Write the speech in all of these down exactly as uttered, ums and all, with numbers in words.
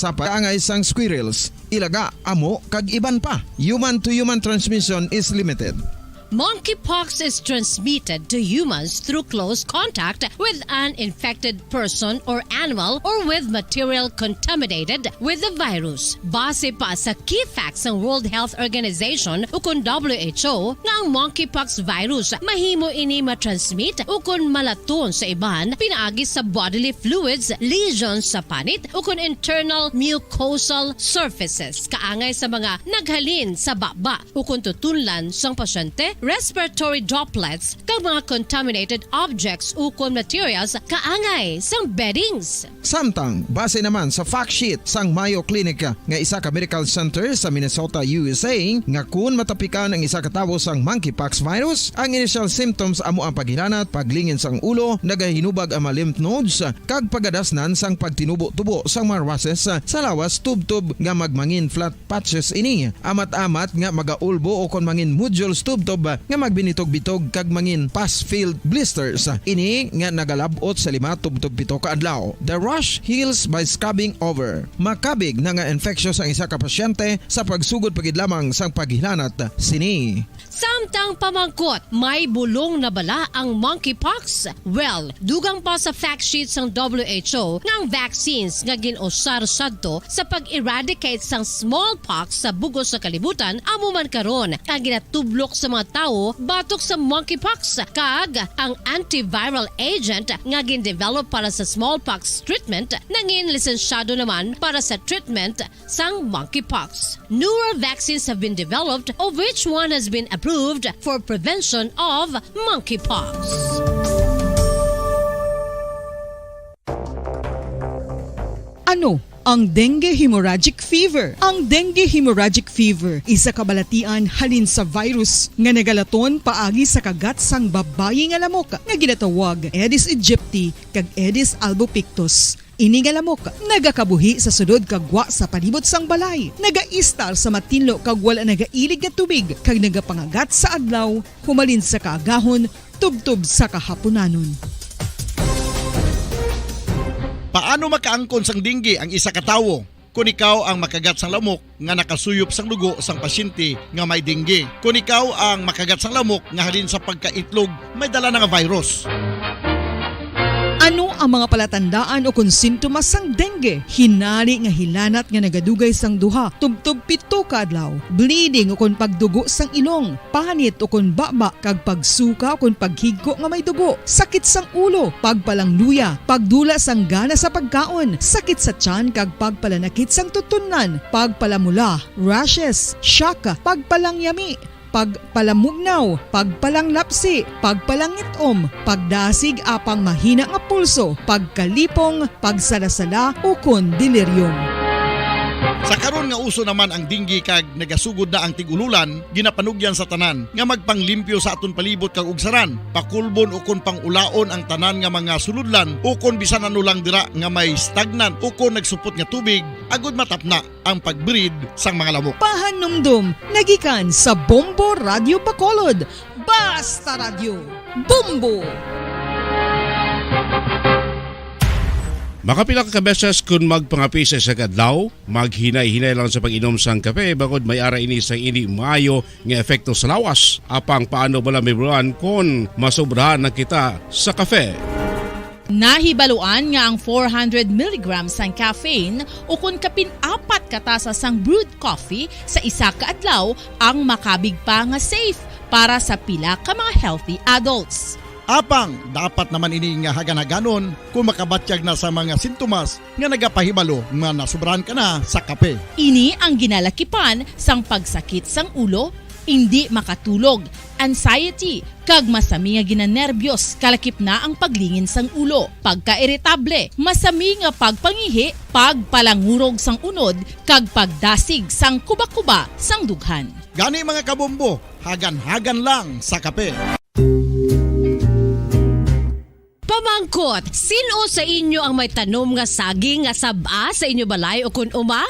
sa pag-angay sang squirrels, ilaga, amo, kag iban pa. Human to human transmission is limited. Monkeypox is transmitted to humans through close contact with an infected person or animal or with material contaminated with the virus. Base pa sa key facts sang World Health Organization ukon W H O nga ang monkeypox virus mahimo ini matransmit ukon malaton sa iban pinaagi sa bodily fluids, lesions sa panit ukon internal mucosal surfaces kaangay sa mga naghalin sa baba ukon tutunlan sang pasyente, respiratory droplets, kag mga contaminated objects ukon materials kaangay sang beddings. Samtang, base naman sa fact sheet sang Mayo Clinic nga isa ka medical center sa Minnesota, U S A, nga kun matapikan ang isa ka tawo sang monkeypox virus, ang initial symptoms amo ang paghilanat, paglingin sang ulo, nagahinubag ang mga lymph nodes, kag pagadasnan sang pagtinubo-tubo sang mga rushes sa lawas tubtob nga magmangin flat patches ini, amat-amat nga magaulbo ukon mangin nodules tubtob nga magbinitog-bitog kag mangin pus-filled blisters. Ini nga nagalab-ot sa lima tubtob pito ka adlaw. The rash heals by scabbing over. Makabig na nga infectious ang isa ka pasyente sa pagsugod pa gid lamang sang paghilanat sini. Samtang pamangkot, may bulong na bala ang monkeypox? Well, dugang pa sa fact sheet sang W H O nga ang vaccines nga gin-usar sadto sa pag-eradicate sang smallpox sa bug-os nga kalibutan amo man karon ang ginatublok sa mga tawo batok sa monkeypox, kag ang antiviral agent nga gin-develop para sa smallpox treatment nangin lisensyado naman para sa treatment sang monkeypox. Newer vaccines have been developed, of which one has been approved for prevention of monkeypox. Ano ang dengue hemorrhagic fever? Ang dengue hemorrhagic fever isa ka balatian halin sa virus nga nagalaton paagi sa kagat sang babayi nga lamok nga ginatawag Aedes aegypti kag Aedes albopictus. Ini nga lamok nagakabuhi sa sulod kag gwa sa palibot sang balay, nagaistar sa matinlo kag wala nagailig nga tubig, kag nagapangagat sa adlaw humalin sa kaagahon tubtob sa kahapunanon. Paano makaangkon sang dengue ang isa ka tawo? Kon ikaw ang makagat sang lamok nga nakasuyop sang dugo sang pasyente nga may dengue. Kon ikaw ang makagat sang lamok nga halin sa pagkaitlog may dala na nga virus. Ano ang mga palatandaan ukon sintomas sang dengue? Hinari nga hilanat nga nagadugay sang duha tubtob pito ka adlaw, bleeding ukon pagdugo sang ilong, panit ukon baba kag pagsuka ukon paghigko nga may dugo, sakit sang ulo, pagpalangluya, pagdula sang gana sa pagkaon, sakit sa tiyan kag pagpalanakit sang tutunlan, pagpalamula, rashes, shock, pagpalangyami, pagpalamugnaw, pagpalanglapsi, pagpalangit-om, pagdasig apang mahina nga pulso, pagkalipong, pagsalasala, ukon delirium. Sa karon nga uso naman ang dengue kag nagasugod na ang tig-ululan, ginapanugyan sa tanan nga magpanglimpyo sa aton palibot kag ugsaran, pakulbon ukon pang-ulaon ang tanan nga mga sulodlan ukon bisan ano lang dira nga may stagnant ukon nagsupot nga tubig, agud matapna ang pag-breed sang mga lamok. Pahanumdom nagikan sa Bombo Radyo Bacolod. Basta Radyo, Bombo! Makapila ka beses kun magpangape sa isa ka adlaw, maghinay-hinay lang sa pag-inom sang kape, bangod may ara ini sang indi maayo nga epekto sa lawas. Apang paano bala mahibaluan kon masobrahan na kita sa kape? Nahibaluan nga ang four hundred milligrams sang caffeine ukon kapin apat ka tasa sang brewed coffee sa isa ka adlaw ang makabig pa nga safe para sa pila ka mga healthy adults. Apang, dapat naman ini nga hagan-haganon kon makabatyag na sa mga sintomas nga nagapahibalo nga nasobrahan ka na sa kape. Ini ang ginalakipan sang pagsakit sang ulo, indi makatulog, anxiety, kag masami nga ginanerbiyos, kalakip na ang paglingin sang ulo, pagkairitable, masami nga pagpangihi, pagpalangurog sang unod, kag pagdasig sang kubakuba sang dughan. Gani, mga kabombo, hagan-hagan lang sa kape. Pamangkot, sin-o sa inyo ang may tanom nga saging nga sab-a sa inyo balay ukon uma?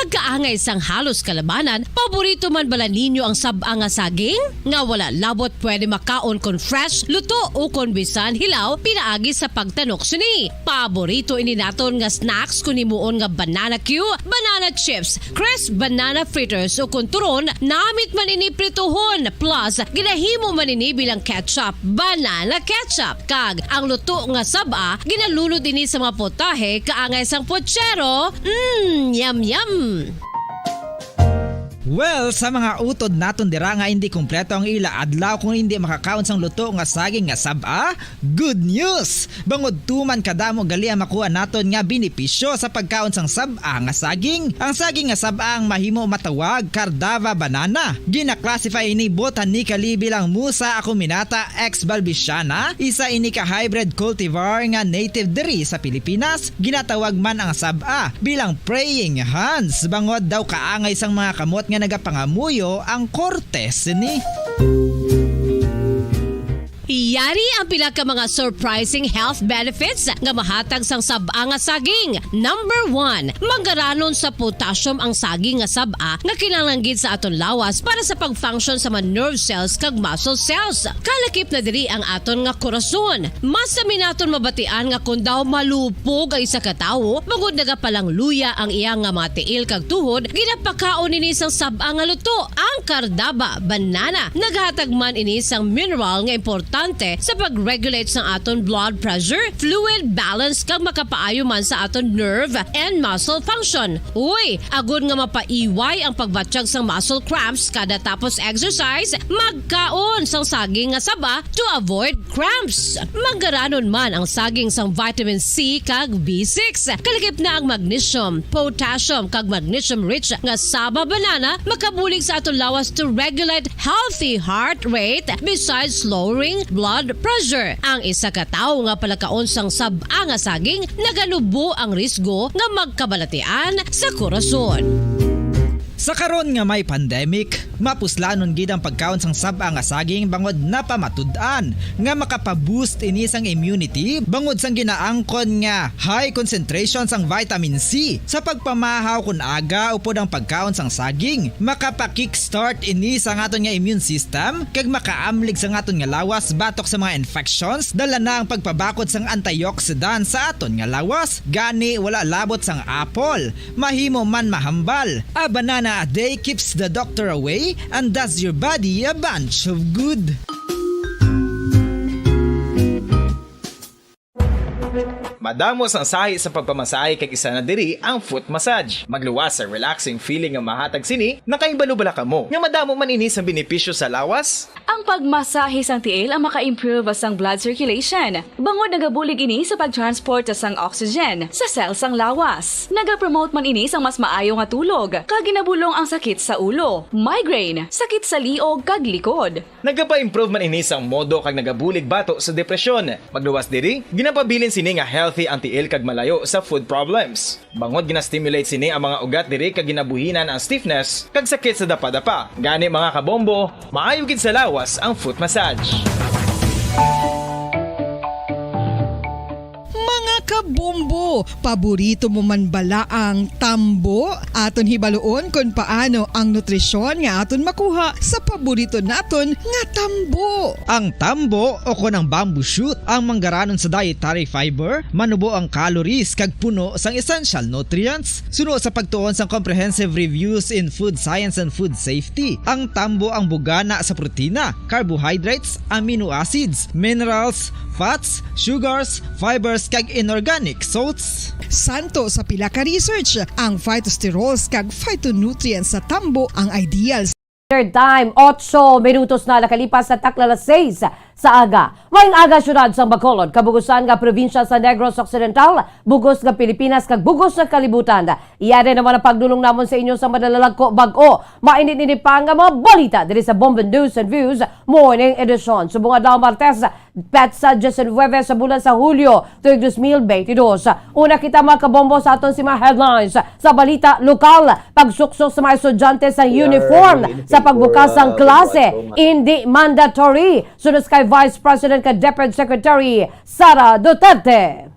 Pagkaangay sang halos kalabanan, paborito man bala ninyo ang sab-a nga saging? Nga wala labot pwede makaon kon fresh, luto, o kon bisan hilaw pinaagi sa pagtanok sini. Paborito ini naton nga snacks kon himuon nga banana cue, banana chips, crisp banana fritters, o kon turon, namit man ini prituhon, plus ginahimo man ini bilang ketchup, banana ketchup, kag ang luto nga sab-a ginalunod ini sa mga potahe kaangay sang pochero. Mm, yum, yum! Well, sa mga utod naton dira nga hindi kompleto ang ila adlaw kung hindi makakaon sang luto nga saging nga sab-a, good news! Bangod tuman kadamo gali ang makuha naton nga benepisyo sa pagkaon sang sab-a nga saging. Ang saging nga sab-a ang mahimo matawag Cardava banana. Gina-classify ini botanically bilang Musa acuminata ex balbisiana, isa ini ka hybrid cultivar nga native diri sa Pilipinas. Ginatawag man ang sab-a bilang praying hands, bangod daw kaangay sang mga kamot nga nagapangamuyo ang korte sini. Yari ang pila ka mga surprising health benefits nga mahatag sang sab-a nga saging. Number one, manggaranon sa potassium ang saging nga sab-a nga kinahanglan gid sa aton lawas para sa pag-function sa mga nerve cells kag muscle cells. Kalakip na diri ang aton nga korason. Mas sami naton mabatian nga kon daw malupog ang isa ka tawo, bangod nagapalangluya ang iya nga mga tiil kag tuhod, ginapakaon ini sang sab-a nga luto, ang kardaba, banana. Naghatag man ini sang mineral nga importante sa pag-regulate sang aton blood pressure, fluid balance, kag makapaayo man sa aton nerve and muscle function. Uy, agod nga mapaiway ang pagbatyag sang muscle cramps kada tapos exercise, magkaon sang saging nga saba to avoid cramps. Manggaranon man ang saging sang vitamin C kag B six. Kalakip na ang magnesium, potassium, kag magnesium-rich nga saba banana makabulig sa aton lawas to regulate healthy heart rate besides lowering blood pressure. Ang isa ka tawo nga palakaon sang sab-a nga saging naganubo ang risgo nga magkabalatian sa korason. Sa karon nga may pandemic, mapuslanon gid ang pagkaon sang sab-a nga saging bangod napamatud-an nga makapaboost ini sang immunity bangod sang ginaangkon nga high concentration sang vitamin C sa pagpamahaw kon aga upod ang pagkaon sang saging. Makapa-kickstart ini sa aton nga immune system kag makaamlig sa aton nga lawas batok sa mga infections. Dala na ang pagpabakod sang antioxidant sa aton nga lawas, gani wala labot sang apple. Mahimo man mahambal. A banana a day keeps the doctor away and does your body a bunch of good. Madamo sang sahi sa pagpamasahe kag isa na diri ang foot massage. Magluwas sa relaxing feeling nga mahatag sini, nakahibalo bala kamo nga madamo man ini sang benepisyo sa lawas? Ang pagmasahe sang tiil ang maka-improve sang blood circulation, bangod nagabulig ini sa pag-transport sang oxygen sa cell sang lawas. Nagapromote man ini sang mas maayo nga tulog, kag ginabulong ang sakit sa ulo, migraine, sakit sa liog, kag likod. Nagapa-improve man ini sang modo kag nagabulig bato sa depresyon. Magluwas diri, ginapabilin sini nga healthy ang tiil kag malayo sa food problems. Bangod gina-stimulate sini ang mga ugat diri kag ginabuhinan ang stiffness kag sakit sa dapadapa. Gani, mga kabombo, maayo gid sa lawas ang foot massage. Mga kabombo, paborito mo man bala ang tambo? Aton hibaluon kon paano ang nutrisyon nga aton makuha sa paborito naton nga tambo. Ang tambo, o kon ang bamboo shoot, ang manggaranon sa dietary fiber, manubo ang calories kag puno sang essential nutrients. Suno sa pagtuon sang comprehensive reviews in food science and food safety, ang tambo ang bugana sa protina, carbohydrates, amino acids, minerals, fats, sugars, fibers, kag inorganic salts. Santo sa pila ka research, ang phytosterols kag phytonutrients sa tambo ang ideal. Third time, otso minutos na nakalipas sa takna alas seis sa aga. Maayong aga, siyudad sang Bacolod, kabugusan nga probinsya sa Negros Occidental, bugos nga Pilipinas, kag bugos nga kalibutan. Iya din naman ang pagdulong namon sa inyo sa madalalagko bag-o. Mainit-init pa nga mga balita diri sa Bombo News and Views Morning Edition. Subong adlaw, Martes, petsa diecinuebe sa bulan sa Hulyo, tuig dos mil bentidós. Una kita, mga kabombo, sa aton si mga headlines sa balita lokal. Pagsuksok sa mga estudyante sa uniform sa pagbukas sang klase, indi mandatory. Suno kay Vice President kag DepEd Secretary Sara Duterte.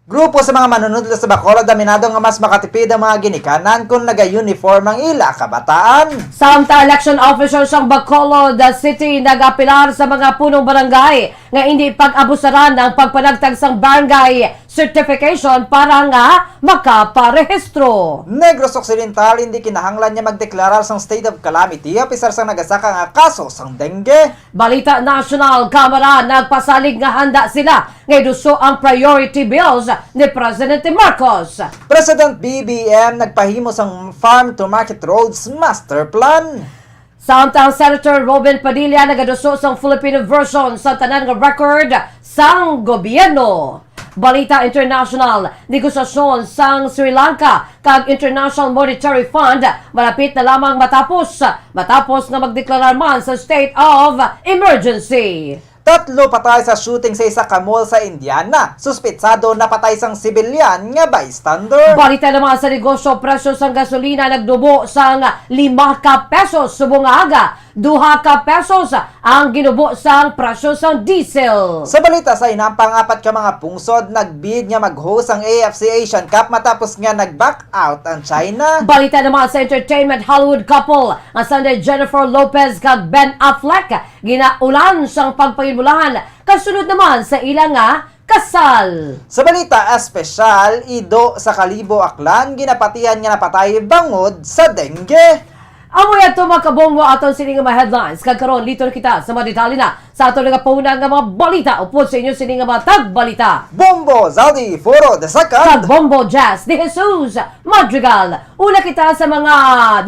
Grupo sa mga manunudlo sa Bacolod aminado nga mas makatipid ang mga ginikanan kung naga-uniform ang ila kabataan. Samtang election officials sang Bacolod City nag-apelar sa mga punong barangay nga indi pag-abusaran ang pagpanagtag sang barangay certification para nga makaparehistro. Negros Occidental, hindi kinahanglan nga magdeklarar sang state of calamity apisar sang nagasaka nga kaso sang dengue. Balita National, Kamara nagpasalig nga handa sila nga iduso ang priority bills ni Presidente Marcos. President B B M nagpahimo sang Farm to Market Roads Master Plan. Samtang Senator Robin Padilla nagaduso sang Filipino version sa tanan nga record sang gobyerno. Balita International, negosasyon sang Sri Lanka kag International Monetary Fund malapit na lamang matapos, matapos nga magdeklarar man sa state of emergency. Tatlo patay sa shooting sa isa ka mall sa Indiana. Suspitsado napatay sang sibilyan nga bystander. Balita naman sa negosyo, presyo sang gasolina nagdubo sang lima ka pesos subong nga aga. Duha ka pesos ang ginubo sang presyo sang diesel. Sa balita sa hinampang, apat ka mga pungsod nagbid nga mag-host ang A F C Asian Cup matapos nga nag-back out ang China. Balita naman sa entertainment, Hollywood couple nga sina Jennifer Lopez kag Ben Affleck ginaulan sang pagpangin-bulahan kasunod naman sa ila nga kasal. Sa balita espesyal, ido sa Kalibo, Aklan, ginapatihan nga napatay bangod sa dengue. Amo yadto, mga kabombo, aton sini nga mga headlines. Kag karon, liton kita sa mga detalye na sa aton nagapahuna nga mga balita. Upod sa inyo sini nga mga tagbalita, Bombo Zaldi Foro the second kag Bombo Jazz de Jesus Madrigal. Una kita sa mga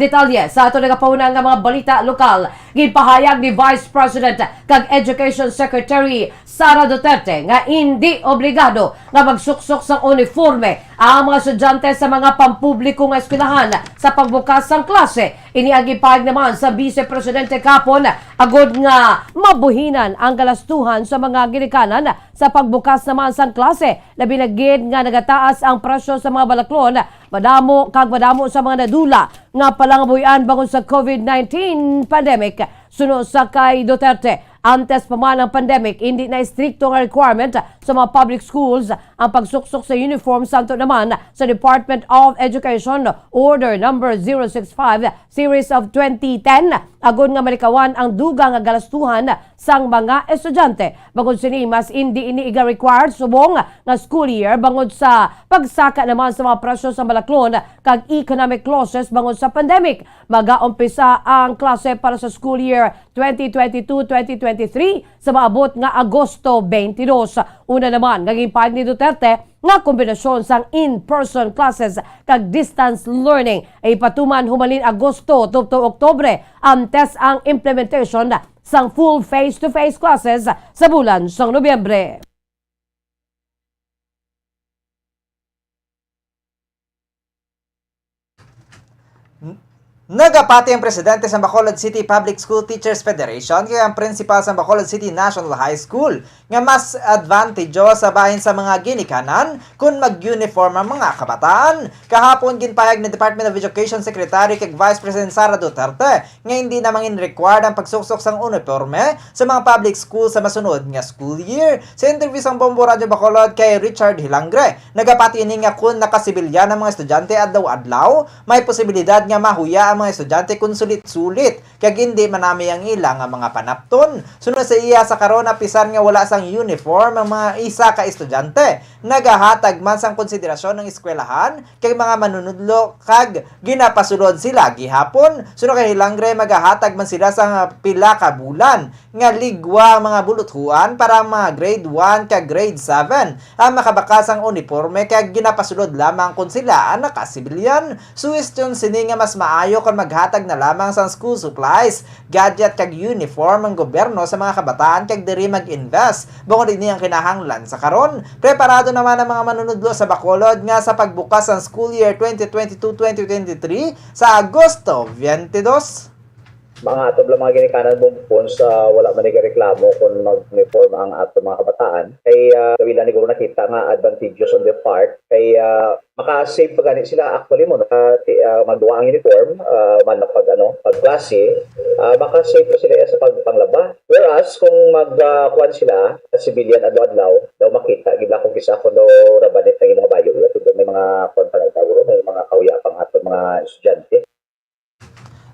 detalye sa aton nagapahuna nga mga balita lokal. Ginpahayag ni Vice President kag Education Secretary Sara Duterte nga indi obligado nga magsuksok sang uniforme ang mga estudyante sa mga pampubliko nga eskwelahan sa pagbukas sang klase. Ini ang gipahayag naman sa Vice Presidente kahapon, agod nga mabuhinan ang galastuhan sa mga ginikanan sa pagbukas naman sang klase, labi na gid nga nagataas ang presyo sa mga balaklon, madamo kag madamo sa mga nadula nga palangabuhian bangod sa COVID nineteen pandemic. Suno sa kay Duterte, antes pa man ang pandemic, indi na istrikto nga requirement sa mga public schools ang pagsuksok sa uniform, santo naman sa Department of Education Order Number zero six five, Series of twenty ten, agod nga malikawan ang dugang nga galastuhan sang mga estudyante. Bangod sini, mas indi ini iga-required subong nga school year bangod sa pagsaka naman sa mga presyo sa balaklon kag economic losses bangod sa pandemic. Magaumpisa ang klase para sa school year twenty twenty-two twenty twenty-three sa maabot nga Agosto twenty-two. Una naman nga ginpahayag ni Duterte nga kombinasyon sang in-person classes kag distance learning ay ipatuman humalin Agosto tubtob Oktubre, antes ang implementation sang full face-to-face classes sa bulan sang Nobyembre. N-, nagapati ang presidente sa Bacolod City Public School Teachers Federation kag ang principal sa Bacolod City National High School nga mas advantageous sa bahin sa mga ginikanan kon mag-uniform ang mga kabataan. Kahapon, ginpahayag ni Department of Education Secretary kag Vice President Sara Duterte nga hindi na mangin required ang pagsuksok sang uniporme sa mga public school sa masunod nga school year. Sa interview sang Bombo Radyo Bacolod kay Richard Hilangre, nagapati ini nga kon nakasibilyan ang mga estudyante adlaw-adlaw, may posibilidad nga mahuya ang mga estudyante kon sulit-sulit kag indi manami ang ila nga mga panapton. Suno sa iya, sa karon, apisar nga wala sang uniform ang mga isa ka estudyante, nagahatag man sang konsiderasyon ang eskwelahan kay mga manunudlo kag ginapasulod sila gihapon. Suno kay Hilangre, magahatag man sila sang pila ka bulan nga ligwa ang mga buluthuan para ang mga grade one kag grade seven ang makabakas ang uniporme kag ginapasulod lamang kon sila ang nakasibilyan. Suwestyon sini nga mas maayo kon maghatag na lamang sang school supplies, gadget kag uniform ang gobyerno sa mga kabataan kag diri mag-invest, bangod ini ang kinahanglan sa karon. Preparado naman ang mga manunudlo sa Bacolod nga sa pagbukas sang school year twenty twenty-two twenty twenty-three sa Agosto twenty-two. Mga ato lang mga ginikanan, Bong Pons, ah, wala man nagareklamo kung mag-uniform ang ato mga kabataan. Kay, ah, kabilang ni guro nakita nga advantageous on their part. Kay, ah, maka-save pa gani sila actually mo, naka-, ti-, ah, magduwa ang uniform, ah, man na pag, ano, pag klase, ah, maka-save pa sila sa pagpanglaba. Whereas kung mag, ah, kuwan sila, sa civilian adlaw-adlaw, daw makita, gid ako kisa kung daw rabanit ang mga bayo, may mga kuwan pa lang, may mga kahuya pang ato mga estudyante.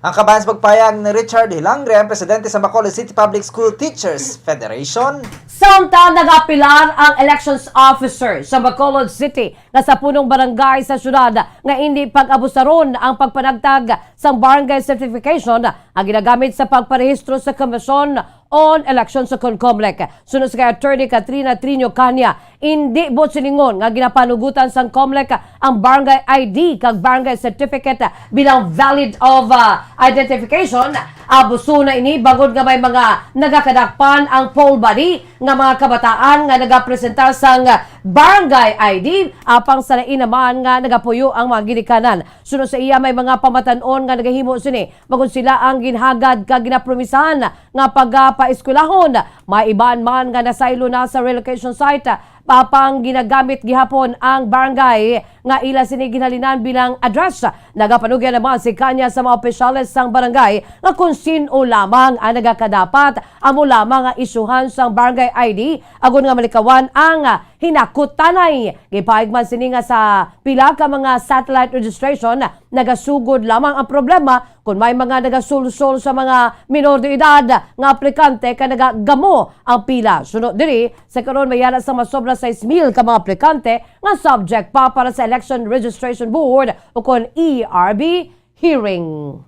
Ang kabahin sa pagpayag ni Richard Hilangre, ang presidente sa Bacolod City Public School Teachers Federation. Samtang nagapilar ang elections officer sa Bacolod City nga sa punong barangay sa syudad nga indi pag-abusaron ang pagpanagtag sang barangay certification nga ginagamit sa pagparehistro sa Commission on Elections sa Comcomelec. Suno sa kay Attorney Katrina Trinio Caña, indi buot silingon nga ginapanugutan sang Comlec ang barangay I D kag barangay certificate bilang valid of, ah, identification. Abuso na ini bangod nga may mga nagakadakpan ang poll body nga mga kabataan nga nagapresenta sang barangay I D, apang sa lain naman nga nagapuyo ang mga ginikanan. Suno sa iya, may mga pamatan-on nga nagahimo sini bangod sila ang ginhagad kag ginapromisahan nga pagapaeskwelahon. May iban man nga nasaylo na sa relocation site, apang ginagamit gihapon ang barangay nga ila sini ginhalinan bilang address. Nagapanugyan naman si Caña sa mga opisyales sang barangay nga kung sin-o lamang ang nagakadapat, amo lamang nga isyuhan sang barangay I D agod nga malikawan ang hinakutanay. Gipahayag man sini nga sa pila ka mga satellite registration, nagasugod lamang ang problema kon may mga nagasulsol sa mga minor de edad nga aplikante kag nagagamo ang pila. Suno diri, sa karon may yara sa masobra sais mil ka mga aplikante nga subject pa para sa Election Registration Board o kon E R B hearing.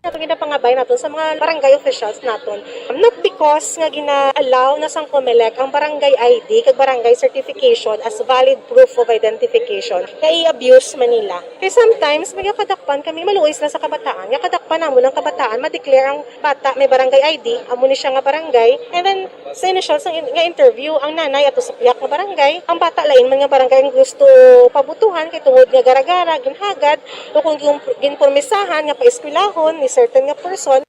Ato ginapangabay naton sa mga barangay officials naton. Not because nga gina-allow na sang Comelec ang barangay I D kag barangay certification as valid proof of identification, nga i-abuse man nila. Kay sometimes, may kadakpan kami, maluoy sila sa kabataan. Nga kadakpan namon ang kabataan, ma-declare ang bata may barangay I D, amo ni siya nga barangay. And then, sa initial sang in-, nga interview, ang nanay ato sa piyak nga barangay, ang bata lain man nga barangay ang gusto pabutuhan kay tungod nga gara-gara, ginhagad, o kung gin-, ginpormisahan nga paeskwelahon ni certain nga person.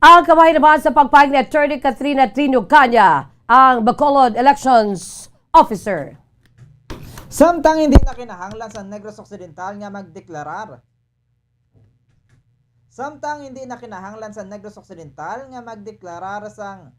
Ang kabahin naman sa pagpahayag ni Attorney Katrina Tino Caña, ang Bacolod Elections Officer. Samtang hindi na kinahanglan sa Negros Occidental nga magdeklarar. Samtang hindi na kinahanglan sa Negros Occidental nga magdeklarar sang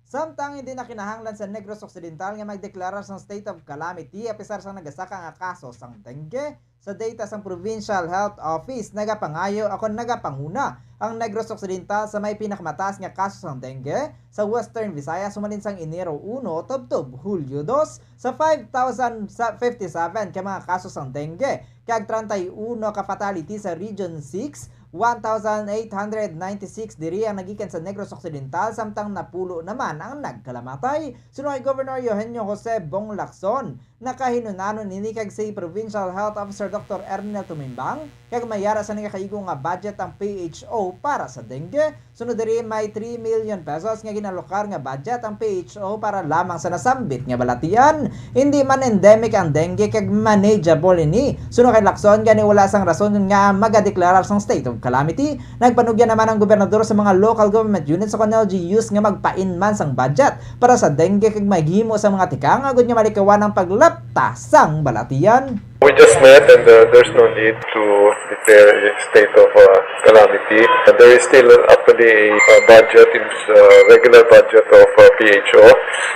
Samtang hindi na kinahanglan sa Negros Occidental nga magdeklarar sang state of calamity, apisar sang nagasaka nga kaso sang dengue, sa data sang Provincial Health Office, nagapangayo o kon nagapanguna ang Negros Occidental sa may pinakamataas nga kaso sang dengue sa Western Visayas humalin sang Enero uno tubtob Hulyo dos, sa five thousand fifty-seven ka mga kaso sang dengue, kag treinta y uno ka fatality sa Region six, one thousand eight hundred ninety-six diri ang nagikan sa Negros Occidental, samtang napulo naman ang nagkalamatay. Suno kay Governor Eugenio Jose Bong Lacson, nakahinunanon ini kag si Provincial Health Officer Doctor Ernel Tumimbang, kag may yara sa nagakaigo nga budget ang P H O para sa dengue. Sunod diri, may three million pesos nga ginalokar nga budget ang P H O para lamang sa nasambit nga balatian. Hindi man endemic ang dengue kag manageable ini. Suno kay Lacson, gani wala sang rason nga magadeklarar sang state of calamity. Nagpanugyan naman ang gobernador sa mga local government units o kon L G Us nga magpain man sang budget para sa dengue kag maghimo sa mga tikang agod nga malikawan ang paglapta sang balatian. We just met and, uh, there's no need to declare a state of, uh, calamity. There is still actually a, uh, budget in, uh, regular budget of, uh, P H O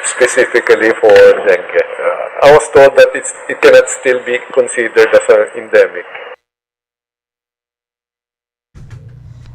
specifically for dengue. Uh, I was told that it's, it cannot still be considered as an endemic.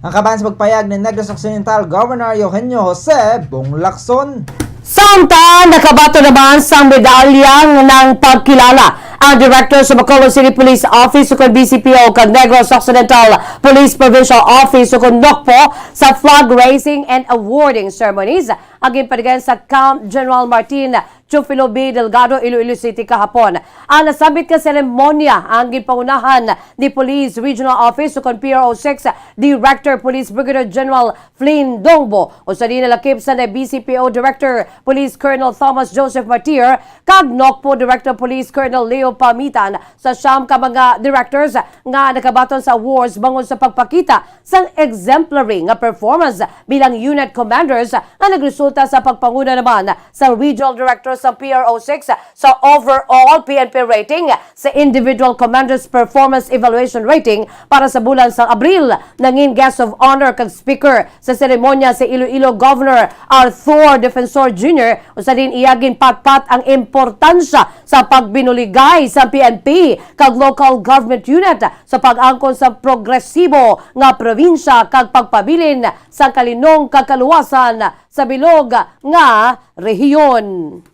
Ang kabahin sa pagpayag ni Negros Occidental Governor Eugenio Jose Bong Lacson. Samtang nakabaton naman sang medalya ng pagkilala ang Director sa Bacolod City Police Office ukon B C P O kag Negros Occidental Police Provincial Office ukon NOCPO sa flag raising and awarding ceremonies ang ginpatigayon sa Camp General Martin Teofilo B. Delgado, Iloilo City, kahapon. Ang nasambit nga seremonya ang ginpangunahan ni Police Regional Office ukon P R O six Director Police Brigadier General Flynn Dongbo, usa din nalakip sa B C P O Director Police Colonel Thomas Joseph Martir, kag NOCPO Director Police Colonel Leo Pamitan, sa siyam ka mga directors nga nakabaton sa awards bangod sa pagpakita sang exemplary nga performance bilang unit commanders nga nagresulta sa pagpanguna naman sa Regional Director sa P R O six sa overall P N P rating sa Individual Commanders Performance Evaluation Rating para sa bulan sa Abril. Nangin guest of honor kag speaker sa seremonya si Iloilo Governor Arthur Defensor Junior, usa din iya ginpatpat ang importansya sa pagbinuligay sa P N P kag local government unit sa pag-angkon sa progresibo nga probinsya kag pagpabilin sa kalinong kag kaluwasan sa bilog nga rehiyon.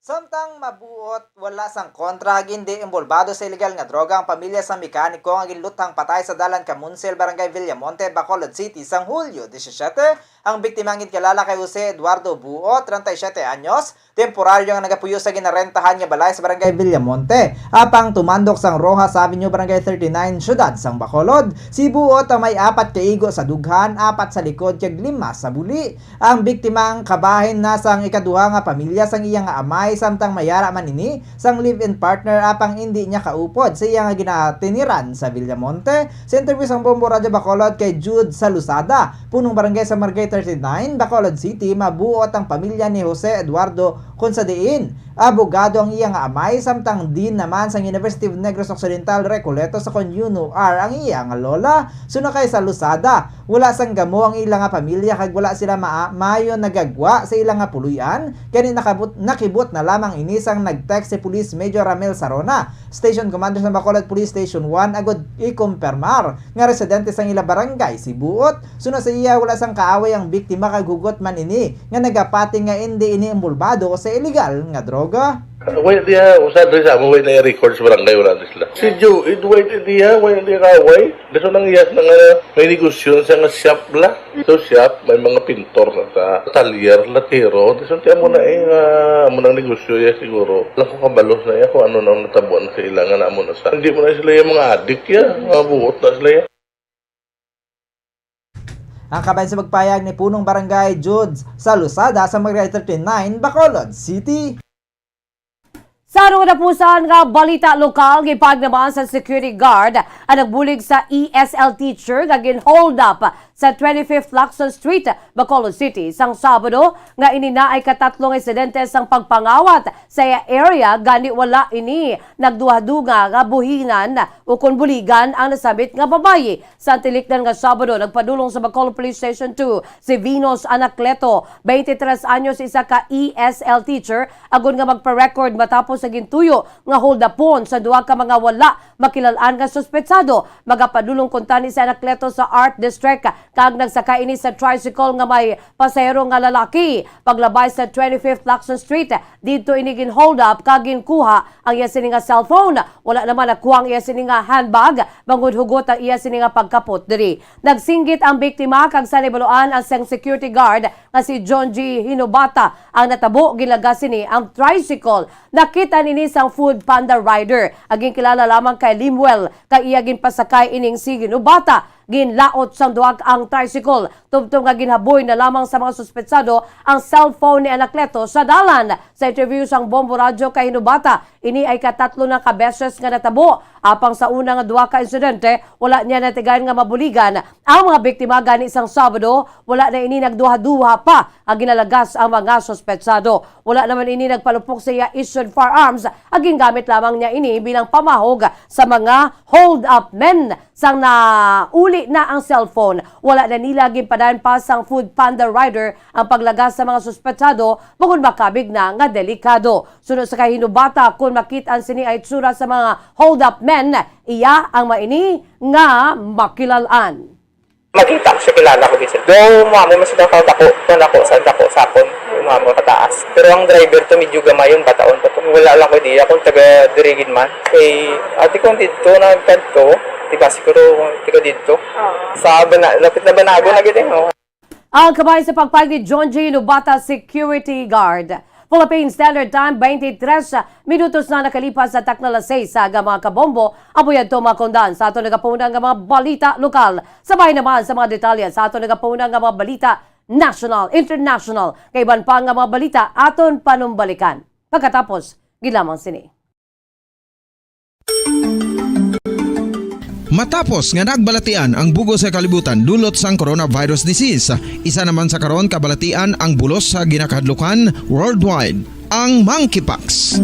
Samtang mabuot, wala sang kontra kag indi inbolbado sa iligal nga droga ang pamilya sang mekaniko nga ginluthang patay sa Dalan Kamunsel, Barangay Villamonte, Bacolod City, sang Hulyo disisiete. Ang biktima ang ginkilala kay Jose Eduardo Buot, treinta y siete anyos, temporaryo nga nagapuyo sa ginarentahan nga balay sa Barangay Villamonte, apang tumandok sang Rojas Avenue, Barangay thirty-nine, siyudad sang Bacolod. Si Buot ang may apat ka igo sa dughan, apat sa likod, kag lima sa buli. Ang biktima ang kabahin na sang ikaduha nga pamilya sang iya nga amay, samtang may ara man ini sang live-in partner, apang indi niya kaupod sa iya nga ginatiniran sa Villamonte. Sa interview sang Bombo Radyo Bacolod kay Jude Saluzada, punong barangay sa Barangay thirty-nine, Bacolod City, mabuot ang pamilya ni Jose Eduardo, kon sa diin abogado ang iya nga amay, samtang dean naman sang University of Negros Occidental, Recoletos, sa kon UNOR ang iya nga lola. Suno kay Saluzada, wala sang gamo ang ila nga pamilya kag wala sila ma-, maayo nagagwa sa ila nga puloy-an. Gani nakabut-, nakibot na lamang ini sang nag-text si Police Major Ramel Sarona, Station Commander sa Bacolod Police Station one, agud ikumpirmar nga residente sang ila barangay si Buot. Suno sa iya, wala sang kaaway ang biktima kag hugot man ini nga nagapati nga indi ini inbolbado sa iligal nga droga. Way diha, usa diri sa amo, way na record sa barangay, wala na sila. Si Joe, it way diha, way diha kaaway. Gusto nang iyas na nga may negosyo siya nga shop la. So shop, may mga pintor na sa talyer, latero. Gusto ti amo na eh, nga amo nang negosyo ya siguro. Lang ko kabalos na iya kung ano nang natabo na sa ila nga na amo na sa. Hindi mo na sila yung mga adik ya, mga buot na sila ya. Ang kabahin sa pagpayag ni Punong Barangay Jude Saluzada sa Barangay thirty-nine, Bacolod City. Sa arong katapusan nga balita lokal, gipahayag naman sa security guard ang nagbulig sa E S L teacher nga gin-hold up sa twenty-fifth Lacson Street, Bacolod City, sang Sabado, nga ini na ay katatlo nga insidente sang pagpangawat sa iya area, gani wala ini nagduhadunga nga buhinan ukon buligan ang nasambit nga babayi. Sa tilikdan nga Sabado, nagpadulong sa Bacolod Police Station two si Venus Anacleto, twenty-three anyos, isa ka E S L teacher, agod nga magpa-record matapos sa gintuyo nga hold-upon sa duha ka mga wala makilal-an nga suspetsado. Magapadulong kuntani si Anacleto sa Art District kag nagsakay ini sa tricycle nga may pasahero nga lalaki. Paglabay sa twenty-fifth Lacson Street, didto ini gin-hold up kag ginkuha ang iya sini nga cellphone. Wala naman nakuha ang iya sini nga handbag, bangod hugot ang iya sini nga pagkapot diri. Nagsinggit ang biktima kag sa nahibaluan ang sang security guard nga si John G Hinobata ang natabo, ginlagas sini ang tricycle. Nakit-an ini sang Food Panda rider, ang ginkilala lamang kay Limuel, kag iya ginpasakay ining si Hinobata. Ginlaot sang duwag ang tricycle, tubtob nga ginhaboy na lamang sa mga suspetsado ang cellphone ni Anacleto sa dalan. Sa interview sang Bombo Radyo kay Hinobata, ini ay katatlo na ka beses nga natabo. Apang sa una nga duha ka insidente, wala niya natigayon nga mabuligan ang mga biktima. Gani sang Sabado, wala na ini nagduha-duha pa ang ginalagas ang mga suspetsado. Wala naman ini nagpalupok sa iya issued firearms, ang gingamit lamang niya ini bilang pamahog sa mga hold-up men. Sang nauli na ang cellphone, wala na nila ginpadayon pa sang Food Panda rider ang paglagas sa mga suspetsado, bangod makabig na nga delikado. Suno sa kay Hinobata, kon makit-an sini ay itsura sa mga hold-up men, iya ang maini nga makilal-an. Makita ko siya, kilala ko gid siya. Do, mamo man sila ka dako, kung ako, sa dako, sa akon, mamo kataas. Pero ang driver to, medyo gamayon, bataon pa to. Wala lang ko idea kung taga diri gid man. Kay ate ko didto, nagkadto, di ba, siguro, taga didto. Sa Bana-, lapit na Banago na gid eh, oh. Ang kamay sa pagpayag ni John G Nubata, security guard. Philippine Standard Time, twenty-three minutos na nakalipas sa takna alas sais sa aga, mga kabombo. Amo yadto, mga kaundan, sa aton nagapuna nga mga balita lokal. Sabay naman sa mga detalye sa aton nagapuna nga mga balita national, international, kay iban pa nga mga balita aton panumbalikan pagkatapos gid lamang sini. Matapos nga nagbalatian ang bug-os nga kalibutan dulot sang coronavirus disease, isa naman sa karon kabalatian ang bulos sa ginakahadlukan worldwide, ang monkeypox.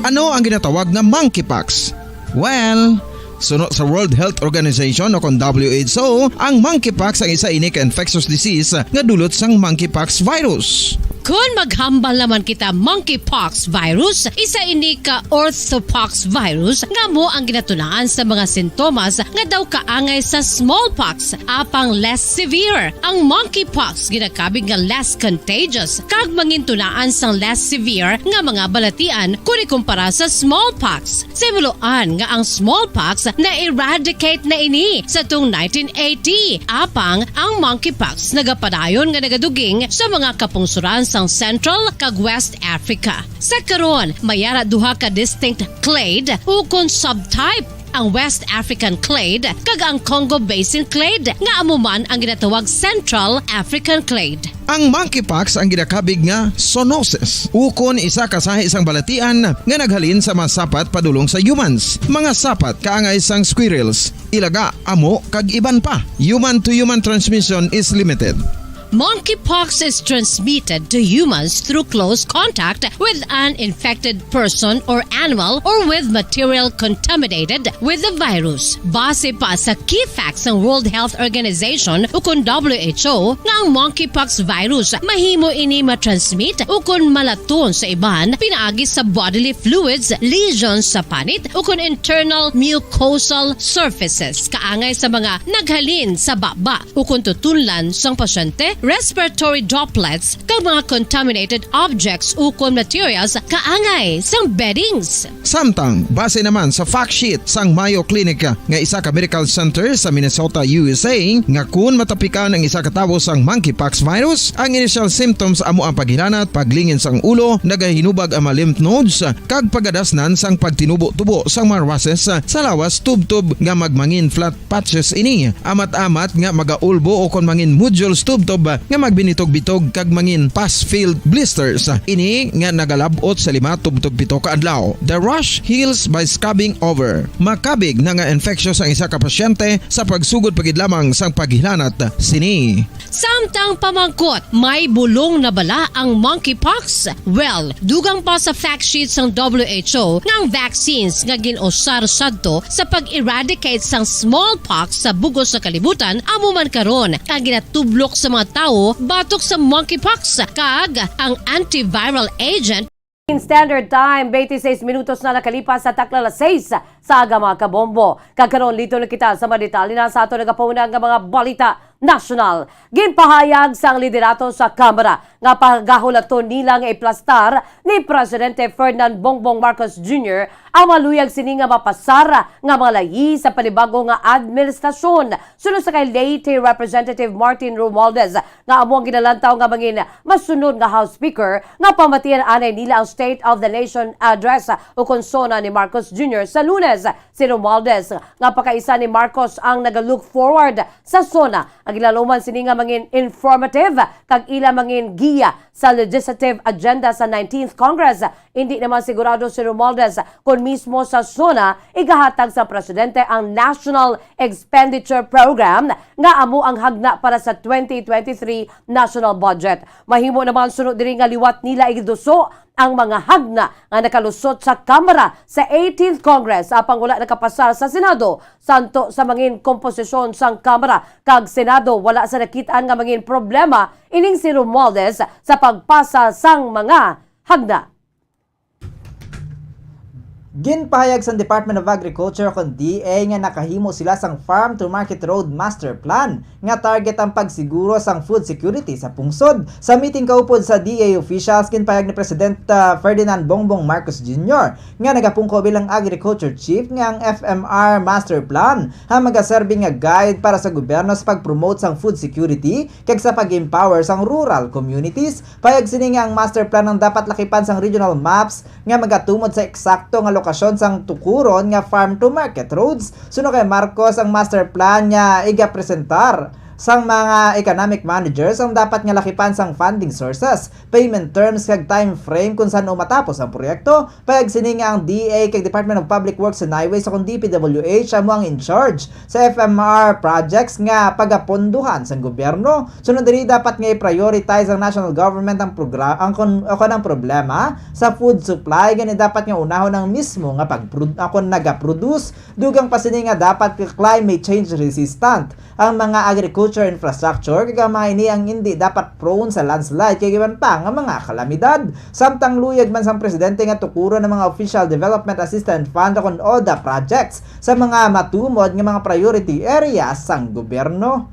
Ano ang ginatawag nga monkeypox? Well, suno sa World Health Organization o kon W H O, ang monkeypox ang isa ini ka infectious disease nga dulot sang monkeypox virus. Kon maghambal naman kita monkeypox virus, isa ini ka orthopox virus nga amo ang ginatunaan sa mga sintomas nga daw kaangay sa smallpox, apang less severe. Ang monkeypox ginakabig nga less contagious kag mangintunaan sang less severe nga mga balatian kon ikumpara sa smallpox. Sa himuloan nga ang smallpox na-eradicate na ini sa tung nineteen eighty, apang ang monkeypox nagapadayon nga nagaduging sa mga kapungsoran sang Central kag West Africa. Sa karon, may ara duha ka distinct clade ukon subtype, ang West African clade kag ang Congo Basin clade, nga amo man ang ginatawag Central African clade. Ang monkeypox ang ginakabig nga zoonosis, ukon isa ka sahi sang balatian nga naghalin sa mga sapat padulong sa humans, mga sapat kaangay sang squirrels, ilaga, amo, kag iban pa. Human to human transmission is limited. Monkeypox is transmitted to humans through close contact with an infected person or animal or with material contaminated with the virus. Base pa sa key facts sang World Health Organization ukon W H O nga ang monkeypox virus mahimo ini matransmit ukon malaton sa iban pinaagi sa bodily fluids, lesions sa panit ukon internal mucosal surfaces kaangay sa mga naghalin sa baba ukon tutunlan sang pasyente, respiratory droplets, kag mga contaminated objects ukon materials kaangay sang beddings. Samtang, base naman sa fact sheet sang Mayo Clinic nga isa ka medical center sa Minnesota, U S A, nga kun matapikan ang isa ka tawo sang monkeypox virus, ang initial symptoms amo ang paghilanat, paglingin sang ulo, nagahinubag ang mga lymph nodes, kag pagadasnan sang pagtinubo-tubo sang mga rashes sa lawas tubtob nga magmangin flat patches ini, amat-amat nga magaulbo o kon mangin nodules tubtob nga magbinitog-bitog kag mangin pus-filled blisters. Ini nga nagalab-ot sa lima tubtob pito ka adlaw. The rash heals by scabbing over. Makabig na nga infectious ang isa ka pasyente sa pagsugod pa gid lamang sang paghilanat sini. Samtang pamangkot, may bulong na bala ang monkeypox? Well, dugang pa sa fact sheet sang W H O nga ang vaccines nga gin-usar sadto sa pag-eradicate sang smallpox sa bug-os nga kalibutan amo man karon ang ginatublok sa mga tawo batok sa monkeypox, kag ang antiviral agent In Standard Time, twenty-six minutos na nakalipas sa takna alas sais sa aga, mga kabombo. Kag karon, liton na kita sa mga detalye na sa aton nagapauna nga mga balita nasyonal. Ginpahayag sang liderato sa Kamara nga pagahulaton nila nga iplastar ni Presidente Ferdinand Bongbong Marcos Junior ang mga luyag sini nga mapasar nga mga layi sa panibago nga administrasyon. Suno sa kay Leyte Representative Martin Romualdez, nga amo ang ginalantaw nga mangin masunod nga House Speaker, nga pamatian anay nila ang State of the Nation Address ukon SONA ni Marcos Junior sa Lunes. Si Romualdez, nga pakaisa ni Marcos ang naga-look forward sa SONA, ang ginlaluman sini nga mangin informative kag ila mangin giya sa legislative agenda sa nineteenth Congress. Indi naman sigurado si Romualdez kon mismo sa SONA igahatag sa presidente ang National Expenditure Program nga amo ang hagna para sa twenty twenty-three national budget. Mahimo naman suno diri nga liwat nila iduso ang mga hagna nga nakalusot sa Kamara sa eighteenth Congress apang wala nakapasar sa Senado. Santo sa mangin komposisyon sang Kamara kag Senado, wala sa nakit-an nga mangin problema ining si Romualdez sa pagpasa sang mga hagna. Ginpahayag sang Department of Agriculture kon D A nga nakahimo sila sang Farm to Market Road Master Plan nga target ang pagsiguro sang food security sa pungsod. Sa meeting kaupod sa D A officials, ginpahayag ni President, ah, Ferdinand Bongbong Marcos Junior nga nagapungko bilang Agriculture Chief nga ang F M R Master Plan ang magaserbi nga guide para sa gobyerno sa pag-promote sang food security kag sa pag-empower sang rural communities. Pahayag sini nga ang master plan ang dapat lakipan sang regional maps nga magatumod sa eksakto nga lokasyon sang tukuron nga farm to market roads. Suno kay Marcos, ang master plan nga igapresentar sang mga economic managers ang dapat nga lakipan sang funding sources, payment terms, kag time frame kung san-o matapos ang proyekto. Pahayag sini nga ang D A kag Department of Public Works and Highways o kon D P W H amo ang in charge sa F M R projects nga pagapondohan sang gobyerno. Sunod diri, dapat nga i-prioritize ang national government ang progra-, ang kon-, o kon ang problema sa food supply, gani dapat nga unahon ang mismo nga pagpro-, o kon nagaproduce. Dugang pa sini nga dapat climate change resistant ang mga agriculture infrastructure, kag ang mga ini ang indi dapat prone sa landslide kag iban pa nga mga kalamidad. Samtang luyag man sang presidente nga tukuron ang mga Official Development Assistance Fund o kon ODA projects sa mga matumod nga mga priority areas sang gobyerno.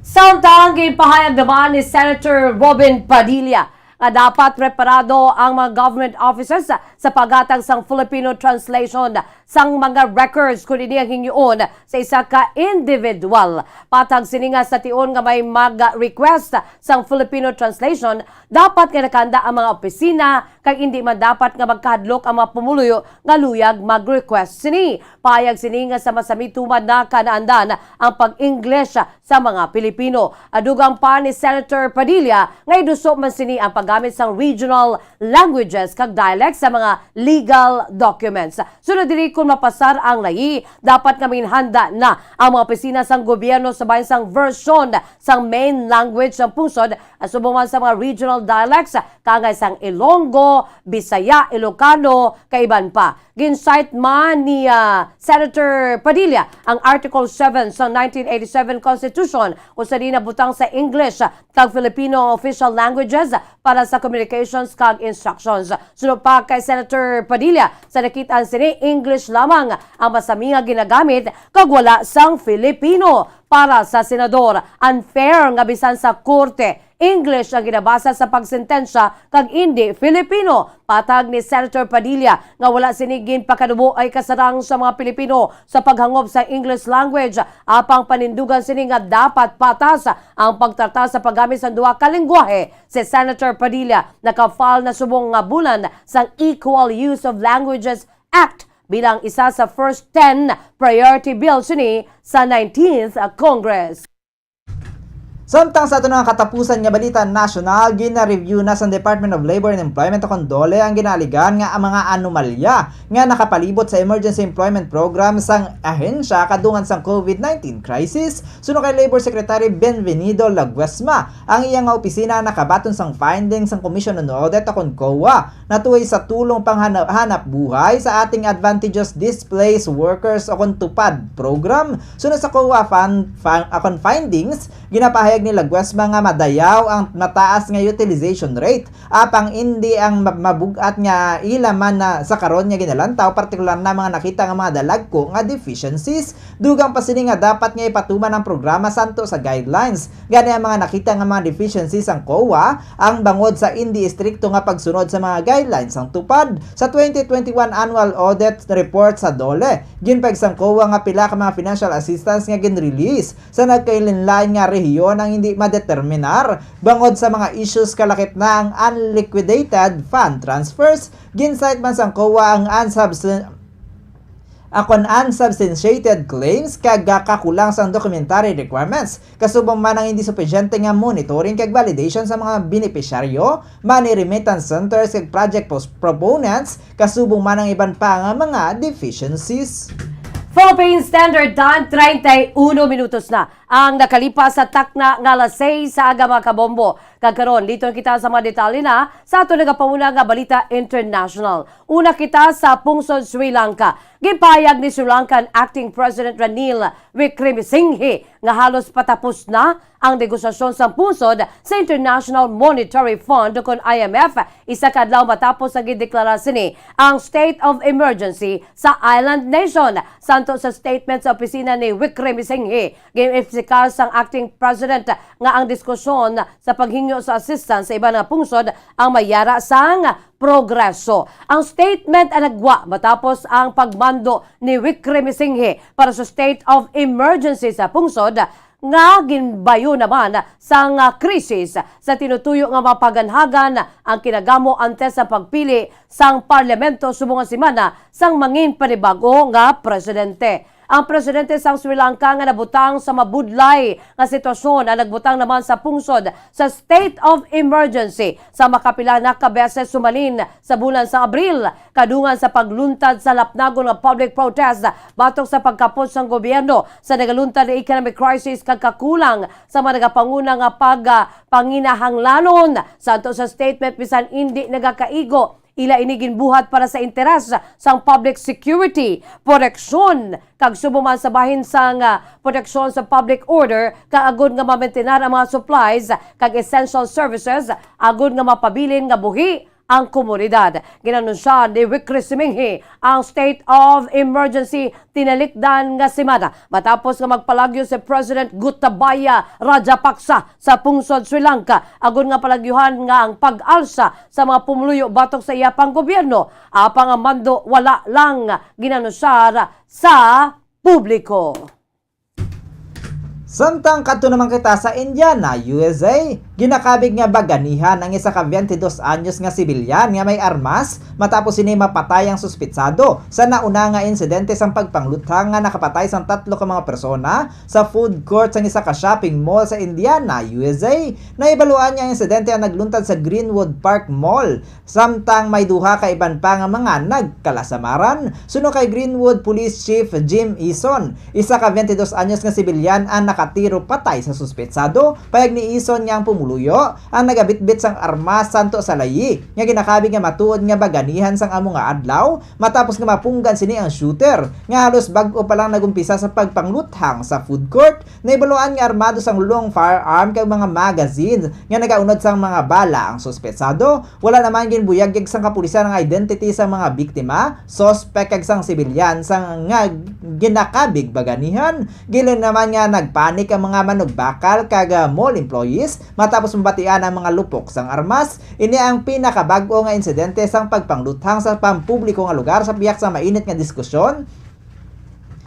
Samtang ginpahayag naman ni Senator Robin Padilla nga dapat preparado ang mga government offices sa paghatag sang Filipino translation sang mga records kon ini ang hingyoon sa isa ka individual. Patag sini nga sa tion nga may mag-request sang Filipino translation, dapat nga nakahanda ang mga opisina kag indi man dapat nga magkahadlok ang mga pumuluyo nga luyag mag-request sini. Pahayag sini nga sa masamitumad na kanaandan ang pag-English sa mga Pilipino. Adugang pa ni Senator Padilla nga iduso man sini ang paggamit sang regional languages kag dialects sa mga legal documents. Sunod diri, kon mapasar ang layi, dapat nga manginhanda na ang mga opisina sang gobyerno sa bahin sang version sang main language sang pungsod, subong man sa mga regional dialects, kaangay sang Ilonggo, Bisaya, Ilocano, kag iban pa. Gin-cite man ni, ah, Senator Padilla ang Article seven sa nineteen eighty-seven Constitution, kung sa diin nabutang sa English kag Filipino official languages para sa communications kag instructions. Suno pa kay Senator Padilla, sa nakit-an sini, English lamang ang masami nga ginagamit kag wala sang Filipino. Para sa senador, unfair nga bisan sa korte, English ang ginabasa sa pagsentensya kag indi Filipino. Patag ni Senator Padilla nga wala sini ginpakanubo ay kasarang sa mga Pilipino sa paghangop sa English language, apang panindugan sini nga dapat patas ang pagtrata sa paggamit sang duha ka lengguwahe. Si Senator Padilla naka-file na subong nga bulan sang Equal Use of Languages Act bilang isa sa first ten priority bills sini sa nineteenth Congress. Samtang sa aton nga katapusan nga balita nasyonal, gina-review na sang Department of Labor and Employment o kon DOLE ang ginaaligan nga ang mga anomalya nga nakapalibot sa Emergency Employment Program sang ahensya kadungan sang COVID nineteen crisis. Suno kay Labor Secretary Bienvenido Laguesma, ang iya nga opisina nakabaton sang findings sang Commission on Audit o kon COA. Natuoy sa tulong panghanap-buhay sa ating advantageous displaced workers o kon TUPAD program. Sunod sa COA fan-, fan-, akon findings, ginapahayag ni Laguesma nga madayaw ang mataas nga utilization rate, apang indi ang ma-, mabug-at nga ila man na sa karon nga ginalantaw, partikular na mga nakita nga mga dalagko nga deficiencies. Dugang pa sini nga dapat nga ipatuman ang programa santo sa guidelines. Gani ang mga nakita nga mga deficiencies sang COA ang bangod sa indi estrikto nga pagsunod sa mga guidelines sang TUPAD. Sa twenty twenty-one annual audit report sa DOLE, ginpahayag sang COA nga pila ka mga financial assistance nga gin-release sa nagkailinlain nga rehiyon ang hindi madeterminar bangod sa mga issues kalakip na ang unliquidated fund transfers. Gin-cite man sang COA ang unsubstan-, akon unsubstantiated claims kag kakulang sang documentary requirements, kasubong man ang hindi supisyente nga monitoring kag validation sa mga benepisyaryo, money remittance centers kag project pos-, proponents, kasubong man ang iban pa nga mga deficiencies. Philippine Standard Time, treinta y uno minutos na ang nakalipas sa takna nga alas sais sa aga, mga kabombo. Kag karon, liton kita sa mga detalye na sa aton nagapanguna nga balita international. Una kita sa pungsod Sri Lanka. Gipahayag ni Sri Lankan Acting President Ranil Wickremesinghe nga halos patapos na ang negosasyon sang pungsod sa International Monetary Fund, ukon I M F, isa ka adlaw matapos nga gideklara sini ang state of emergency sa island nation. Santo sa statement sa opisina ni Wickremesinghe, gin-emphasize sang acting president nga ang diskusyon sa paghingyo sa assistance sa iban nga pungsod ang may yara sang progreso. Ang statement ang nagwa matapos ang pagmando ni Wickremesinghe para sa state of emergency sa pungsod nga ginbayo naman sang, ah, krisis sa tinutuyo nga mga paganhagan ang kinagamo antes sa pagpili sang parlamento subong nga semana sang mangin panibago nga presidente. Ang presidente sang Sri Lanka nga nabutang sa mabudlay nga sitwasyon ang nagbutang naman sa pungsod sa state of emergency sa makapila na ka beses sumalin sa bulan sa Abril, kadungan sa pagluntad sa lapnagon nga public protest batok sa pagkapot sang gobyerno sa nagaluntad nga economic crisis kag kakulang sa mga nagapanguna nga pag, ah, panginahanglanon. Santo sa statement, bisan indi nagakaigo, ila ini ginbuhat para sa interes sang public security, proteksyon, kag subong man sa bahin sang, ah, proteksyon sa public order, kag agud nga mamaintenar ang mga supplies kag essential services, agud nga mapabilin nga buhi ang komunidad. Ginanunsya ni Wickremesinghe ang state of emergency tinalikdan nga semana matapos nga magpalagyo si President Gotabaya Rajapaksa sa pungsod Sri Lanka, agud nga palagyuhan nga ang pag-alsa sa mga pumuluyo batok sa iya pang gobyerno, apang ang mando wala lang ginanusyar sa publiko. Samtang kadto naman kita sa Indiana, U S A, ginakabig nga baganihan ang isa ka twenty-dos anyos nga sibilyan nga may armas matapos sini mapatay ang suspetsado sa nauna nga insidente sang pagpangluthang nga nakapatay sang tatlo ka mga persona sa food court sang isa ka shopping mall sa Indiana, U S A. Nahibaluan nga ang insidente ang nagluntad sa Greenwood Park Mall, samtang may duha ka iban pa nga mga nagkalasamaran. Suno kay Greenwood Police Chief Jim Eason, isa ka twenty-dos anyos nga sibilyan ang nakatiro patay sa suspetsado. Payag ni Eason nga ang pumuluyo ang nagabitbit sang armas santo sa layi nga ginakabig nga matuod nga baganihan sang amo nga adlaw, matapos nga mapunggan sini ang shooter nga halos bag-o pa lang nag-umpisa sa pagpangluthang sa food court. Nahibaluan nga armado sang long firearm kag mga magazine nga nagaunod sang mga bala ang suspetsado. Wala naman ginbuyagyag sang kapulisan ang identity sang mga biktima, suspek kag sang sibilyan sang nga ginakabig baganihan. Giling naman nga nagpanik ang mga manugbakal kag, ah, mall employees matapos mabatian ang mga lupok sang armas. Ini ang pinakabag-o nga insidente sang pagpangluthang sa pampubliko nga lugar sa pihak sa mainit nga diskusyon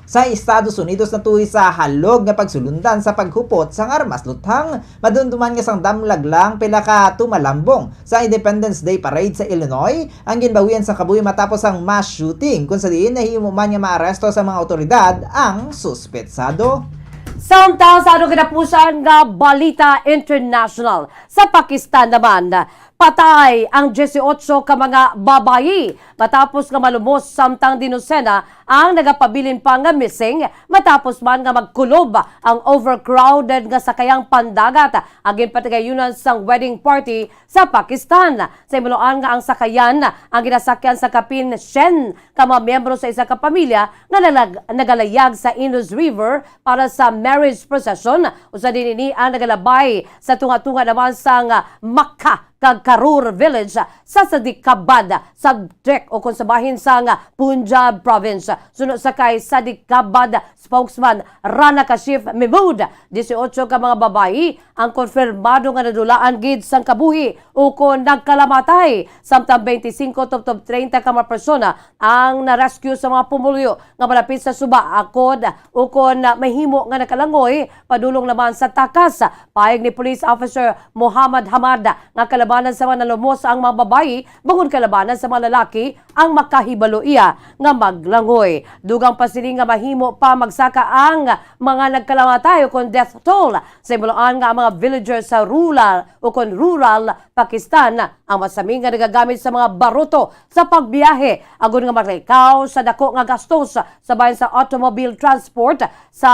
sa Estados Unidos natuhoy sa halog nga pagsulundan sa paghupot sang armas luthang. Madumduman nga sang damlag lang pila ka tumalambong sa Independence Day Parade sa Illinois ang ginbawian sa kabuhi matapos ang mass shooting, kung sa diin nahimo man nga maaresto sa mga awtoridad ang suspetsado. Samtang sa ano kinapusan nga balita international, sa Pakistan naman, patay ang dieciocho ka mga babayi matapos nga malumos, samtang dinosena ang nagapabilin pa nga missing matapos man nga magkulob ang overcrowded nga sakayang pandagat ang ginpatigayunan sang wedding party sa Pakistan. Sa imuloan nga ang sakayan ang ginasakyan sa kapin syen ka mga miyembro sa isa ka pamilya nga nalag-, nagalayag sa Indus River para sa marriage procession, usa din ini ang nagalabay sa tunga-tunga naman sang Makkah kag Karur village sa Sadikabad subdistrict o kung sa bahin sang Punjab province. Suno sa kay Sadikabad spokesman Rana Kashif Mahmood, dieciocho ka mga babayi ang konfirmado nga nadulaan gid sang kabuhi ukon nagkalamatay, samtang twenty-five tubtob treinta ka mga persona ang na-rescue sa mga pumuluyo nga malapit sa suba, akod ukon mahimo nga nakalangoy padulong naman sa takas. Pahayag ni Police Officer Muhammad Hamad nga kalabaw Labanan sa mga nalumos ang mga babayi, bangod kay labanan sa mga lalaki ang makahibalo iya nga maglangoy. Dugang pa sini nga mahimo pa magsaka ang mga nagkalamatay o kon death toll sa imuloan nga ang mga villager sa rural o kon rural Pakistan ang masami nga nagagamit sa mga baruto sa pagbiyahe agod nga makalikaw sa dako nga gastos sa bahin sa automobile transport sa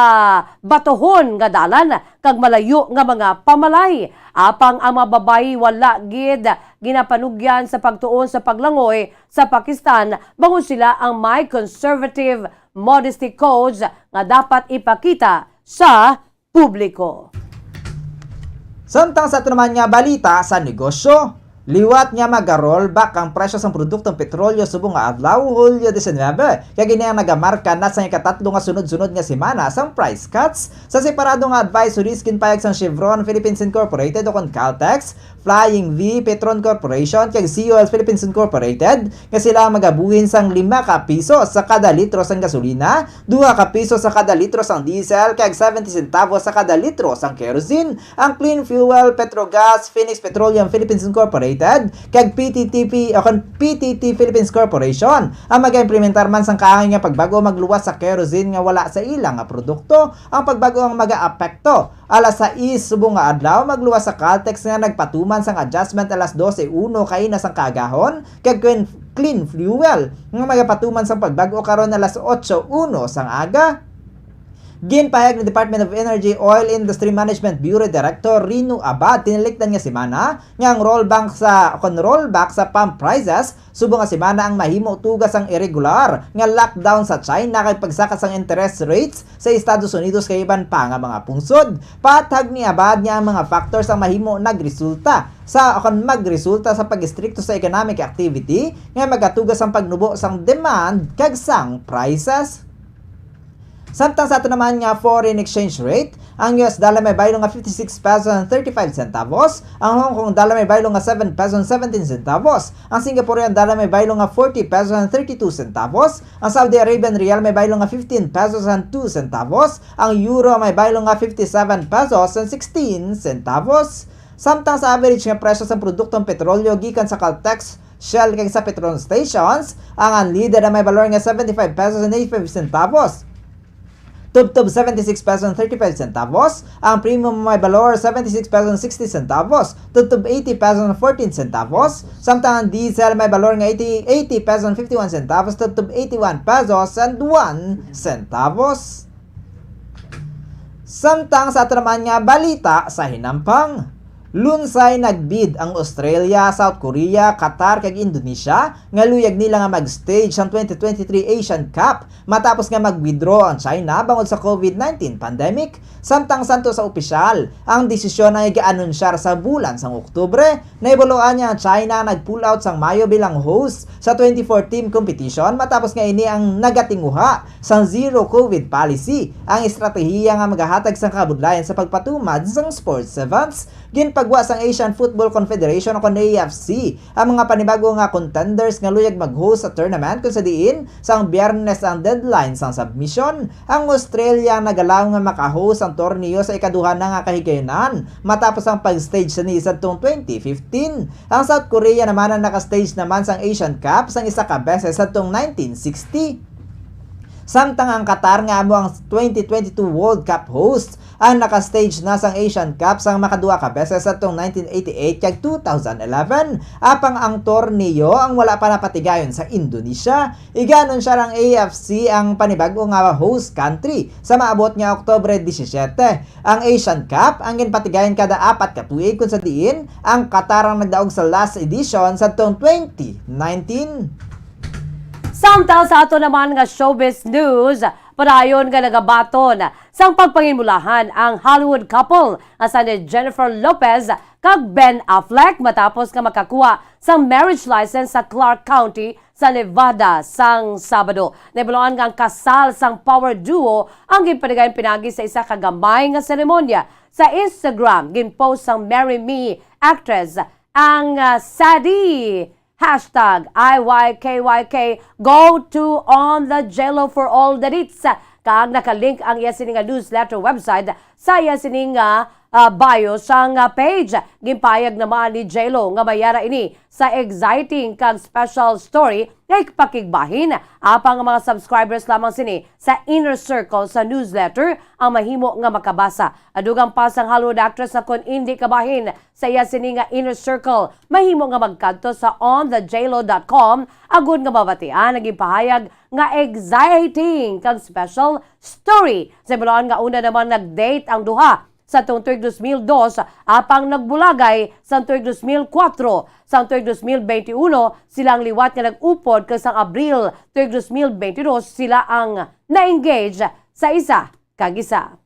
batuhon nga dalan kag malayo nga mga pamalay. Apang ang mga babayi wala gid ginapanugyan sa pagtuon sa paglangoy sa Pakistan, bangod sila ang may conservative modesty codes nga dapat ipakita sa publiko. Samtang sa ato naman nga balita sa negosyo, liwat nga maga-rollback ang presyo sang produktong petrolyo subong nga adlaw, Hulyo diecinuebe, kag ini ang nagamarka na sang ikatatlo nga sunod-sunod nga semana sang price cuts. Sa separado nga advisories, ginpahayag sang Chevron Philippines Incorporated o kon Caltex, Flying V, Petron Corporation, kag C O L Philippines Incorporated nga sila ang magabuhin sang lima ka piso sa kada litro sang gasolina, duha ka piso sa kada litro sang diesel, kag seventy centavos sa kada litro sang kerosene. Ang Clean Fuel, Petrogas, Phoenix Petroleum Philippines Incorporated, kag P T T P o kon P T T Philippines Corporation ang mag-implementar man sang kaangay nga pagbag-o magluwas sa kerosene nga wala sa ila nga produkto. Ang pagbag-o ang mag-aapekto alas sais subong nga adlaw, magluwas sa Caltex nga nagpatuman sang adjustment alas dose uno kaina sang kaagahon, kag Clean, Clean Fuel nga magapatuman sang pagbag-o karon alas otso uno sang aga. Ginpahayag ni Department of Energy Oil Industry Management Bureau Director Rino Abad tinilikdan nga semana nga ang rollback sa, kon rollback sa pump prices subong nga semana ang mahimo tuga sang irregular nga lockdown sa China kag pagsaka sang interest rates sa Estados Unidos kag iban pa nga mga pungsod. Patag ni Abad nga ang mga factors ang mahimo nagresulta sa, o kon magresulta sa pag-istrikto sa economic activity nga magatuga sang pagnubo sang demand kag sang prices. Samtang sa ato naman nga foreign exchange rate, ang U S dollar may baylo nga fifty-six pesos and thirty-five centavos, ang Hong Kong dollar may baylo nga seven pesos and seventeen centavos, ang Singaporean dollar may baylo nga forty pesos and thirty-two centavos, ang Saudi Arabian rial may baylo nga fifteen pesos and two centavos, ang euro may baylo nga fifty-seven pesos and sixteen centavos. Samtang sa average nga presyo sang produktong petrolyo gikan sa Caltex, Shell kag sa Petron stations, ang unleaded ang may balor nga seventy-five pesos and eighty-five centavos. Tubtob seventy-six pesos and thirty-five centavos, ang premium may balor seventy-six pesos and sixty centavos, tubtob eighty pesos and fourteen centavos, samtang ang diesel may balor nga eighty, eighty pesos and fifty-one centavos, tubtob eighty-one pesos and one centavos. Samtang sa ato naman nga balita sa hinampang, lunsay nagbid ang Australia, South Korea, Qatar, kag Indonesia nga luyag nila nga mag-stage sang twenty twenty-three Asian Cup matapos nga mag-withdraw ang China bangod sa COVID nineteen pandemic. Samtang santo sa opisyal, ang desisyon ang iga-anunsyar sa bulan sang Oktubre. Nahibaluan nga ang China nag-pull out sang Mayo bilang host sa twenty-four team competition matapos nga ini ang nagatinguha sang zero COVID policy, ang estratehiya nga magahatag sang kabudlayan sa pagpatumad sang sports events. Ginpagwa sang Asian Football Confederation o kon A F C ang mga panibag-o nga contenders nga luyag mag-host sa tournament, kung sa diin sang Biyernes ang deadline sang submission. Ang Australia ang nagalaw nga maka-host ang torneo sa ikaduha na nga kahigayunan matapos ang pag-stage sini sadtong twenty fifteen. Ang South Korea naman ang naka-stage naman sang Asian Cup sang isa ka beses sadtong nineteen sixty. Samtang ang Qatar nga amo ang twenty twenty-two World Cup host, ang naka-stage na sang Asian Cup sang makaduha ka beses sadtong nineteen eighty-eight kag two thousand eleven, apang ang torneo ang wala pa napatigayon sa Indonesia. Iga-anunsar ang A F C ang panibag-o nga host country sa maabot nga Oktubre disisyete. Ang Asian Cup ang ginpatigayon kada apat ka tuig, kung sa diin ang Qatar ang nagdaog sa last edition sadtong twenty nineteen. Samtang sa ato naman nga showbiz news, padayon nga nagabaton sang pagpanginmulahan ang Hollywood couple nga sina Jennifer Lopez kag Ben Affleck matapos nga makakuha sang marriage license sa Clark County sa Nevada sang Sabado. Nahibaluan nga ang kasal sang power duo ang ginpatigayon pinaagi sa isa ka gamay nga seremonya. Sa Instagram, ginpost sang Marry Me actress ang, ah, Sadi, hashtag I Y K Y K, go to on the J Lo for all the deets. Kag nakalink ang iya sini nga newsletter website sa iya sini nga ah, bio sang, ah, page. Ginpahayag naman ni J-Lo nga may ara ini sa exciting kag special story nga ipakigbahin. Apang ang mga subscribers lamang sini sa Inner Circle sa newsletter ang mahimo nga makabasa. Dugang pa sang Hollywood actress nga kon indi kabahin sa iya sini nga Inner Circle, mahimo nga magkadto sa on the J Lo dot com agud nga mabatian ang ginpahayag nga exciting kag special story. Sa bulawan nga una naman nag-date ang duha sa tuong tuig dos mil dos, apang nagbulagay sang tuig dos mil kuwatro. Sang tuig dos mil benti uno, sila ang liwat nga nag-upod, kag sang Abril tuig dos mil benti dos, sila ang na-engage sa isa kag isa.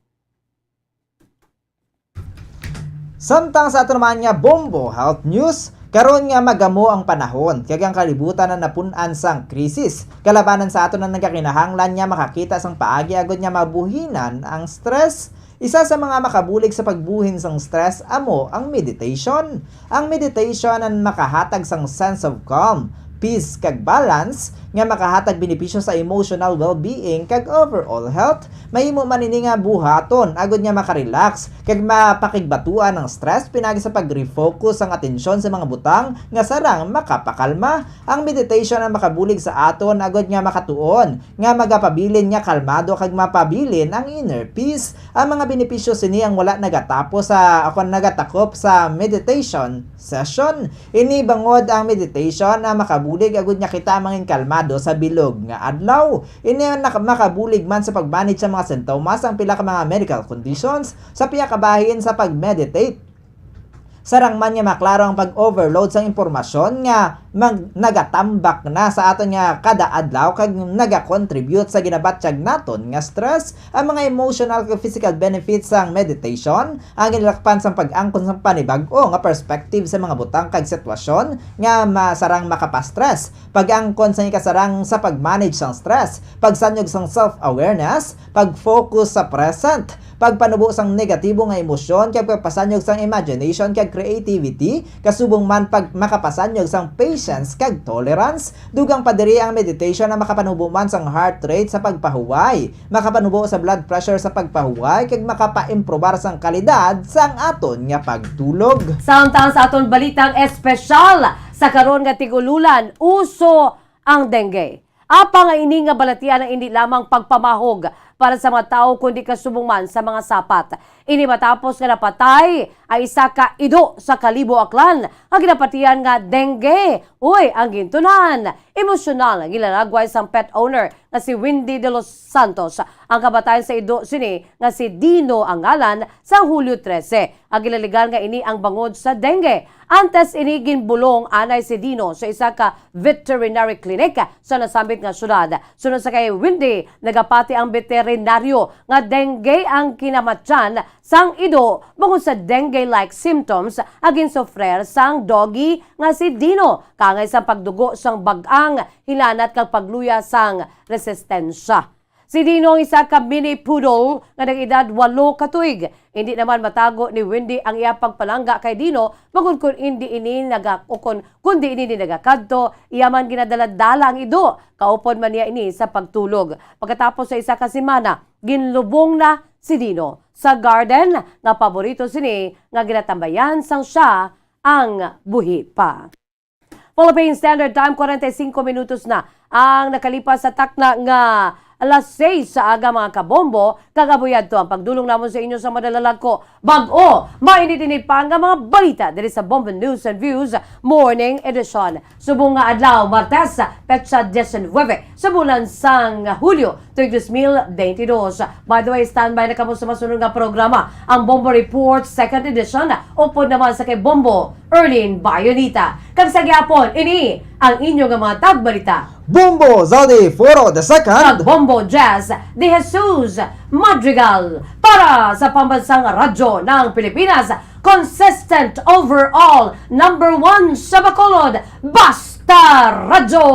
Samtang sa ato naman nga Bombo Health News, karon nga magamo ang panahon kag ang kalibutan na napun-an sang krisis, kalabanan sa aton ang nagakinahanglan nga makakita sang paagi agud nga mabuhinan ang stress. Isa sa mga makabulig sa pagbuhin sang stress amo ang meditation. Ang meditation ang makahatag sang sense of calm, peace, kag balance nga makahatag benepisyo sa emotional well-being kag overall health. Mahimo man ini nga buhaton agud nga makarelax kag mapakigbatuan ang stress pinagi sa pag-refocus ang atensyon sa mga butang nga sarang makapakalma. Ang meditation ang makabulig sa aton agud nga makatuon nga magapabilin nga kalmado kag mapabilin ang inner peace. Ang mga benepisyo sini ang wala nagatapos sa, ako, nagatakop sa meditation session. Ini bangod ang meditation na makabulig agud nga kita mangin kalmado sa bilog nga adlaw. Ini nak-, makabulig man sa pag-manage sa mga sintomas ang pila ka mga medical conditions sa pihak kabahin sa pag-meditate. Sarang man nga maklaro ang pag-overload sang impormasyon nga mag-, nagatambak na sa aton nga kada adlaw kag nagakontribute sa ginabatyag naton nga stress. Ang mga emotional kag physical benefits sang meditation ang ginalakpan sang pag-angkon sang panibag-o nga perspective sa mga butang kag sitwasyon nga masarang makapastress, pag-angkon sang ikasarang sa pag-manage sang stress, pagsanyog sang self-awareness, pag-focus sa present, pagpanubo sang negatibo nga emosyon, kag pagpasanyog sang imagination kag creativity, kasubong man pag makapasanyog sang patience kag tolerance. Dugang pa diri ang meditation ang makapanubo man sang heart rate sa pagpahuway, makapanubo sa blood pressure sa pagpahuway, kag makapa-improbar sang kalidad sang aton nga pagtulog. Samtang sa aton balitang espesyal, sa karon nga tig-ululan, uso ang dengue. Apang ang ini nga balatian ang indi lamang pagpamahog para sa mga tawo, kundi kasubong man sa mga sapat. Ini matapos nga napatay ang isa ka ido sa Kalibo, Aklan, nga ginapatihan nga dengue. Uy, ang gintunan, emosyonal nga ginalagway sang pet owner nga si Wendy de los Santos. Ang kamatayon sa ido sini nga si Dino ang ngalan sang Hulyo trese. Ang ginalegar nga ini ang bangod sa dengue. Antes ini, ginbulong anay si Dino sa isa ka veterinary clinic sa nasambit nga syudad. Sunod sa kay Wendy, nagapati ang veterinaryo nga dengue ang kinamatyan sang ido bangod sa dengue-like symptoms nga ginsufrer sang doggy nga si Dino, kaangay sang pagdugo sang bag-ang hilanat kag pagluya sang resistensya. Si Dino ang isa ka mini poodle nga nag-edad walo ka tuig. Hindi naman matago ni Wendy ang iya pagpalangga kay Dino, bangod kon indi ini naga-, o kon, kundi ini ni nagakadto, iya man ginadala-dala ang ido. Kaupod man niya ini sa pagtulog. Pagkatapos sa isa ka semana, ginlubong na si Dino sa garden nga paborito sini nga ginatambayan sang siya ang buhi pa. Philippine Standard Time, kwarenta y singko minutos na ang nakalipas sa takna nga alas seis sa aga, mga kabombo, kag amo yadto ang pagdulong namon sa inyo sa madalalagko. Bag-o, mainit-init pa nga mga balita diri sa Bombo News and Views Morning Edition. Subong nga adlaw, Martes, petsa diecinuebe sa bulan sang Hulyo, tuig dos mil benti dos. By the way, standby na kamo sa masunod nga programa, ang Bombo Report Second Edition, upod naman sa kay Bombo Erlin Bayonita. Kag sa gihapon, ini ang inyo nga mga tagbalita, Bombo Zaldi Foro the Second. Kag Bombo Jazz de Jesus Madrigal para sa Pambansang Radyo ng Pilipinas, consistent overall, number one sa Bacolod, Basta Radyo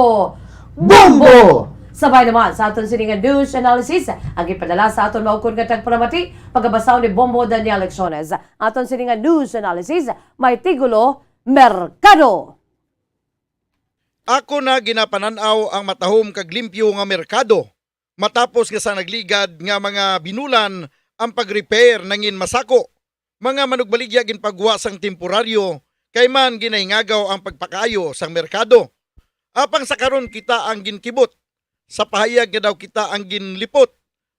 Bombo! Sabay naman sa aton sini nga news analysis, ang ipadala sa aton maukod nga tagpalamati, pagabasahon ni Bombo Daniel Lecciones. Aton sini nga news analysis, may titulo, Merkado. Ako na ginapanan-aw ang matahom kag limpyo nga merkado, matapos nga sa nagligad nga mga binulan ang pag-repair nangin masako. mga manugbaligya ginpagwa sang temporaryo, kay man ginahingagaw ang pagpakaayo sang merkado. Apang sa karon kita ang ginkibot, sa pahayag nga daw kita ang ginlipot,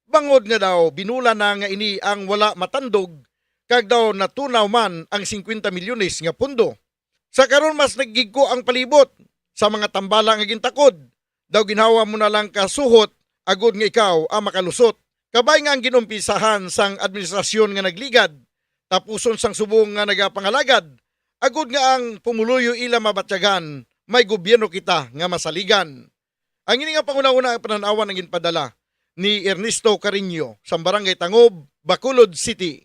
bangod nga daw binulan na nga ini ang wala matandog, kag daw natunaw man ang singkwenta milyones nga pondo. Sa karon mas nagigko ang palibot sa mga tambala nga gintakod. Daw ginhawa mo na lang ka suhot agod nga ikaw ang makalusot. Kabay nga ang ginumpisahan sang administrasyon nga nagligad, tapuson sang subong nga nagapangalagad, agod nga ang pumuluyo ila mabatyagan, may gobyerno kita nga masaligan. Ang ini nga panghunahuna ang panan-awan ang ginpadala ni Ernesto Cariño sa Barangay Tangob, Bacolod City.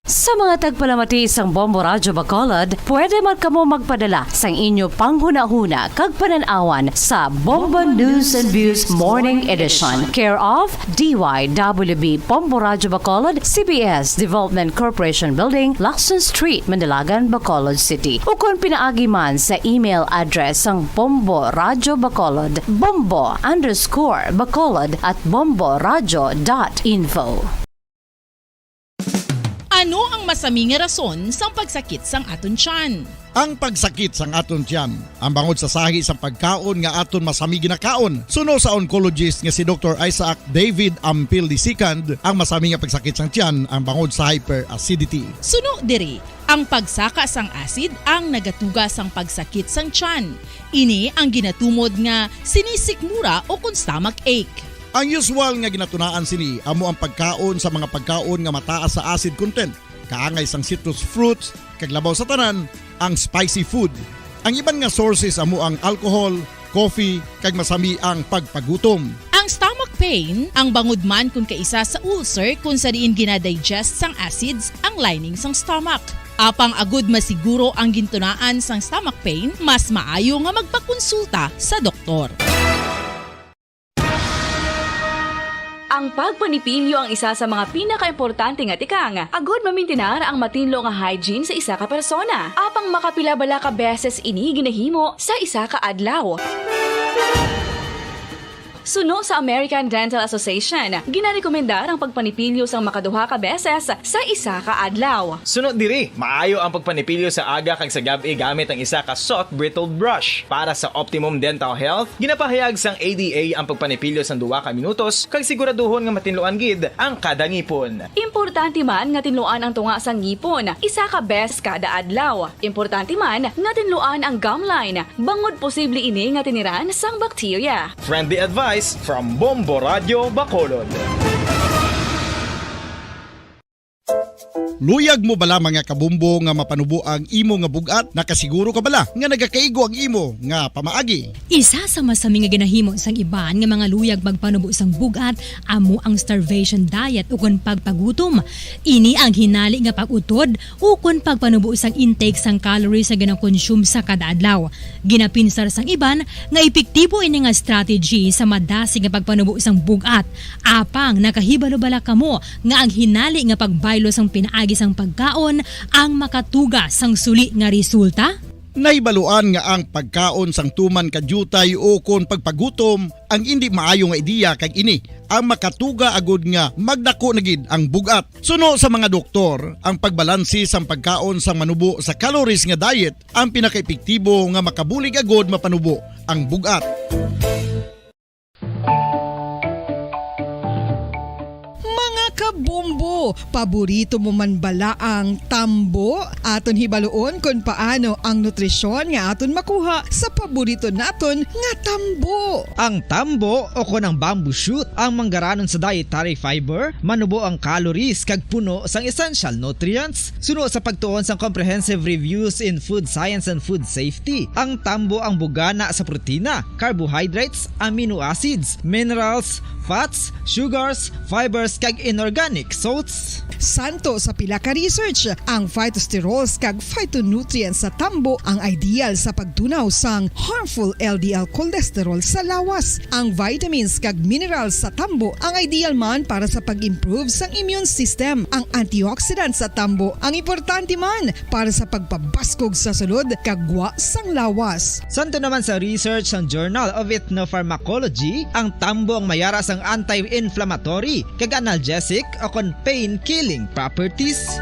Sa mga tagpalamati sang Bombo Radyo Bacolod, pwede man kamo magpadala sang inyo panghunahuna kag panan-awan sa Bombo News and Views Morning Edition, care of D Y W B Bombo Radyo Bacolod, C B S Development Corporation Building, Lacson Street, Mandilagan, Bacolod City, ukon pinaagi man sa email address sang Bombo Radyo Bacolod, bombo underscore bacolod at bomboradyo dot info. Ano ang masami nga rason sang pagsakit sang aton tiyan? Ang pagsakit sang aton tiyan ang bangod sa sahi sang pagkaon nga aton masami ginakaon. Suno sa oncologist nga si Doktor Isaac David Ampil the second, ang masami nga pagsakit sang tiyan ang bangod sa hyperacidity. Suno diri, ang pagsaka sang acid ang nagatuga sang pagsakit sang tiyan. Ini ang ginatumod nga sinisikmura o kon stomach ache. Ang usual nga ginatunaan sini amo ang pagkaon sa mga pagkaon nga mataas sa acid content, kaangay sang citrus fruits, kag labaw sa tanan, ang spicy food. Ang iban nga sources amo ang alcohol, coffee, kag masami ang pagpagutom. Ang stomach pain ang bangod man kon kaisa sa ulcer kon sa diin ginadigest sang acids ang lining sang stomach. Apang agud masiguro ang gintunaan sang stomach pain, mas maayo nga magpakonsulta sa doktor. Ang pagpanipilyo ang isa sa mga pinakaimportante nga tikang agud mamintinar ang matinlo nga hygiene sa isa ka persona. Apang makapila bala ka beses ini ginahimo sa isa ka adlaw? Suno sa American Dental Association, ginarekomendar ang pagpanipilyo sang makaduha ka beses sa isa ka adlaw. Suno diri, maayo ang pagpanipilyo sa aga kag sa gab-i gamit ang isa ka soft bristled brush. Para sa optimum dental health, ginapahayag sang A D A ang pagpanipilyo sang duha ka minutos kag siguraduhon nga matinluan gid ang kada ngipon. Importante man nga tinluan ang tunga sang ngipon isa ka beses kada adlaw. Importante man nga tinluan ang gum line, bangod posible ini nga tiniran sang bakterya. Friendly advice from Bombo Radyo Bacolod. Luyag mo bala, mga kabombo, nga mapanubo ang imo nga bug-at? Nakasiguro ka bala nga nagakaigo ang imo nga pamaagi? Isa sa masami nga ginahimo sang iban nga mga luyag magpanubo sang bug-at amo ang starvation diet ukon pagpagutom. Ini ang hinali nga pag-utod ukon pagpanubo sang intake sang calories nga ginakonsume sa kada adlaw. Ginapinsar sang iban nga epektibo ini nga strategy sa madasig nga pagpanubo sang bug-at. Apang nakahibalo bala kamo nga ang hinali nga pagbaylo sang pinaagi sang pagkaon ang makatuga sang suli nga resulta? Nahibaluan nga ang pagkaon sang tuman ka diutay ukon pagpagutom ang indi maayo nga ideya, kag ini ang makatuga agud nga magdako na gid ang bug-at. Suno sa mga doktor, ang pagbalanse sang pagkaon sang manubo sa calories nga diet ang pinakaepektibo nga makabulig agud mapanubo ang bug-at. Mga kabombo, paborito mo man bala ang tambo? Aton hibaluon kon paano ang nutrisyon nga aton makuha sa paborito naton nga tambo. Ang tambo o kon ang bamboo shoot ang manggaranon sa dietary fiber, manubo ang calories kag puno sang essential nutrients. Suno sa pagtuon sang Comprehensive Reviews in Food Science and Food Safety, ang tambo ang bugana sa protina, carbohydrates, amino acids, minerals, fats, sugars, fibers, kag inorganic salts. Santo sa pila ka research, ang phytosterols kag phytonutrients sa tambo ang ideal sa pagtunaw sang harmful L D L cholesterol sa lawas. Ang vitamins kag minerals sa tambo ang ideal man para sa pag-improve sang immune system. Ang antioxidants sa tambo ang importante man para sa pagpabaskog sa sulod kag gwa sang lawas. Santo naman sa research sang Journal of Ethnopharmacology, ang tambo ang mayara sang anti-inflammatory kag analgesic o kon pain-killing properties.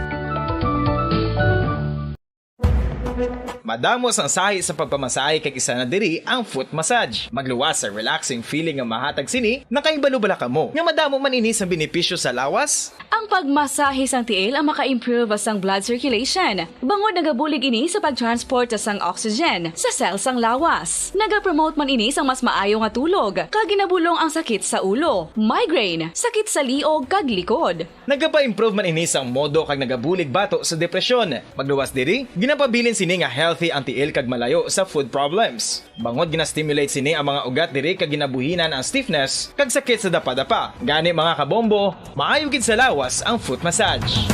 Madamo sang sahi sa pagpamasahe kag isa na diri ang foot massage. Magluwas sa relaxing feeling nga mahatag sini, nakahibalo bala kamo nga madamo man ini sang benepisyo sa lawas? Ang pagmasahe sang tiil ang maka-improve sang blood circulation, bangod nagabulig ini sa pag-transport sang oxygen sa cell sang lawas. Nagapromote man ini sang mas maayo nga tulog, kag ginabulong ang sakit sa ulo, migraine, sakit sa liog kag likod. Nagapa-improve man ini sang modo kag nagabulig bato sa depresyon. Pagluwas diri, ginapabilin sini nga healthy ang tiil kag malayo sa foot problems. Bangod gina-stimulate sini ang mga ugat diri kag ginabuhinan ang stiffness kag sakit sa dapadapa. Gani, mga kabombo, maayo gid sa lawas ang foot massage.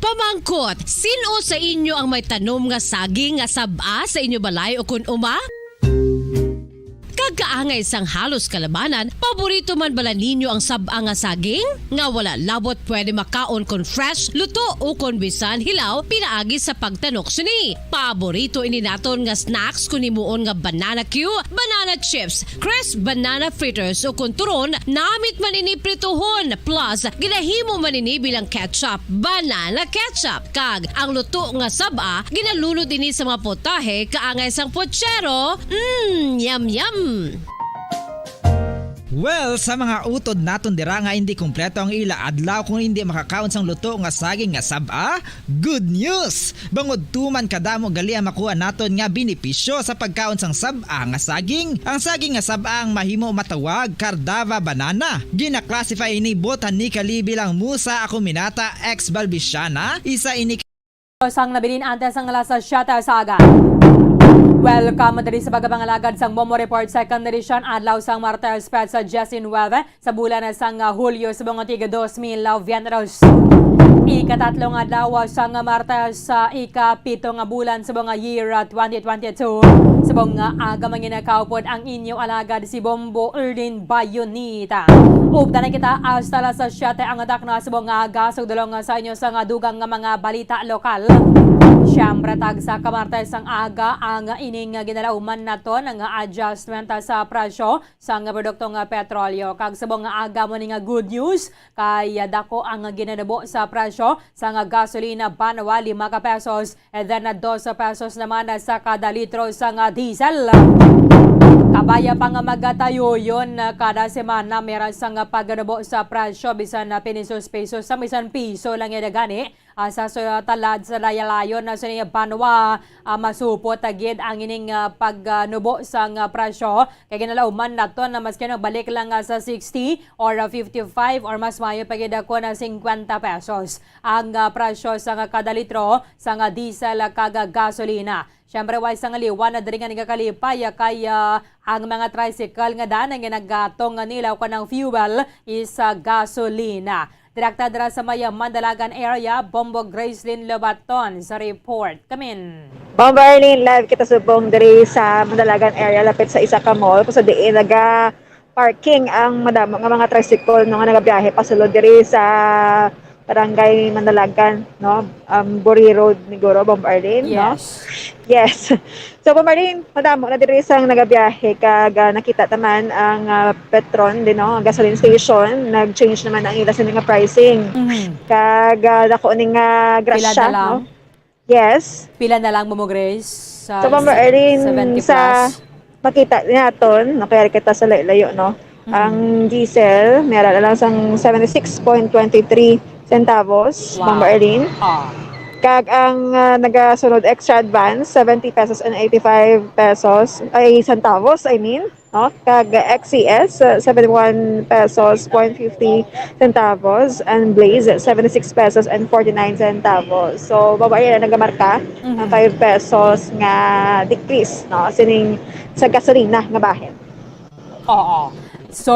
Pamangkot, sin-o sa inyo ang may tanom nga saging nga sab-a sa inyo balay o kon uma? Kag kaangay sang halos kalabanan, paborito man bala ninyo ang sab-a nga saging? Nga wala labot pwede makaon kon fresh, luto o kon bisan hilaw pinaagi sa pagtanok sini. Paborito ini naton nga snacks kon himuon nga banana cue, banana chips, crisp banana fritters o kon turon, namit man ini prituhon, plus ginahimo man ini bilang ketchup, banana ketchup. Kag ang luto nga sab-a, ginalunod ini sa mga putahe kaangay sang putsero. Mm, yum, yum! Well, sa mga utod naton dira nga hindi kompleto ang ila adlaw kung hindi makakaon sang luto nga saging nga sab-a, good news! Bangod tuman kadamo gali ang makuha naton nga benepisyo sa pagkaon sang sab-a nga saging. Ang saging nga sab-a ang mahimo matawag Cardava banana. Gina-classify ini botanically bilang Musa acuminata ex balbisiana, isa ini Sang nabilin antes ang alas siyete sa aga. Welcome diri sa pagpangalagad sang Bombo Report, second edition, adlaw sang Martes, petsa diecinuebe sa bulan sang, ah, Hulyo sa mga tiga dos mil veintitrés. Ikatatlong adlaw sang Martes sa ikapito nga bulan sa mga year, ah, twenty twenty-two. Sa mga aga, manginakaupod ang inyo alagad si Bombo Erlin Bayonita. Updan na kita hasta alas siyete ang takna sa mga aga. Sugdulong sa inyo sa nga dugang nga mga balita lokal. Siyempre, tagsa ka Martes ang aga ang ining ginalauman naton nga adjustment sa presyo sang produkto nga petrolyo. Kag sa mga aga mo ni nga good news, kay dako ang ginanubo sa presyo sang gasolina, banwa, lima ka pesos, and then, ah, dos pesos naman sa kada litro sang, ah, diesel. Kabaya pa nga magatayo yon, ah, kada semana, meron sang pagnubo sa presyo, bisan na pinisos-pisos sa bisan piso lang yan gani. Ah, sa su-, talad sa layalayon na sini banwa, ah, masupot, ah, gid ang ining, ah, pagnubo sang, ah, presyo. Kay ginalauman naton na maski ano, balik lang, ah, sa sixty or, ah, fifty-five or mas maayo pa gid ako na fifty pesos ang, ah, presyo sang kada litro sang, ah, diesel kag gasolina. Siyempre, way sang liwan na diri nga nagakalipay, ah, kay, ah, ang mga tricycle nga daan ang ginagatong nga nila o kanang fuel is, ah, gasolina. Direkta dira sa may Mandalagan area, Bombo Gracelyn Lobaton sa report. Kamin. Bombo Arlene, live kita subong diri sa Mandalagan area, lapit sa isa ka mall, kung sa diin naga parking ang madamo nga mga tricycle, no, nga nagabiyahe pasulod diri sa Barangay Mandalagan, no? Um, Buri Road, niguro, Bombo Arlene, no? Yes. Yes. So, Bombo Arlene, madamo na diri sang nagabiyahe kag, ah, nakita ta man ang, ah, Petron din, no? Gasoline station, nag-change naman ang ila sini nga pricing. Mhm. Kag, ah, dako ni nga grasya, no? Pila na lang? Yes. Pila na lang, Momo Grace? Sa Bombo Arlene, seventy sa plus? Makita naton, no, kaya kita sa layo-layo, no? Mm. Ang diesel, meron na lang sang seventy-six point twenty-three centavos, Wow. Bombo Arlene. Ah. Kag ang, ah, nagasunod extra advance, seventy pesos and eighty-five pesos, ay, centavos, I mean. No? Kag X C S, uh, seventy-one pesos point fifty centavos, and Blaze, seventy-six pesos and forty-nine centavos. So, babae na nagamarka Mhm. ang five pesos nga decrease, no? Sining sa gasolina nga bahin. Oo. So,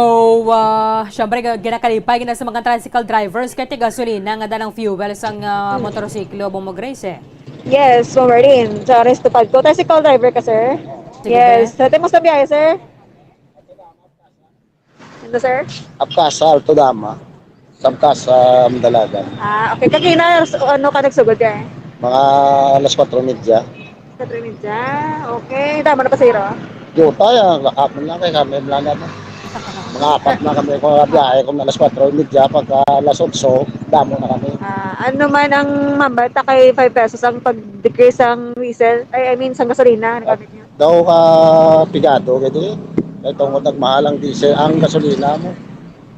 ah, syempre, ga-, ginakalipay gina sa mga tricycle drivers kay ti gasolina nga danang fuel sang, ah, Hmm. motorsiklo, Bombo Grace, eh. Yes, Bombo Arlene. Sa Resto Padco. Tricycle driver ka, sir? Sige, Yes. be. Sa timos na biyahe, sir? Ano, sir? Apkasa, Alto Dama. Sa Apkasa, Mandalagan. Ah, okay. Kagina, s-, ano ka nagsugod ka eh? Mga alas kwatro medya. Kwatro medya? Okay. Dama na pa, sir, oh. Di pa, ya, lakapon lang kay kami, wala na to. Mga apat na kami, kung biyahe, kung alas kwatro medya, pagka alas otso, damo na kami. Ah, ano man ang mambata kay five pesos ang pag-decrease sang diesel? Ay, I mean, sang gasolina, ang gamit niyo? Daw ka pigado kay dili. Kay tungod nagmahal ang diesel, ang gasolina mo.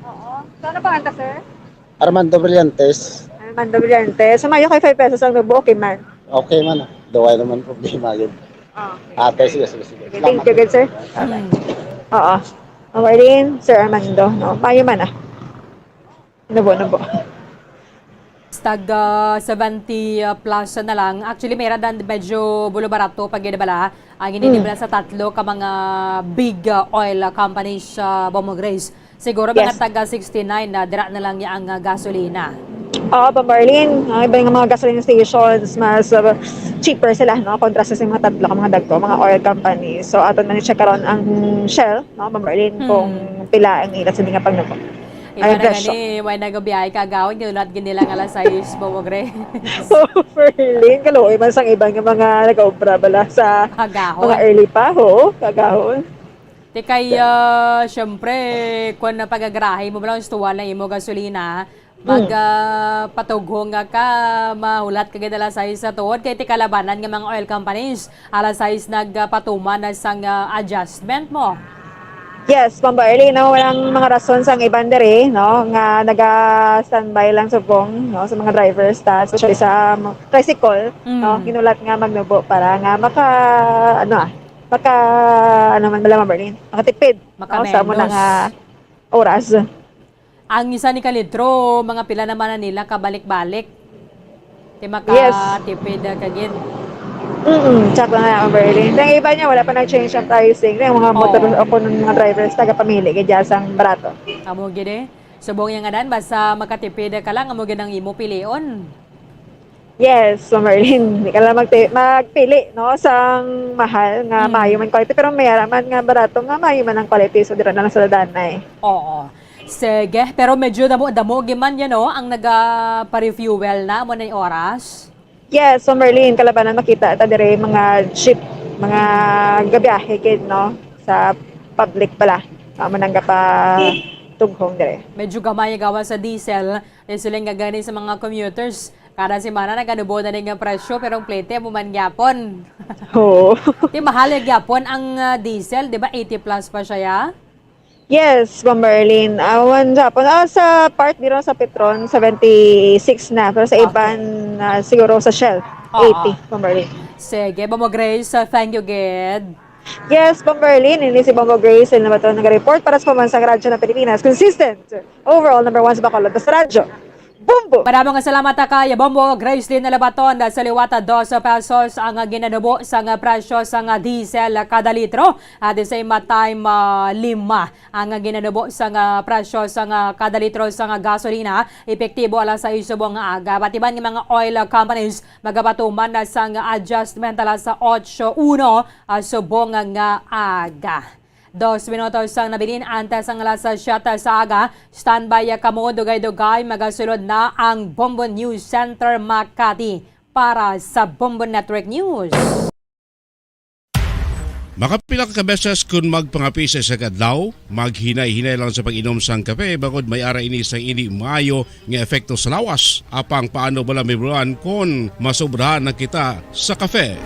Oo. So, ano pangalan ta, sir? Armando Brillantes. Armando Brillantes. So, mayo kay five pesos ang nubo, okay man. Okay man ah. Daw ay naman problema yun. Oh. Ate, sige, sige, sige. Thank you, good sir. Salamat. Oo. Ang Marlene, Sir Armando, no? Mayo man ah. Nubo, nubo. Tag ah, seventy plus na lang. Actually, may radan medyo bulo barato pag yun bala. Ang ini Mm. bala sa tatlo ka mga big ah, oil ah, companies sa Bombo Grace. Siguro mga Yes. taga sixty-nine na dira na lang niya ang ah, gasolina. Oo, Bombo Arlene, ang iba nga mga gasoline stations, mas uh, cheaper sila, no? Kontra sa mga tatlo ka mga dagko, mga oil companies. So, aton man i-check karon ang Shell, no, Bombo Arlene, Hmm. kung pila ang ila sa mga pagnubo. Ikaw Ay, na presyo. Gani, may nagabiyahe ka gawin, ginulat gid nila nga alas sais, Bombo Grace. So, Berlin, kaluoy man sang iban nga mga nag-obra bala sa Kagahon. mga early pa, ho, kagahon. Di kay, ah, syempre, kung napagagrahe mo lang, istuwal na imo gasolina, mag Mm. ah, patughong nga ka, mahulat ka gid alas sais sa tuod kay ti kalabanan nga mga oil companies, alas sais nagpatuman na sang ah, adjustment mo. Yes, Bombo Arlene, no, walang mga rason sang iban diri, no, nga naga-standby lang subong, no, sa mga drivers ta, especially sa mga tricycle, no, Mm. ginulat nga magnubo para nga maka, ano ah, maka, ano man bala, Bombo Arlene, makatipid, no, sa amo na Makamenos. nga oras. Ang isa ni ka litro, mga pila naman na nila kabalik-balik. Ti Yes. makatipid ah, kagid. Mm, sakto na, Bombo Arlene. Ang iba niya, wala pa nag-change ang pricing. Yung mga motor Oo. o kung mga drivers, tagapamili, gid sang barato. Amo gid eh. Subong yung nganan, basta makatipid ka lang, amo gid ang imo pilion. Yes, so Merlin, di ka lang magti- magpili, no, sang mahal nga Mm. maayo man quality, pero may ara man nga barato nga maayo man ang quality, so dira na lang sa dadanay. Oo. Sige, pero medyo damo-damo giman yan, no? Ang nagaparefuel na, mo na yung oras. Yes, so Merlin, kalabanan makita ta dire mga jeep, mga gabiyahe kid, no, sa public pala. Amo nang gapa tughong dire. Medyo gamay gawa sa diesel. Dahil sila nga gani sa mga commuters. Kada semana naganubo na ning presyo, pero ang plete mo man gyapon. Oo. Di mahal yung gyapon ang ah, diesel, di ba? Eighty plus pa siya, ya? Yes, Bomberlin. Awan sa, ah, sa part dito sa Petron, seventy-six na. Pero sa Okay. iban, ah, siguro sa Shell, Oo. eighty, Bomberlin. Sige, Bombo Grace, ah, thank you, gid. Yes, Bomberlin. Ini si Bombo Grace, na ba ito nag-report para sa Pambansang Radyo ng Pilipinas. Consistent. Overall, number one sa Bacolod. Basta Radyo. Bombo! Madamo nga salamat ta kay Bombo Grace Lynn Labaton. Sa liwat, dos pesos ang ginanubo sa nga presyo sa nga diesel kada litro. At the same time, ah, lima ang ginanubo sa nga presyo sa nga kada litro sa nga gasolina. Epektibo alas sais subong nga aga. Iba't iban nga mga oil companies magapatuman na sa nga adjustment alas sa otso uno, ah, subong nga aga. Dos minutos ang nabilin antes ang alas siyete sa aga. Standby kamo, dugay-dugay magasulod na ang Bombo News Center Makati para sa Bombo Network News. Makapila ka beses kun magpangapi sa isa ka adlaw, maghinay-hinay lang sa pag-inom sang kape, bangod may ara ini sang indi maayo nga epekto sa lawas. Apang paano bala may bulan kon masobrahan na kita sa kape?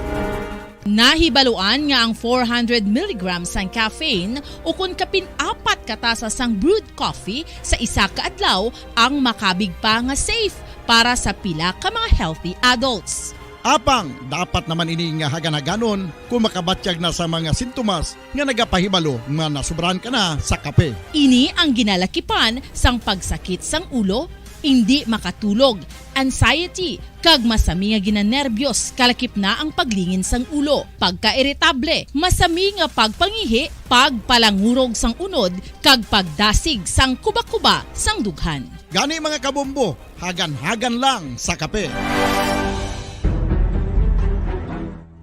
Nahibaluan nga ang four hundred milligrams sang caffeine ukon kapin apat ka tasa sang brewed coffee sa isa ka adlaw ang makabig pa nga safe para sa pila ka mga healthy adults. Apang dapat naman ini nga hagan-haganon kung makabatyag na sa mga sintomas nga nagapahibalo nga nasubrahan ka na sa kape. Ini ang ginalakipan sang pagsakit sang ulo, indi makatulog, anxiety, kag masami nga ginanerbiyos, kalakip na ang paglingin sang ulo, pagkairitable, masami nga pagpangihi, pagpalangurog sang unod, kag pagdasig sang kuba-kuba sang dughan. Gani, mga kabombo, hagan-hagan lang sa kape.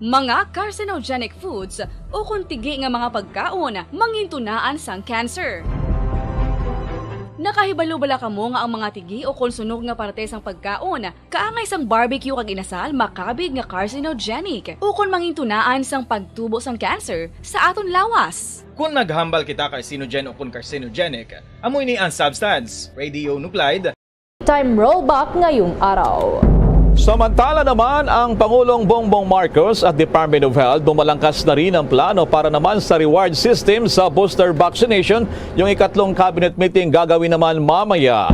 Mga carcinogenic foods ukon tigi nga mga pagkaon mangintunaan sang cancer. Nakahibalo bala kamo nga ang mga tigi ukon sunog nga parte sang pagkaon, kaangay sang barbecue kag inasal, makabig nga carcinogenic ukon mangintunaan sang pagtubo sang cancer sa aton lawas? Kon naghambal kita carcinogen ukon carcinogenic, amo ini ang substance: radionuclide, Time rollback ngayong araw. Samantala naman, ang Pangulong Bongbong Marcos at Department of Health bumalangkas na rin ang plano para naman sa reward system sa booster vaccination. Yung ikatlong cabinet meeting gagawin naman mamaya.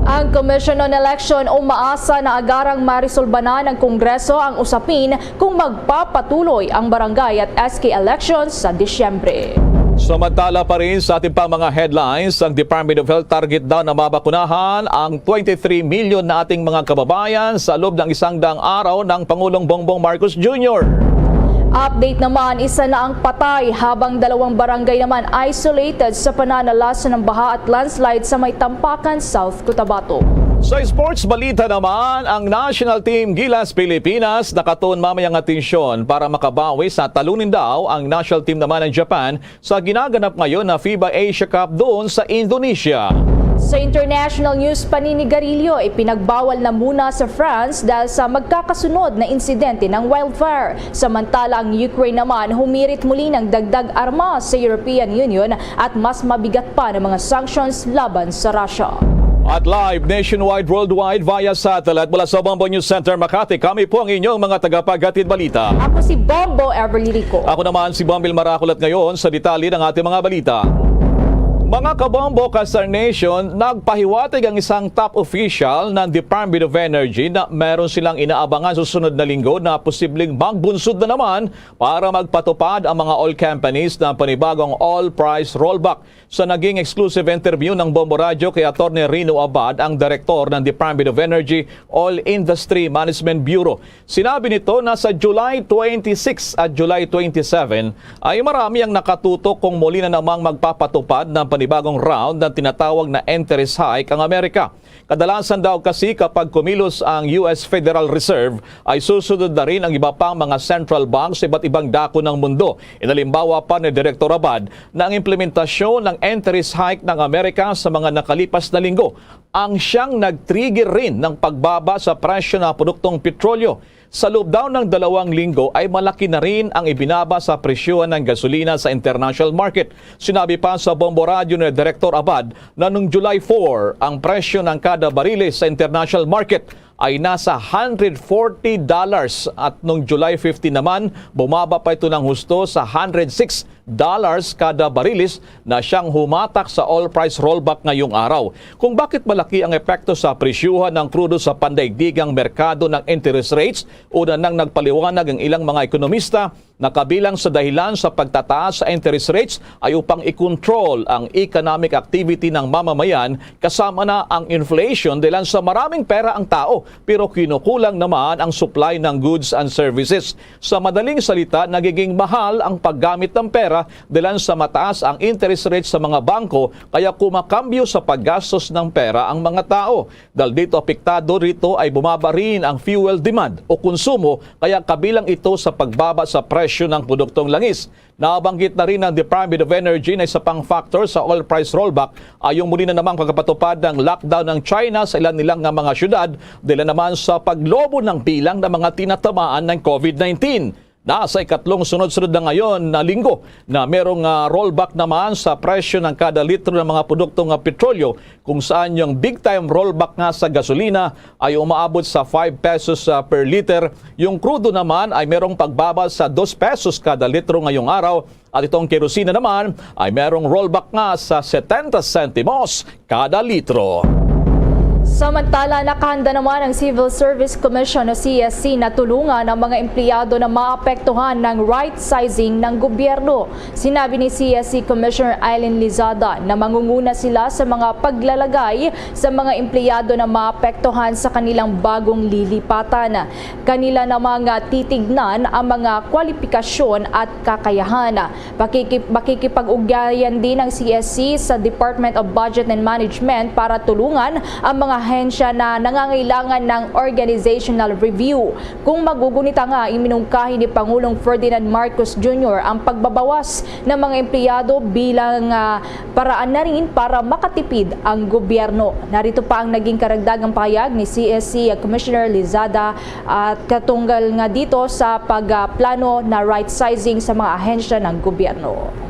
Ang Commission on Election umaasa na agarang marisolbanan ng Kongreso ang usapin kung magpapatuloy ang barangay at S K elections sa Disyembre. Samantala pa rin sa ating pang mga headlines, ang Department of Health target daw na mabakunahan ang twenty-three million na ating mga kababayan sa loob ng isang daang araw ng Pangulong Bongbong Marcos Junior. Update naman, isa na ang patay habang dalawang barangay naman isolated sa pananalasan ng baha at landslide sa may Tampakan, South Cotabato. Sa sports balita naman, ang national team Gilas Pilipinas nakatuon mamayang atensyon para makabawi sa talunin daw ang national team naman ng Japan sa ginaganap ngayon na FIBA Asia Cup doon sa Indonesia. Sa international news, paninigarilyo ipinagbawal na muna sa France dahil sa magkakasunod na insidente ng wildfire. Samantala, ang Ukraine naman humirit muli ng dagdag armas sa European Union at mas mabigat pa ng mga sanctions laban sa Russia. At live nationwide, worldwide via satellite mula sa Bombo News Center Makati, kami po ang inyong mga tagapaghatid balita. Ako si Bombo Everly Rico. Ako naman si Bombil Marakulat ngayon sa detalye ng ating mga balita. Mga kabombo, Kasar Nation, nagpahiwatig ang isang top official ng Department of Energy na meron silang inaabangan sa sunod na linggo na posibleng magbunsod na naman para magpatupad ang mga oil companies ng panibagong oil price rollback. Sa naging exclusive interview ng Bombo Radyo kay Attorney Rino Abad, ang direktor ng Department of Energy Oil Industry Management Bureau, sinabi nito na sa July twenty-six at July twenty-seven ay marami ang nakatutok kung muli na namang magpapatupad ng panibagong round ng tinatawag na interest hike ang Amerika. Kadalasan daw kasi kapag kumilos ang U S Federal Reserve ay susunod na rin ang iba pang mga central bank sa iba't ibang dako ng mundo. Inalimbawa pa ni Direktor Abad na ang implementasyon ng interest hike ng Amerika sa mga nakalipas na linggo ang siyang nag-trigger rin ng pagbaba sa presyo ng produktong petrolyo. Sa loob daw ng dalawang linggo ay malaki na rin ang ibinaba sa presyo ng gasolina sa international market. Sinabi pa sa Bombo Radyo ni Direktor Abad na nung July four, ang presyo ng kada bariles sa international market ay nasa hundred forty dollars at nung July fifteen naman, bumaba pa ito ng husto sa hundred six dollars kada bariles na siyang humatak sa oil price rollback ngayong araw. Kung bakit malaki ang epekto sa presyuhan ng krudo sa pandaigdigang merkado ng interest rates, una nang nagpaliwanag ang ilang mga ekonomista na kabilang sa dahilan sa pagtataas sa interest rates ay upang i-control ang economic activity ng mamamayan, kasama na ang inflation, dahilan sa maraming pera ang tao pero kinukulang naman ang supply ng goods and services. Sa madaling salita, nagiging mahal ang paggamit ng pera dahilan sa mataas ang interest rate sa mga bangko, kaya kumakambyo sa paggastos ng pera ang mga tao. Dahil dito, apektado rito ay bumaba rin ang fuel demand o konsumo, kaya kabilang ito sa pagbaba sa presyo ng produktong langis. Nabanggit na rin ng Department of Energy na isa pang factor sa oil price rollback ay yung muli na namang pagkapatupad ng lockdown ng China sa ilan nilang nga mga syudad, dila naman sa paglobo ng bilang ng mga tinatamaan ng COVID nineteen. Nasa ikatlong sunod-sunod na ngayon na linggo na merong, ah, rollback naman sa presyo ng kada litro ng mga produktong, ah, petrolyo, kung saan yung big time rollback nga sa gasolina ay umaabot sa five pesos, ah, per liter. Yung krudo naman ay merong pagbaba sa dos pesos kada litro ngayong araw. At itong kerosina naman ay merong rollback nga sa setenta sentimos kada litro. Samantala, nakahanda naman ang Civil Service Commission o C S C na tulungan ang mga empleyado na maapektuhan ng right sizing ng gobyerno. Sinabi ni C S C Commissioner Eileen Lizada na mangunguna sila sa mga paglalagay sa mga empleyado na maapektuhan sa kanilang bagong lilipatan. Kanila namang titignan ang mga kwalipikasyon at kakayahan. Pakikip-, makikipag-ugnayan din ang C S C sa Department of Budget and Management para tulungan ang mga ahensya na nangangailangan ng organizational review. Kung magugunita nga, iminungkahi ni Pangulong Ferdinand Marcos Junior ang pagbabawas ng mga empleyado bilang, ah, paraan na rin para makatipid ang gobyerno. Narito pa ang naging karagdagang pahayag ni C S C Commissioner Lizada at katunggal nga dito sa pagplano na right sizing sa mga ahensya ng gobyerno.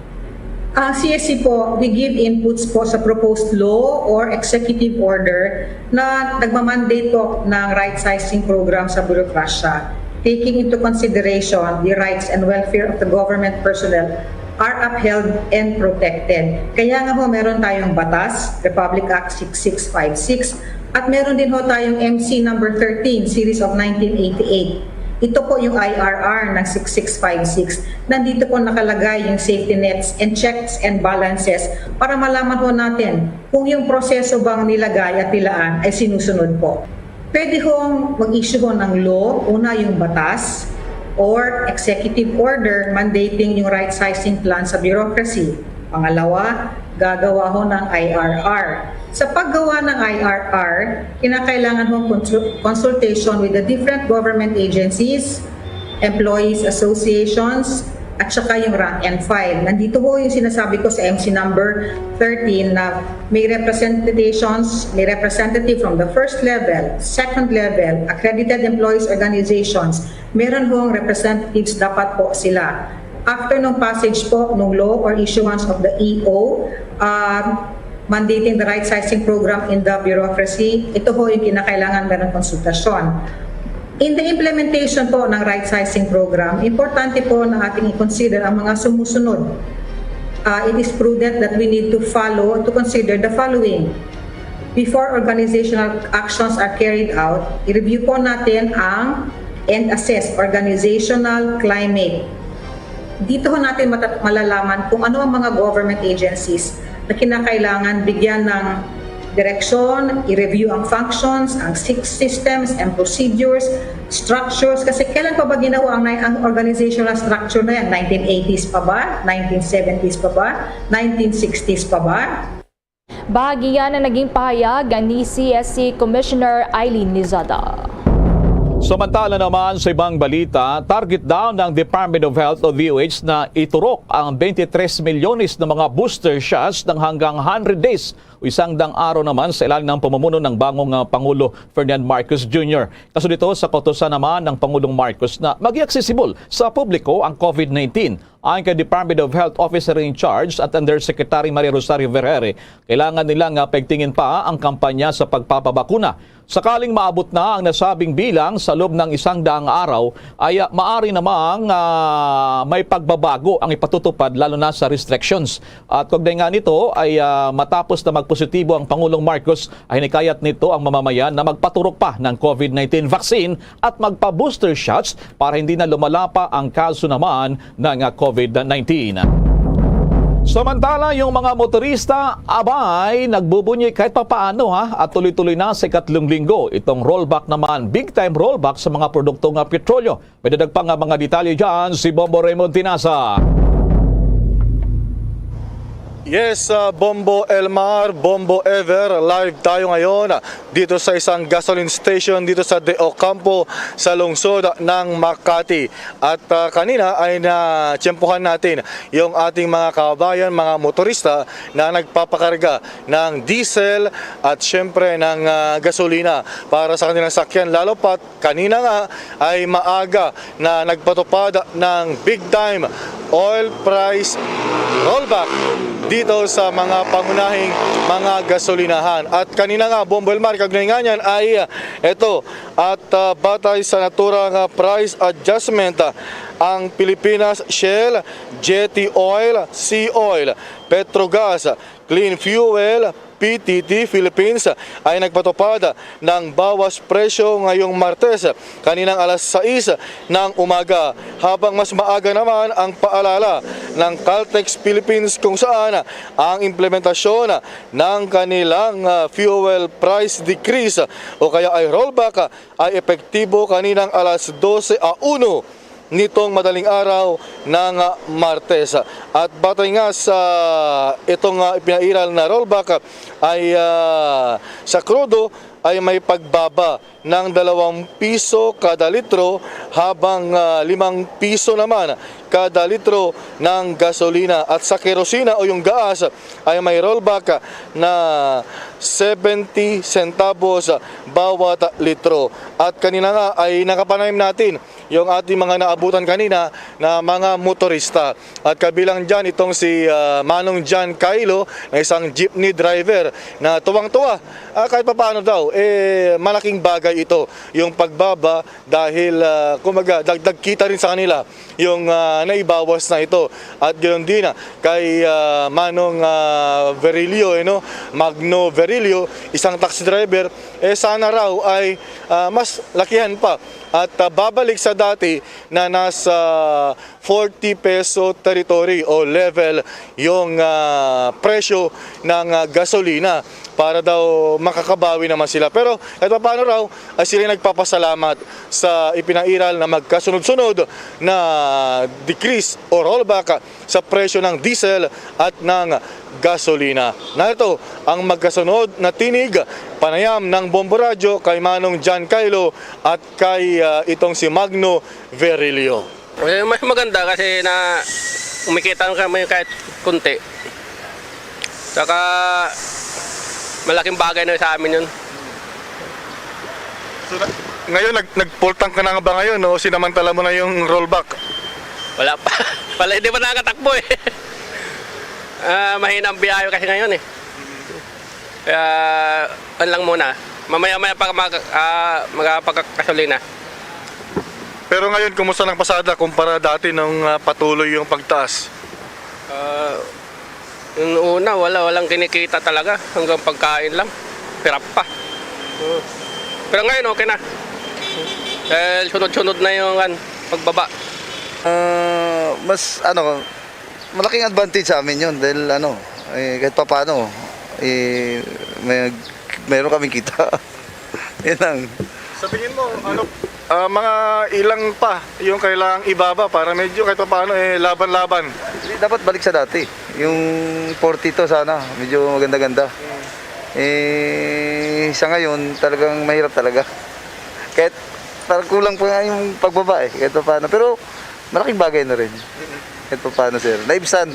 Ang C S C po, we give inputs po sa proposed law or executive order na nagmamandate po ng right sizing program sa burokrasya, taking into consideration the rights and welfare of the government personnel are upheld and protected. Kaya nga ho, meron tayong batas, Republic Act six six five six, at meron din ho tayong M C number thirteen, series of nineteen eighty-eight. Ito po yung I R R ng six six five six. Nandito po nakalagay yung safety nets and checks and balances para malaman ho natin kung yung proseso bang nilagay at nilaan ay sinusunod po. Pwede hong mag-issue ho ng law, una yung batas, or executive order mandating yung right sizing plan sa bureaucracy. Pangalawa, gagawa ho ng I R R. Sa paggawa ng I R R, kinakailangan ho consul- consultation with the different government agencies, employees associations, at saka yung rank and file. Nandito ho yung sinasabi ko sa M C number thirteen na may representations, may representative from the first level, second level, accredited employees organizations, meron hong representatives dapat po sila. After nung passage po nung law or issuance of the E O, uh, mandating the right sizing program in the bureaucracy, ito ho yung kinakailangan meron konsultasyon. In the implementation po ng right sizing program, importante po na ating i-consider ang mga sumusunod. Uh, it is prudent that we need to follow, to consider the following. Before organizational actions are carried out, i-review po natin ang and assess organizational climate. Dito ho natin mata- malalaman kung ano ang mga government agencies na kinakailangan bigyan ng direksyon, i-review ang functions, ang sy- systems and procedures, structures. Kasi kailan pa ba ginawa ang, ang organizational structure na yan? Nineteen eighties pa ba? Nineteen seventies pa ba? Nineteen sixties pa ba? Bahagi yan ang naging pahayag ni C S C Commissioner Eileen Lizada. Samantala naman sa ibang balita, target daw ng Department of Health o D O H na iturok ang twenty-three milyones na mga booster shots ng hanggang hundred days o isang dang araw naman sa ilalim ng pamumuno ng bangong ah, Pangulo Ferdinand Marcos Junior. Kasunod ito sa kautusan naman ng Pangulong Marcos na maging accessible sa publiko ang COVID nineteen. Ayon kay Department of Health Officer in Charge at Undersecretary Maria Rosario Vergeire, kailangan nila nga paigtingin pa ang kampanya sa pagpapabakuna. Sakaling maabot na ang nasabing bilang sa loob ng isang daang araw, ay ah, maari namang ah, may pagbabago ang ipatutupad, lalo na sa restrictions. At kaugnay nga nito ay ah, matapos na magpositibo ang Pangulong Marcos, ay hinikayat nito ang mamamayan na magpaturok pa ng COVID nineteen vaccine at magpa-booster shots para hindi na lumala pa ang kaso naman ng ah, COVID nineteen. Samantala, yung mga motorista, abay, nagbubunyi kahit papaano, ha, at tuloy-tuloy na sa ikatlong linggo itong rollback naman, big time rollback sa mga produkto nga petrolyo. May dadagpang nga mga detalye dyan si Bombo Raymond Tinasa. Yes, uh, Bombo Elmar, Bombo Ever, live tayo ngayon dito sa isang gasoline station dito sa De Ocampo sa lungsod ng Makati. At uh, kanina ay natiyempuhan natin yung ating mga kababayan, mga motorista na nagpapakarga ng diesel at syempre ng uh, gasolina para sa kanilang sakyan. Lalo pat kanina nga ay maaga na nagpatupad ng big time oil price rollback dito sa mga pangunahing mga gasolinahan. At kanina nga, Bombo Elmar, kagnay nga niyan ay ito. At uh, batay sa naturang uh, price adjustment, uh, ang Pilipinas Shell, Jetty Oil, Sea Oil, Petrogas, Clean Fuel, P T T Philippines ay nagpatupad ng bawas presyo ngayong Martes kaninang alas sais ng umaga, habang mas maaga naman ang paalala ng Caltex Philippines kung saan ang implementasyon ng kanilang ah, fuel price decrease o kaya ay rollback ay epektibo kaninang alas dose a uno nitong madaling araw ng ah, Martes. At batay nga sa itong ah, ipinairal na rollback ay ah, sa krudo ay may pagbaba ng dalawang piso kada litro, habang, ah, limang piso naman kada litro ng gasolina. At sa kerosina o yung gas ay may rollback na seventy centavos bawat litro. At kanina nga ay nakapanayam natin yung ating mga naabutan kanina na mga motorista. At kabilang dyan itong si, ah, Manong John Kylo, na isang jeepney driver na tuwang-tuwa. Ah, kahit papaano daw, eh, malaking bagay ito, yung pagbaba, dahil, ah, kumbaga, dagdag kita rin sa kanila yung, ah, naibawas na ito. At gayon din, ah, kay, ah, Manong, ah, Verilio, eh, no? Magno Verilio, isang taxi driver, eh, sana raw ay, ah, mas lakihan pa at, ah, babalik sa dati na nasa forty peso territory o level yung, ah, presyo ng, ah, gasolina para daw makakabawi naman sila. Pero kahit paano raw, ay sila nagpapasalamat sa ipinairal na magkasunod-sunod na decrease o rollback sa presyo ng diesel at ng gasolina. Narito ang magkasunod na tinig, panayam ng Bombo Radyo kay Manong John Kylo at kay, ah, itong si Magno Verilio. Eh, mas maganda kasi na kumikita kami kahit konti. Saka malaking bagay na sa amin yun. So, na- ngayon, nag, nag-full tank ka na ba ngayon, o sinamantala mo na yung rollback? Wala pa. Wala, hindi pa nakatakbo eh. Ah, mahina ang biyahe kasi ngayon eh. Kaya, ano lang muna. Mamaya-maya pa mag, ah, magpagkakasolina. Pero ngayon, kumusta ng pasada kumpara dati nung, ah, patuloy yung pagtaas? Ah, yung una, wala, walang kinikita talaga. Hanggang pagkain lang. Hirap pa. Oo. Pero ngayon, okay na. Dahil sunod-sunod na yung, ano, pagbaba. Ah, mas, ano, malaking advantage sa amin yun dahil, ano, eh, kahit papaano, eh, may, meron kaming kita. Yun lang. Sa tingin mo, ano, ah, mga ilang pa yung kailangang ibaba para medyo kahit paano, eh, laban-laban? Hindi, dapat balik sa dati. Yung forty-two sana, medyo maganda-ganda. Eh, sa ngayon, talagang mahirap talaga. Kahit parang kulang pa nga yung pagbaba eh, kahit paano. Pero malaking bagay na rin. Kahit paano, sir. Naibsan.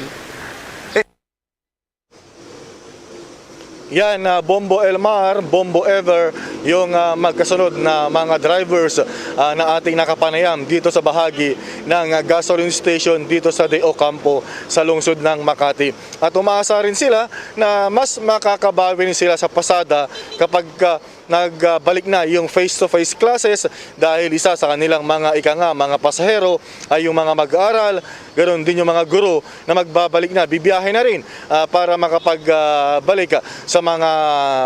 Yan, ah, Bombo Elmar, Bombo Ever, yung, ah, magkasunod na mga drivers, ah, na ating nakapanayam dito sa bahagi ng, ah, gasoline station dito sa De Ocampo sa lungsod ng Makati. At umaasa rin sila na mas makakabawi rin sila sa pasada kapag, ah, nagbalik na yung face-to-face classes, dahil isa sa kanilang mga, ika nga, mga pasahero ay yung mga mag-aaral, ganoon din yung mga guro na magbabalik na, bibiyahe na rin, ah, para makapag, ah, balik, ah, sa mga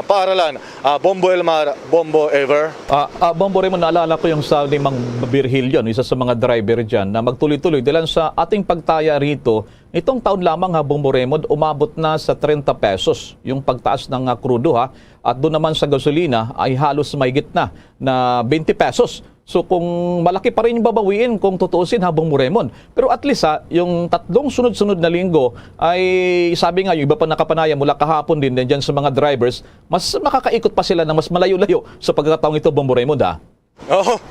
paaralan. Ah, Bombo Elmar, Bombo Ever. Ah, ah, Bombo Raymond, naalala ko yung sa ni Mang Virgilio, no, isa sa mga driver dyan, na magtuloy-tuloy. Dahil sa ating pagtaya rito, nitong taon lamang, ha, Bombo Raymond, umabot na sa treinta pesos yung pagtaas ng, ah, krudo, ha. At doon naman sa gasolina ay halos mahigit na, na twenty pesos. So kung malaki pa rin yung babawiin kung tutuusin, ha, Bombo Raymond. Pero at least, ha, yung tatlong sunod-sunod na linggo ay sabi nga, yung iba pa nakapanaya mula kahapon din, din dyan sa mga drivers, mas makakaikot pa sila ng mas malayo-layo sa pagkakataong ito, Bombo Raymond, ha? Oo.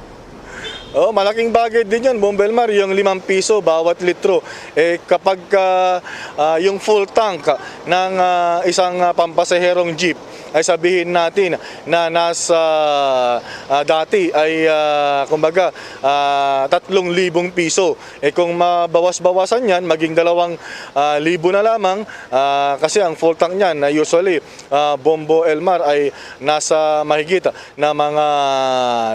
Oo, malaking bagay din yun, Bombo Elmar, yung limang piso bawat litro. Eh, kapag, ah, ah, yung full tank ng, ah, isang, ah, pampasaherong jeep, ay sabihin natin na nasa, ah, dati ay, ah, kumbaga, ah, tatlong libong piso. Eh, kung mabawas-bawasan yan, maging dalawang, ah, libo na lamang, ah, kasi ang full tank niyan na usually, ah, Bombo Elmar, ay nasa mahigit na mga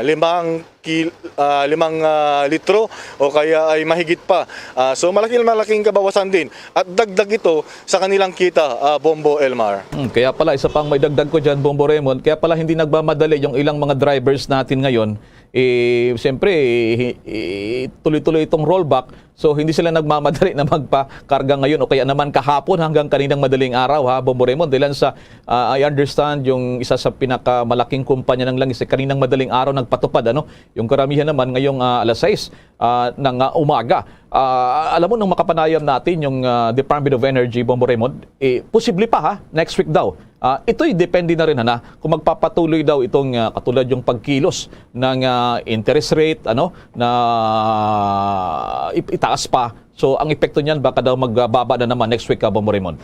limang kil-, ah, limang, ah, litro o kaya ay mahigit pa. Ah, so, malaki, malaking kabawasan din at dagdag ito sa kanilang kita, ah, Bombo Elmar. Hmm, kaya pala, isa pang may dagdag ko dyan, Bombo Raymond, kaya pala hindi nagmamadali yung ilang mga drivers natin ngayon. Eh, siyempre, eh, eh, tuloy-tuloy itong rollback. So, hindi sila nagmamadali na magpakarga ngayon o kaya naman kahapon hanggang kaninang madaling araw, ha, Bombo Raymond. Dahil sa, ah, I understand, yung isa sa pinakamalaking kumpanya ng langis, eh, kaninang madaling araw nagpatupad, ano? Yung karamihan naman ngayong, ah, alas sais, ah, ng, ah, umaga. Ah, alam mo, nung makapanayam natin yung, ah, Department of Energy, Bombo Raymond, eh, posible pa, ha, next week daw. Ah, ito'y depende na rin, ha, na kung magpapatuloy daw itong, ah, katulad yung pagkilos ng, ah, interest rate, ano, na ip-, itaas pa. So, ang epekto niyan, baka daw magbaba na naman next week, ah, Bombo Raymond.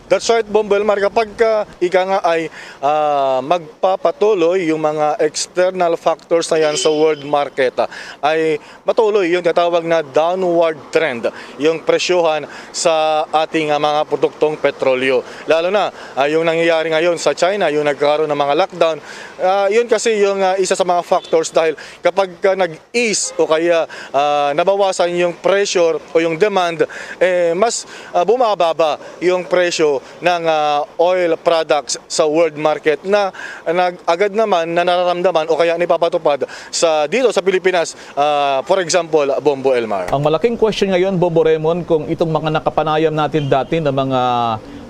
That's right, Bombo Elmar. Kapag ka, ika nga ay, ah, magpapatuloy yung mga external factors na yan sa world market, ah, ay matuloy yung tinatawag na downward trend, yung presyohan sa ating, ah, mga produktong petrolyo. Lalo na, ah, yung nangyayari ngayon sa China, yung nagkaroon ng mga lockdown, ah, yun kasi yung, ah, isa sa mga factors dahil kapag ka nag-ease o kaya, ah, nabawasan yung pressure o yung demand, eh, mas, ah, bumababa yung presyo ng, ah, oil products sa world market na nag-, agad naman na nararamdaman o kaya nipapatupad sa, dito sa Pilipinas, ah, for example, Bombo Elmar. Ang malaking question ngayon, Bombo Raymond, kung itong mga nakapanayam natin dati na mga,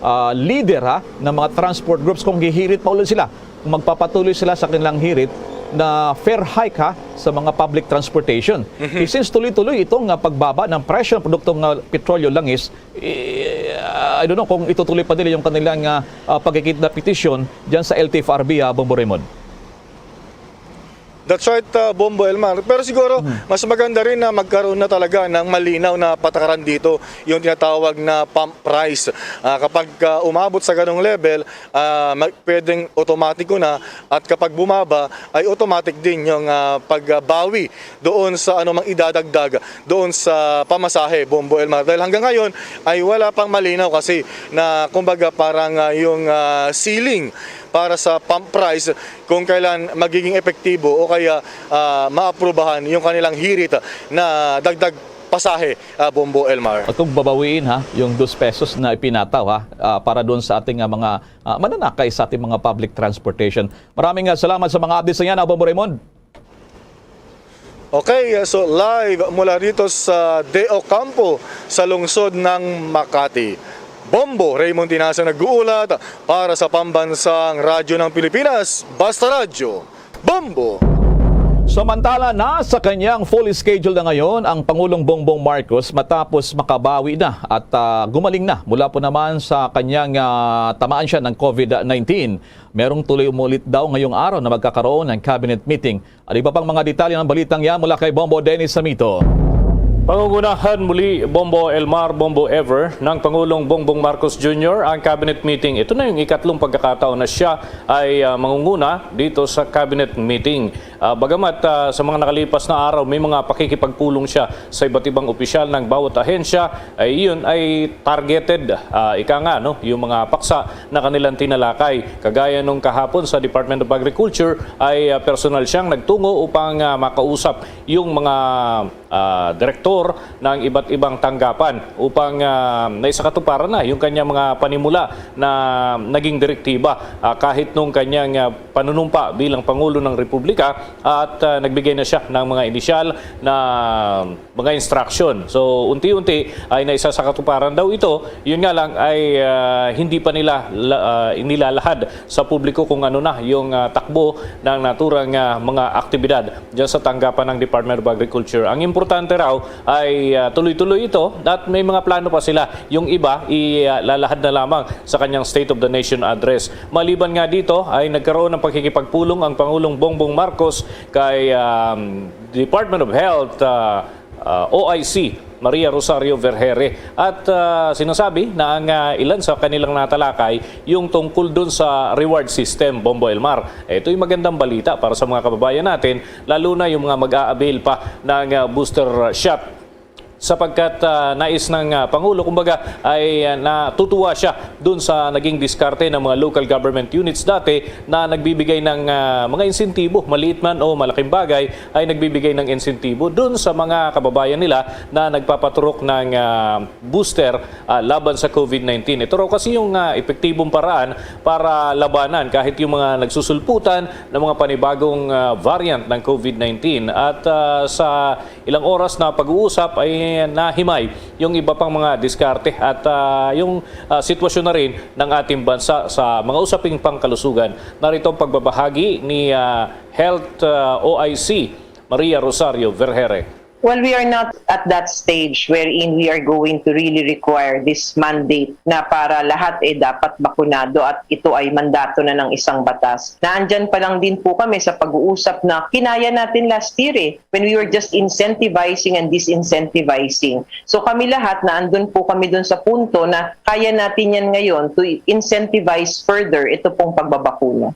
ah, leader, ha, ng mga transport groups, kung hihirit pa ulit sila, kung magpapatuloy sila sa kanilang hirit na fare hike, ha, sa mga public transportation. Mhm. Eh, since tuloy-tuloy itong, ah, pagbaba ng presyo ng produktong, ah, petrolyo, langis, eh, I don't know kung itutuloy pa nila yung kanilang, ah, ah, pagkikita petisyon dyan sa L T F R B, ah, Bombo Raymond. That's right, uh, Bombo Elmar. Pero siguro, Hmm. mas maganda rin na magkaroon na talaga ng malinaw na patakaran dito, yung tinatawag na pump price. Ah, kapag, ah, umabot sa ganong level, ah, mag-, pwedeng automatiko na, at kapag bumaba, ay automatic din yung, ah, pagbawi doon sa anumang idadagdag doon sa pamasahe, Bombo Elmar. Dahil hanggang ngayon ay wala pang malinaw kasi na, kumbaga, parang, ah, yung, ah, ceiling para sa pump price kung kailan magiging epektibo o kaya, ah, maaprubahan yung kanilang hirit na dagdag pasahe, ah, Bombo Elmar. At kung babawiin, ha, yung dos pesos na ipinataw, ha, ah, para doon sa ating, ah, mga, ah, mananakay sa ating mga public transportation. Maraming, ah, salamat sa mga updates na yan, ah, Bombo Raymond. Okay, so live mula rito sa De Ocampo, sa lungsod ng Makati. Bombo Raymond Tinasan nag-uulat para sa Pambansang Radyo ng Pilipinas, Basta Radyo, Bombo! Samantala, nasa kanyang full schedule na ngayon ang Pangulong Bongbong Marcos matapos makabawi na at, ah, gumaling na mula po naman sa kanyang, ah, tamaan siya ng COVID nineteen. Merong tuloy umulit daw ngayong araw na magkakaroon ng cabinet meeting. At iba pang mga detalye ng balitang yan mula kay Bombo Dennis Samito. Pangungunahan muli, Bombo Elmar, Bombo Ever, ng Pangulong Bongbong Marcos Junior ang cabinet meeting. Ito na yung ikatlong pagkakataon na siya ay, ah, mangunguna dito sa cabinet meeting. Ah, bagamat, ah, sa mga nakalipas na araw, may mga pakikipagpulong siya sa iba't ibang opisyal ng bawat ahensya, ay iyon ay targeted, ah, ika nga, no, yung mga paksa na kanilang tinalakay. Kagaya nung kahapon sa Department of Agriculture ay, ah, personal siyang nagtungo upang, ah, makausap yung mga, ah, direktor ng iba't ibang tanggapan upang, ah, naisakatuparan na yung kanyang mga panimula na naging direktiba, ah, kahit nung kanyang, ah, panunumpa bilang Pangulo ng Republika at, ah, nagbigay na siya ng mga inisyal na mga instruction. So, unti-unti ay naisasakatuparan daw ito. Yun nga lang ay, ah, hindi pa nila la-, ah, inilalahad sa publiko kung ano na yung, ah, takbo ng naturang, ah, mga aktibidad dyan sa tanggapan ng Department of Agriculture. Ang importante raw ay, ah, tuloy-tuloy ito at may mga plano pa sila. Yung iba, ilalahad na lamang sa kanyang State of the Nation Address. Maliban nga dito, ay nagkaroon ng pakikipagpulong ang Pangulong Bongbong Marcos kay, um, Department of Health, ah, ah, O I C, Maria Rosario Vergeire. At, ah, sinasabi na ang, ah, ilan sa kanilang natalakay yung tungkol dun sa reward system, Bombo Elmar. Ito'y magandang balita para sa mga kababayan natin, lalo na yung mga mag-a-avail pa ng, ah, booster shot. Sapagkat, ah, nais ng, ah, Pangulo, kumbaga, ay, ah, natutuwa siya dun sa naging diskarte ng mga local government units dati na nagbibigay ng, ah, mga insentibo, maliit man o malaking bagay, ay nagbibigay ng insentibo dun sa mga kababayan nila na nagpapaturok ng, ah, booster, ah, laban sa COVID nineteen. Ito raw kasi yung, ah, epektibong paraan para labanan kahit yung mga nagsusulputan ng mga panibagong, ah, variant ng COVID nineteen. At, ah, sa ilang oras na pag-uusap ay nahimay yung iba pang mga diskarte at, ah, yung, ah, sitwasyon na rin ng ating bansa sa mga usaping pangkalusugan. Narito ang pagbabahagi ni, ah, Health, ah, O I C, Maria Rosario Vergeire. Well, we are not at that stage wherein we are going to really require this mandate na para lahat eh dapat bakunado at ito ay mandato na ng isang batas. Naandyan pa lang din po kami sa pag-uusap na kinaya natin last year eh, when we were just incentivizing and disincentivizing. So kami lahat, naandun po kami dun sa punto na kaya natin yan ngayon to incentivize further ito pong pagbabakuna.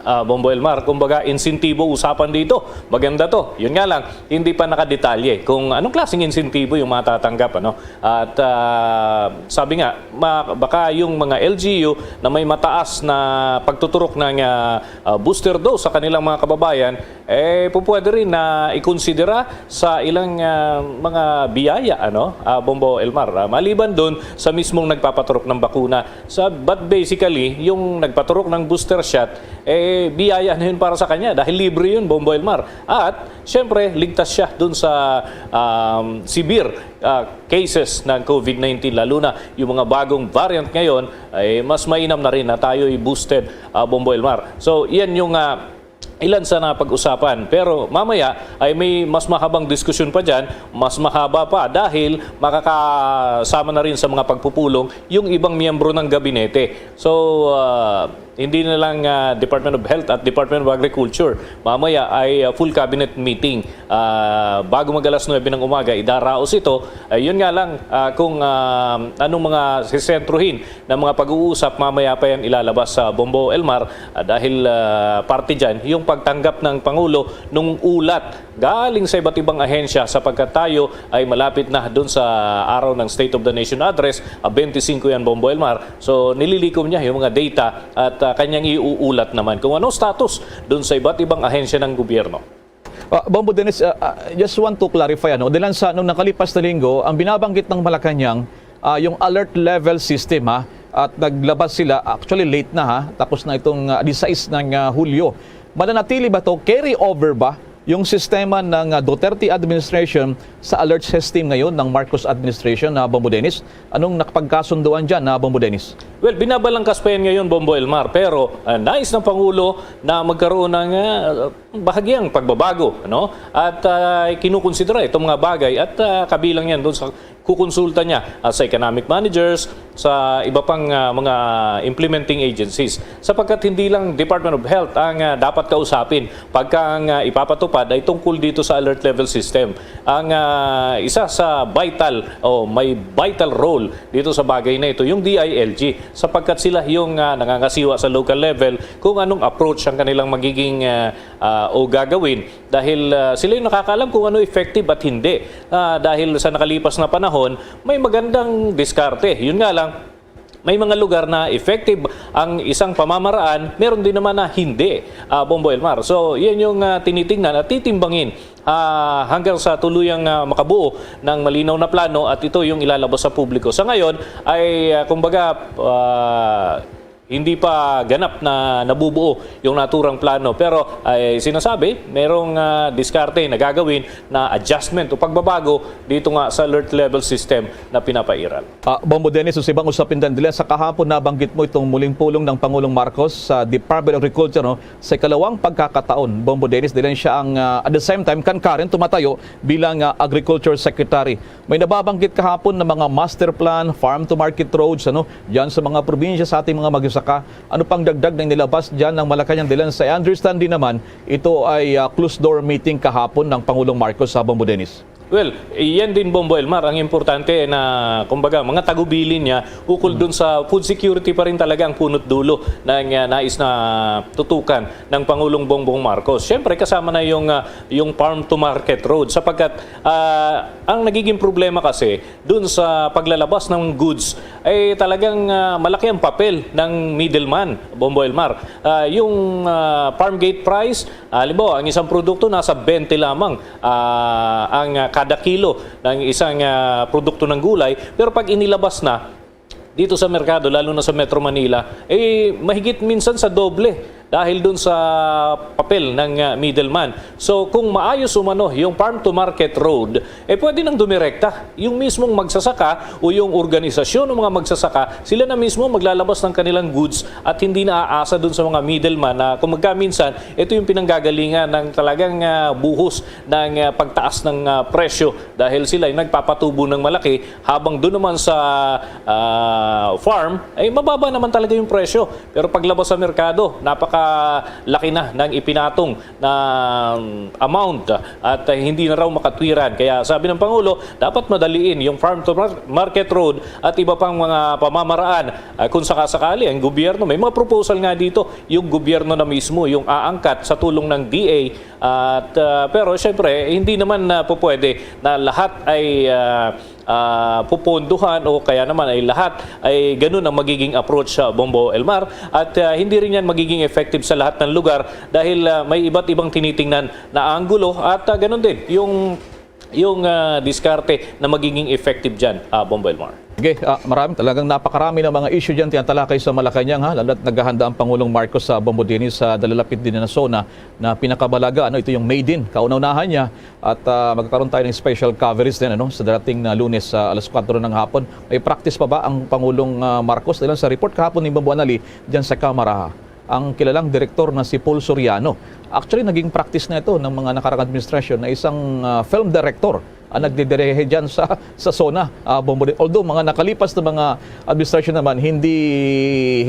Ah, Bombo Elmar, kumbaga, insentibo usapan dito. Maganda to. Yun nga lang, hindi pa nakadetalye kung anong klaseng insentibo yung matatanggap. Ano? At ah, sabi nga, ma- baka yung mga L G U na may mataas na pagtuturok ng ah, ah, booster dose sa kanilang mga kababayan, eh, pupwede rin na ikonsidera sa ilang ah, mga biyaya, ano, ah, Bombo Elmar. Ah, maliban dun sa mismong nagpapaturok ng bakuna. Sa, but basically, yung nagpaturok ng booster shot, eh, biyaya na yun para sa kanya dahil libre yun, Bombo Elmar. At, syempre, ligtas siya dun sa um, severe ah, cases ng COVID nineteen, lalo na yung mga bagong variant ngayon, ay mas mainam na rin na tayo'y boosted, ah, Bombo Elmar. So, yan yung ah, ilan sa napag-usapan. Pero mamaya ay may mas mahabang diskusyon pa dyan, mas mahaba pa dahil makakasama na rin sa mga pagpupulong yung ibang miyembro ng gabinete. So, ah, hindi na lang ah, Department of Health at Department of Agriculture. Mamaya ay ah, full cabinet meeting. Ah, bago mag alas nuebe ng umaga, idaraos ito. Ay, yun nga lang, ah, kung ah, anong mga sisentruhin ng mga pag-uusap, mamaya pa yan ilalabas sa Bombo Elmar, ah, dahil ah, parte dyan yung pagtanggap ng Pangulo nung ulat galing sa iba't ibang ahensya, sapagkat tayo ay malapit na dun sa araw ng State of the Nation Address, ah, twenty-five yan, Bombo Elmar. So, nililikom niya yung mga data at ah, kanyang iuulat naman kung anong status dun sa iba't ibang ahensya ng gobyerno. Uh, Bombo Dennis, uh, uh, just want to clarify, ano, dilan sa nung nakalipas na linggo, ang binabanggit ng Malacañang, uh, yung alert level system, ha, at naglabas sila, actually late na, ha, tapos na itong uh, disais ng uh, Hulyo. Mananatili ba to? Carry over ba yung sistema ng uh, Duterte administration sa alert system ngayon ng Marcos administration, na Bombo Dennis? Anong nakapagkasunduan dyan, na Bombo Dennis? Well, binabalangkas pa yan ngayon, Bombo Elmar, pero uh, nais ng Pangulo na magkaroon ng uh, bahagyang pagbabago, ano? At uh, kinukonsidera itong mga bagay at uh, kabilang yan doon sa kukonsulta niya uh, sa economic managers, sa iba pang uh, mga implementing agencies. Sapagkat hindi lang Department of Health ang uh, dapat kausapin pagka ang uh, ipapatupad ay tungkol dito sa alert level system. Ang uh, isa sa vital o may vital role dito sa bagay na ito, yung D I L G, sapagkat sila yung uh, nangangasiwa sa local level kung anong approach ang kanilang magiging uh, uh, o gagawin dahil uh, sila yung nakakaalam kung ano effective at hindi. Uh, dahil sa nakalipas na panahon, may magandang diskarte. Yun nga lang, may mga lugar na effective ang isang pamamaraan, meron din naman na hindi, uh, Bombo Elmar. So, yan yung uh, tinitingnan at titimbangin uh, hanggang sa tuluyang uh, makabuo ng malinaw na plano at ito yung ilalabas sa publiko. Sa ngayon ay uh, kumbaga uh, hindi pa ganap na nabubuo yung naturang plano. Pero ay sinasabi, merong uh, diskarte na gagawin na adjustment o pagbabago dito nga sa alert level system na pinapairal. Ah, Bombo Dennis, usibang usapin din dila sa kahapon nabanggit mo itong muling pulong ng Pangulong Marcos sa Department of Agriculture, no, sa ikalawang pagkakataon. Bombo Dennis, dila siya ang uh, at the same time concurrent tumatayo bilang uh, Agriculture Secretary. May nababanggit kahapon na mga master plan, farm to market roads, ano, diyan sa mga probinsya sa ating mga magsasaka. Ano pang dagdag na inilabas diyan ng Malacañang Dilan? Sa understanding naman, ito ay uh, closed door meeting kahapon ng Pangulong Marcos sa Bombo Dennis. Well, yan din, Bombo Elmar, ang importante na, kumbaga, mga tagubilin niya ukol dun sa food security pa rin talaga ang punot dulo ng uh, nais na tutukan ng Pangulong Bongbong Marcos. Siyempre, kasama na yung, uh, yung farm to market road sapagkat uh, ang nagiging problema kasi dun sa paglalabas ng goods ay talagang uh, malaki ang papel ng middleman, Bombo Elmar. Uh, yung uh, farm gate price, uh, halimbawa, ang isang produkto nasa twenty lamang uh, ang uh, kada kilo ng isang uh, produkto ng gulay, pero pag inilabas na, dito sa merkado, lalo na sa Metro Manila, eh, mahigit minsan sa doble dahil dun sa papel ng, ah, middleman. So, kung maayos umano yung farm to market road, eh, pwede nang dumirekta. Yung mismong magsasaka o yung organisasyon ng mga magsasaka, sila na mismo maglalabas ng kanilang goods at hindi na aasa dun sa mga middleman na kung magkaminsan, ito yung pinanggagalingan ng talagang, ah, buhos ng, ah, pagtaas ng, ah, presyo dahil sila yung nagpapatubo ng malaki habang doon naman sa, ah, farm ay mababa naman talaga yung presyo. Pero paglabas sa merkado, napakalaki na ng ipinatong na, um, amount at, ah, hindi na raw makatwiran. Kaya sabi ng Pangulo, dapat madaliin yung farm to mar-, market road at iba pang mga pamamaraan. Ah, kung sakasakali, ang gobyerno, may mga proposal nga dito, yung gobyerno na mismo yung aangkat sa tulong ng D A. At, ah, pero siyempre, hindi naman na pupwede na lahat ay, ah, ah, pupondohan o kaya naman ay lahat ay ganun ang magiging approach sa Bombo Elmar. At, ah, hindi rin yan magiging effective sa lahat ng lugar dahil, ah, may iba't ibang tinitingnan na anggulo at, ah, ganun din yung, yung, ah, diskarte na magiging effective dyan, ah, Bombo Elmar. Okay, ah, marami, talagang napakarami ng mga issue dyan tinatalakay sa Malacañang, ha, lalo't naghahanda ang Pangulong Marcos sa Bombo Dini sa dalalapit din na zona na pinakabalaga, ano, ito yung Made in, kauna-unahan niya. At, ah, magkakaroon tayo ng special coverage din, ano, sa darating na Lunes sa alas kwatro ng hapon. May practice pa ba ang Pangulong, ah, Marcos? Dahil sa report kahapon ni Bombo Anali dyan sa Kamara, ang kilalang direktor na si Paul Soriano. Actually, naging practice na ito ng mga nakarang administrasyon na isang, ah, film director ang nagdidirehe dyan sa, sa zona, ah, Bombo Dini. Although, mga nakalipas na mga administrasyon naman, hindi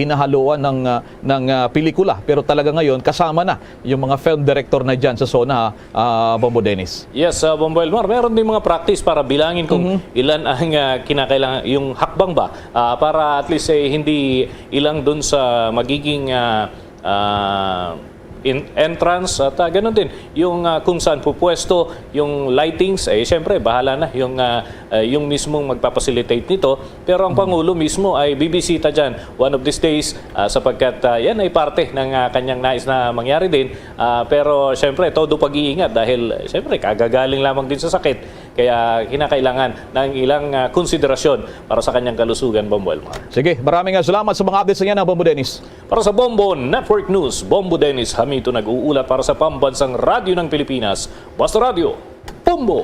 hinahaluan ng, ah, ng, ah, pelikula. Pero talaga ngayon, kasama na yung mga film director na dyan sa zona, ah, Bombo Dennis. Yes, ah, Bombo Elmar, meron din mga practice para bilangin kung Mhm. ilan ang, ah, kinakailangan, yung hakbang ba, ah, para at least, eh, hindi ilang dun sa magiging, ah, ah, in-, entrance at, ah, ganun din yung, ah, kung saan pupwesto yung lightings, eh, siyempre, bahala na yung, ah, ah, yung mismong magpa-facilitate nito. Pero ang Mhm. Pangulo mismo ay bibisita dyan one of these days, ah, sapagkat, ah, yan ay parte ng, ah, kanyang nais na mangyari din. Ah, pero siyempre, todo pag-iingat dahil, eh, siyempre, kagagaling lamang din sa sakit. Kaya kinakailangan ng ilang, ah, konsiderasyon para sa kanyang kalusugan, Bombo Elmar. Sige, maraming, ah, salamat sa mga updates niya na, Bombo Dennis. Para sa Bombo Network News, Bombo Dennis Hamito nag-uulat para sa Pambansang Radyo ng Pilipinas, Basta Radyo, Bombo!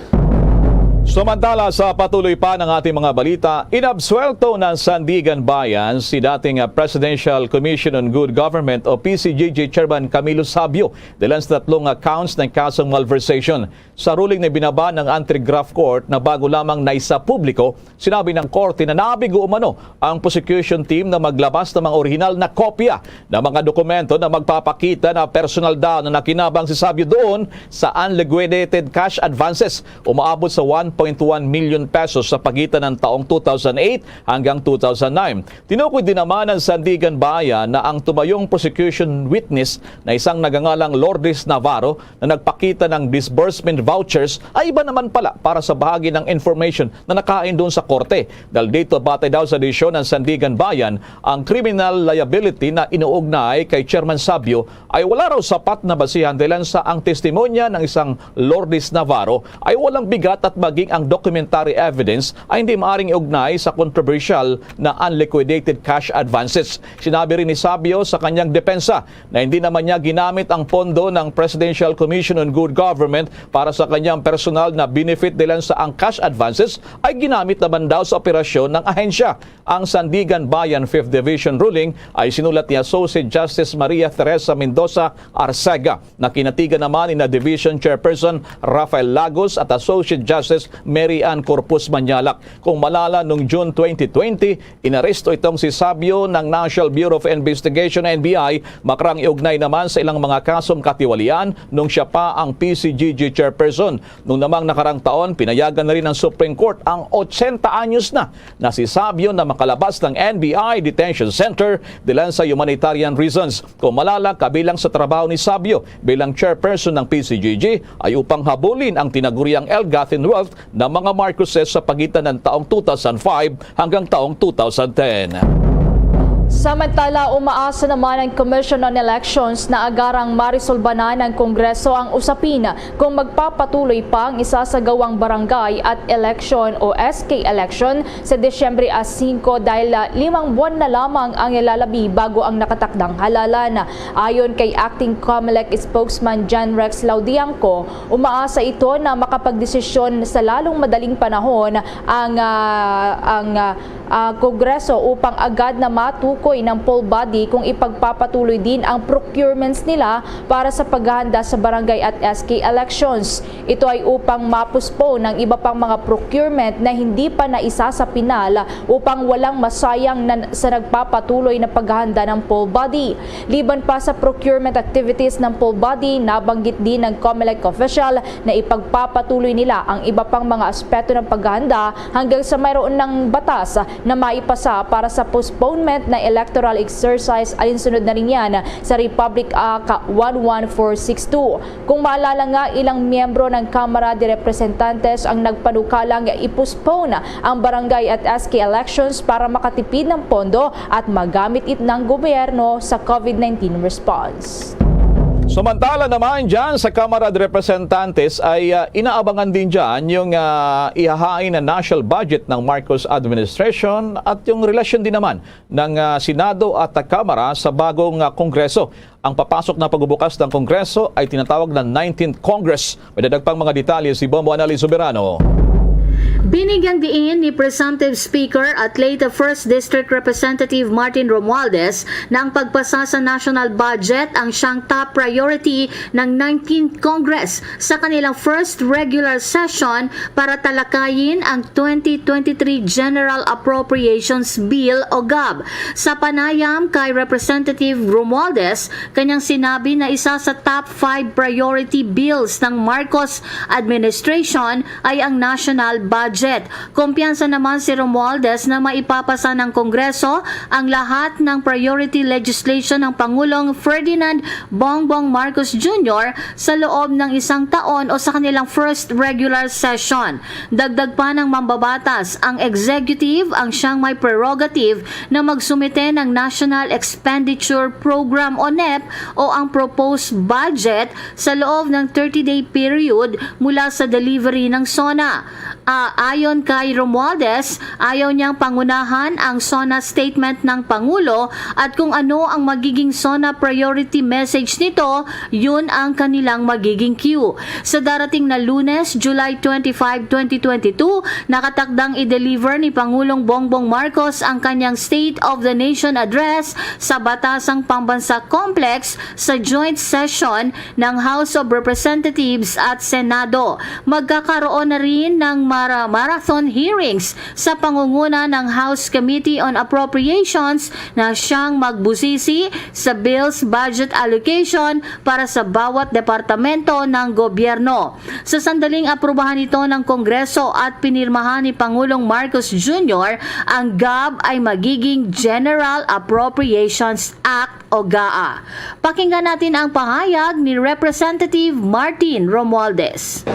Samantala, sa patuloy pa ng ating mga balita, inabsuwelto ng Sandigan Bayan si dating, ah, Presidential Commission on Good Government o P C G G Chairman Camilo Sabio dalan sa tatlong, ah, counts ng kasong malversation. Sa ruling na binaba ng Anti-Graft Court na bago lamang naisa publiko, sinabi ng korte na nabigo umano ang prosecution team na maglabas ng mga orihinal na kopya ng mga dokumento na magpapakita na personal daw na nakinabang si Sabio doon sa unliquidated cash advances. Umaabot sa one point one million pesos sa pagitan ng taong two thousand eight hanggang two thousand nine. Tinukoy din naman ng Sandigan Bayan na ang tumayong prosecution witness na isang nagangalang Lourdes Navarro na nagpakita ng disbursement vouchers ay iba naman pala para sa bahagi ng information na nakain doon sa korte. Dahil dito, batay daw sa desisyon ng Sandigan Bayan, ang criminal liability na inuugnay kay Chairman Sabio ay wala raw sapat na basihan dahilan sa ang testimonya ng isang Lourdes Navarro ay walang bigat at maging ang documentary evidence ay hindi maaring iugnay sa controversial na unliquidated cash advances. Sinabi rin ni Sabio sa kanyang depensa na hindi naman niya ginamit ang pondo ng Presidential Commission on Good Government para sa kanyang personal na benefit dahilan sa ang cash advances ay ginamit naman daw sa operasyon ng ahensya. Ang Sandigan Bayan Fifth Division ruling ay sinulat ni Associate Justice Maria Teresa Mendoza Arcega, na kinatigan naman ni na Division Chairperson Rafael Lagos at Associate Justice Mary Ann Corpus Mañalac. Kung malala, nung June twenty twenty, inaresto itong si Sabio ng National Bureau of Investigation, N B I, makarang iugnay naman sa ilang mga kasong katiwalian nung siya pa ang P C G G chairperson. Nung namang nakarang taon, pinayagan na rin ng Supreme Court ang ochenta anyos na na si Sabio na makalabas ng N B I detention center dahilan sa humanitarian reasons. Kung malala, kabilang sa trabaho ni Sabio bilang chairperson ng P C G G ay upang habulin ang tinaguriang ill-gotten wealth ng mga Marcoses sa pagitan ng taong two thousand five hanggang taong two thousand ten. Samantala, umaasa naman ang Commission on Elections na agarang marisolbanan ng Kongreso ang usapin kung magpapatuloy pa ang isasagawang barangay at election o S K election sa Disyembre a singko, dahil, ah, limang buwan na lamang ang ilalabi bago ang nakatakdang halalan. Ayon kay Acting Comelec Spokesman John Rex Laudiangco, umaasa ito na makapagdesisyon sa lalong madaling panahon ang, ah, ang, ah, ah, Kongreso upang agad na matukoy ng poll body kung ipagpapatuloy din ang procurements nila para sa paghahanda sa barangay at S K elections. Ito ay upang ma-postpone ang iba pang mga procurement na hindi pa naisa sa pinal upang walang masayang na, sa nagpapatuloy na paghahanda ng poll body. Liban pa sa procurement activities ng poll body, nabanggit din ng Comelec official na ipagpapatuloy nila ang iba pang mga aspeto ng paghahanda hanggang sa mayroon ng batas na maipasa para sa postponement na electoral exercise, alinsunod na rin yan sa Republic Act one one four six two. Kung maalala nga, ilang miyembro ng Kamara de Representantes ang nagpanukalang i-postpone ang barangay at S K elections para makatipid ng pondo at magamit it ng gobyerno sa COVID nineteen response. Samantala naman dyan sa Kamara de Representantes ay, ah, inaabangan din dyan yung, ah, ihahain na national budget ng Marcos administration at yung relasyon din naman ng, ah, Senado at, ah, Kamara sa bagong, ah, Kongreso. Ang papasok na pagbubukas ng Kongreso ay tinatawag na nineteenth Congress. May dagdag pang mga detalye si Bombo Annalyn Soberano. Binigyang diin ni Presumptive Speaker at late First District Representative Martin Romualdez na ang pagpasa sa national budget ang siyang top priority ng nineteenth Congress sa kanilang first regular session para talakayin ang twenty twenty-three General Appropriations Bill o gab. Sa panayam kay Representative Romualdez, kanyang sinabi na isa sa top five priority bills ng Marcos administration ay ang national budget. Kumpiyansa naman si Romualdez na maipapasa ng Kongreso ang lahat ng priority legislation ng Pangulong Ferdinand Bongbong Marcos Junior sa loob ng isang taon o sa kanilang first regular session. Dagdag pa ng mambabatas, ang executive ang siyang may prerogative na magsumite ng National Expenditure Program o nep o ang proposed budget sa loob ng thirty-day period mula sa delivery ng SONA. Ah, ayon kay Romualdez, ayaw niyang pangunahan ang SONA statement ng Pangulo at kung ano ang magiging SONA priority message nito, yun ang kanilang magiging cue. Sa darating na Lunes, July twenty-five, twenty twenty-two, nakatakdang i-deliver ni Pangulong Bongbong Marcos ang kanyang State of the Nation Address sa Batasang Pambansa Complex sa joint session ng House of Representatives at Senado. Magkakaroon na rin ng mara-, marathon hearings sa pangunguna ng House Committee on Appropriations na siyang magbusisi sa bills budget allocation para sa bawat departamento ng gobyerno. Sa sandaling aprubahan ito ng Kongreso at pinirmahan ni Pangulong Marcos Junior, ang gab ay magiging General Appropriations Act o gaa. Pakinggan natin ang pahayag ni Representative Martin Romualdez.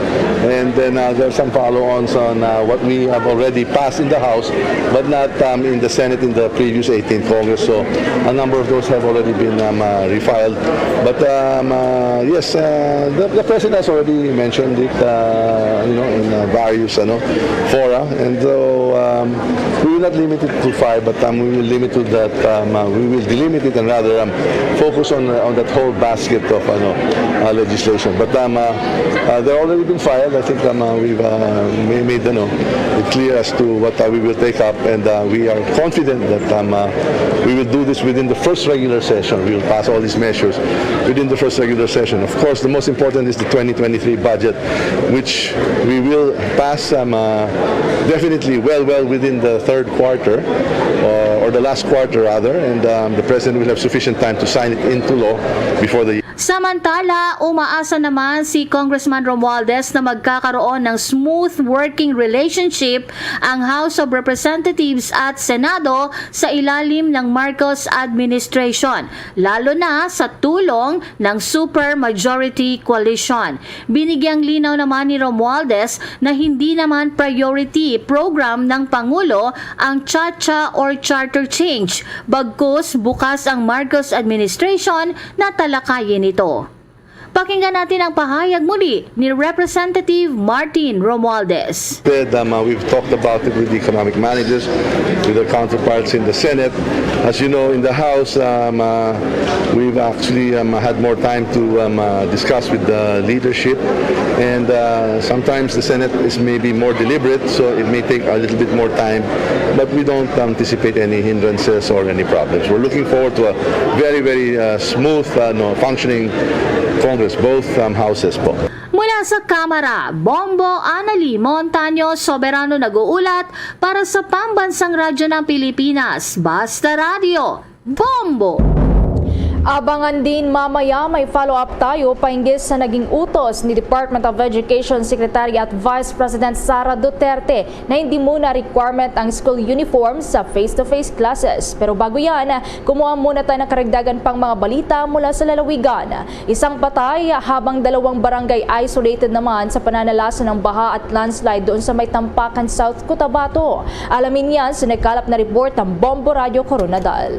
And then, uh, there's some follow-ons on, uh, what we have already passed in the House, but not, um, in the Senate in the previous eighteenth Congress. So a number of those have already been, um, uh, refiled. But, um, uh, yes, uh, the, the President has already mentioned it, uh, you know, in, uh, various, ano, fora. And so, um, we will not limit it to five, but, um, we will limit to that, um, uh, we will delimit it and rather, um, focus on, uh, on that whole basket of, ano, uh, legislation. But, um, uh, uh, they're already been filed. I think, um, uh, we've, uh, ma-, made, ano, it clear as to what, uh, we will take up, and, uh, we are confident that, um, uh, we will do this within the first regular session. We will pass all these measures within the first regular session. Of course, the most important is the twenty twenty-three budget, which we will pass, um, uh, definitely well, well within the third quarter, uh, or the last quarter rather, and, um, the President will have sufficient time to sign it into law before the Samantala, umaasa naman si Congressman Romualdez na magkakaroon ng smooth working relationship ang House of Representatives at Senado sa ilalim ng Marcos administration, lalo na sa tulong ng supermajority coalition. Binigyang linaw naman ni Romualdez na hindi naman priority program ng Pangulo ang Cha-Cha or Charter change, bagkus bukas ang Marcos administration na talakayin ito. Pakinggan natin ang pahayag muli ni Representative Martin Romualdez. Instead, um, uh, we've talked about it with the economic managers, with our counterparts in the Senate. As you know, in the House, um, uh, we've actually um, had more time to um, uh, discuss with the leadership. And uh, sometimes the Senate is maybe more deliberate, so it may take a little bit more time. But we don't anticipate any hindrances or any problems. We're looking forward to a very, very uh, smooth, uh, no, functioning Congress, both um, houses po. Mula sa Kamara, Bombo Anali Montaño, soberano nag-uulat para sa Pambansang Radyo ng Pilipinas, Basta Radyo, Bombo! Abangan din mamaya, may follow-up tayo pahinggil sa naging utos ni Department of Education Secretary at Vice President Sara Duterte na hindi muna requirement ang school uniform sa face-to-face classes. Pero bago yan, kumuha muna tayo ng karagdagan pang mga balita mula sa lalawigan. Isang patay habang dalawang barangay isolated naman sa pananalasan ng baha at landslide doon sa may Tampakan, South Cotabato. Alamin yan sa nagkalap na report ng Bombo Radyo Koronadal.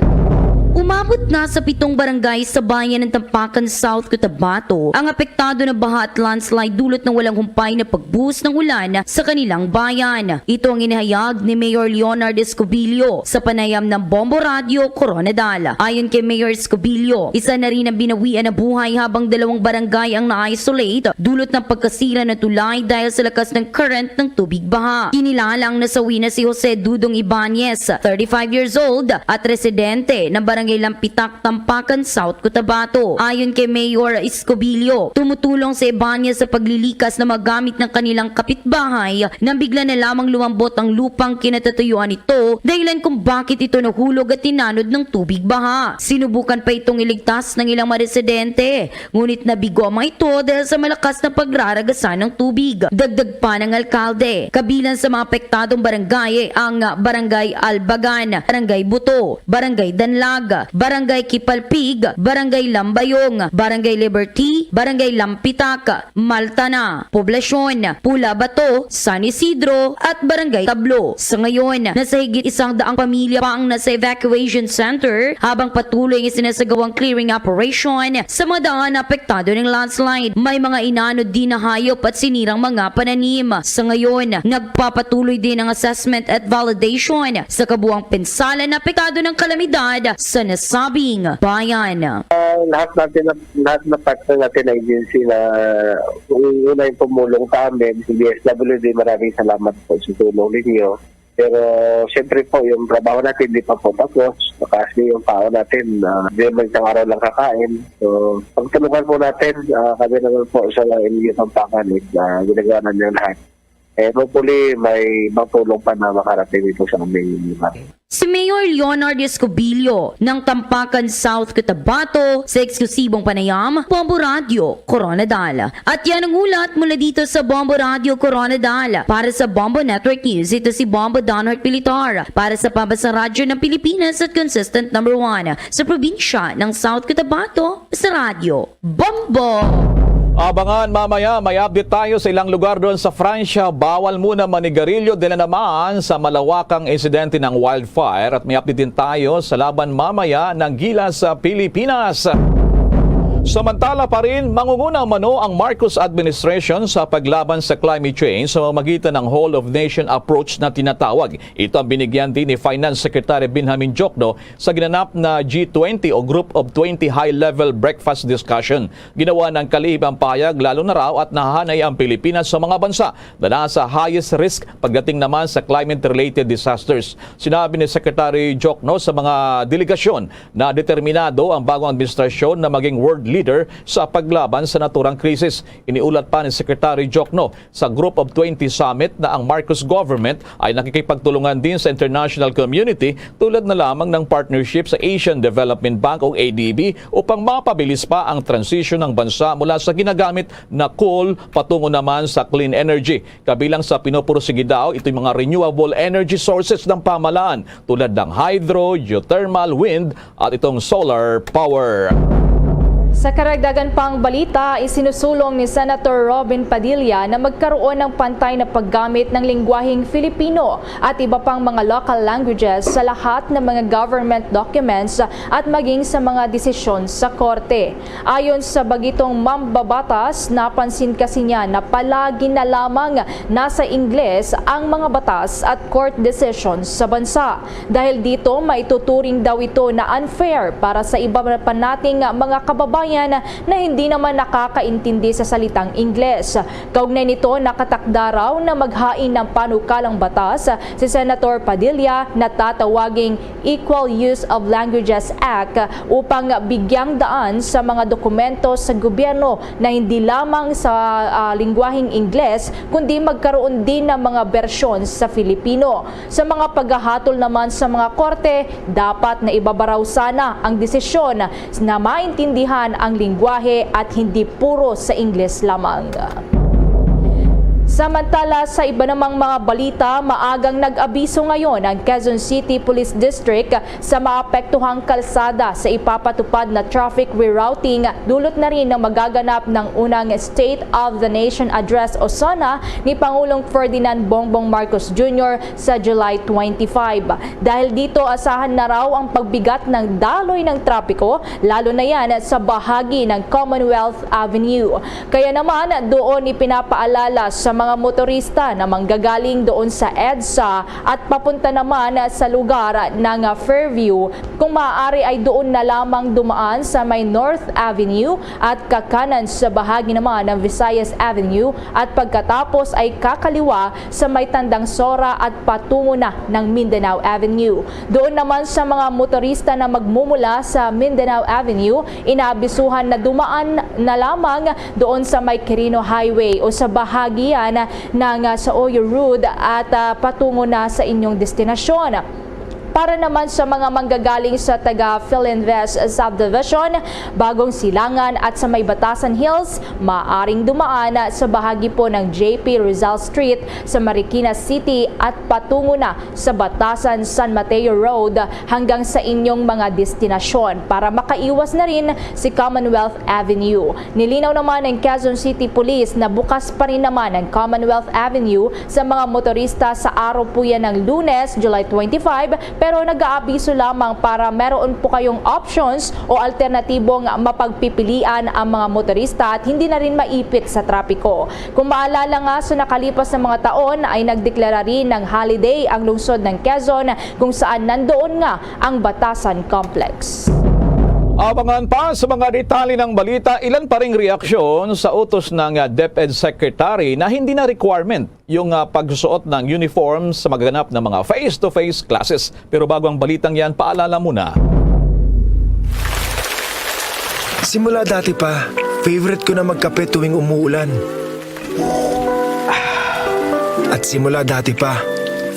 Umabot na sa pitong barangay sa bayan ng Tampakan, South Cotabato ang apektado na baha at landslide dulot ng walang humpay na pagbuhos ng ulan sa kanilang bayan. Ito ang inihayag ni Mayor Leonard Escobillo sa panayam ng Bombo Radyo Koronadal. Ayon kay Mayor Escobillo, isa na rin ang binawian na buhay habang dalawang barangay ang na-isolate dulot ng pagkasira ng tulay dahil sa lakas ng current ng tubig baha. Kinilala ang nasawi na si Jose Dudong Ibanez, thirty-five years old, at residente ng Barangay Lampitak, Tampakan, South Cotabato. Ayon kay Mayor Escobillo, tumutulong si Ibanez sa paglilikas ng mga gamit ng kanilang kapitbahay nang bigla na lamang lumambot ang lupang kinatatayuan nito, dahilan kung bakit ito nahulog at tinanod ng tubig baha. Sinubukan pa itong iligtas ng ilang mga residente, ngunit nabigo ang mga ito dahil sa malakas na pagraragasan ng tubig. Dagdag pa ng alkalde, kabilang sa mga apektadong barangay ang Barangay Albagan, Barangay Buto, Barangay Danlag, Barangay Kipalpig, Barangay Lambayong, Barangay Liberty, Barangay Lampitak, Maltana, Poblacion, Pula Bato, San Isidro, at Barangay Tablo. Sa ngayon, nasa higit isang daang pamilya pa ang nasa evacuation center, habang patuloy ang sinasagawang clearing operation sa mga daan na apektado ng landslide. May mga inanod din na hayop at sinirang mga pananim. Sa ngayon, nagpapatuloy din ang assessment at validation sa kabuang pinsala na apektado ng kalamidad sa nasabing bayan. Ah, lahat natin, lahat ng partner natin na agency na unang-una yung tumulong sa amin, si D S W D, maraming salamat po sa tulong ninyo. Pero siyempre po, yung trabaho natin hindi pa po tapos. Kasi yung tao natin, ah, hindi naman isang araw lang kakain. So, pagtulungan po natin, ah, kami naman po sa L G U Pampakan, eh, na ginagawa namin ang lahat. Eh, hopefully, may ibang tulong pa na makarating dito sa aming lugar. Si Mayor Leonard Escobillo ng Tampakan, South Cotabato, sa eksklusibong panayam, Bombo Radyo, Koronadal. At yan ang ulat mula dito sa Bombo Radyo, Koronadal. Para sa Bombo Network News, ito si Bombo Donhart Pilitar. Para sa Pambansang Radyo ng Pilipinas at consistent number one sa probinsya ng South Cotabato, sa Radyo Bombo! Abangan mamaya, may update tayo sa ilang lugar doon sa Francia. Bawal muna manigarilyo, dila naman sa malawakang insidente ng wildfire, at may update din tayo sa laban mamaya ng Gilas sa Pilipinas. Samantala pa rin, mangunguna umano ang Marcos administration sa paglaban sa climate change sa pamamagitan ng Whole of Nation approach na tinatawag. Ito ang binigyan din ni Finance Secretary Benjamin Jokno sa ginanap na G twenty o Group of twenty High-Level Breakfast Discussion. Ginawa ng kalihim ang pahayag, lalo na raw at nahanay ang Pilipinas sa mga bansa na nasa highest risk pagdating naman sa climate-related disasters. Sinabi ni Secretary Jokno sa mga delegasyon na determinado ang bagong administrasyon na maging world leader sa paglaban sa naturang krisis. Iniulat pa ni Secretary Jokno sa Group of twenty Summit na ang Marcos government ay nakikipagtulungan din sa international community, tulad na lamang ng partnership sa Asian Development Bank o A D B, upang mapabilis pa ang transisyon ng bansa mula sa ginagamit na coal patungo naman sa clean energy. Kabilang sa pinupursige daw, ito'y mga renewable energy sources ng pamahalaan, tulad ng hydro, geothermal, wind, at itong solar power. Sa karagdagan pang balita, isinusulong ni Senator Robin Padilla na magkaroon ng pantay na paggamit ng lengguwaheng Filipino at iba pang mga local languages sa lahat ng mga government documents at maging sa mga desisyon sa korte. Ayon sa bagitong mambabatas, napansin kasi niya na palagi na lamang nasa Ingles ang mga batas at court decisions sa bansa. Dahil dito, maituturing daw ito na unfair para sa iba pa nating mga kababayan na hindi naman nakakaintindi sa salitang Ingles. Kaugnay nito, nakatakda raw na maghain ng panukalang batas si Senator Padilla na tatawaging Equal Use of Languages Act upang bigyang daan sa mga dokumento sa gobyerno na hindi lamang sa, ah, lingwaheng Ingles, kundi magkaroon din ng mga bersyon sa Filipino. Sa mga paghahatol naman sa mga korte, dapat na ibabaraw sana ang desisyon na maintindihan ang lingwahe at hindi puro sa Ingles lamang. Samantala, sa iba namang mga balita, maagang nag-abiso ngayon ang Quezon City Police District sa maapektuhang kalsada sa ipapatupad na traffic rerouting. Dulot na rin ng magaganap ng unang State of the Nation Address o SONA ni Pangulong Ferdinand Bongbong Marcos Junior sa July twenty-five. Dahil dito, asahan na raw ang pagbigat ng daloy ng trapiko, lalo na yan sa bahagi ng Commonwealth Avenue. Kaya naman, doon ipinapaalala sa mga motorista na manggagaling doon sa EDSA at papunta naman sa lugar ng Fairview, kung maaari ay doon na lamang dumaan sa may North Avenue at kakanan sa bahagi naman ng Visayas Avenue at pagkatapos ay kakaliwa sa may Tandang Sora at patungo na ng Mindanao Avenue. Doon naman sa mga motorista na magmumula sa Mindanao Avenue, inaabisuhan na dumaan na lamang doon sa may Quirino Highway o sa bahagi yan ng, ah, Saoyo Road at, ah, patungo na sa inyong destinasyon. Para naman sa mga manggagaling sa taga Filinvest Subdivision, Bagong Silangan at sa may Batasan Hills, maaring dumaan sa bahagi po ng J P Rizal Street sa Marikina City at patungo na sa Batasan San Mateo Road hanggang sa inyong mga destinasyon para makaiwas na rin si Commonwealth Avenue. Nilinaw naman ng Quezon City Police na bukas pa rin naman ang Commonwealth Avenue sa mga motorista sa araw po yan ng Lunes, July twenty-five, pero nag-aabiso lamang para meron po kayong options o alternatibong mapagpipilian ang mga motorista at hindi na rin maipit sa trapiko. Kung maalala nga, sa nakalipas na mga taon ay nagdeklara rin ng holiday ang lungsod ng Quezon, kung saan nandoon nga ang Batasan Complex. Abangan pa sa mga detalye ng balita, ilan pa ring reaksyon sa utos ng, ah, DepEd Secretary na hindi na requirement yung, ah, pagsusuot ng uniform sa magaganap na mga face-to-face classes. Pero bago ang balitang yan, paalala muna. Simula dati pa, favorite ko na magkape tuwing umuulan. At simula dati pa,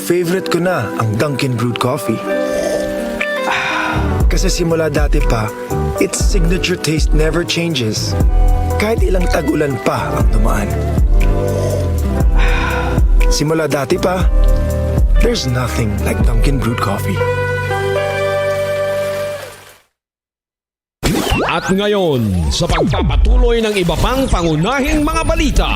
favorite ko na ang Dunkin' Brewed Coffee. Kasi simula dati pa, its signature taste never changes. Kahit ilang tag-ulan pa ang dumaan. Simula dati pa, there's nothing like Dunkin' Brewed Coffee. At ngayon, sa pagpapatuloy ng iba pang pangunahing mga balita.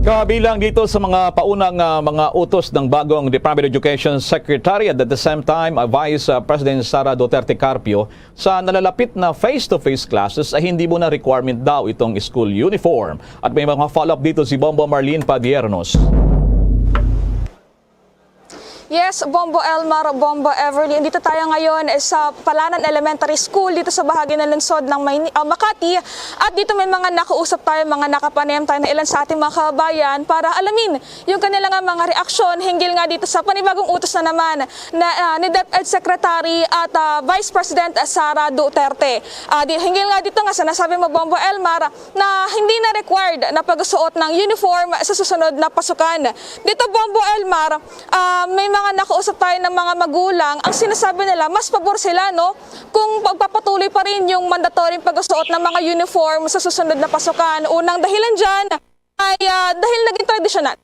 Kabilang dito sa mga paunang, ah, mga utos ng bagong Department of Education Secretary at at the same time, ah, Vice, ah, President Sara Duterte Carpio sa nalalapit na face-to-face classes ay hindi mo na requirement daw itong school uniform. At may mga follow-up dito si Bombo Marlene Padiernos. Yes, Bombo Elmar, Bombo Everly. Dito tayo ngayon, eh, sa Palanan Elementary School, dito sa bahagi ng lungsod ng Mayni-, ah, Makati. At dito may mga nakausap tayo, mga nakapanayam tayo na ilan sa ating mga kababayan para alamin yung kanila nga mga reaksyon hinggil nga dito sa panibagong utos na naman na, ah, ni DepEd Secretary at, ah, Vice President Sara Duterte. Ah, di, hinggil nga dito nga sa nasabi mo, Bombo Elmar, na hindi na required na pagsuot ng uniform sa susunod na pasukan. Dito, Bombo Elmar, ah, may mga nakausap tayo ng mga magulang. Ang sinasabi nila, mas pabor sila, no, kung pagpapatuloy pa rin yung mandatory pagsuot ng mga uniform sa susunod na pasukan. Unang dahilan dyan ay, ah, dahil naging tradisyonal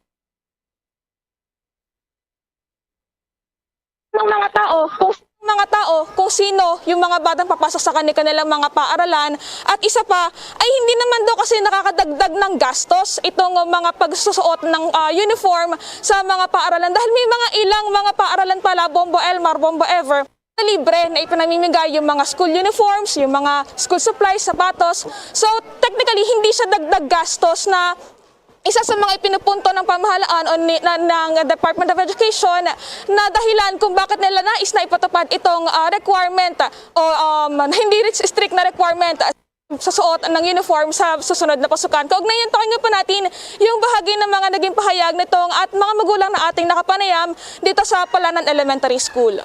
ng mga tao kung mga tao kung sino no, yung mga batang papasok sa kani-, kanilang mga paaralan. At isa pa, ay hindi naman daw kasi nakakadagdag ng gastos itong mga pagsusuot ng, ah, uniform sa mga paaralan. Dahil may mga ilang mga paaralan pala, Bombo Elmar, Bombo Ever, na libre na ipinamimigay yung mga school uniforms, yung mga school supplies, sapatos. So, technically, hindi siya dagdag gastos na isa sa mga ipinupunto ng pamahalaan o ni, na, ng Department of Education na dahilan kung bakit nila nais na ipatupad itong, ah, requirement o, um, hindi strict na requirement sa suot ng uniform sa susunod na pasukan. Kaugnayan, pakinggan pa natin yung bahagi ng mga naging pahayag nitong at mga magulang na ating nakapanayam dito sa Palanan Elementary School.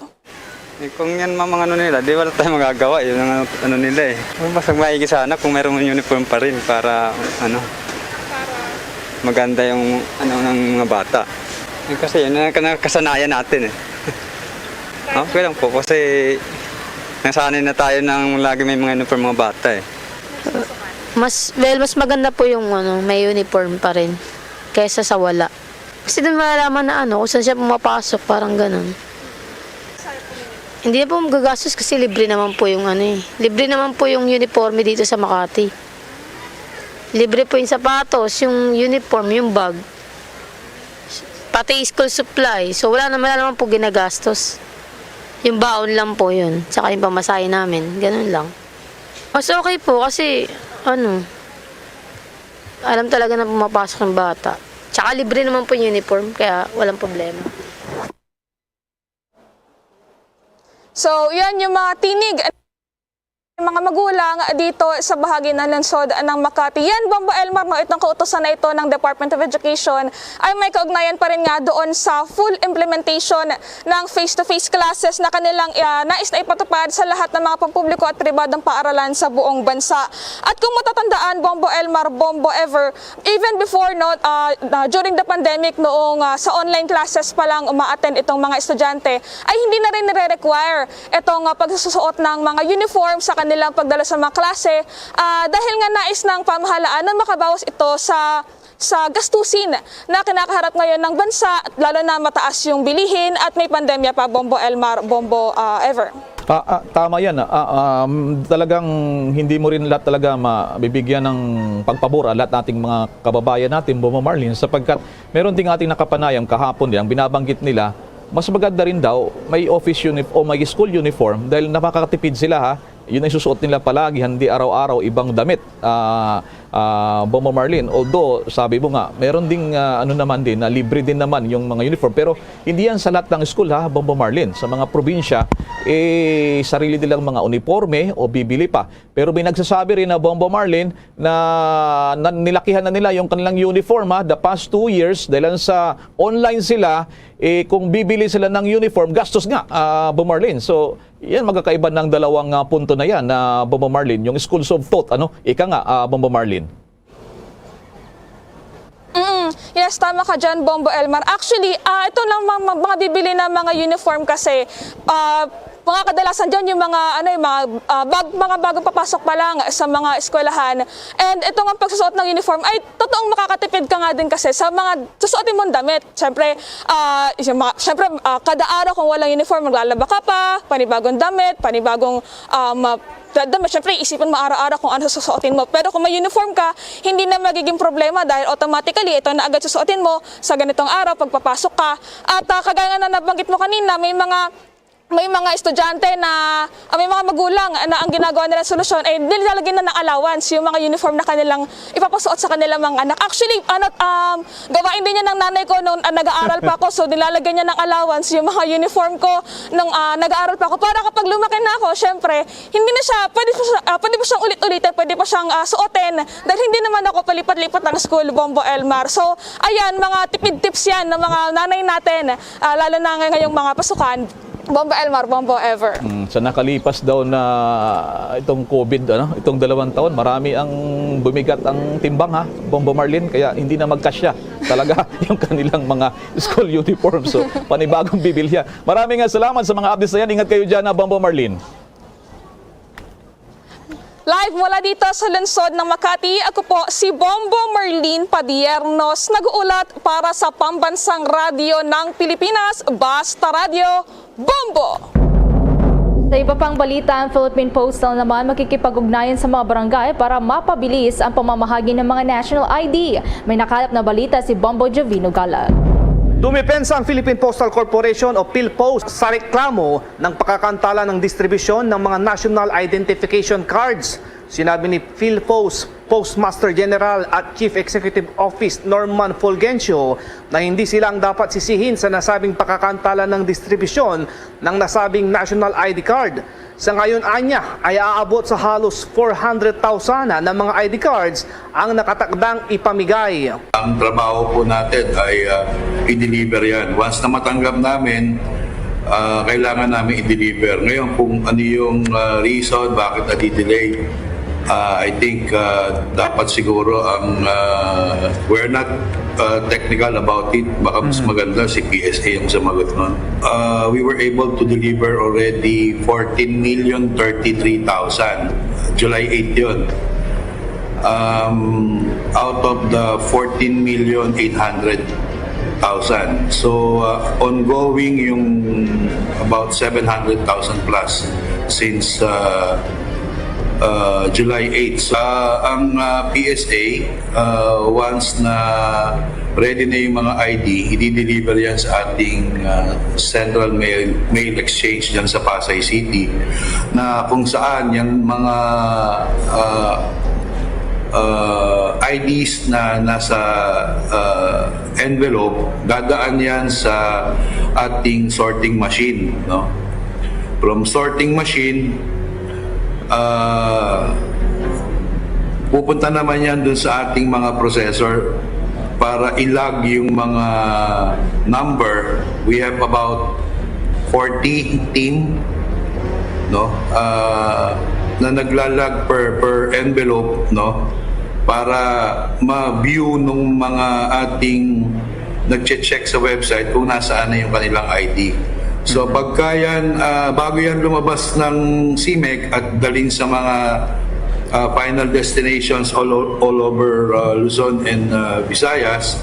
Eh, kung yan, ma'am, ang ano nila, di wala tayong magagawa. Yun ang ano, ano nila eh. Mas maigi sana kung merong uniform pa rin para, ano, maganda yung, ano, ng mga bata. Eh, kasi yun ang nakasanayan natin eh. Okay lang po kasi nasanay na tayo nang lagi may mga uniform mga bata eh. Mas, well, mas maganda po yung ano, may uniform pa rin kaysa sa wala. Kasi doon malalaman na ano, kung saan siya pumapasok, parang ganun. Hindi na po magagastos kasi libre naman po yung ano eh. Libre naman po yung uniforme dito sa Makati. Libre po yung sapatos, yung uniform, yung bag. Pati school supply. So wala naman, wala naman po ginagastos. Yung baon lang po yun. Tsaka yung pamasahe namin. Ganun lang. Mas okay po kasi ano, alam talaga na pumapasok yung bata. Tsaka libre naman po yung uniform, kaya walang problema. So, yan yung mga tinig ng mga magulang dito sa bahagi ng lungsod ng Makati. Yan, Bombo Elmar, no, itong kautusan na ito ng Department of Education ay may kaugnayan pa rin nga doon sa full implementation ng face-to-face classes na kanilang, ah, nais na ipatupad sa lahat ng mga pampubliko at pribadong paaralan sa buong bansa. At kung matatandaan, Bombo Elmar, Bombo Ever, even before, no, ah, na during the pandemic, noong, ah, sa online classes pa lang uma-attend itong mga estudyante, ay hindi na rin nire-require itong, ah, pagsusuot ng mga uniform sa kanilang pagdalo sa mga klase, ah, dahil nga nais ng pamahalaan na makabawas ito sa sa gastusin na kinakaharap ngayon ng bansa, lalo na mataas yung bilihin at may pandemya pa, Bombo Elmar, Bombo, ah, Ever. Ah, ah, tama yan. Ah, ah, um, talagang hindi mo rin lahat talaga mabibigyan ng pagpabor ang lahat nating mga kababayan natin, Bombo Marlene, sapagkat meron ding ating nakapanayam kahapon din, ang binabanggit nila, mas maganda rin daw may office uniform o may school uniform dahil nakakatipid sila, ha. Yun ang susuot nila palagi, hindi araw-araw ibang damit, ah, ah, Bombo Marlene. Although, sabi mo nga, meron ding, ah, ano naman din, na libre din naman yung mga uniform. Pero hindi yan sa lahat ng school, ha, Bombo Marlene. Sa mga probinsya, eh, sarili nilang mga uniforme o bibili pa. Pero may nagsasabi rin na, Bombo Marlene, na, na nilakihan na nila yung kanilang uniform, ha, the past two years, dahil sa online sila, eh, kung bibili sila ng uniform, gastos nga, ah, Bombo Marlene. So, yan, magkakaiba ng dalawang, ah, punto na yan, na Bombo Marlene, yung schools of thought, ano? Ika nga, ah, Bombo Marlene. Mm, yes, tama ka dyan, Bombo Elmar. Actually, ah, ito lang mga, mga bibili na mga uniform kasi, ah, mga kadalasan dyan yung mga, ano, yung mga, ah, bag, mga bagong papasok pa lang sa mga eskwelahan. And ito nga pagsusuot ng uniform ay totoong makakatipid ka nga din kasi sa mga susuotin mong damit. Siyempre, ah, yung mga, siyempre, ah, kada araw kung walang uniform, maglalaba ka pa, panibagong damit, panibagong, um, da- damit. Siyempre, isipin mo araw-araw kung ano susuotin mo. Pero kung may uniform ka, hindi na magiging problema dahil automatically ito na agad susuotin mo sa ganitong araw pagpapasok ka. At, ah, kagaya na nabanggit mo kanina, may mga may mga estudyante na, ah, may mga magulang na ang ginagawa nila solusyon ay nilalagyan na ng allowance yung mga uniform na kanilang ipapasuot sa kanilang mga anak. Actually, ano, um, gawain din yan ng nanay ko nung, ah, nag-aaral pa ako. So, nilalagyan niya ng allowance yung mga uniform ko nung, ah, nag-aaral pa ako. Para kapag lumaki na ako, syempre, hindi na siya, pwede pa siya, ah, pwede pa siyang ulit-ulitin, pwede pa siyang, ah, suotin dahil hindi naman ako palipat-lipat ng school, Bombo Elmar. So, ayan, mga tipid tips yan ng mga nanay natin, ah, lalo na ngay- ngayong mga pasukan. Bombo Elmar, Bombo Ever. Mm, sa nakalipas daw na itong COVID, ano, itong dalawang taon, marami ang bumigat ang timbang, ha, Bombo Marlene, kaya hindi na magkasya talaga yung kanilang mga school uniform. So, panibagong bibilya. Maraming nga salamat sa mga updates na yan. Ingat kayo dyan, ha, Bombo Marlene. Live mula dito sa lungsod ng Makati, ako po si Bombo Marlene Padiernos, nag-uulat para sa Pambansang Radyo ng Pilipinas, Basta Radyo, Bombo! Sa iba pang balita, ang Philippine Postal naman makikipag-ugnayan sa mga barangay para mapabilis ang pamamahagi ng mga national I D. May nakalap na balita si Bombo Jovino Galang. Dumipensa ang Philippine Postal Corporation o PhilPost sa reklamo ng pagkakantalan ng distribusyon ng mga national identification cards. Sinabi ni PhilPost Postmaster General at Chief Executive Office Norman Fulgencio na hindi sila ang dapat sisihin sa nasabing pagkakantalan ng distribusyon ng nasabing national I D card. Sa ngayon, anya, ay aabot sa halos four hundred thousand na mga I D cards ang nakatakdang ipamigay. Ang trabaho po natin ay ah, i-deliver yan. Once na matanggap namin, ah, kailangan namin i-deliver. Ngayon, kung ano yung ah, reason bakit nadidelay, ah, I think ah, dapat siguro ang ah, we're not ah, technical about it. Baka mas maganda si P S A yung sumagot nun. Ah, we were able to deliver already fourteen million thirty-three thousand. July eight yun. Um, out of the fourteen million eight hundred thousand. So, uh, ongoing yung about seven hundred thousand plus since uh, uh, July eight. So, uh, ang uh, P S A, uh, once na ready na yung mga I D, i-deliver yan sa ating uh, central mail, mail exchange dyan sa Pasay City, na kung saan yung mga uh, uh, I Ds na nasa uh, envelope, dadaan yan sa ating sorting machine, no? From sorting machine, uh, pupunta naman yan dun sa ating mga processor para i-log yung mga number. We have about forty team, no, uh, na naglalag per per envelope, no, para ma-view nung mga ating nagche-check sa website kung nasaan na yung kanilang I D. So pagka yan, ah, bago yan lumabas ng CMEC at dalhin sa mga ah, final destinations all, o- all over ah, Luzon and ah, Visayas,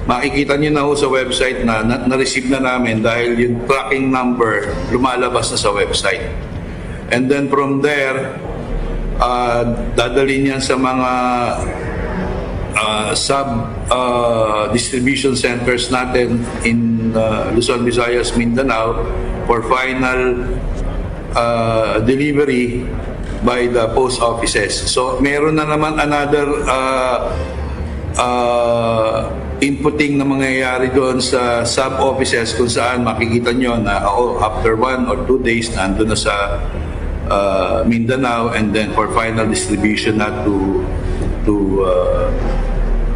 makikita nyo na ho sa website na, na na-receive na namin dahil yung tracking number lumalabas na sa website. And then from there, ah, dadalhin yan sa mga ah, sub ah, distribution centers natin in ah, Luzon, Visayas, Mindanao for final ah, delivery by the post offices. So meron na naman another ah, ah, inputting na mangyayari doon sa sub offices kung saan makikita nyo na, oh, after one or two days, nandun na sa uh, Mindanao, and then for final distribution na to to uh,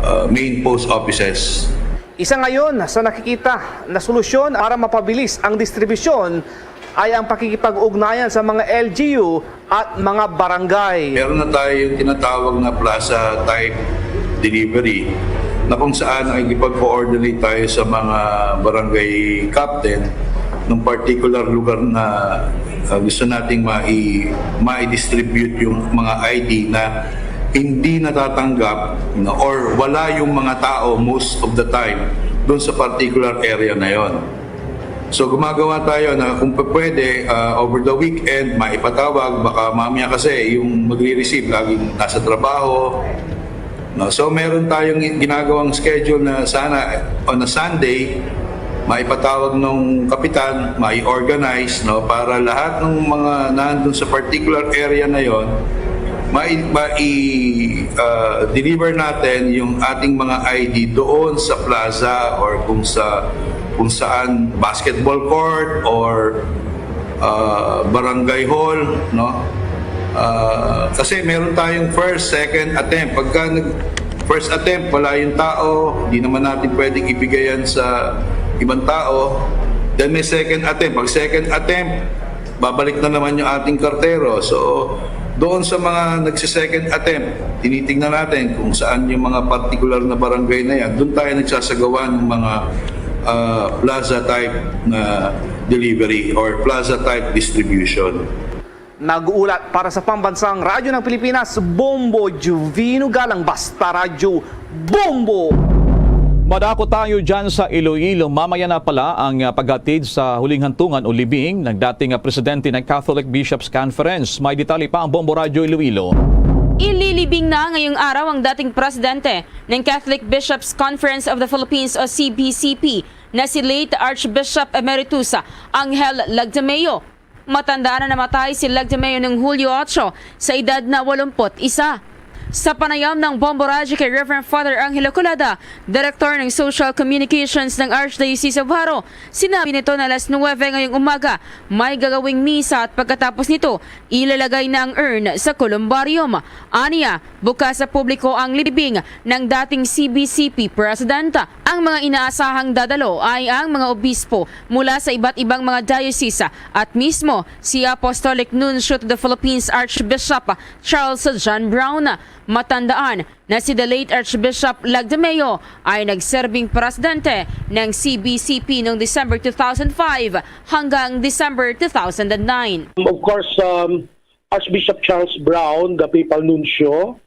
uh, main post offices. Isa ngayon sa nakikita na solusyon para mapabilis ang distribusyon ay ang pakikipag-ugnayan sa mga L G U at mga barangay. Meron na tayo yung tinatawag na plaza type delivery, na kung saan nakikipag-coordinate tayo sa mga barangay captain ng particular lugar na uh, gusto nating mai mai-distribute yung mga I D na hindi natatanggap, no, or wala yung mga tao most of the time doon sa particular area na yon. So gumagawa tayo na kung pa- pwede, ah, over the weekend, maipatawag, baka mamaya kasi yung magre-receive laging nasa trabaho. No? So meron tayong ginagawang schedule na sana on a Sunday, maipatawag ng kapitan, mai-organize, no, para lahat ng mga nandun sa particular area na yon mai, mai ah, deliver natin yung ating mga I D doon sa plaza or kung sa kung saan, basketball court or ah, barangay hall, no? Ah, kasi meron tayong first, second attempt. Pagka nag first attempt, wala yung tao, di naman natin pwedeng ibigay yan sa ibang tao. Then may second attempt. Pag second attempt, babalik na naman yung ating kartero. So, doon sa mga nagsi-second attempt, tinitingnan natin kung saan yung mga particular na barangay na yan. Doon tayo nagsasagawa ng mga ah, plaza type na delivery or plaza type distribution. Nag-uulat para sa Pambansang Radyo ng Pilipinas, Bombo Juvino Galang, Basta Radyo, Bombo! Madako tayo dyan sa Iloilo. Mamaya na pala ang, ah, paghatid sa huling hantungan o libing ng dating, ah, presidente ng Catholic Bishops Conference. May detalye pa ang Bombo Radyo Iloilo. Ililibing na ngayong araw ang dating presidente ng Catholic Bishops Conference of the Philippines o C B C P na si late Archbishop Emeritus Angel Lagdameo. Matandaan na namatay si Lagdameo noong Hulyo otso sa edad na walumput isa. Sa panayam ng Bombo Radyo kay Reverend Father Angelo Colada, Director ng Social Communications ng Archdiocese of Jaro, sinabi nito na alas nuwebe ngayong umaga may gagawing misa at pagkatapos nito, ilalagay na ang urn sa columbarium. Aniya, bukas sa publiko ang libing ng dating C B C P President. Ang mga inaasahang dadalo ay ang mga obispo mula sa iba't ibang mga diocese at mismo si Apostolic Nuncio to the Philippines Archbishop Charles John Brown. Matandaan na si the late Archbishop Lagdameo ay nagserbing presidente ng C B C P noong December two thousand five hanggang December two thousand nine. Of course, um, Archbishop Charles Brown, the papal nuncio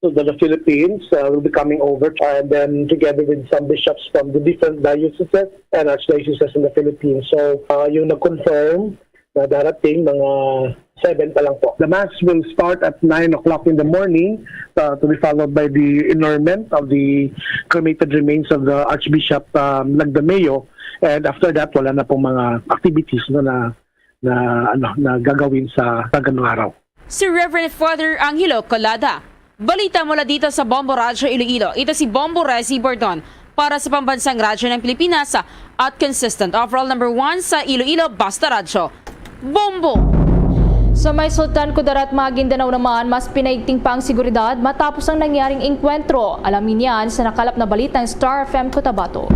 to the, the Philippines, uh, will be coming over, and then together with some bishops from the different dioceses and archdioceses in the Philippines. So, uh, yung nag-confirm na darating, mga seven pa lang po. The mass will start at nine o'clock in the morning, uh, to be followed by the interment of the cremated remains of the Archbishop, um, Lagdameo. And after that, wala na pong mga activities na, na, na, ano, na gagawin sa, sa ganung araw. Si Reverend Father Angelo Colada. Balita mula dito sa Bombo Radyo Iloilo. Ito si Bombo Rezi Bordon para sa Pambansang Radyo ng Pilipinas at consistent overall number one sa Iloilo Basta Radyo. Bombo! Sa may Sultan Kudarat, Maguindanao naman, mas pinaigting pa ang seguridad matapos ang nangyaring engkwentro. Alamin yan sa nakalap na balitang Star F M Cotabato.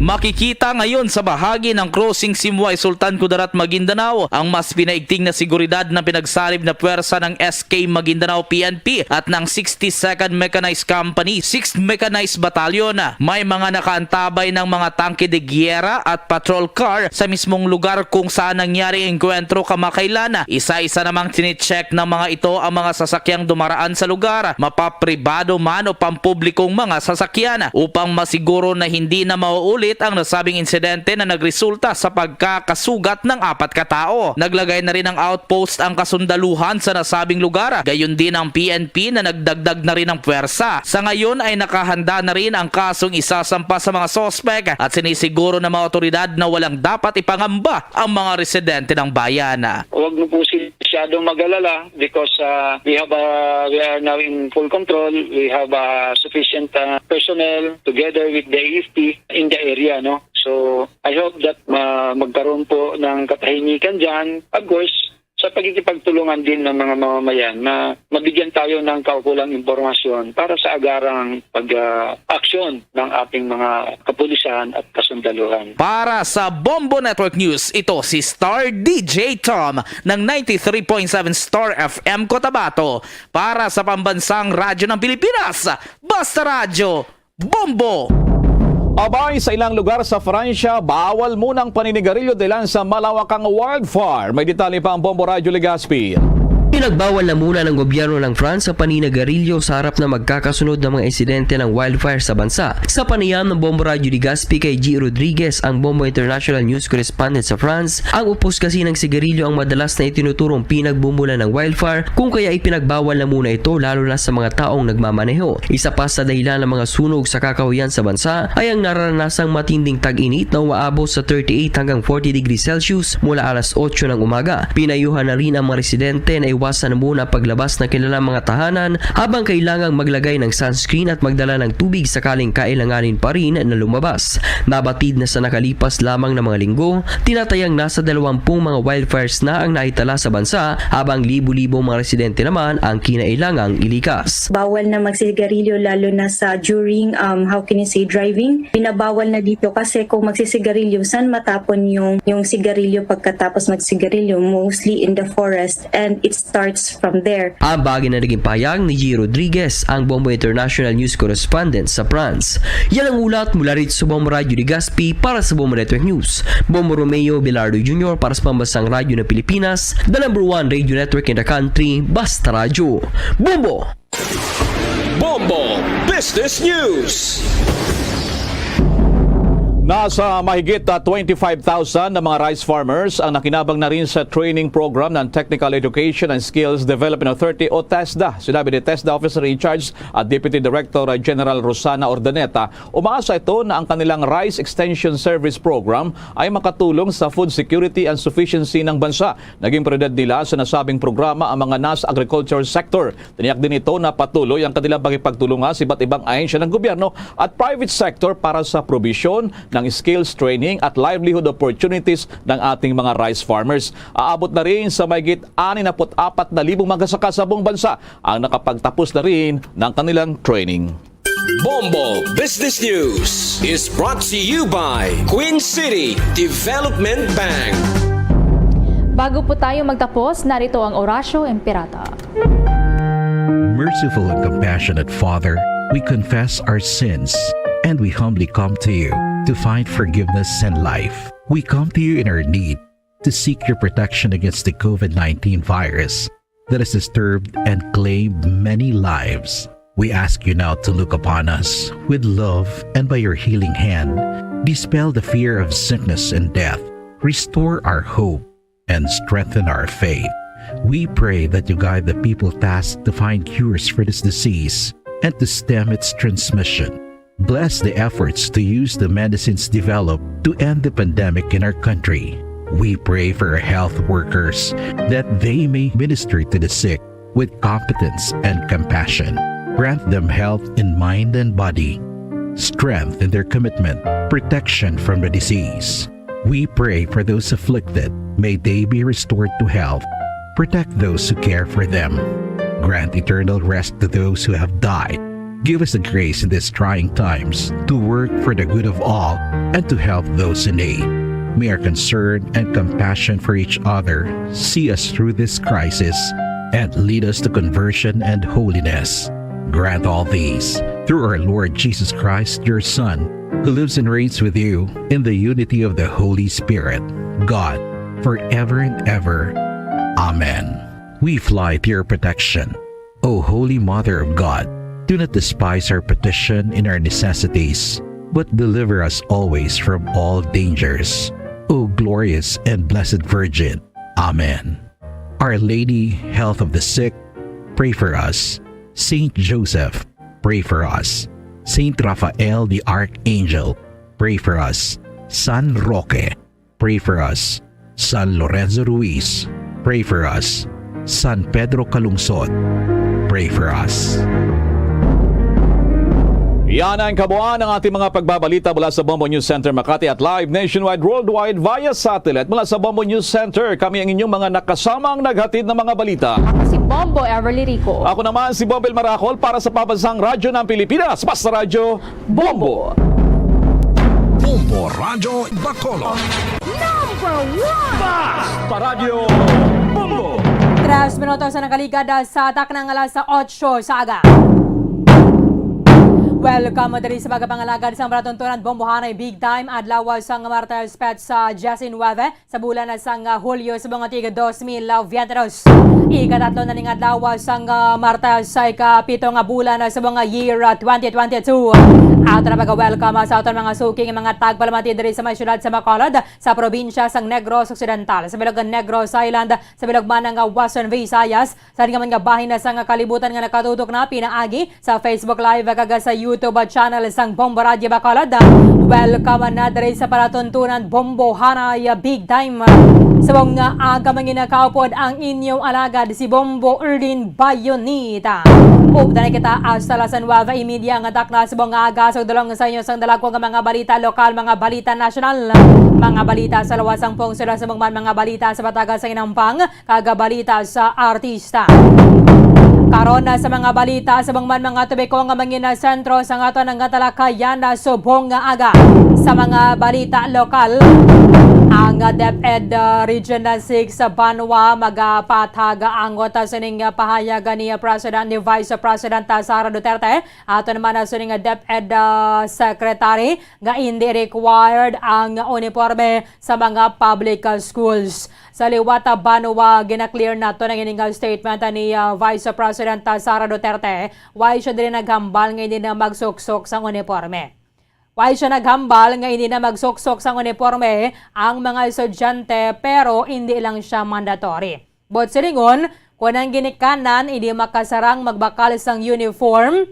Makikita ngayon sa bahagi ng Crossing Simuay, Sultan Kudarat, Maguindanao, ang mas pinaigting na seguridad na pinagsalib na puwersa ng S K Maguindanao P N P at ng sixty-second Mechanized Company, sixth Mechanized Battalion. May mga nakaantabay ng mga tangke de giyera at patrol car sa mismong lugar kung saan nangyari ang engkwentro kamakailan. Isa-isa namang tinicheck ng mga ito ang mga sasakyang dumaraan sa lugar, mapapribado man o pampublikong mga sasakyan, upang masiguro na hindi na mauulit ang nasabing insidente na nagresulta sa pagkakasugat ng apat ka tao. Naglagay na rin ng outpost ang kasundaluhan sa nasabing lugar, gayon din ang P N P na nagdagdag na rin ng puwersa. Sa ngayon ay nakahanda na rin ang kasong isasampa sa mga suspek at sinisiguro ng mga otoridad na walang dapat ipangamba ang mga residente ng bayan. Huwag mo po masyadong mag-alala because, uh, we have, uh, we are now in full control. We have, uh, sufficient, uh, personnel together with the A F P in the area, no? So, I hope that, uh, magkaroon po ng katahimikan dyan. Of course, sa pagkikipagtulungan din ng mga mamamayan na mabigyan tayo ng kaukulang impormasyon para sa agarang pag, ah, aksyon ng ating mga kapulisan at kasundaluhan. Para sa Bombo Network News, ito si Star D J Tom ng ninety-three point seven Star F M Cotabato. Para sa Pambansang Radyo ng Pilipinas, Basta Radyo, Bombo! Abay, sa ilang lugar sa Francia, bawal muna ang paninigarilyo dahilan sa malawakang wildfire. May detalye pa ang Bombo Radyo Legazpi. Pinagbawal na muna ng gobyerno ng France sa paninigarilyo sa harap na magkakasunod ng mga insidente ng wildfire sa bansa. Sa panayam ng Bombo Radyo Legazpi kay G Rodriguez, ang Bombo International News Correspondent sa France, ang upos kasi ng sigarilyo ang madalas na itinuturong pinagbumulan ng wildfire, kung kaya ipinagbawal na muna ito, lalo na sa mga taong nagmamaneho. Isa pa sa dahilan ng mga sunog sa kakahuyan sa bansa ay ang nararanasang matinding tag-init na umaabot sa thirty-eight hanggang forty degrees Celsius mula alas otso ng umaga. Pinayuhan na rin ang mga residente na iwasan muna paglabas ng kanilang mga tahanan habang kailangang maglagay ng sunscreen at magdala ng tubig sakaling kailanganin pa rin na lumabas. Nabatid na sa nakalipas lamang na mga linggo, tinatayang nasa dalawampung mga wildfires na ang naitala sa bansa, habang libo-libong mga residente naman ang kinailangang ilikas. Bawal na magsigarilyo, lalo na sa during, um, how can you say, driving. Binabawal na dito kasi kung magsisigarilyo, saan matapon yung, yung sigarilyo pagkatapos magsigarilyo? Mostly in the forest, and it starts from there. Ang bagay na naging pahayag ni G Rodriguez, ang Bombo International News Correspondent sa France. Yan ang ulat mula rito sa Bombo Radyo Legazpi para sa Bombo Network News. Bombo Romeo Velardo Junior para sa Pambansang Radyo ng Pilipinas, the number one radio network in the country, Basta Radyo. Bombo! Bombo Business News. Nasa mahigit, ah, twenty-five thousand na mga rice farmers ang nakinabang na rin sa training program ng Technical Education and Skills Development Authority o TESDA. Sinabi ni TESDA Officer in Charge at Deputy Director, ah, General Rosana Ordaneta, umaasa ito na ang kanilang Rice Extension Service Program ay makatulong sa food security and sufficiency ng bansa. Naging prioridad nila sa nasabing programa ang mga nasa agriculture sector. Tiniyak din ito na patuloy ang kanilang pakipagtulungan sa iba't ibang ahensya ng gobyerno at private sector para sa probisyon ng skills training at livelihood opportunities ng ating mga rice farmers. Aabot na rin sa mahigit anim na put apat na libong magsasaka sa buong bansa ang nakapagtapos na rin ng kanilang training. Bombo Business News is brought to you by Queen City Development Bank. Bago po tayo magtapos, narito ang Orasyo Imperata. Merciful and compassionate Father, we confess our sins and we humbly come to you to find forgiveness and life. We come to you in our need to seek your protection against the COVID nineteen virus that has disturbed and claimed many lives. We ask you now to look upon us with love and by your healing hand, dispel the fear of sickness and death, restore our hope, and strengthen our faith. We pray that you guide the people tasked to find cures for this disease and to stem its transmission. Bless the efforts to use the medicines developed to end the pandemic in our country. We pray for our health workers that they may minister to the sick with competence and compassion. Grant them health in mind and body, strength in their commitment, protection from the disease. We pray for those afflicted. May they be restored to health. Protect those who care for them. Grant eternal rest to those who have died. Give us the grace in these trying times to work for the good of all and to help those in need. May our concern and compassion for each other see us through this crisis and lead us to conversion and holiness. Grant all these through our Lord Jesus Christ, your Son, who lives and reigns with you in the unity of the Holy Spirit, God, forever and ever. Amen. We fly to your protection, O Holy Mother of God. Do not despise our petition in our necessities, but deliver us always from all dangers, O glorious and blessed Virgin. Amen. Our Lady, Health of the Sick, pray for us. Saint Joseph, pray for us. Saint Raphael the Archangel, pray for us. San Roque, pray for us. San Lorenzo Ruiz, pray for us. San Pedro Calungsod, pray for us. Yan ang kabuuan ng ating mga pagbabalita mula sa Bombo News Center Makati at live nationwide, worldwide via satellite. Mula sa Bombo News Center, kami ang inyong mga nakasamang naghatid ng mga balita. Ako si Bombo Everly Rico. Ako naman si Bombel Maracol para sa Pambansang Radyo ng Pilipinas. Basta Radyo, Bombo. Bombo Radyo Bacolod. Number one! Basta Radyo, Bombo. Tres minutos ang nakaligad sa taknang alas otso sa aga. Welcome diri sa mga pangalagad sa Maratuntunan Bombohanay Big Time, adlaw sang Martes, petsa diyes nuwebe sa bulan sang Hulyo sa mga tig dos mil veintidos. Ikatatlo na ning adlaw sang Martes sa ikapito nga bulan sa mga year twenty twenty-two. Ato na pag-welcome sa aton mga suking mga tagpalamati diri sa may siyudad sa Bacolod, sa probinsya sang Negros Occidental, sa bilog Negros Island, sa bilog man nga Western Visayas, sa nga man nga bahin na sang kalibutan nga nakatutok na pinaagi sa Facebook Live kag sa YouTube channel sang Bombo Radyo Bacolod. Welcome na diri sa palatuntunan Bombohanay Big Time. Subong nga aga, manginakaupod ang inyong alagad si Bombo Erlin Bayonita. Updan kita hasta las nuwebe y media nga takna subong nga aga, sa dalong sa inyo sang dalagko nga mga balita lokal, mga balita nasyonal, mga balita sa luwas sang pungsod, subong man mga balita sa bataga sa inampang, kag balita sa artista. Karon na sa mga balita, subong man mga tubiko nga mangin sentro sa aton nga talakayan na subong nga aga. Sa mga balita lokal, ang DepEd, uh, Region six sa Banwa magapatag angot sining pahayag ni President, ni Vice President Sara Duterte. Ato naman na sining DepEd, uh, Secretary nga hindi required ang uniforme sa mga public, uh, schools. Sa liwat, ah, Banwa, gina-clear nato na ining, ah, statement ni, ah, Vice President, ah, Sara Duterte. Wala siya diri naghambal nga hindi na magsuksok sang uniforme. Way siya naghambal nga hindi na magsuksok sang uniporme ang mga estudyante, pero hindi lang siya mandatory. But silingon, kung ang ginikanan hindi makasarang magbakal sang uniform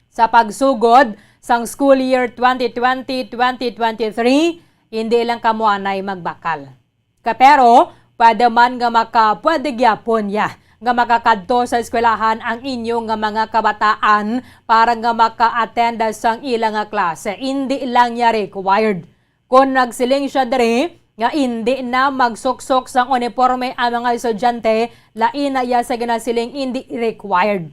sa pagsugod sang school year twenty twenty, twenty twenty-three, hindi lang kamo anay magbakal. Ka-, pero pwede man nga maka-, pwede gyapon ya nga makakadto sa eskwelahan ang inyo nga mga kabataan para nga maka-attend sang ila nga klase. Hindi lang ya required. Kung nagsiling siya diri nga hindi na magsuksok sang uniporme ang mga estudyante, lain na ya sa ginasiling hindi required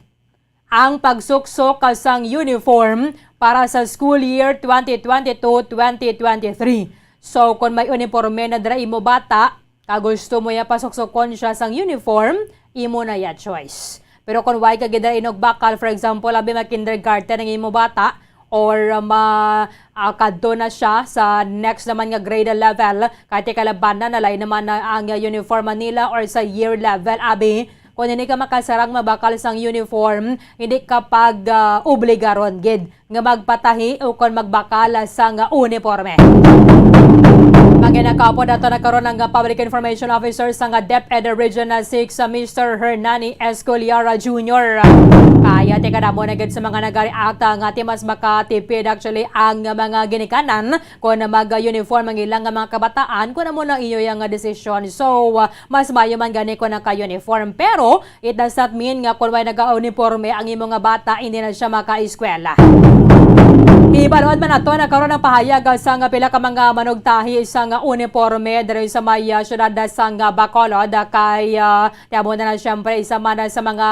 ang pagsuksok sang uniform para sa school year twenty twenty-two, twenty twenty-three. So, kung may uniporme na dira imo bata, kag gusto mo ya pasuksokon siya sang uniform, imo na ya choice. Pero kung way ka gid dira inugbakal, for example, abi ma-kindergarten ang imo bata, or, uh, ma-, ah, kadto na siya sa next naman nga grade level, kay ti kalabanan na lain naman na ang, uh, uniform nila or sa year level, abi, kung hindi ka makasarang mabakal sang uniform, hindi ka pag, ah, obligaron gid nga magpatahi o kon magbakal sang uniporme. Mga ginakapod, ato na karon ang Public Information Officer sang DepEd Region six, Mister Hernani Escoliara Junior. Kaya ti kadamo na gid sa mga nagareact nga ti mas makatipid actually ang mga ginikanan kon mag-uniform ang ilang mga kabataan, kon amo na inyo yang desisyon. So, uh, mas maayo man gani kon naka-uniform. Pero it does not mean nga kon way naga-uniforme ang imo nga bata, hindi na siya makaeskwela. Ibaluan man nato na karon ang pahayag sang pila ka mga manugtahi sang uniporme diri sa may, uh, siyudad sang Bacolod, uh, kay, uh, ti amo na na siyempre isa man sa mga,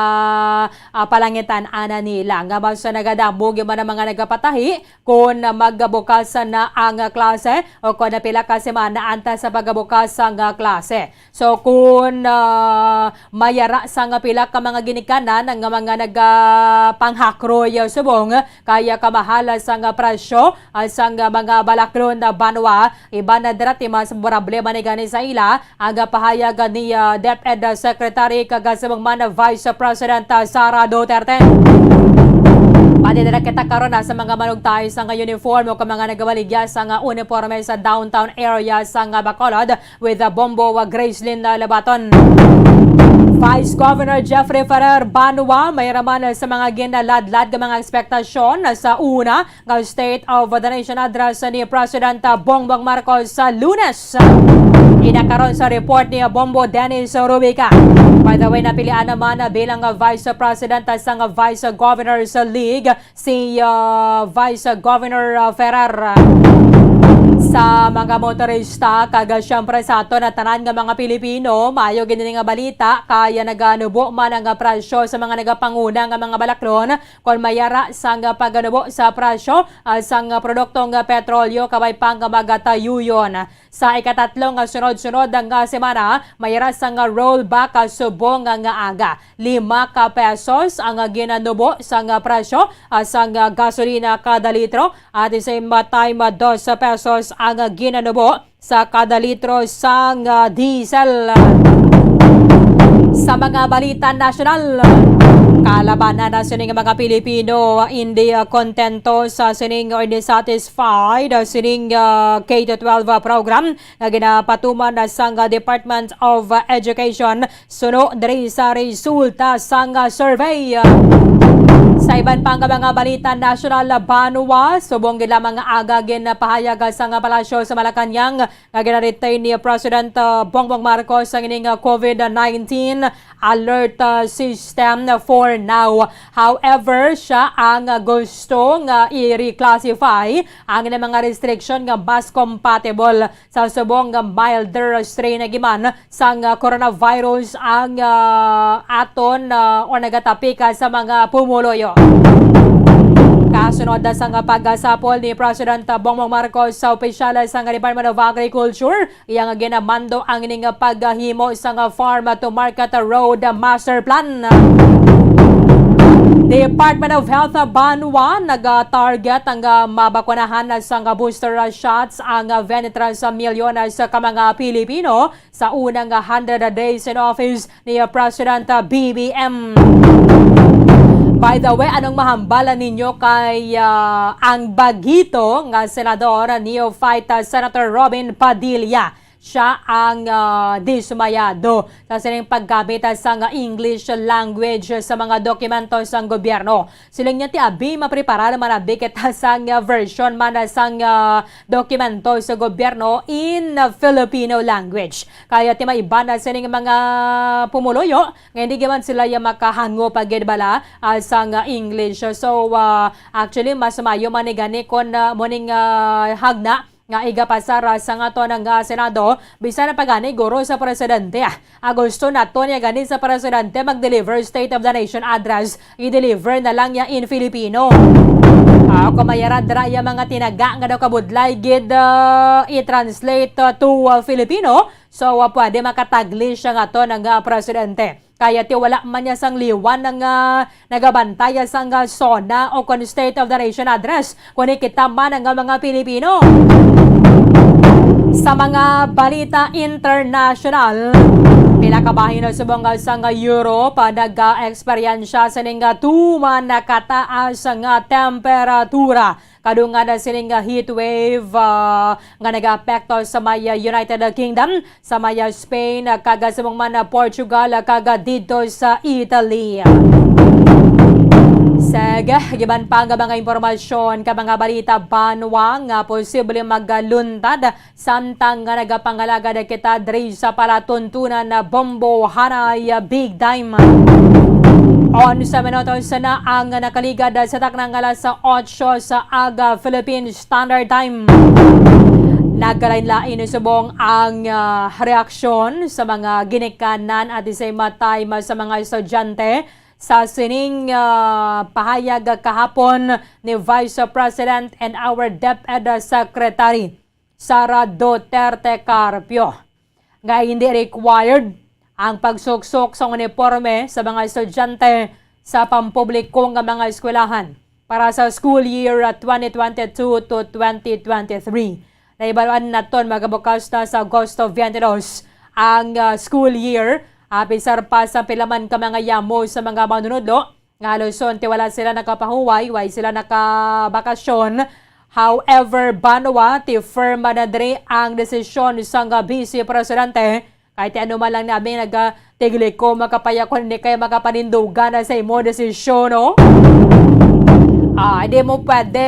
uh, palangitan-ana nila nga mas nagadamo gyud man ang mga nagapatahi kon magbukas na ang klase o kon pila ka semana antes sa pagbukas sang klase. So, kon, ah, may ara sang pila ka mga ginikanan nga mga nagapanghakroy subong kay kamahal sang presyo, ah, sang mga balaklon banwa, iban na dira ti mas problema ni gani sa ila, ang pahayag ni, ah, DepEd Secretary kag subong man Vice President, ah, Sara Duterte. Pati na kita karon, ah, sa mga manugtahi sang uniform o kag mga nagabaligya sang uniforme sa downtown area sang Bacolod with, ah, Bombo, ah, Gracelyn, ah, Labaton. Vice Governor Jeffrey Ferrer Banwa, may raman sa mga ginaladlad nga mga ekspektasyon sa una nga State of the Nation Address ni President Bongbong Marcos sa Lunes. Inakaron sa report ni Bombo Dennis Rubica. By the way, napilian naman bilang Vice President sang Vice Governors League si, ah, Vice Governor, ah, Ferrer. Sa mga motorista, kag, ah, siyempre sa aton nga tanan nga mga Pilipino, maayo gid ini nga balita, kay naganubo man ang presyo sa mga nagapanguna nga mga balaklon kon may ara sang pagnubo sa presyo, ah, sang produktong petrolyo, kabay pang magatayuyon. Sa ikatatlo nga sunod-sunod nga semana, may ara sang rollback, ah, subong nga aga. Lima ka pesos ang ginanubo sang presyo, ah, sang gasolina kada litro. At the same time, ah, dos pesos ang ginanubo sa kada litro sang, ah, diesel. Sa mga balita nasyonal, kalabanan na sining mga Pilipino hindi, ah, kontento sa sining or dissatisfied, ah, sining, ah, K to twelve, ah, program nga ginapatuman na sang, ah, Department of, ah, Education suno diri sa resulta sang, ah, survey. Sa iban pang mga balita nasyonal, banwa, subong gid lamang nga aga ginapahayag sang Palasyo sa Malacañang nga gina-retain ni President, ah, Bongbong Marcos ang ining, ah, COVID nineteen alert, ah, system for now. However, siya ang, ah, gusto nga i-reclassify ang ining mga restriction nga mas compatible sa subong nga milder strain nga giman sang, ah, coronavirus ang, ah, aton, ah, o nagatapik, ah, sa mga pumuluyo. Kasunod na sang pagsapol ni President Bongbong Marcos sa opisyal sang Department of Agriculture, iya nga ginamando ang ining paghimo sang Farm to Market Road Master Plan. Department of Health, banwa, nag-target ang, ah, mabakunahan sang booster shots ang twenty-three milyones ka mga Pilipino sa unang hundred days in office ni President B B M. By the way, anong mahambal ninyo kay, ah, ang bagito nga senador, neophyte, ah, Senator Robin Padilla? Siya ang, ah, dismayado sa sining paggamit, ah, sang English language sa mga dokumento sang gobyerno. Siling niya, ti abi mapreparar man abi kita sang, ah, version man, ah, sang, ah, dokumento sa gobyerno in, ah, Filipino language. Kaya ti may iban na sining mga pumuluyo nga hindi gyud man sila ya makahango pa gid bala, ah, sang, ah, English. So, ah, actually, mas maayo man ni gani kon, ah, muning, ah, hagna nga igapasar, ah, sang aton nga Senado, bisan na pa gani guro sa presidente. Ah, gusto nato niya gani sa presidente mag-deliver State of the Nation Address, i-deliver na lang niya in Filipino. Ah, kung mayara dira ya mga tinaga nga daw kabudlay gid, ah, i-translate, ah, to, ah, Filipino, so, ah, pwede makataglish ang aton nga presidente. Kaya ti wala man niya sang liwan nga nagabantay sang, ah, SONA o kon State of the Nation Address, kundi kita man nga mga Pilipino. Sa mga balita international, pila ka bahin na subong sang Europe, ah, nag-eksperyensya sining, ah, tuman na kataas nga temperatura. Kadungan na sining, ah, heat wave, ah, nga nagaapekto sa may, ah, United Kingdom, sa may, ah, Spain, ah, kag, ah, subong man, ah, Portugal, ah, kag, ah, didto sa Italy. Sige, giban pa nga mga impormasyon ka mga balita banwa nga posible magluntad samtang nga nagapangalagad kita diri sa palatuntunan na bombo hanay, ah, big time. Onse minutos na ang nakaligad sa takna nga alas otso sa aga Philippine Standard Time. Nagkalain-lain subong ang, ah, reaksyon sa mga ginikanan at the same time sa mga estudyante sa sining, ah, pahayag kahapon ni Vice President and our DepEd Secretary, Sara Duterte Carpio, nga hindi required ang pagsuksok sa uniporme sa mga estudyante sa pampubliko nga mga eskwelahan para sa school year, ah, twenty twenty-two to twenty twenty-three. Nahibaluan naton, magabukas na sa Agosto twenty-two ang, ah, school year, ah, apisar pa sa pila man ka mga yamo sa mga manunudlo nga haluson ti wala sila nakapahuway, way sila nakabakasyon. However, banwa ti firm na diri ang desisyon sang Vice Presidente, kay ti ano man lang namin nagatigliko, makapayakon ni kay makapanindugan na sa imo desisyon, no? Ah, hindi mo pwede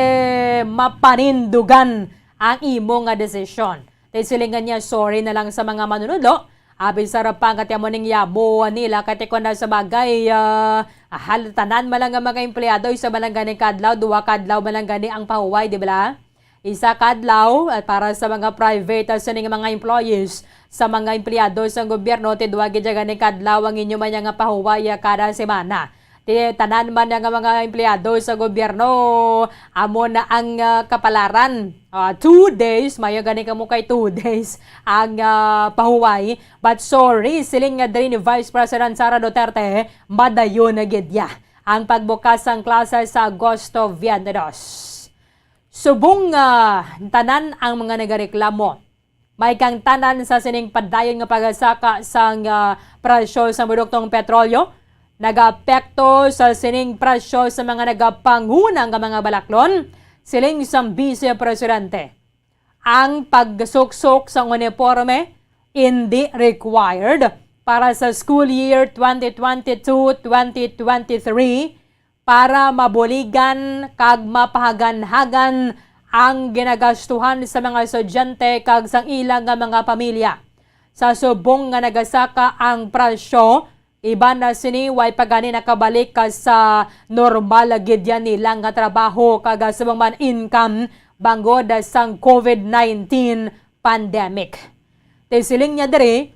mapanindugan ang imo nga desisyon. Ti silingan niya, sorry na lang sa mga manunudlo. Abi sa rapang kati amo ning yabo nila, kay ti kon na sa bagay, ah, hal-, tanan man lang nga mga empleyado, isa man lang gani kadlaw, duha kadlaw man lang gani ang pahuway, di ba? Isa kadlaw, at para sa mga private, ah, sining mga employees, sa mga empleyado sa gobyerno, ti duha gid gani kadlaw ang inyo man nga pahuway, ah, kada semana. Ti tanan man nga mga empleyado sa gobyerno, amo na ang, ah, kapalaran. Ah, two days, mayo gani kamo kay two days ang, ah, pahuway. But sorry, siling nga diri ni Vice President Sara Duterte, madayon na gid ya ang pagbukas sang klase sa Agosto twenty-two. Subong nga tanan ang mga nagareklamo, may kangtanan sa sining padayon nga pagsaka sang, ah, presyo sa produktong petrolyo, nagaapekto sa sining presyo sa mga nagapanguna nga mga balaklon, siling sang Vice Presidente. Ang pagsuksok sang uniporme indi required para sa school year twenty twenty-two, twenty twenty-three para mabuligan kag mapahaganhagan ang ginagastuhan sa mga estudyante kag sang ila nga mga pamilya. Sa subong nga nagasaka ang presyo, iban na sini way pa gani nakabalik ka sa normal gid yan nila nga trabaho kag subong man income bangod sang COVID nineteen pandemic. Ti siling niya diri,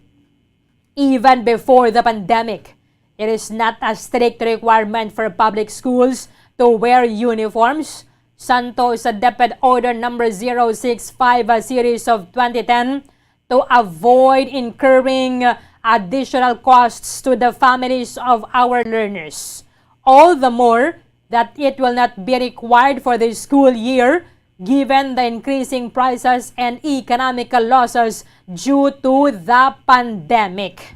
even before the pandemic, it is not a strict requirement for public schools to wear uniforms, santo sa DepEd Order Number zero six five, uh, Series of twenty ten, to avoid incurring additional costs to the families of our learners. All the more that it will not be required for the school year given the increasing prices and economical losses due to the pandemic.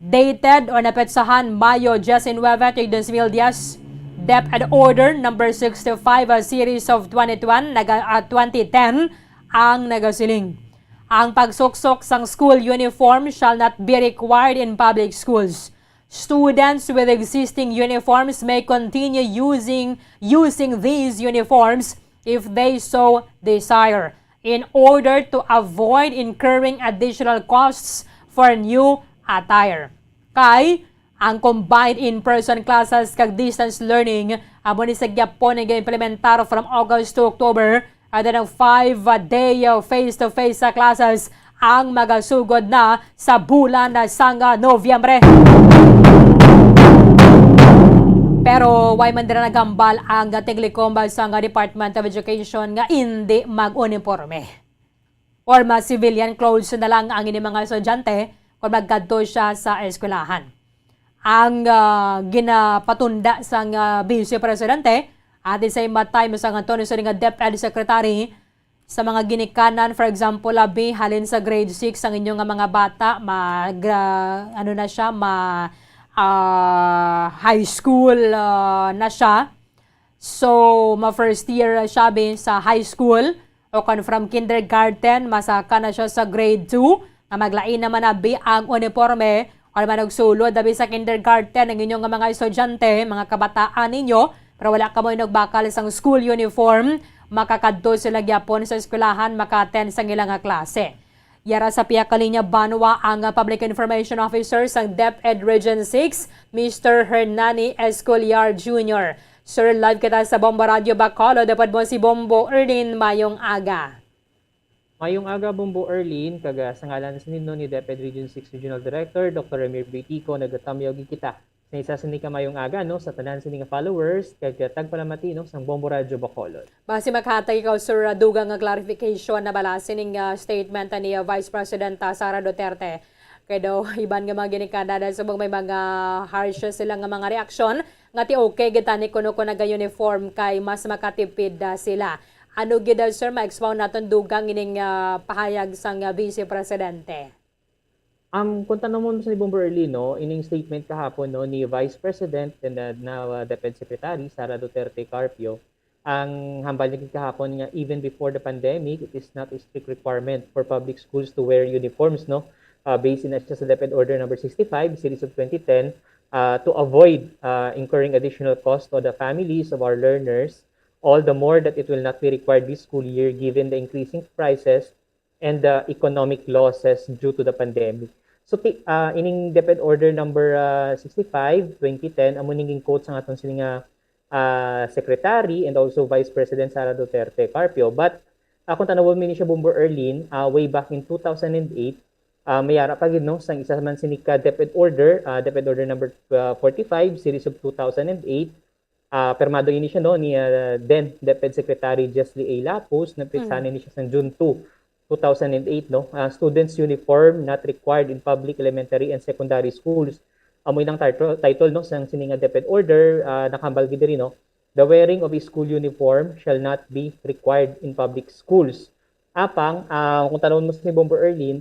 Dated o napetsahan Mayo diecinuebe, tig dos mil diez, DepEd Order number sixty-five, a series of twenty twenty, naga-, ah, twenty ten ang nagasiling, ang pagsuksok sang school uniform shall not be required in public schools. Students with existing uniforms may continue using, using these uniforms if they so desire, in order to avoid incurring additional costs for new attire. Kay ang combined in-person classes kag distance learning amo ni sa gyapon ang ga-implementar from August to October, and then ang five-day, uh, face-to-face sa classes ang magasugod na sa bulan na sang, uh, Nobyembre. Pero way man dira naghambal ang tigligom sang Department of Education nga indi mag-uniporme or mas civilian clothes na lang ang ini mga estudyante kung magkadto siya sa eskwelahan. Ang, ah, ginapatunda sang, ah, Vice Presidente, at the same time, sang Antonio Silinga DepEd Secretary, sa mga ginikanan, for example, abi, halin sa grade six ang inyo nga mga bata, mag, ah, ano na siya, ma, ah, high school, ah, na siya. So, ma first year siya, bi, sa high school, o kon from kindergarten, masaka na siya sa grade two, nga maglain naman, abi, ang uniforme, o naman og sulod, abi, sa kindergarten, ang inyo nga mga estudyante, mga kabataan ninyo, pero wala kamo inugbakal sang school uniform, makakadto sila gyapon sa eskwelahan, maka-attend sang ila nga klase. Yara sa pihak ka linya banwa ang, ah, Public Information Officer sang DepEd Region six, Mister Hernani Escoliar Junior. Sir, live kita sa Bombo Radyo Bacolod. Dapat mo si Bombo Erlin, mayong aga. Mayong aga, Bombo Erlin, kag, ah, sa ngalan sa ninyo ni DepEd Region six Regional Director, Doctor Ramir Bitico, nagatamyaw gid kita sa isa sini ka mayong aga, no, sa tanan sini nga followers, kag, ah, tagpalamati, no, sang Bombo Radyo Bacolod. Basi makahatag ikaw, Sir, ah, dugang nga clarification na bala sining, ah, statement ni, ah, Vice President, ah, Sara Duterte. Kay daw, iban nga mga ginikanan, subong may mga harsh sila nga mga reaksyon, nga ti okay gid tani kuno kung naga-uniform kay mas makatipid, ah, sila. Ano gid, ah, sir, ma-expound naton dugang ining, ah, pahayag sang, ah, Vice Presidente? Um, kung tanong mo sa ni Bombo Erlin, no, ining statement kahapon, no, ni Vice President and, uh, now, uh, DepEd Secretary Sara Duterte Carpio, ang hambal niya gid kahapon nga even before the pandemic, it is not a strict requirement for public schools to wear uniforms, no? Uh, based na siya sa DepEd Order number sixty-five, Series of twenty ten, uh, to avoid, uh, incurring additional cost to the families of our learners, all the more that it will not be required this school year given the increasing prices and the economic losses due to the pandemic. So, ti-, ah, ining DepEd Order number, ah, sixty-five, twenty ten, amo ning gin-quote sang aton sini nga, ah, Secretary and also Vice President Sara Duterte Carpio. But, ah, kung tanawon mi ni siya, Bombo Erlin, ah, way back in two thousand and eight, ah, may ara pa gid, no, sang isa man sini ka DepEd Order, ah, DepEd Order number, ah, forty-five, series of two thousand and eight, ah, pirmado ini siya, no, ni, ah, then DepEd Secretary Jesly A. Lapus, na Mm. pitsahan ini siya sa June two, two thousand and eight, no? Ah, students uniform not required in public elementary and secondary schools. Amo inang title, title, no, sang sini nga DepEd order, ah, nakahambal gid diri, no? The wearing of a school uniform shall not be required in public schools. Apang, ah, kung tanawon mo si Bombo Erlin,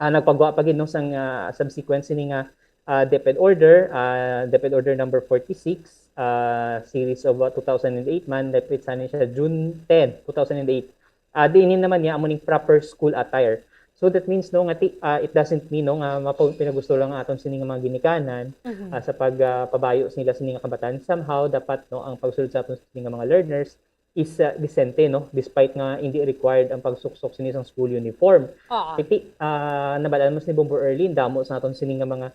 ah, nagpagwa pa gid, no, sang, ah, subsequent sini nga, ah, DepEd order, ah, DepEd order number forty-six, ah, series of, ah, two thousand and eight man, dapit sa ni siya June ten, two thousand and eight. Ah, diin naman niya amo ning proper school attire. So that means, no, nga ti-, ah, it doesn't mean, no, nga mapo-, pinagusto lang aton sini nga mga ginikanan, Mhm. ah, sa pag, ah, pabayo nila sini nga kabataan. Somehow dapat, no, ang pagsulod sa aton sini nga mga learners is, ah, decente, no? Despite nga hindi required ang pagsuksok sini sang school uniform. Oo. Iti, ah, nabal-an mo ni Bombo Erlin, damo sa aton sini nga mga,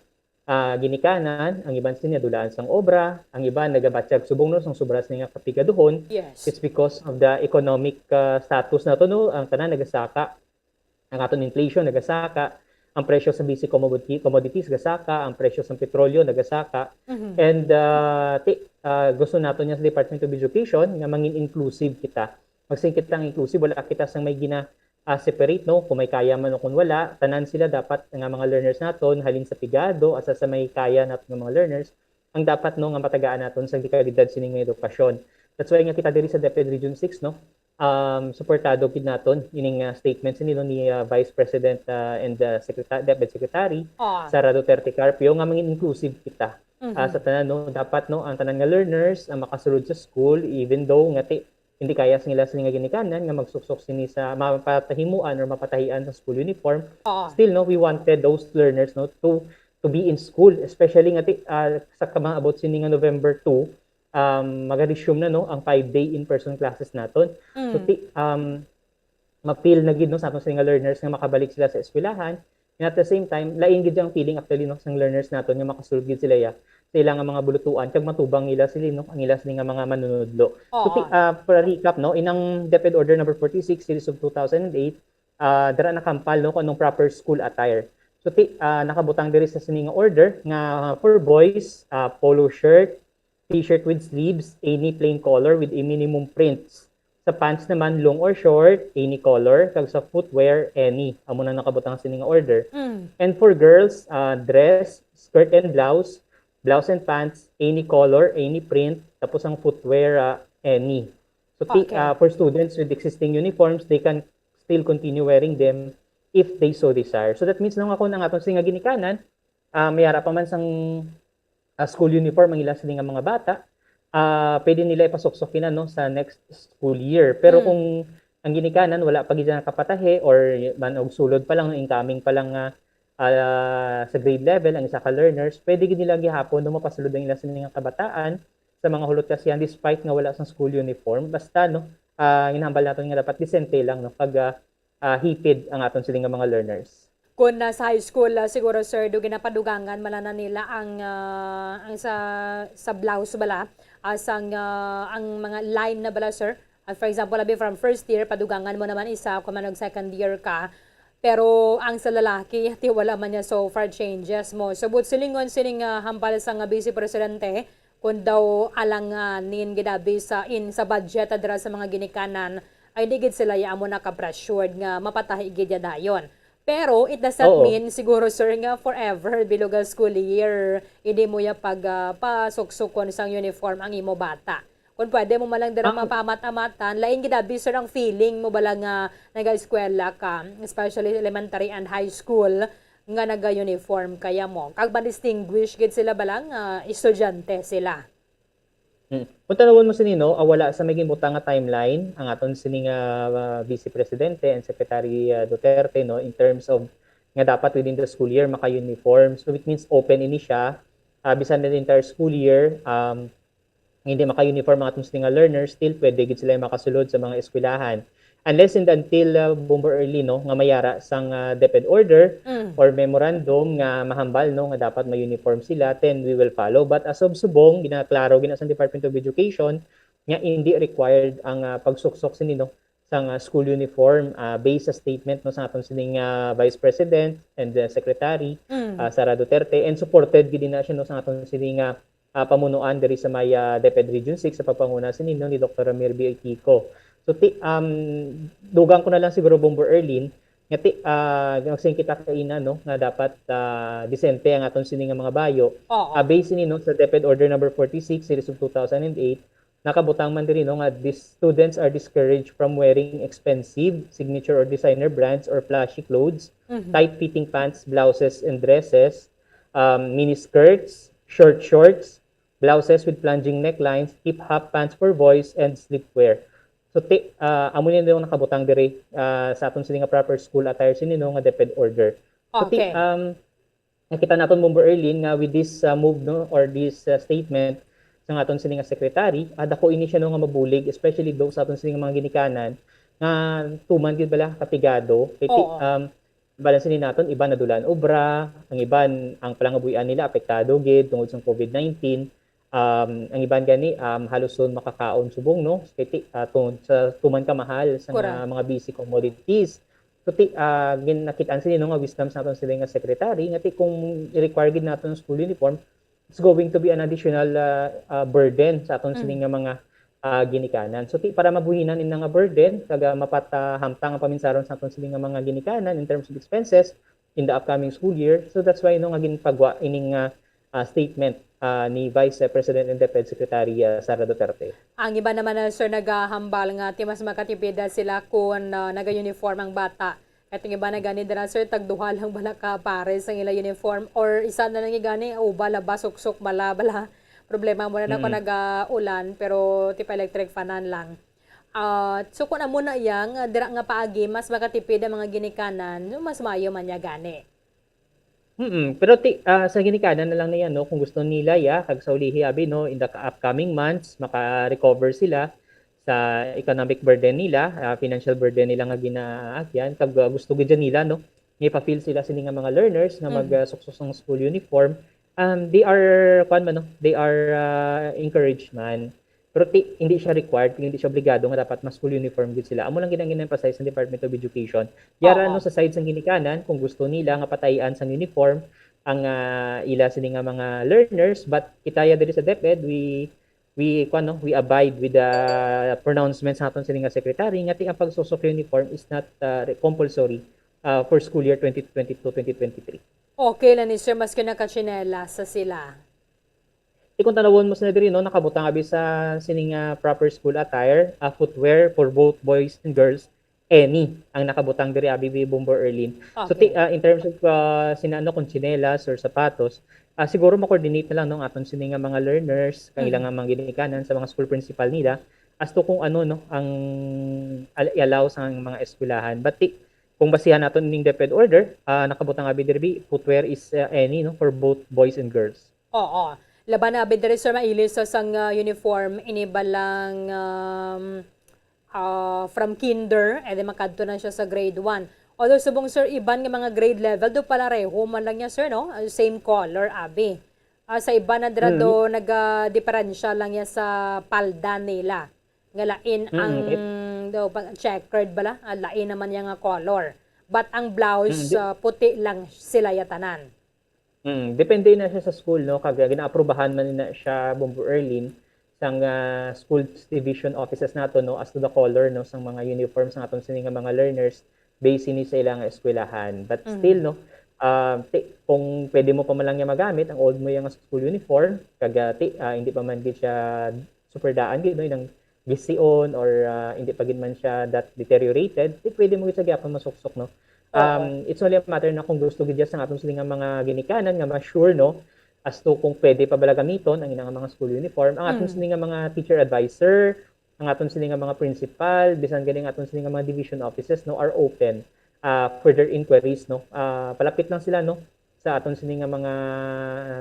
ah, ginikanan, ang iban sini nadulaan sang obra, ang iban nagabatyag subong, no, sang sobra sini nga kapigaduhon. Yes. It's because of the economic, ah, status nato, no? Ang tanan nagasaka. Ang aton inflation nagasaka, ang presyo sa basic commodity, commodities gasaka, ang presyo sa petrolyo nagasaka. Mhm. And, ah, ti-, ah, gusto nato niya sa Department of Education nga mangin inclusive kita. Magsin kita ang inclusive, wala kita sang may gina, ah, separate, no? Kung may kaya man o kung wala, tanan sila dapat nga mga learners naton, halin sa pigado, asa sa may kaya naton nga mga learners, ang dapat, no, nga matagaan naton sa kalidad sining mga edukasyon. That's why nga kita diri sa DepEd Region six, no, um, suportado gid naton ining, ah, statement sa nilo ni, ah, Vice President, ah, and, ah, Secreta-, DepEd Secretary Ah. Sara Duterte Carpio nga mangin inclusive kita. ah, sa tanan, no, dapat, no, ang tanan nga learners ang makasulod sa school, even though nga ti, hindi kaya sa ila sini nga ginikanan nga magsuksok sini sa mapatahimuan or mapatahian sa school uniform. Oo. Still, no, we wanted those learners, no, to to be in school, especially nga ti, ah, sa kamaabot sini nga November two, um, mag-resume na, no, ang five-day in-person classes naton. So Mm. ti, um, ma-feel na gid, no, sa aton sini nga learners nga makabalik sila sa eskwelahan. And at the same time, lain gid ang feeling actually, no, sang learners naton nga makasulod gid sila ya sa ila nga mga bulutuan kag matubang nila sila, no, ang ila sila nga mga manunudlo. So ti, Oo. ah, for a recap, no, inang DepEd Order number forty-six, series of two thousand and eight, ah, dira nakampal, no, kung anong proper school attire. So ti, ah, nakabutang diri sa sini nga order nga for boys, ah, polo shirt, t-shirt with sleeves, any plain color with a minimum prints. Sa pants naman, long or short, any color, kag sa footwear, any. Amo na nakabutang sini nga order. Mm. And for girls, ah, dress, skirt and blouse, blouse and pants, any color, any print, tapos ang footwear, ah, any. So ti, Okay. ah, for students with existing uniforms, they can still continue wearing them if they so desire. So that means, no, nga kung ang aton sini nga ginikanan, ah, may ara pa man sang, ah, school uniform ang ila sini nga mga bata, ah, pwede nila ipasuksok ina, no, sa next school year. Pero Mm. kung ang ginikanan wala pa gid nakapatahi or man og sulod pa lang, no, incoming pa lang nga, ah, sa grade level ang isa ka learners, pwede gid nila gihapon, no, mapasulod ang ila sini nga kabataan sa mga hulot kasihan despite nga wala sang school uniform. Basta, no, ah, ginahambal naton nga dapat disente lang, no, pag, ah, ah, hipid ang aton sini nga mga learners. Kung, ah, sa high school, ah, siguro, sir, do ginapadugangan man na nila ang, ah, ang sa, sa blouse bala, as ang, ah, ang mga line na bala, sir. Ah, for example, abi from first year, padugangan mo naman isa, kung man og second year ka. Pero ang sa lalaki, ti wala man niya so far changes mo. So, but silingon sining, ah, hambal sang, ah, Vice Presidente, kung daw alanganin gid abi sa in sa budget dira sa mga ginikanan, ay di gid sila ya amo naka-pressured nga mapatahi gid ya dayon. Pero it does not Oo. mean siguro, sir, nga forever bilog ang school year, hindi mo ya pag, ah, pasuksukon sang uniform ang imo bata. Kung pwede mo man lang dira Ah. mapaamat-amatan, lain gid abi, sir, ang feeling mo bala nga nag-eskwela ka, especially elementary and high school, nga naga-uniform kaya mo. Kag ma-distinguish gid sila bala nga estudyante sila. Hmm. Kung tanawon mo sini, no, ah, wala sa may ginbutang nga timeline ang aton sini nga, ah, Vice Presidente and Secretary, ah, Duterte, no, in terms of nga dapat within the school year maka-uniform. So it means open ini siya. Ah, bisan the entire school year, um, hindi maka-uniform ang aton sini nga learners, still pwede gid sila makasulod sa mga eskwelahan. Unless and until, ah, Bomber Early, no, nga mayara sang, ah, DepEd order Mm. or memorandum nga mahambal, no, nga dapat ma-uniform sila, then we will follow. But as of subong, ginaklaro gina sang Department of Education nga hindi required ang, ah, pagsuksok sini, no, sang, ah, school uniform, ah, based sa statement, no, sa aton sining, ah, Vice President and, ah, Secretary, Mm. ah, Sara Duterte, and supported gid na siya, no, sa aton sining, ah, ah, pamunuan diri sa may, ah, DepEd Region six sa pagpanguna sini, no, ni Doktor Ramir B. Kiko. So ti, um, dugang ko na lang siguro, Bomber Erlin, nga ti, ah, nagsing kita kaina, no, nga dapat, ah, disente ang aton sini nga mga bayo. Oo. Ah, based sini, no, sa DepEd Order number forty-six, series of two thousand and eight, nakabutang man diri, no, nga dis-, students are discouraged from wearing expensive signature or designer brands or flashy clothes, Mhm. tight-fitting pants, blouses, and dresses, um, mini skirts, short shorts, blouses with plunging necklines, hip-hop pants for boys, and sleepwear. So, ti, ah, amo ni yung nakabutang diri, ah, sa aton sini nga proper school attire sini, no, nga DepEd order. So, ti, Okay. um, nakita naton, Bomber Erlin, nga with this, ah, move, no, or this, ah, statement sa aton sini nga secretary, ah, dako ini siya, no, nga mabulig, especially daw sa aton sini nga mga ginikanan nga tuman gid bala kapigado. Kay ti, Oo. um, balanse ni naton, iban nadulaan obra, ang iban, ang palangabuhian nila apektado gid tungod sa covid nineteen. Um, ang iban gani, um, halos sun makakaon subong, no? Kay ti, ah, tungod sa tuman kamahal sa mga, Correct. mga basic commodities. So, ti, ah, gin-, nakit-an sini, no, nga wisdom sa aton sila nga secretary, nga ti kung i-require gid naton ang school uniform, it's going to be an additional, ah, ah, burden sa aton Mm. sini nga mga, ah, ginikanan. So, ti, para mabuhinan ina nga burden, kag, ah, mapatahamtang ang paminsaron sa aton sini nga mga ginikanan in terms of expenses in the upcoming school year. So, that's why, no, nga ginpagwa ining, ah, ah, statement, ah, ni Vice President and DepEd Secretary, ah, Sara Duterte. Ang iba naman na, sir, nagahambal nga ti mas makatipid sila kung, ah, naga-uniform ang bata. Katong iba na gani dira, sir, tagduha lang bala ka pares ang ila uniform, or isa na lang gani, uba la ba, suksok bala, bala. Problema mo na na kung Mm. nag-aulan, pero ti pa electric fanan lang. Ah, so kung amo na iya nga dira nga paagi, mas makatipid ang mga ginikanan, so mas maayo man niya gani. Mm, pero ti-, ah, sa ginikanan na lang niya, no, kung gusto nila, ya, kag sa ulihi, abi, no, in the upcoming months, maka-recover sila sa economic burden nila, ah, financial burden nila nga ginaagyan, kag, ah, gusto gid nila, no, nga ipa-feel sila sini nga mga learners nga Mhm. mag, ah, suksok sang school uniform. Um, they are, kuwan man, no, they are, ah, encouragement. Pero ti-, hindi siya required, hindi siya obligado nga dapat mas full uniform gid sila. Amo lang gid ang gina-emphasize ng Department of Education. Yara, Oo. no, sa side sang ginikanan, kung gusto nila nga patayan sang uniform ang, ah, ila sini nga mga learners, but kita ya diri sa DepEd, we, we, kuwan, no, we abide with the pronouncements naton sini nga secretary nga ti ang pagsusok uniform is not, ah, re-, compulsory, ah, for school year twenty twenty-two, twenty twenty-three. Okay lang ni sir, maski nakatsinelas sa sila. Ti kung tanawon mo sila diri, no, nakabutang abi sa sini nga proper school attire, ah, footwear for both boys and girls, any ang nakabutang diri abi, bi Bombo Erlin. So, ti-, Okay. ah, in terms of, ah, sina, ano, kung tsinelas or sapatos, ah, siguro ma-coordinate na lang, no, ang aton sini nga mga learners, kang ila Mm. nga mga ginikanan sa mga school principal nila, as to kung ano, no, ang al-, i-allow sa mga eskwelahan. But ti-, kung basihan naton ning DepEd order, ah, nakabutang abi diri, bi, footwear is, ah, any, no, for both boys and girls. Oo. Laban na abi diri, sir, maili sa sang, ah, uniform, ini balang, um, ah, from kinder, and then makadto na siya sa grade one. Although subong, sir, iban nga mga grade level, do pala reho man lang niya, sir, no? Ah, same color, abi. Ah, sa iban na dira Mm. do nagadiperensya lang niya sa palda nila. Nga lain Mm, ang, okay. do, pa-, checkered bala? Ah, lain naman niya nga color. But ang blouse, Mm, di- ah, puti lang sila ya tanan. Mm, depende na siya sa school, no? Kag ginaaprubahan man na siya, Bombo Erlin, sang, ah, schools division offices nato, no, as to the color, no, sang mga uniforms sang aton sini nga mga learners, based sini sa ilang eskwelahan. But Mm. still, no, ah, ti-, kung pwede mo pa man lang niya magamit ang old mo yang school uniform, kag, ah, ti-, ah, hindi pa man gid siya super daan gid, no, ilang gision or, ah, hindi pa gid man siya that deteriorated, ti pwede mo gid sa gyapon masuksok, no? Oo. Um, it's only a matter na kung gusto gid sang aton sini nga mga ginikanan nga ma-sure, no, as to kung pwede pa bala gamiton ang ilang mga school uniform. Ang aton Mm. sini nga mga teacher advisor, ang aton sini nga mga principal, bisan gani ang aton sini nga mga division offices, no, are open, ah, for their inquiries, no. Ah, palapit lang sila, no, sa aton sini nga mga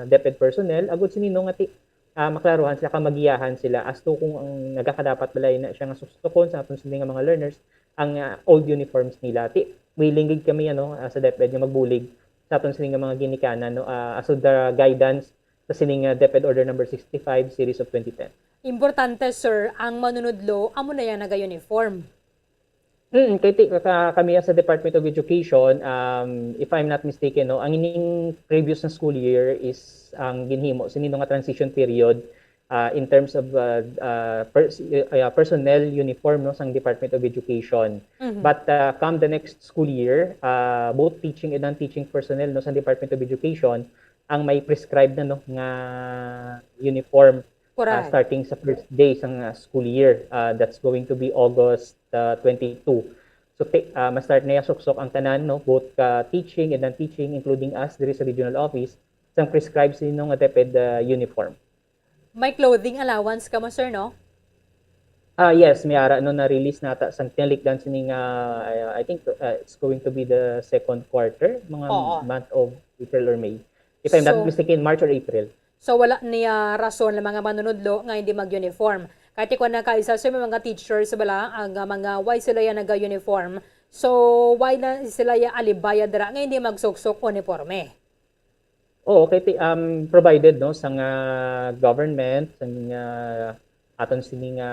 DepEd personnel, agud sini, no, nga ti-, ah, maklaruhan sila, kag magiyahan sila as to kung ang nagakadapat bala na siya nga suksukon sa aton sini nga mga learners ang, ah, old uniforms nila. Ti, willing gid kami, ano, ah, sa DepEd nga magbulig sa aton sini nga mga ginikanan, no, ah, as to the guidance sa sini nga DepEd Order Number sixty-five, Series of twenty ten. Importante, sir, ang manunudlo amo na yang naga-uniform. Mm, kay ti-, ka-, kami sa Department of Education, um, if I'm not mistaken, no, ang ining previous na school year is ang ginhimo sini nga transition period, uh, in terms of, uh, uh, pers-, uh, personnel uniform, no, sang Department of Education. Mhm. But, uh, come the next school year, uh, both teaching and non-teaching personnel, no, sa Department of Education ang may prescribed na, no, nga uniform, uh, Correct. starting sa first day sang, uh, school year. Uh, that's going to be August, uh, twenty-two. So, ti-, uh, ma-start na ya suksok ang tanan, no, both ka teaching and non-teaching, including us diri sa regional office, sang prescribed sini nga DepEd, uh, uniform. May clothing allowance kamo, sir, no? Ah, yes, may ara, no, na-release nata sang tinalikdan sini nga, uh, I think, uh, it's going to be the second quarter, mga Oo. month of April or May. If I'm not So, mistaken, March or April. So, wala niya rason ang mga manunudlo nga hindi mag-uniform. Kay ti kuwan na kaisa, sir, may mga teachers bala ang, uh, mga why sila ya naga-uniform. So, why na sila ya alibaya dira nga hindi magsuksok uniporme? Oo, kay ti-, um, provided, no, sang, ah, government, sang, ah, aton sini nga,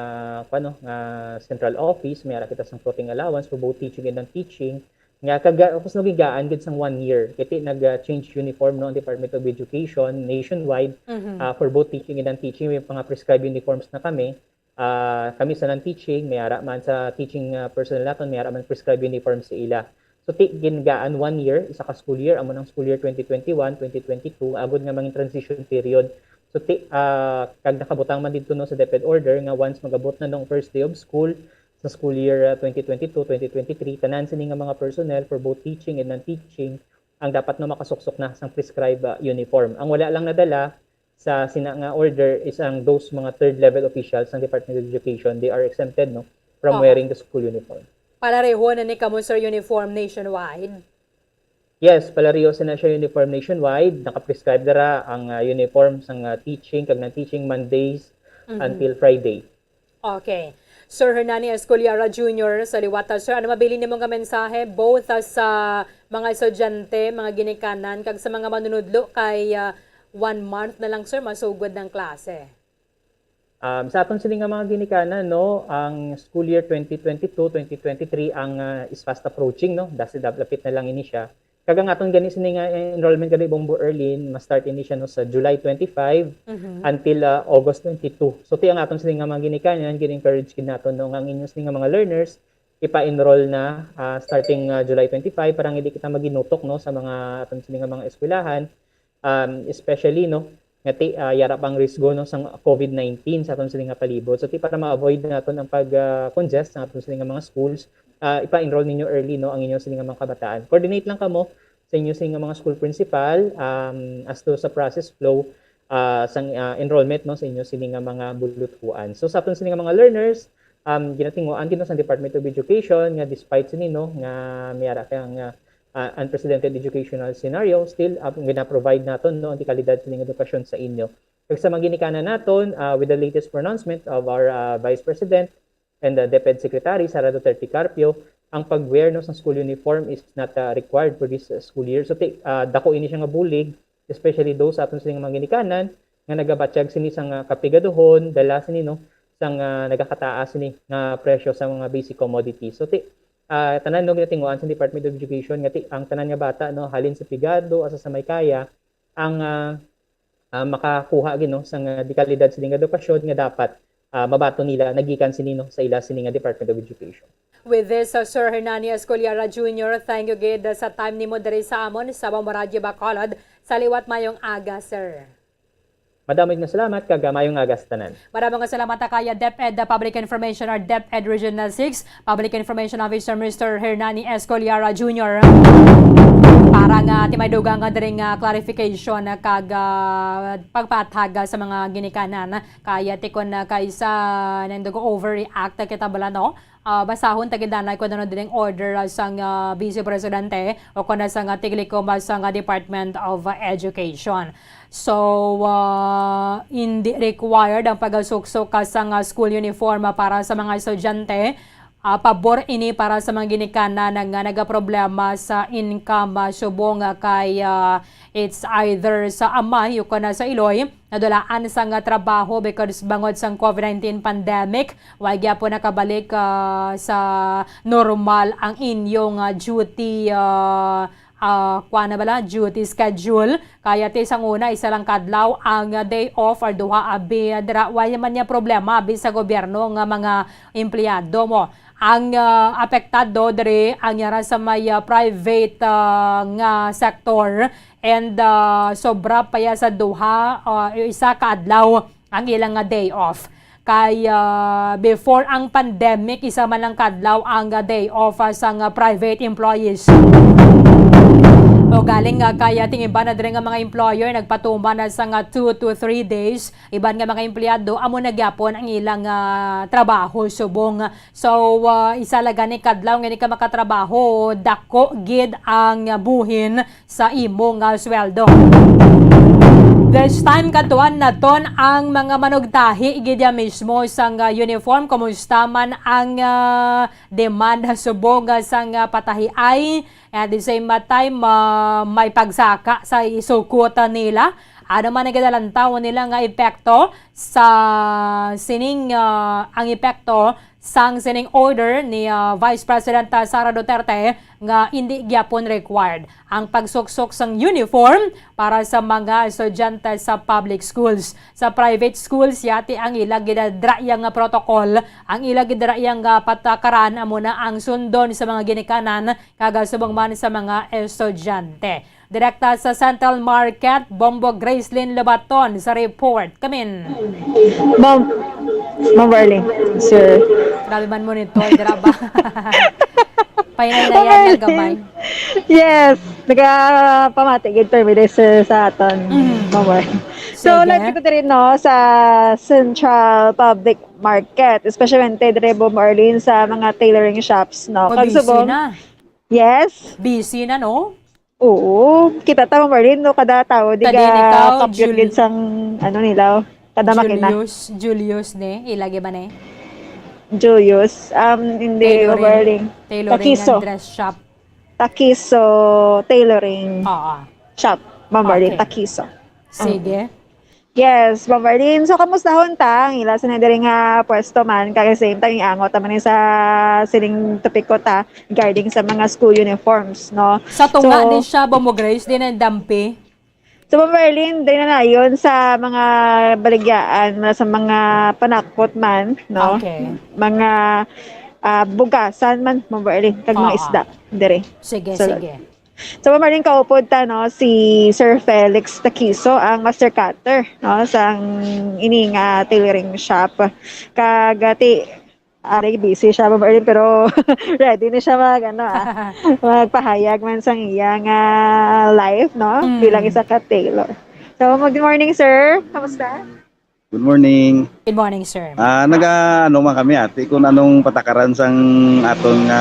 kuwan, no, nga central office, may ara kita sang clothing allowance for both teaching and non-teaching. Nga, kaga-, tapos nagigaan gid sang one year. Kay ti-, nag, ah, change uniform, no, ang Department of Education nationwide, Mhm. ah, for both teaching and non-teaching, may mga prescribed uniforms na kami. Ah, kami sa non-teaching, may ara man sa teaching, ah, personnel naton, may ara man prescribed uniform sa ila. So, ti-, gingaan one year, isa ka school year, amo nang school year twenty twenty-one, twenty twenty-two, agud nga mangin transition period. So, ti-, ah, kag nakabutang man didto, no, sa DepEd order nga once mag-abot na nung first day of school, sa school year, ah, twenty twenty-two, twenty twenty-three, tanan sini nga mga personnel for both teaching and non-teaching ang dapat no makasuksok na sang prescribed, ah, uniform. Ang wala lang nadala sa sina nga order is ang those mga third level officials ng Department of Education, they are exempted, no, from Oo. wearing the school uniform. Palareho na ni kamo, sir, uniform nationwide? Yes, palareho sina siya uniform nationwide. Naka-prescribe dara ang, ah, uniform sang, ah, teaching kag non-teaching Mondays Mhm. until Friday. Okay. Sir Hernani Escoliara Junior, sa liwat, ah, sir, ano mabilin nimo nga mensahe both, ah, sa mga estudyante, mga ginikanan, kag sa mga manunudlo kay, ah, one month na lang, sir, masugod ng klase? Um, sa aton sini nga mga ginikanan, no, ang school year twenty twenty-two, twenty twenty-three ang, ah, is fast approaching, no? Dasi dap-, lapit na lang ini siya. Kag ang aton gani sini nga enrollment gani, Bombo Erlin, ma-start ini siya, no, sa July twenty-five Mhm. until, ah, August twenty-two. So, ti ang aton sini nga mga ginikanan, gin-encourage gid naton, no, nga ang inyo sini nga mga learners ipa-enroll na, ah, starting, ah, July twenty-five para nga hindi kita maginutok, no, sa mga aton sini nga mga eskwelahan. Um, especially, no, nga ti-, ah, yara pang risgo, no, sang covid nineteen sa aton sini nga palibot. So, ti para ma-avoid naton ang pag, ah, congest sa aton sini nga mga schools, ah, ipa-enroll ninyo early, no, ang inyo sini nga mga kabataan. Coordinate lang kamo sa inyo sini nga mga school principal, um, as to sa process flow, ah, sang, ah, enrollment, no, sa inyo sini nga mga buluthuan. So, sa aton sini nga mga learners, um, ginatinguan gid, no, sang Department of Education nga despite sini, no, nga may ara kay ang, ah, ah, unprecedented educational scenario, still, ah, gina-provide naton, no, ang kalidad sini nga edukasyon sa inyo. Kag sa mga ginikanan naton, ah, with the latest pronouncement of our, ah, Vice President and the DepEd Secretary, Sara Duterte Carpio, ang pag-wear, no, sa school uniform is not, ah, required for this, ah, school year. So, ti-, ah, dako ini siya nga bulig, especially those sa aton sini nga mga ginikanan nga nagabatyag sini sang, ah, kapigaduhon, dala sini, no, sang, ah, nagakataas sini nga presyo sa mga basic commodities. So, ti-, ah, tanan, no, ginatinguan sa Department of Education nga ti-, ang tanan nga bata, no, halin sa pigado, asa sa may kaya, ang, ah, ah, makakuha gid, no, sang, ah, dekalidad sini nga edukasyon nga dapat, ah, mabaton nila nagikan sini, no, sa ila sini nga Department of Education. With this, uh, Sir Hernani Escoliara Junior, thank you gid, uh, sa time nimo diri sa amon sa Bombo Radyo Bacolod. Sa liwat, mayong aga, sir. Madamo nga salamat kag, ah, mayong aga sa tanan. Madamo nga salamat, ah, kay DepEd, ah, Public Information or DepEd Regional six, Public Information Officer Mister Hernani Escoliara Junior. Para nga ti may dugang nga diri nga clarification, ah, kag, ah, pagpatag, ah, sa mga ginikanan. Kaya ti kon, ah, kaysa nindog overreact kita bala, no? Ah, basahon ta gid anay kon ano dining order, ah, sang, ah, Vice Presidente o kon sang, ah, tiglikom, ah, sang, ah, Department of, ah, Education. So, ah, hindi required ang pagasuksok, ah, sang, ah, school uniform, ah, para sa mga estudyante. Ah, pabor ini para sa mga ginikanan nga nagaproblema sa income, ah, subong, ah, kay, ah, it's either sa amay o kon sa iloy, nadulaan sang, ah, trabaho because bangod sang covid nineteen pandemic, way gyapon nakabalik, ah, sa normal ang inyong, ah, duty, ah, ah, kuwan na bala, duty schedule. Kaya ti sang una, isa lang kadlaw ang, ah, day off or duha abi, ah, dira, way man niya problema abi sa gobyerno nga mga empleyado mo. Ang, ah, apektado diri ang yara sa may, ah, private, ah, nga sector and, ah, sobra pa ya sa duha, ah, isa ka adlaw ang ilang nga day off. Kay, ah, before ang pandemic, isa man lang kadlaw ang, ah, day off, ah, sang, ah, private employees. O galing, ah, kaya ting iban na diri nga mga employer nagpatuman na sang, ah, two to three days. Iban nga mga empleyado, amo na gyapon ang ilang, ah, trabaho subong. So, ah, isa lang gani kadlaw nga di ka makatrabaho, dako gid ang buhin sa imo nga sweldo. This time, kadtuan naton ang mga manugtahi gid ya mismo sang, ah, uniform. Kumusta man ang, ah, demand subong, ah, sang, ah, patahiay? At the same time, ah, may pagsaka sa isukot nila. Ano man ang ginalantaw nila nga epekto sa sining, ah, ang epekto sang sining order ni, ah, Vice President, ah, Sara Duterte nga hindi gyapon required ang pagsuksok sang uniform para sa mga estudyante sa public schools. Sa private schools, yati ang ila ginadrayang nga protocol, ang ila ginadrayang nga patakaran amo na ang sundon sa mga ginikanan kag subong man sa mga estudyante. Direkta sa Central Market, Bombo Gracelyn Lobaton sa report. Kamin. Ma'am, Ma'am Marlene, sir. Grabe man monitor, grabe. Pahinay-hinay lang gamay. Yes, nagapamati gid permi day, sir, sa aton. Mm. Ma'am Marlene. So, Sige. Live kita diri, no, sa Central Public Market, especially diri, Ma'am Marlene, sa mga tailoring shops, no. O, Kag busy subong, na. Yes. Busy na, no? Oo, kita ta, Ma'am Marlene, no, kada tawo di Tadin ikaw, ka-compute Jul- gid sang ano nila, kada makina. Julius, Julius ni, ilagi ba ni? Julius, um, hindi, Ma'am Marlene. Tailoring Takiso. And dress shop. Takiso Tailoring Oo. Shop, Ma'am Marlene, Okay. Takiso. Sige. Yes, Ma'am Marlene. So, kamustahon ta ang ila sa nadiri nga pwesto man? Kag same time, iangot naman ni sa sining topiko ta regarding sa mga school uniforms, no? Sa tunga So, din siya, Bomo Grace, din ang dampi. So, Ma'am Marlene, diri na nayon sa mga baligyaan, mga sa mga panakpot man, no? Okay. Mga ah, bugasan man, Ma'am Marlene, kag mga Oo. isda, diri. Sige, Sulod. Sige. So, Ma'am Marlene, kaupod ta, no, si Sir Felix Takiso, ang master cutter, no, sang ini nga tailoring shop. Kag, ah, ti, ari, busy siya, Ma'am Marlene, pero ready na siya mag, ano, ah, magpahayag man sang iya nga life, no, Mm. bilang isa ka tailor. So, good morning, sir. Kamusta? Good morning. Good morning, sir. Ah, naga ano man kami, ate, kung anong patakaran sang aton nga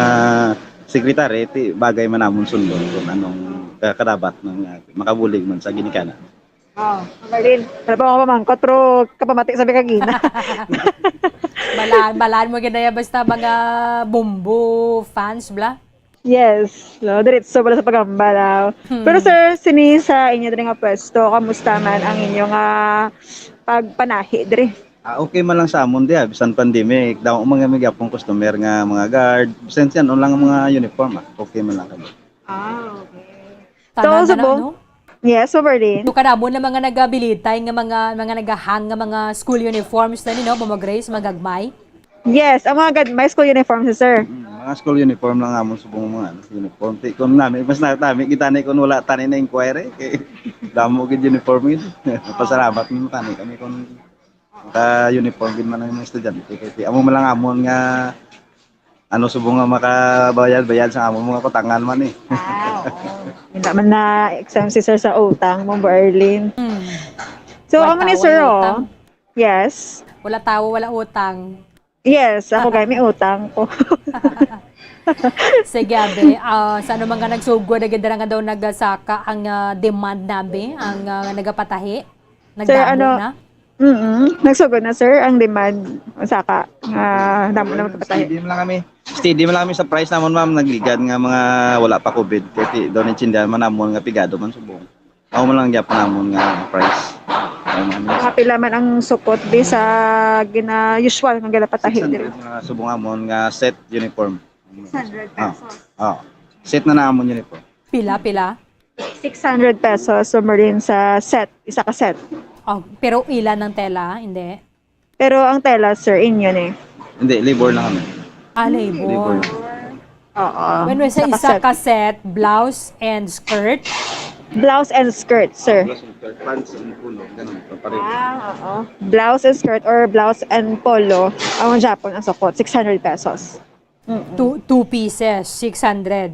secretary, ti bagay man namon sundon kung anong ka- kadapat nga makabulig man sa ginikanan. Oh, Marlene, wala pa ako pamangkot, pero kapamati sabi kagina. Balaan, balaan mo ginaya basta mga Bumbo fans, bla? Yes, no, diretso pala sa pagambal, ah. Hmm. Pero sir, sini sa inyo diri nga pwesto, kamusta man ang inyo nga pagpanahi diri? Ah, okay man lang sa amon diha, bisan pandemic. Damo man nga may gyapon customer nga mga guard. Bisan siya, ano lang ang mga uniform, ah. Okay man lang kami. Ah, okay. Tanan So, na, subong- no? Yes, so Berlin. So, kadamo na mga nagabilitay nga mga mga nagahang nga mga school uniforms na ni, no, Mama Grace, mga gagmay. Yes, ang mga gagmay school uniform, sir. Mm, mga school uniform lang amon subong mga ano, uniform. Ti kung nami, mas na nami kita ni kung wala tani na inquiry. Kay damo gid uniform gid. Pasalamat mo tani kami kung ka uniform gid man ang mga estudyante. Kay ti amo man lang amon nga ano subong nga makabayad-bayad sa amon mga kutangan man eh. Ah, oo. Hindi man na exam si sir sa utang mo, Berlin. Hmm. So, Wala amo ni tawo, sir, wala oh. Utang. Yes. Wala tawo, wala utang. Yes, ako kay may utang ko. Sige, abi. Ah, sa ano man nga nagsugod, nagdara nga daw nagasaka ang ah, demand nabi, ang ah, nagapatahi? Sir, Nagdamo ano, na? Mm, nagsugod na, sir, ang demand. Ang saka, nga damo na magpatahi. Steady man lang kami. Steady man lang kami sa price namon, ma'am. Nagligad nga mga wala pa covid. Kay ti daw naintindihan man namon nga pigado man subong. Ako man lang gyapon namon nga price. Ay, ano, Mga pila man ang sukot di sa gina usual nga ginapatahi diri? six hundred nga subong amon nga set uniform. Six hundred Ah. pesos. Ah. Set na namon uniform. Pila, pila? Six hundred pesos, so Marlene, sa set, isa ka set. Oh, pero ilan ang tela? Hindi. Pero ang tela, sir, inyo ni. Hindi, labor lang kami. Ah, labor. Labor. Oo. When we say isa ka set, blouse and skirt. Blouse and skirt, sir. Pants and polo, ganun. Pareho. Ah, oo. Blouse and skirt or blouse and polo, ang Japon ang sukot, six hundred pesos. Mm-mm. Two, two pieces, six hundred.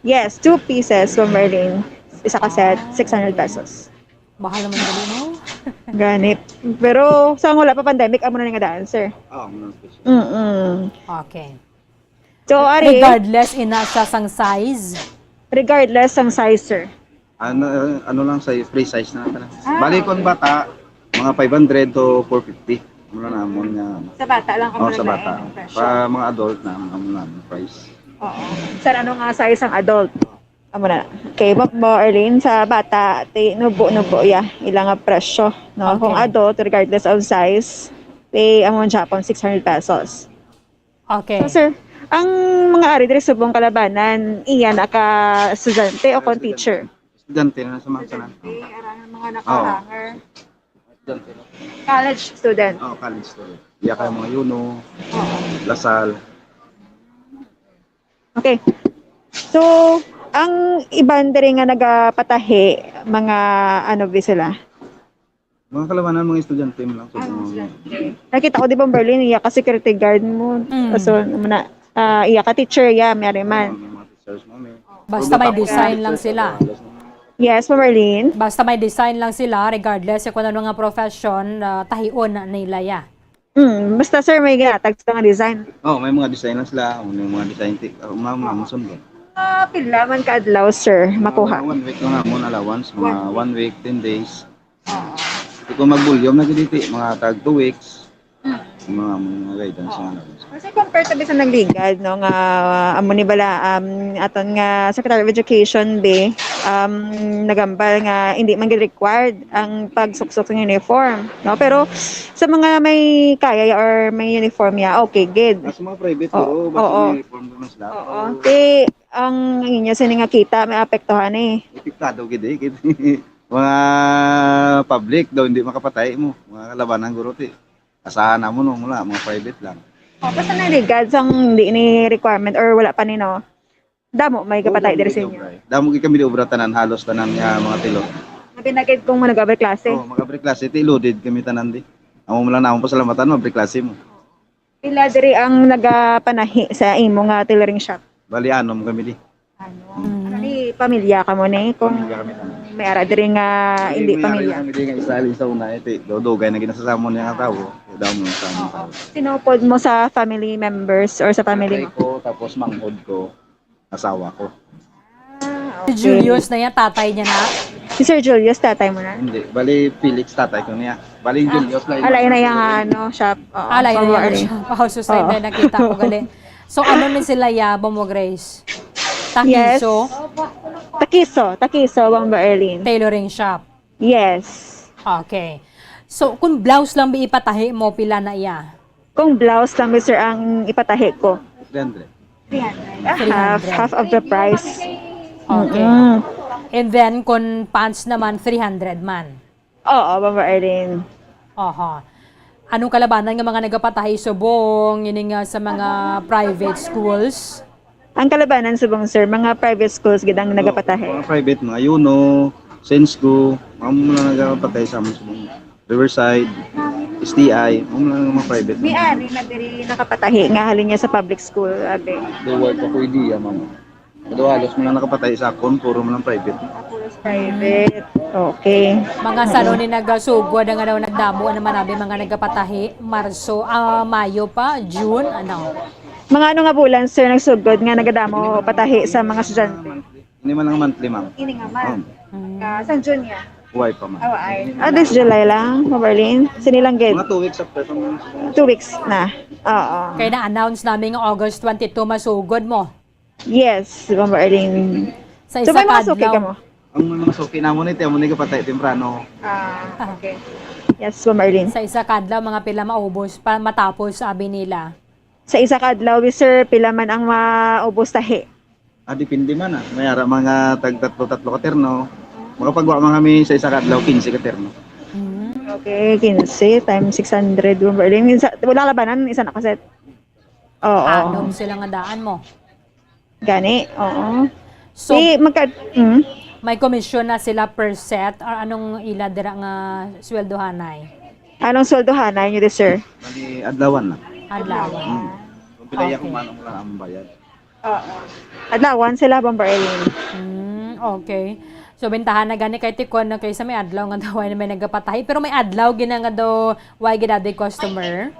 Yes, two pieces, so Marlene. Isa ka set, six hundred pesos. Mahal naman dali, no? Ganit. Pero sa wala pa pandemic, amo na nga daan, sir. Ah, muna special. Mm-mm. Okay. So, ari, Regardless, ina siya sang size. Regardless sang size, sir. Ano, ano lang sa free size na pala. Ah, Bali kung bata, mga five hundred to four fifty. Muna namon nga ano. Sa bata lang Oh, sa bata. Pa mga adult na ang amon namon price. Oo. Sir, ano nga size ang adult? Amo na. Okay, mo, mo, Arlene, sa bata, ti nubo-nubo ya, ila nga presyo, no? Okay. Kung adult, regardless of size, ti amon Japon, six hundred pesos. Okay. So, sir, ang mga ari diri subong kalabanan, iya na ka estudyante o kon teacher? Estudyante na sa mga sana. Estudyante, arang mga Oo. nakahanger. Estudyante na. College student. Oh, college student. Iya kay mga Yuno, Oo. Lasal. Okay. So, ang iban diri nga nagapatahi, mga ano ba sila? Mga kalabanan, mga estudyante mo lang. So, Ah, mga, estudyante. Nakita ko, di ba, Berlin, iya ka security guard mo. Mm. So, muna, ah, iya ka teacher, ya, may man. Mga teachers mo, may Basta may Puro design pa- lang sila. Yes, po, Berlin. Basta may design lang sila, regardless kung ano nga profession, ah, tahion na nila ya. Mm, basta, sir, may ginatag sa mga design. Oh, may mga design lang sila. May mga design ti, uh, mga mga muson ba? Ah, pila man ka adlaw, sir, makuha? Mga one week lang amon allowance, mga one week, ten days. Di ko mag-volume na gid iti, mga tag two weeks. Mga mga guidance nga allowance. Kasi compared to bisan nagligad, no, nga amo ni bala, um, aton nga Secretary of Education, be, um, nagambal nga hindi man gid required ang pagsuksok ng uniform, no? Pero sa mga may kaya or may uniform ya, okay gid. Sa mga private, Oo, oo, basta oo. may uniform naman sila. Oo. Ti ang inyo sini nga kita may apektuhan eh. Apektado gid eh. Kit-, mga public daw hindi makapatay mo. Mga kalabanan guro ti. Asahan namo no, wala, mga private lang. Oh, basta nagligad sang hindi ni requirement or wala pa ni, no? Damo may kapatay diri sa inyo. Damo gid kami di obra tanan, halos tanan nga mga tilo. Mabinagid kung manag-abri klase. Oh, mag-abri klase, ti loaded kami tanan di. Amo mo lang namon pasalamatan, mag-abri klase mo. Pila diri ang nagapanahi sa imo nga tailoring shop? Bali anom kami di. Ano? Ano ni pamilya ka mo ni? Kung Pamilya kami tanan. may ara diri nga hindi May pamilya. Kami di nga isa alin sa una iti, dudugay na ginasasamon niya nga tawo. Daw mo sa amon tawo. Sinupod mo sa family members or sa family Tatay mo? Ko, tapos manghod ko, asawa ko. Ah, Si Julius na yan, tatay niya na. Si Sir Julius, tatay mo na? Hindi, bali Felix tatay ko niya. Bali yung Julius lang. Alay na yung ano, shop. Oo, Alay na February. yan siya. Oh, susay na nakita ko gali. So, ano ni sila ya, Bombo Grace? Yes. Takiso, Takiso, Takiso, Bombo Erlin. Tailoring shop. Yes. Okay. So, kung blouse lang bi ipatahi mo, pila na iya? Kung blouse lang, sir, ang ipatahi ko. three hundred. Half, half of the price. Okay. Mm. And then, kung pants naman, three hundred man. Oo, Bombo Erlin. Aha. Anong kalabanan nga mga nagapatahi subong, yun nga sa mga private schools? Ang kalabanan subong, sir, mga private schools gid ang nagapatahi. Mga private, mga Yuno, Sensco, mga mga nagapatahi sa amon subong. Riverside, S T I, mga mga private. May ari na diri nakapatahi nga halin niya sa public school, abi. Duwa pa ko idea, ma'am. Pero halos mo lang nakapatahi sa akon, puro mo lang private. Private. Okay. Mga salo ni nagasugod nga daw nagdamo naman abi mga nagapatahi, Marso, ah, Mayo pa, June, ano? Mga ano nga bulan, sir, nagsugod nga nagadamo patahi sa mga estudyante? Hindi man lang monthly, ma'am. Ini nga man. Um, Ah, sa June niya. Why pa, ma'am? Oh, ay. Ah, this July lang, Bombo Erlin. Sini lang gid. Mga two weeks after pa, ma'am. Two weeks na. Oo. Kaya na-announce namin nga August twenty-two masugod mo. Yes, Bombo Erlin. Sa So, isa may mga ka suki adlaw, ka mo? Ang mga suki namo ni, tiyan mo ni kapatay temprano. Ah, okay. Yes, Bombo Erlin. Sa isa ka adlaw, mga pila maubos pa matapos, abi nila. Sa isa ka adlaw, sir, pila man ang maubos tahi? Ah, depende man ah. May ara mga tag tatlo-tatlo ka terno. Makapagwa man kami sa isa ka adlaw, quince ka terno. Mm. Okay, quince times six hundred, Bombo Erlin. Minsan, wala labanan, isa na kaset. Oo. Anom sila nga daan mo. Gani, oo. So, Di, magka, mm? May komisyon na sila per set or anong ila dira nga sweldohanay? Anong sweldohanay niyo, sir? Bali, adlawan lang. Adlaw. Hmm. Kung pila Okay. Kung ano mo lang ang bayad. Oo. Adlawan sila, Bombo Erlin. Mm, okay. So, bintahan na gani kay Tikon na kaysa may adlaw nga daw ay may nagapatahi. Pero may adlaw gina nga daw, why gid adi customer?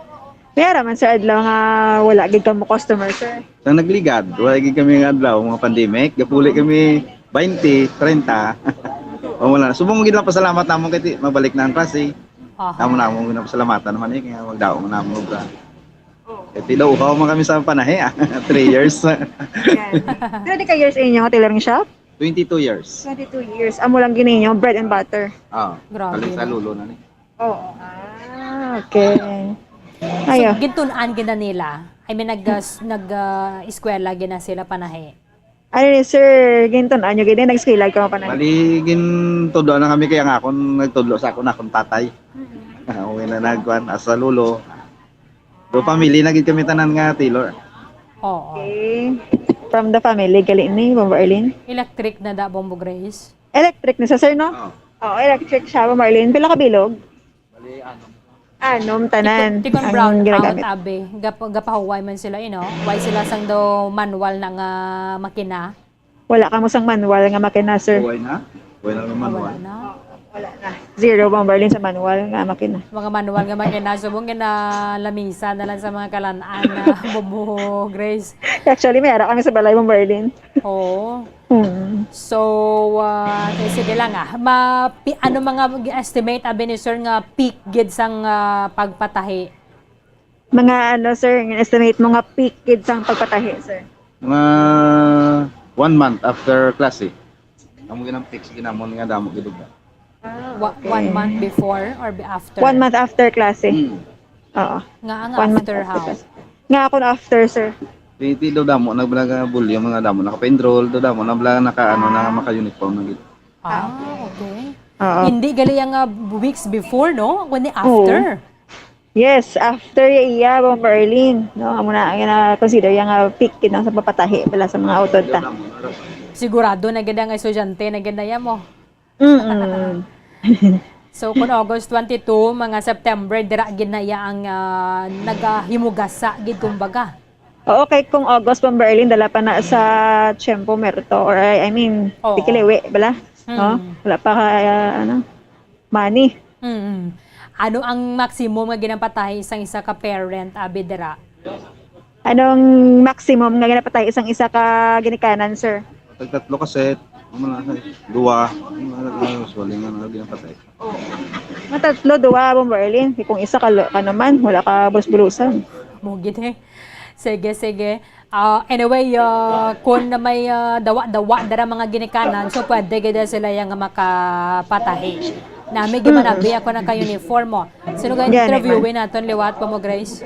May ara man, sir, adlaw nga wala gid kamo customer, sir. Sa nagligad, wala gid kami nga adlaw, mga pandemic. Gapuli kami twenty, treinta. O wala. Subong gid lang pasalamat namon kay ti-, mabalik na ang klase. Aha. Namo namon ginapasalamatan naman eh, kaya magdao mo namon obra. Kay ti daw uhaw man kami sa panahi ah. Three years. Yan. Pero di ka years inyo nga tailoring shop? Twenty-two years. Twenty-two years. Amo lang gini inyo, bread and butter. Ah, Grabe, balik sa no? lulo na ni. Oo. Ah, okay. Ayo. Gintun-an gina nila. I mean, nag, nag, ah, eskwela gina sila panahi. Ano ni, sir? Gintun-an nyo gini, nag-eskwela ka pa na? Bali, gintudlo na kami kaya nga akon nagtudlo sa akon akong tatay. Ako na nagkuan, asa lulo. Do family na gid kami tanan nga tailor. Oo. Okay. From the family, gali ni, Bombo Erlin? Electric na da, Bombo Grace? Electric ni sa, sir, no? Oo. Oo, electric siya, Bombo Erlin. Pila ka bilog? Anom tanan Tikon ang brown out, ginagamit. Abi. Gap, gapahuway man sila, you know. Why sila sang do manual na nga makina? Wala kamo sang manual nga makina, sir. Buhay na? Buhay na naman, Wala wala. na. Zero Bomber Lin sa manual nga makina. Mga manual nga makina, subong nga nalamisa na lang sa mga kalan-an na Bombo Grace. Actually, may ara kami sa balay, Bomber Lin. Oo. Hmm. So, ah, okay, sige lang ah. Ma, pi, ano mga estimate, Abi, ni sir, nga peak gid sang ah, pagpatahi? Mga ano, sir, estimate mo nga peak gid sang pagpatahi, sir? Mga one month after klase. Amo ginang fix ginamon nga damo gid ba. Wa- One month before or be- after? One month after klase. Hmm. Oo. Nga ang One month after after how? Klase. Nga ako na after, sir. Ti ti daw damo na bala bulyo mga damo naka-enroll, daw damo na bala naka ano na maka-uniform na gid. Ah, okay. Oo. Hindi gali ang ah, weeks before, no? Kundi after. Yes, after ya iya, Bomber Erlin, no? Amo na ang na-consider ya nga peak gid sa papatahi bala sa mga utod ta. Sigurado na gid ang estudyante na gid na iya mo. Mm. So kung August twenty-two, mga September, dira gid na iya ang ah, nagahimugasa gid kumbaga. Oo, kay kung August, Bomber Erlin, dala pa na sa tiyempo merto or I, I mean, Oo. tikiliwi bala, no? Mm. Wala pa ka ah, ano, money. Mm. Ano ang maximum nga ginapatahi sang isa ka parent, Abi, dira? Anong maximum nga ginapatahi sang isa ka ginikanan, sir? Tag tatlo ka set, amo na, duwa, amo na, usually nga nga ginapatay. Nga tatlo, duwa, Bomber Erlin. Kung isa ka, ka naman, wala ka bulos-bulusan. Mo gid eh. Sige, sige. Ah, anyway, ah, kung na may ah, dawa-dawa dara mga ginikanan, so pwede gid sila yang makapatahi. Nami gid man, Abi, ako naka-uniform mo. Sino nga Gani, interviewin naton liwat pa mo, Grace?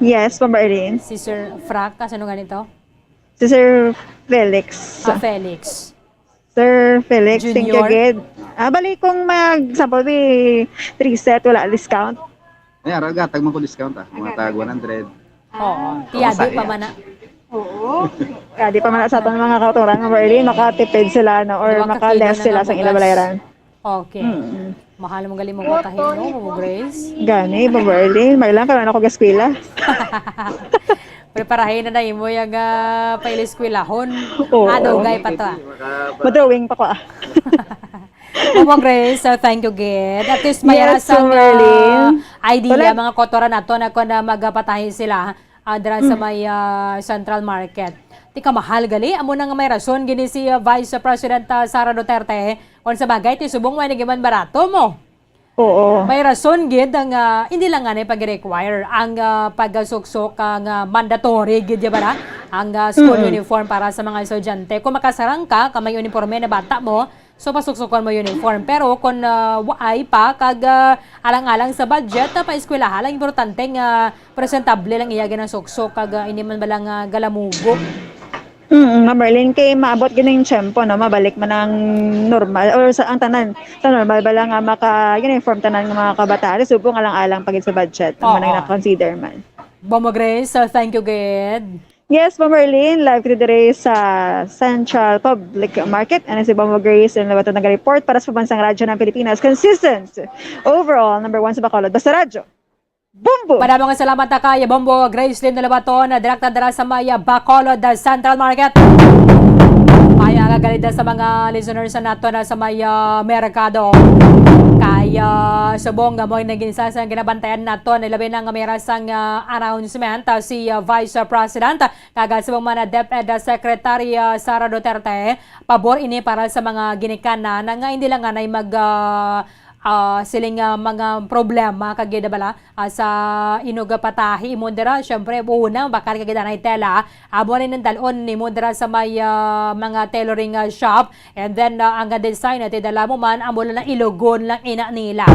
Yes, Bomber Erlin. Si Sir Frank, ka sino ganito? Si Sir Felix. Ah, Felix. Sir Felix, thank you Junior? gid. Ah, bali kung mag sample bi three set, wala discount. Ay, ara gatag man ko discount ah. Mga tag one hundred. Oo. Tiyadi pa man na. Kadi pa man sa atong mga kautoran, Bomber Erlin, makatipid sila, no, or Duwa ka maka-less kilo na sila nga sa ila bugas. Balayran. Okay. Mm. Mahal mo gali mo patahin, no, Grace? Gani, Bomber Erlin, may lang karon ako gaskwela. Preparahin na na imo yung uh, pailiskwelahon. Oo. Ah, dugay pa to ah. Madrawing pa ko ah. Opo, Grace, so thank you gid. At least may Yes, rasang Bomber Erlin. ah, idea, Wala- mga kotoran nato na kung na magpatahi sila ah, dira sa may ah, Central Market. Ti ka mahal gali, amo na nga may rason gini si ah, Vice President ah, Sara Duterte. Kung sa bagay, ti subong way nagiman barato mo. Oo. May rason gid ang ah, hindi lang nga pag-require ang ah, pagsuksok ang ah, mandatory gid ya ba na? Ang ah, school uniform para sa mga estudyante. Kung makasarang ka, ka may uniforme na bata mo, so pasuksukon mo uniform. Pero kung ah, waay pa, kag ah, alang-alang sa budget, ah, pa-eskwelahan lang importante nga presentable lang iya ginasuksok kag ah, hindi man bala nga galamugo. Mm, Ma'am Merlin, kay maabot gid ang tiyempo, no? Mabalik man ang normal or sa ang tanan, sa normal ba lang nga maka-uniform tanan nga mga kabataan? Subong alang-alang pa gid sa budget, ang Oo. manang na-consider man. Bombo Grace, so thank you gid. Yes, Ma'am Merlin, live kita diri sa Central Public Market. Ano si Bombo Grace and Labaton nag-report para sa Pambansang Radyo ng Pilipinas. Consistent, overall, number one sa Bacolod. Basta Radyo. Bombo! Madamo nga salamat na kay Bombo Grace Lynn Nalabaton, na direkta dira sa may ah, Bacolod ah, Central Market. May agagalida sa mga listeners na nato na sa may ah, merkado. Kay ah, subong nga mo naging isa sa ginabantayan nato na labi na nga may rasang ah, announcement ah, si ah, Vice President kag subong man na DepEd Secretary ah, Sara Duterte, pabor ini para sa mga ginikanan nga hindi lang anay mag ah, ah, siling ah, mga problema kag gid bala ah, sa inog patahi mo dira, syempre una bakal ka gid anay tela, amo ni nang dalon nimo dira sa may ah, mga tailoring ah, shop, and then ah, ang design na tidala mo man amo lang na ilugon lang ina nila.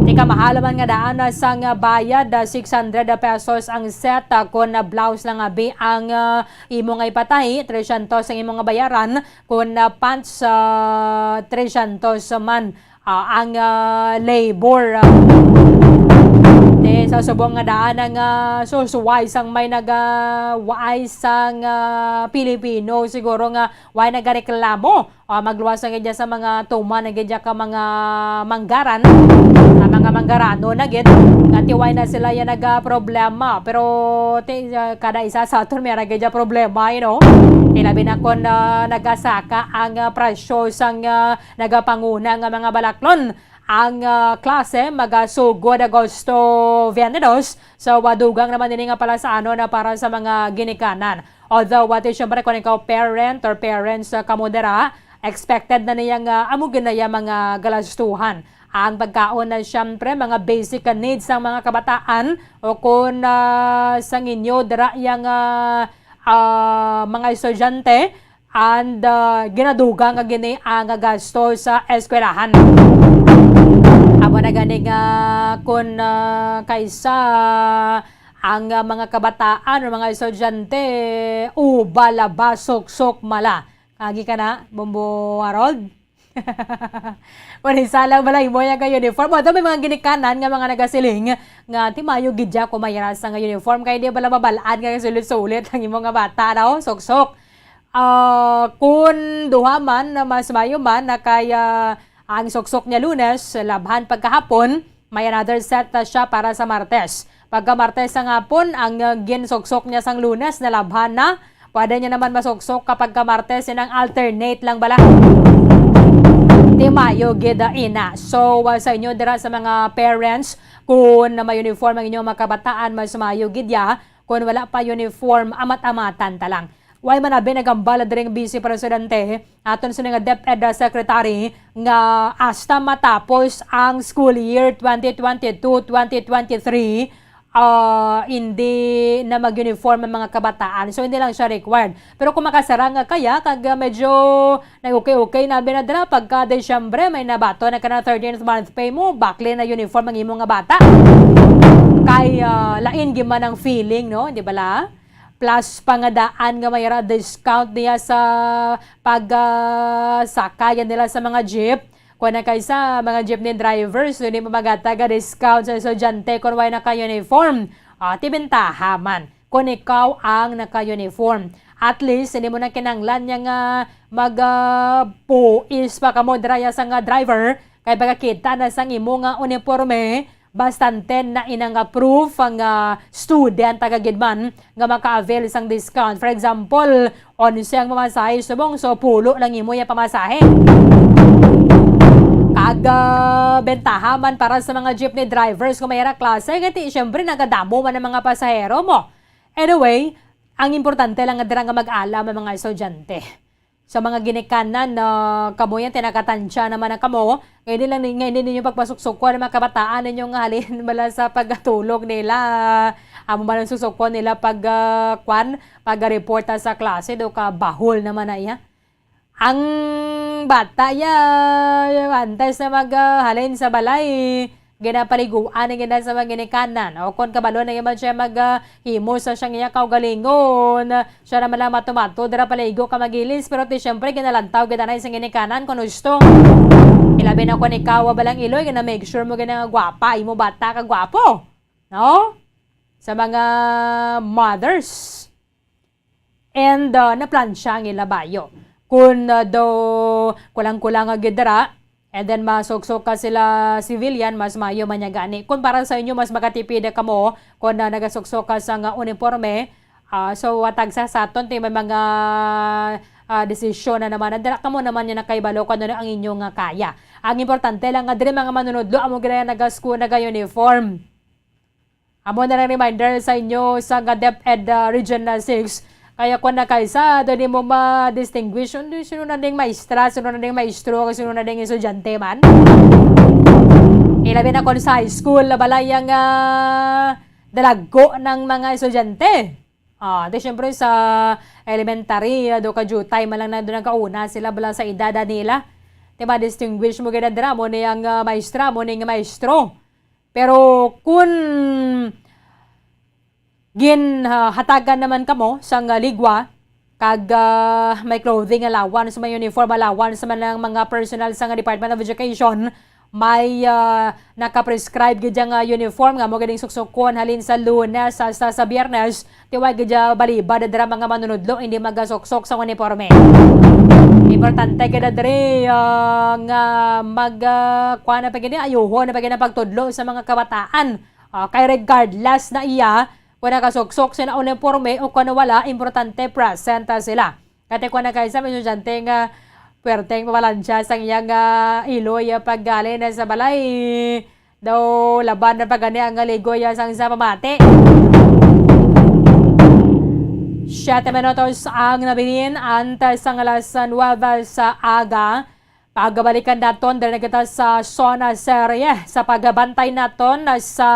Ti ka mahal man nga daan ah, sang ah, bayad ah, six hundred pesos ang set, ah, kun ah, blouse lang abi ang ah, imo nga ipatahi, trescientos ang imo nga bayaran, kun ah, pants ah, trescientos man ah, ang ah, labor. Ah. Te, Sa subong nga daan ang, ah, susuway sang may nagawaay sang, ah, Pilipino, siguro nga way nagareklamo. Ah, magluwas ang iya sa mga tuman na gid ka mga manggaran, ah, mga manggaranon na gid, nga tiway na sila yan nagaproblema. Pero ti-, ah, kada isa sa aton may ra gid problema, you know. Ilabi na kon, ah, nagasaka ang, ah, presyo sang, ah, nagapanguna nga mga balaklon. Ang, ah, klase magasugod Agosto twenty-two. So, ah, dugang naman ini nga palasaanon na para sa mga ginikanan. Although, what is, syempre, kung ikaw parent or parents, ah, kamo dira, expected na niya nga amo gid na iya mga galastuhan. Ang pagkaon na, syempre, mga basic needs sang mga kabataan o kung, ah, sang inyo dira yang, ah, ah, mga estudyante, and, ah, ginadugang nga gini ang gasto sa eskwelahan. Amo na gani nga kun, ah, kaysa ang, ah, mga kabataan o mga estudyante, uba la ba, suksok ma la. Agi ka na, Bombo Harold? Wala, isa lang bala imo yang ka uniform. Although may mga ginikanan nga mga nagasiling nga ti mayo gid ya kung may rasa nga uniform, kay di bala mabal-an nga sulit-sulit ang imo nga bata daw, suksok. Ah, kun duha man, na mas mayo man na kay, ah, ang suksok niya Lunes, labhan pagkahapon, may another set na siya para sa Martes. Pagka Martes sang hapon, ang, ah, ginsuksok niya sang Lunes nalabhan na. Pwede niya naman masuksok kapag ka Martes, yun ang alternate lang bala. Di mayo gid, ah, ina. So, ah, sa inyo dira sa mga parents, kung na may uniform ang inyong mga kabataan, mas mayo gid ya. Kung wala pa uniform, amat-amatan ta lang. Way man abi nagambala diri ang Vice Presidente, aton sini nga DepEd Secretary, nga hasta matapos ang school year twenty twenty-two, twenty twenty-three, ah, hindi na mag-uniform ang mga kabataan. So, hindi lang siya required. Pero kung makasarang nga kaya, kag, ah, medyo nag-okay-okay na abi na dira, pagka Disyembre, may nabato na ka na thirteenth month pay mo, bakli na uniform ang imo nga bata. Kay, ah, lain gyud man ang feeling, no? Di ba la? Plus pa nga daan nga may ra discount niya sa pag, ah, sakayan nila sa mga jeep. Kung na kay sa mga jeepney drivers, hindi mo magatag nga discount sa estudyante kung way naka-uniform. Ah, ti bentaha man kung ikaw ang naka-uniform. At least, hindi mo na kinahanglan niya nga mag, ah, puis pa kamo dira ya sa nga driver, kay pagkakita na sang imo nga uniforme, bastante na ina nga proof ang, ah, student taga gid man nga maka-avail sang discount. For example, onse ang mamasahe subong, so pulo lang imo ya pamasahe. Kag, ah, bentaha man para sa mga jeepney drivers kung may ra klase, kay ti, syempre, nagadamo man ang mga pasahero mo. Anyway, ang importante lang nga dira nga mag-alam ang mga estudyante. Sa mga ginikanan, ah, kamo yan, tinakatansya naman na kamo. Ngayon lang, ngayon ninyo pagpasuksukon ang mga kabataan ninyo nga halin bala sa pagtulog nila. Amo man ang suksukon nila pag, ah, kwan, pag-report, ah, sa klase, do ka bahol naman na iya. Ang bata ya, antes na mag, ah, halin sa balay, ginapaliguan na gina sa mga ginikanan. O kon kabalo na man siya mag, ah, himo sa siyang iya kaugalingon, siya naman lang mato-mato dira paligo ka magilis, pero ti siyempre ginalantaw gid anay sa ginikanan kung gusto. Ilabi na kung ikaw, ah, balang iloy, gina-make sure mo gina nga gwapa, imo bata ka gwapo. No? Sa mga mothers. And, uh, naplansya ang ila bayo. Kun, uh, do kulang-kulang nga gid dira, and then masuksok ka sila civilian, mas maayo man niya gani. Kun para sa inyo, mas makatipid kamo kun, uh, nagasuksok ka sa nga uniforme. Ah, so, uh, tagsa sa aton, ti may mga, ah, desisyon na naman. Dira kamo naman niya nakahibalo kung ano ang inyo nga kaya. Ang importante lang nga diri mga manunudlo, amo gid na nagasku-, naga-uniform. Amo na lang reminder sa inyo sa nga DepEd, ah, Region, ah, six. Kaya kung nakaisa, doon mo ma-distinguish, undi, sino na ding maestra, sino na ding maestro, sino na ding estudyante man. Ilabi na kung sa high school, balay ang, ah, dalagko ng mga estudyante. Ah, di syempre sa elementary, ah, do ka jutay, malang na doon nagkauna sila bala sa edad, ah, nila. Di ba, distinguish mo gid dira, mo ni ang, ah, maestra, mo ni nga maestro. Pero kun gin, ah, hatagan naman kamo sang, ah, ligwa, kag, ah, may clothing allowance, may uniform allowance man ang mga personnel sa nga Department of Education, May, ah, nakaprescribe gid nga uniform nga amo gid ang suksukon halin sa Lunes hasta sa Biyernes. Tiway gid balibad dira mga manunudlo, hindi magasuksok sa uniforme. Importante gid diri, ah, nga mag, ah, kuha na pa gid, ayuhon na pa gid ang pagtudlo sa mga kabataan. Ah, kay regardless na iya, kung nakasuksok sila uniforme o kung wala, importante present sila. Kati ko na kay sa mga estudyante nga puwerteng pabalansya sang iyang, ah, iloy, ah, paggali na sa balay. Daw laban na pa gani ang ligoy, ah, sang sa pamati. Siyete minutos ang nabilin antes sang alas nuwebe sa aga. Pagabalikan naton diri na kita sa Zona Serie sa pagbantay naton sa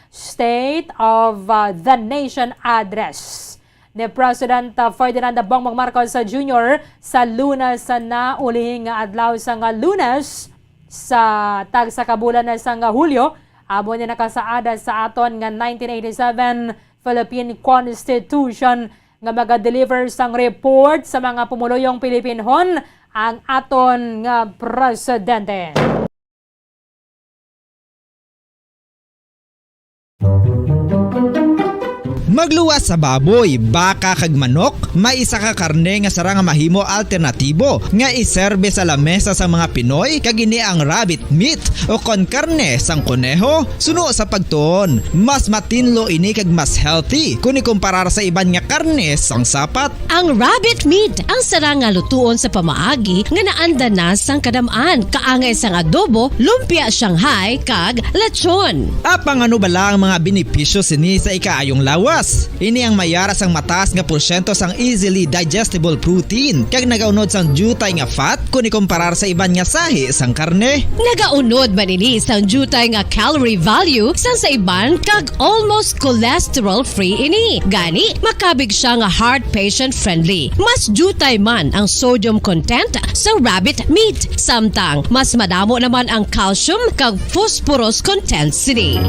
State of, uh, the Nation Address ni President, uh, Ferdinand Bongbong Marcos Junior sa Lunes na, ulihi nga adlaw sang Lunes sa tagsa ka bulan na sang Hulyo. Amo ni nakasaad sa aton nga nineteen eighty-seven Philippine Constitution nga maga-deliver sang report sa mga pumuluyong Pilipinhon ang aton nga presidente. Magluwas sa baboy, baka kag manok, may isa ka karne nga sarang nga mahimo alternatibo nga iserbe sa lamesa sa mga Pinoy, kag ini ang rabbit meat o kon karne sang koneho. Suno sa pagtuon, mas matinlo ini kag mas healthy kun ikumparar sa iban nga karne sang sapat. Ang rabbit meat ang sarang nga lutuon sa pamaagi nga naanda na sang kadam-an, kaangay sang adobo, lumpia Shanghai, kag lechon. Apang ano bala ang mga benepisyo sini sa ikaayong lawas? Ini ang mayara sang mataas nga porsyento sang easily digestible protein, kag nagaunod sang diutay nga fat kun ikumparar sa iban nga sahi sang karne. Nagaunod man ini sang diutay nga calorie value sang sa iban, kag almost cholesterol-free ini. Gani, makabig sia nga heart patient-friendly. Mas diutay man ang sodium content sa rabbit meat, samtang mas madamo naman ang calcium kag phosphorus content sini.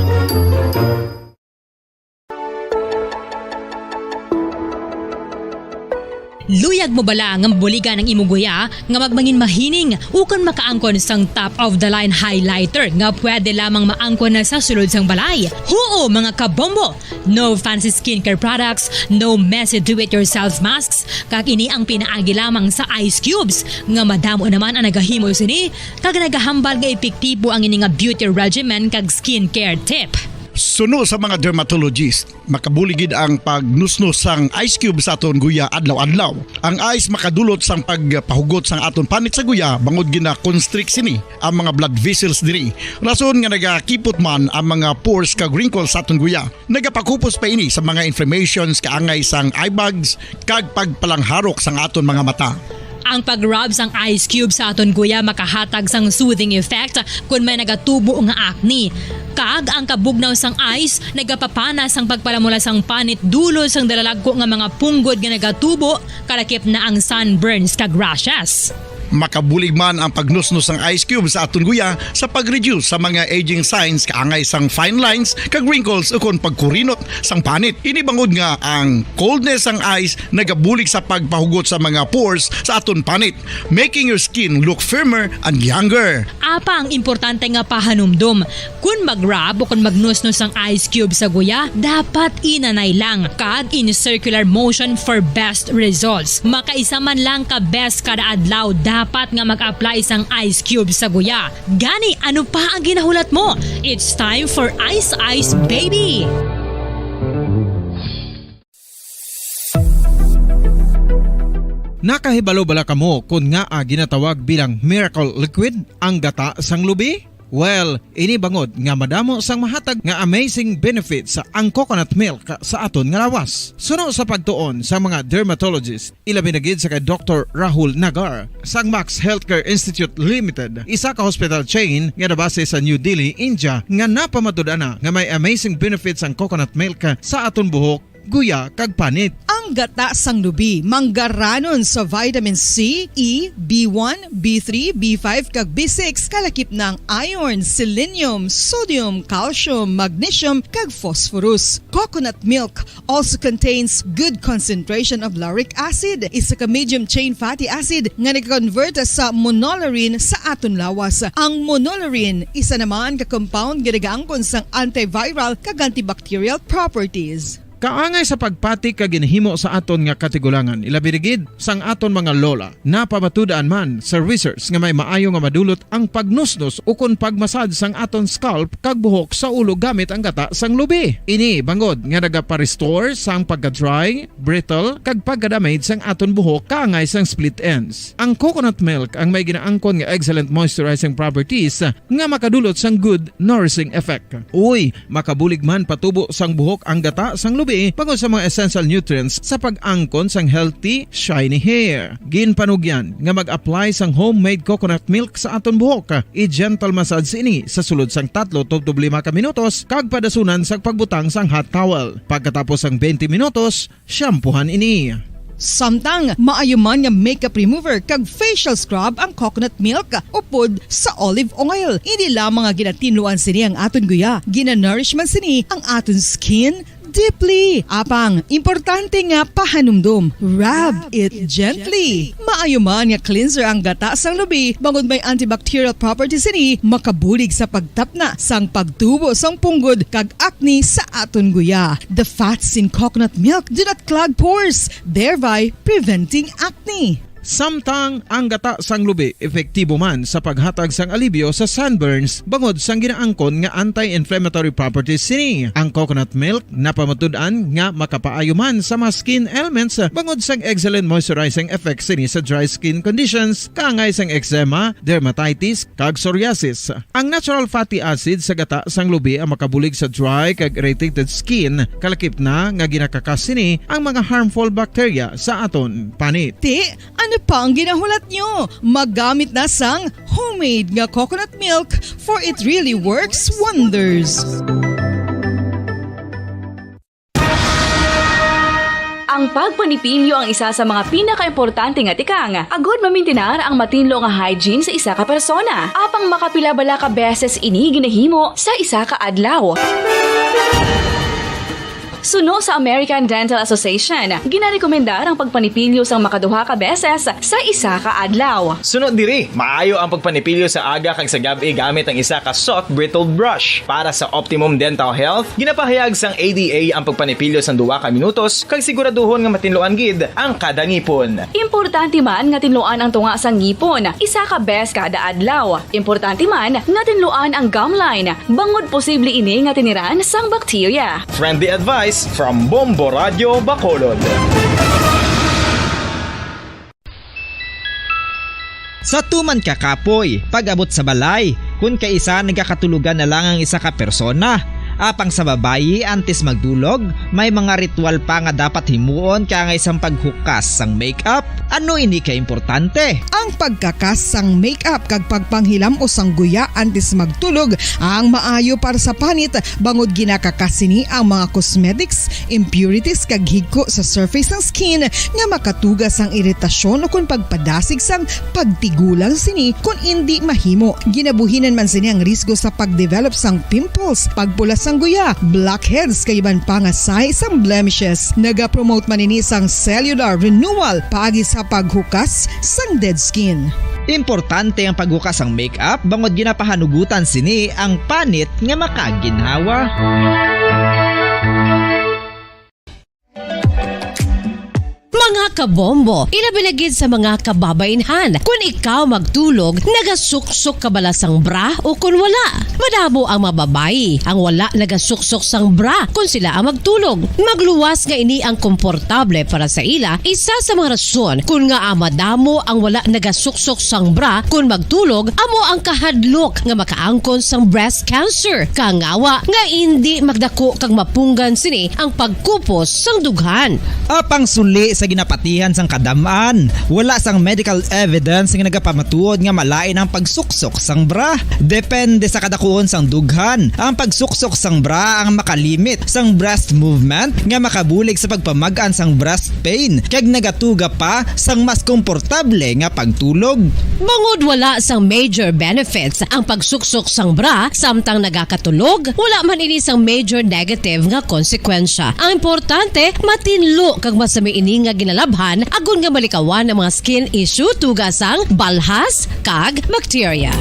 Luyag mo bala nga mabuligan ang imo guya nga magmangin mahining ukon makaangkon sang top-of-the-line highlighter nga pwede lamang maangkon na sa sulod sang balay? Huo, mga kabombo! No fancy skincare products, no messy do-it-yourself masks, kag ini ang pinaagi lamang sa ice cubes, nga madamo naman ang nagahimo sini, kag nagahambal nga epektibo ang ini nga beauty regimen kag skincare tip. Suno sa mga dermatologist, makabulig gid ang pagnusnos sang ice cube sa aton guya adlaw-adlaw. Ang ice makadulot sang pagpahugot sang aton panit sa guya, bangod gina-constrict sini ang mga blood vessels diri, rason nga nagakipot man ang mga pores kag wrinkles sa aton guya. Nagapakupos pa ini sa mga inflammations kaangay sang eye bags kag pagpalangharok sang aton mga mata. Ang pag-rub sang ice cube sa aton guya makahatag sang soothing effect kon may nagatubo nga acne. Kag ang kabugnaw sang ice nagapapana sang pagpalamula sang panit dulot sang dalalagko nga mga punggod nga nagatubo, kalakip na ang sunburns kag rashes. Makabulig man ang pagnusnos sang ice cube sa aton guya sa pag-reduce sa mga aging signs kaangay sang fine lines kag wrinkles ukon pagkurinot sang panit. Ini bangod nga ang coldness sang ice nagabulig sa pagpahugot sa mga pores sa aton panit, making your skin look firmer and younger. Apang importante nga pahanumdom, kon mag-rub o kon magnusnos sang ice cube sa guya, dapat inanay lang kag in circular motion for best results. Makaisa man lang ka beses kada adlaw dapat nga mag-apply sang ice cube sa guya. Gani, ano pa ang ginahulat mo? It's time for Ice Ice Baby! Nakahibalo bala kamo kon ngaa ginatawag bilang miracle liquid ang gata sang lubi? Well, ini bangod nga madamo sang mahatag nga amazing benefits ang coconut milk sa aton nga lawas. Suno sa pagtuon sa mga dermatologist, ilabi na gid sa kay Doktor Rahul Nagar sang Max Healthcare Institute Limited, isa ka hospital chain nga nabase sa New Delhi, India, nga napamatud-an na nga may amazing benefits ang coconut milk sa aton buhok guya, kag panit. Ang gata sang lubi manggaranon sa vitamin C, E, B one, B three, B five, kag B six, kalakip na ang iron, selenium, sodium, calcium, magnesium, kag phosphorus. Coconut milk also contains good concentration of lauric acid, isa ka medium chain fatty acid nga nag-convert sa monolaurin sa aton lawas. Ang monolaurin isa naman ka compound nga nagaangkon sang antiviral kag antibacterial properties. Kaangay sa pagpati kag ginhimo sa aton nga katigulangan, ilabi na gid sang aton mga lola. Napamatud-an man sa research nga may maayo nga madulot ang pagnusnos ukon pagmasad sang aton scalp kag buhok sa ulo gamit ang gata sang lubi. Ini bangod nga nagapa-restore sang pagka-dry, brittle, kag pagka-damage sang aton buhok kaangay sang split ends. Ang coconut milk ang may ginaangkon nga excellent moisturizing properties nga makadulot sang good nourishing effect. Uy, makabulig man patubo sang buhok ang gata sang lubi bangod sa mga essential nutrients sa pag-angkon sang healthy, shiny hair. Ginpanugyan nga mag-apply sang homemade coconut milk sa aton buhok. I-gentle massage ini sa sulod sang tatlo tubtob lima ka minutos kag padasunan sang pagbutang sang hot towel. Pagkatapos sang twenty minutos, shampoohan ini. Samtang maayo man nga makeup remover kag facial scrub ang coconut milk upod sa olive oil. Hindi lamang nga ginatinluan sini ang aton guya, ginanourish man sini ang aton skin deeply. Apang, importante nga pahanumdom, rub it gently. Maayo man nga cleanser ang gata sang lubi bangod may antibacterial properties sini, makabulig sa pagtapna sang pagtubo sang punggod kag acne sa aton guya. The fats in coconut milk do not clog pores, thereby preventing acne. Samtang ang gata sang lubi epektibo man sa paghatag sang alibyo sa sunburns bangod sang ginaangkon nga anti-inflammatory properties sini. Ang coconut milk napamatud-an nga makapaayo man sa mga skin ailments bangod sang excellent moisturizing effects sini sa dry skin conditions, kaangay sang eczema, dermatitis, kag psoriasis. Ang natural fatty acid sa gata sang lubi ang makabulig sa dry kag irritated skin, kalakip na nga ginakakas sini ang mga harmful bacteria sa aton panit. Ti, ano pa ang ginahulat nyo? Maggamit na sang homemade nga coconut milk, for it really works wonders. Ang pagpanipilyo ang isa sa mga pinakaimportante nga tikang agud mamintinar ang matinlo nga hygiene sa isa ka persona. Apang makapila bala ka beses ini ginahimo sa isa ka adlaw? Suno sa American Dental Association, ginarekomendar ang pagpanipilyo sang makaduha ka beses sa isa ka adlaw. Suno diri, maayo ang pagpanipilyo sa aga kag sa gab-i gamit ang isa ka soft bristled brush. Para sa optimum dental health, ginapahayag sang A D A ang pagpanipilyo sang duha ka minutos kag siguraduhon nga matinluan gid ang kada ngipon. Importante man nga tinluan ang tunga sang ngipon isa ka bes kada adlaw. Importante man nga tinluan ang gum line, bangod posible ini nga tiniran sang bakterya. Friendly advice from Bombo Radio Bacolod. Sa tuman ka kapoy, pag-abot sa balay, kun kaisa nagakatulogan na lang ang isa ka persona. Apang sa babayi, antes magdulog, may mga ritual pa nga dapat himuon kaangay sang paghukas sang makeup. Ano ini ka importante? Ang pagkakas sang makeup kag pagpanghilam-os sang guya antes magtulog ang maayo para sa panit, bangod ginakakas sini ang mga cosmetics, impurities kag higko sa surface sang skin nga makatuga sang iritasyon ukon pagpadasig sang pagtigulang sini kon indi mahimo. Ginabuhinan man sini ang risgo sa pag-develop sang pimples, pagpula sang guya, blackheads kag iban pa nga sahi sang blemishes. Nagapromote man ini sang cellular renewal paagi sa paghukas sang dead skin. Importante ang paghukas sang makeup bangod ginapahanugutan sini ang panit nga makaginhawa. Mga kabombo, ilabi na gid sa mga kababainhan, kun ikaw magtulog, nagasuksok ka bala sang bra o kun wala? Madamo ang mga babayi ang wala nagasuksok sang bra kun sila ang magtulog. Magluwas nga ini ang komportable para sa ila, isa sa mga rason kun ngaa madamo ang wala nagasuksok sang bra kun magtulog amo ang kahadlok nga makaangkon sang breast cancer, kangawa nga indi magdako kag mapunggan sini ang pagkupos sang dughan. Apang suli sa ginapat- Tihan sang kadam-an, wala sang medical evidence nga nagapamatuod nga malain ang pagsuksok sang bra. Depende sa kadakuon sang dughan, ang pagsuksok sang bra ang makalimit sang breast movement nga makabulig sa pagpamag-an sang breast pain kag nagatuga pa sang mas komportable nga pagtulog. Bangod wala sang major benefits ang pagsuksok sang bra samtang nagakatulog, wala man ini sang major negative nga konsekwensya. Ang importante, matinlo kag masami ini nga ginalabhan agod nga malikawan ang mga skin issue, tuga sang balhas kag bakterya.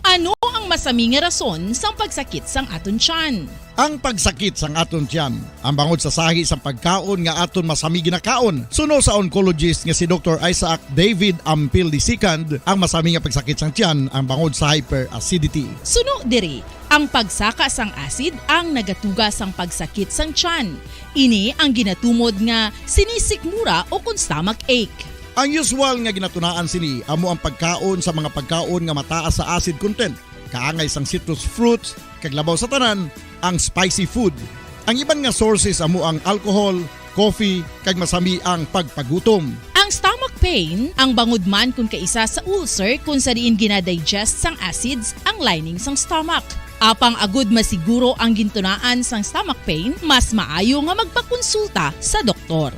Ano ang masami nga rason sang pagsakit sang aton tiyan? Ang pagsakit sang aton tiyan, ang bangod sa sahi sang pagkaon nga aton masami ginakaon. Suno sa oncologist nga si Doktor Isaac David Ampil the second, ang masami nga pagsakit sang tiyan ang bangod sa hyperacidity. Suno diri, ang pagsaka sang acid ang nagatuga sang pagsakit sang tiyan. Ini ang ginatumod nga sinisikmura o kon stomach ache. Ang usual nga ginatunaan sini amo ang pagkaon sa mga pagkaon nga mataas sa acid content, kaangay sang citrus fruits, kag labaw sa tanan, ang spicy food. Ang iban nga sources amo ang alcohol, coffee, kag masami ang pagpagutom. Ang stomach pain, ang bangod man kon kaisa sa ulcer kon sa diin ginadigest sang acids ang lining sang stomach. Apang agud masiguro ang gintunaan sang stomach pain, mas maayo nga magpakonsulta sa doktor.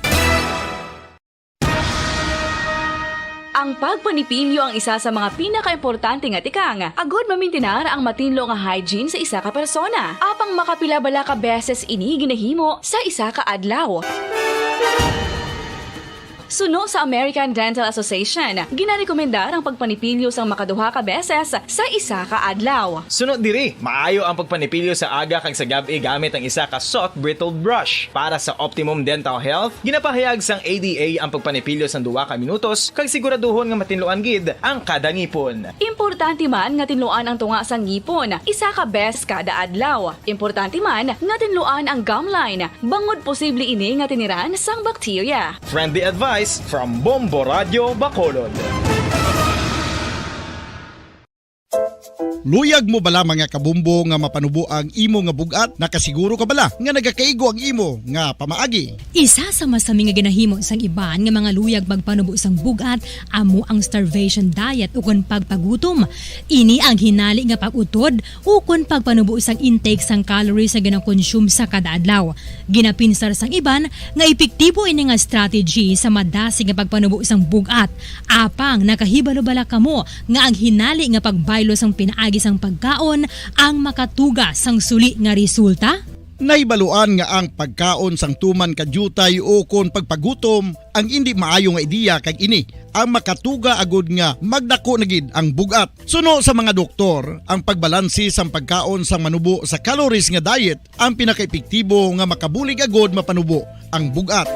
Ang pagpanipilyo ang isa sa mga pinakaimportante nga tikang agud mamintinar ang matinlo nga hygiene sa isa ka persona. Apang makapila bala ka beses ini ginahimo sa isa ka adlaw? Suno sa American Dental Association, ginarekomendar ang pagpanipilyo sang makaduha ka beses sa isa ka adlaw. Suno diri, maayo ang pagpanipilyo sa aga kag sa gab-i gamit ang isa ka soft bristled brush. Para sa optimum dental health, ginapahayag sang A D A ang pagpanipilyo sang duha ka minutos kag siguraduhon nga matinluan gid ang kada ngipon. Importante man nga tinluan ang tunga sang ngipon isa ka beses kada adlaw. Importante man nga tinluan ang gum line, bangod posible ini nga tiniran sang bakterya. Friendly advice from Bombo Radyo Bacolod. Luyag mo bala, mga kabombo, nga mapanubo ang imo nga bug-at? Nakasiguro ka bala nga nagakaigo ang imo nga pamaagi? Isa sa masami nga ginahimo sang iban nga mga luyag magpanubo sang bug-at amo ang starvation diet ukon pagpagutom. Ini ang hinali nga pag-utod ukon pagpanubo sang intake sang calories nga ginakonsume sa kada adlaw. Ginapinsar sang iban nga epektibo ini nga strategy sa madasig nga pagpanubo sang bug-at. Apang nakahibalo bala kamo nga ang hinali nga pagbaylo sang pinaagi sang pagkaon ang makatuga sang suli nga resulta? Nahibaluan nga ang pagkaon sang tuman ka diutay ukon pagpagutom ang indi maayo nga ideya, kag ini ang makatuga agud nga magdako na gid ang bug-at. Suno sa mga doktor, ang pagbalanse sang pagkaon sang manubo sa calories nga diet ang pinakaepektibo nga makabulig agud mapanubo ang bug-at.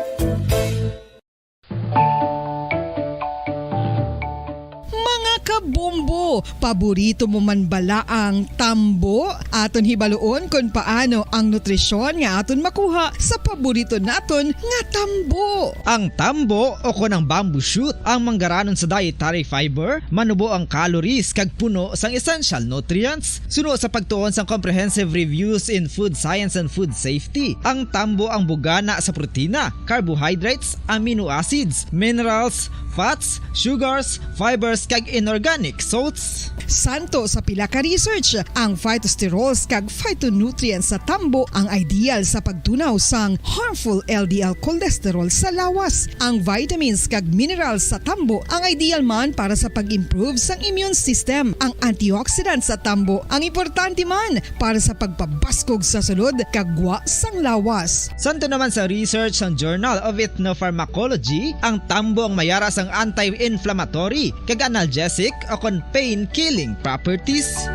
Mga kabombo, paborito mo man bala ang tambo? Aton hibaluon kon paano ang nutrisyon nga aton makuha sa paborito naton nga tambo. Ang tambo, o kon ang bamboo shoot, ang manggaranon sa dietary fiber, manubo ang calories kag puno sang essential nutrients. Suno sa pagtuon sang Comprehensive Reviews in Food Science and Food Safety, ang tambo ang bugana sa protina, carbohydrates, amino acids, minerals, fats, sugars, fibers, kag inorganic salts. Suno sa pila ka research, ang phytosterols kag phytonutrients sa tambo ang ideal sa pagtunaw sang harmful L D L cholesterol sa lawas. Ang vitamins kag minerals sa tambo ang ideal man para sa pag-improve sang immune system. Ang antioxidants sa tambo ang importante man para sa pagpabaskog sa sulod kag gwa sang lawas. Suno naman sa research sang Journal of Ethnopharmacology, ang tambo ang may ara sang anti-inflammatory kag analgesic o kon pain-killing properties.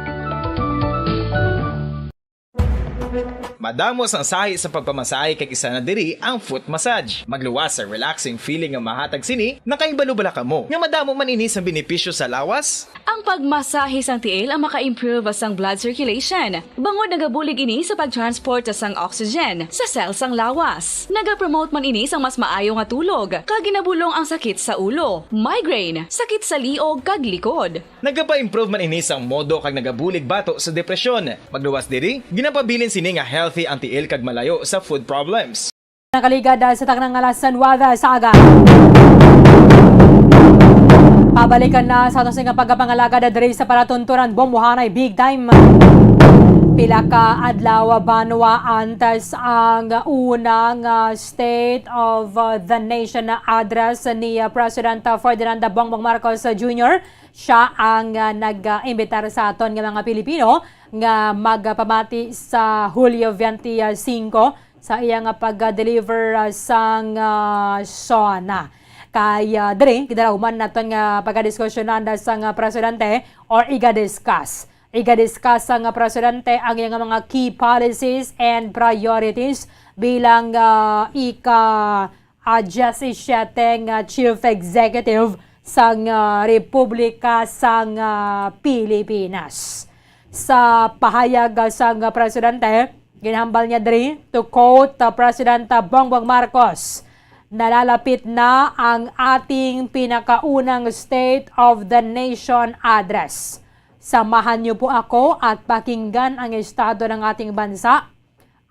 Madamo sang sahi sa pagpamasahe, kag isa na diri ang foot massage. Magluwas sa relaxing feeling nga mahatag sini. Nakahibalo bala kamo nga madamo man ini sang benepisyo sa lawas? Ang pagmasahe sang tiil ang maka-improve sang blood circulation, bangod nagabulig ini sa pag-transport sang oxygen sa cell sang lawas. Nagapromote man ini sang mas maayo nga tulog, kag ginabulong ang sakit sa ulo, migraine, sakit sa liog, kag likod. Nagapa-improve man ini sang modo kag nagabulig bato sa depresyon. Magluwas diri, ginapabilin sini nga health healthy ang tiil kag malayo sa food problems. Nakaligad, ah, sa taknang alas nuwebe sa aga. Pabalikan na sa ato sing pagpangalagad diri sa palatuntunan, Bombohanay Big Time. Pila ka adlaw, banwa, antes ang unang, ah, State of, ah, the Nation Address ni, ah, President, ah, Ferdinand Bongbong Marcos, ah, Junior. Siya ang, ah, nag-imbitar sa aton nga mga Pilipino nga magpamati sa Hulyo twenty-five sa iya nga pag-deliver, ah, sang, ah, SONA. Kay, ah, diri, gidala man naton nga pagkadiskusyonan sang, ah, presidente or iga-discuss. Iga-discuss sang, ah, presidente ang iyang mga key policies and priorities bilang, ah, ika, ah, diyesisiyete nga Chief Executive sang, ah, Republika sang, ah, Pilipinas. Sa pahayag, ah, sang, ah, presidente, ginhambal niya diri, to quote, ah, President, ah, Bongbong Marcos, "Nalalapit na ang ating pinakaunang State of the Nation Address. Samahan niyo po ako at pakinggan ang estado ng ating bansa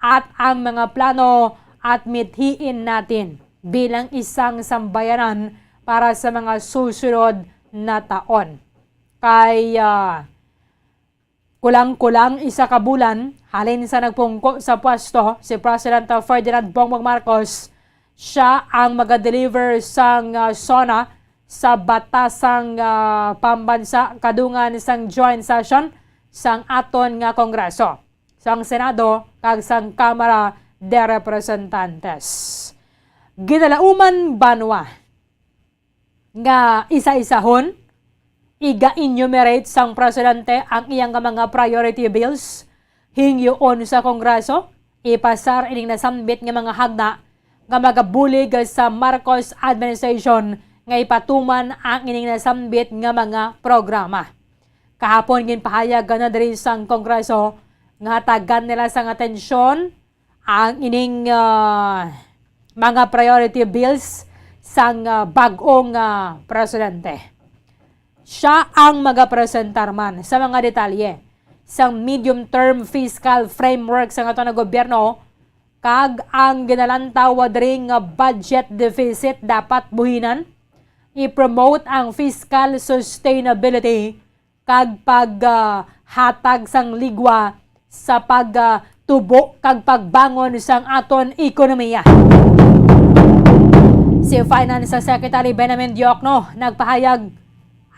at ang mga plano at mithiin natin bilang isang sambayanan para sa mga susunod na taon." Kay, ah, kulang-kulang isa ka bulan halin sa nagpungko sa pwesto si President Ferdinand Bongbong Marcos, siya ang maga-deliver sang, ah, SONA sa batasang, ah, pambansa kadungan sang joint session sang aton nga Kongreso, sang Senado kag sang Kamara de Representantes. Ginalauman, banwa, nga isa-isahon, iga-enumerate sang presidente ang iya nga mga priority bills, hingyoon sa Kongreso, ipasar ining nasambit nga mga hagna nga magabulig sa Marcos administration nga ipatuman ang ining nasambit nga mga programa. Kahapon, ginpahayag na diri sang Kongreso nga hatagan nila sang atensyon ang ining, ah, mga priority bills sang, ah, bag-ong, ah, presidente. Siya ang magapresentar man sa mga detalye sang medium-term fiscal framework sa aton nga gobyerno, kag ang ginalantaw diri nga budget deficit dapat buhinan, i-promote ang fiscal sustainability, kag pag, ah, hatag sang ligwa sa pag, ah, tubo kag pagbangon sang aton ekonomiya. Si Finance Secretary Benjamin Diokno nagpahayag,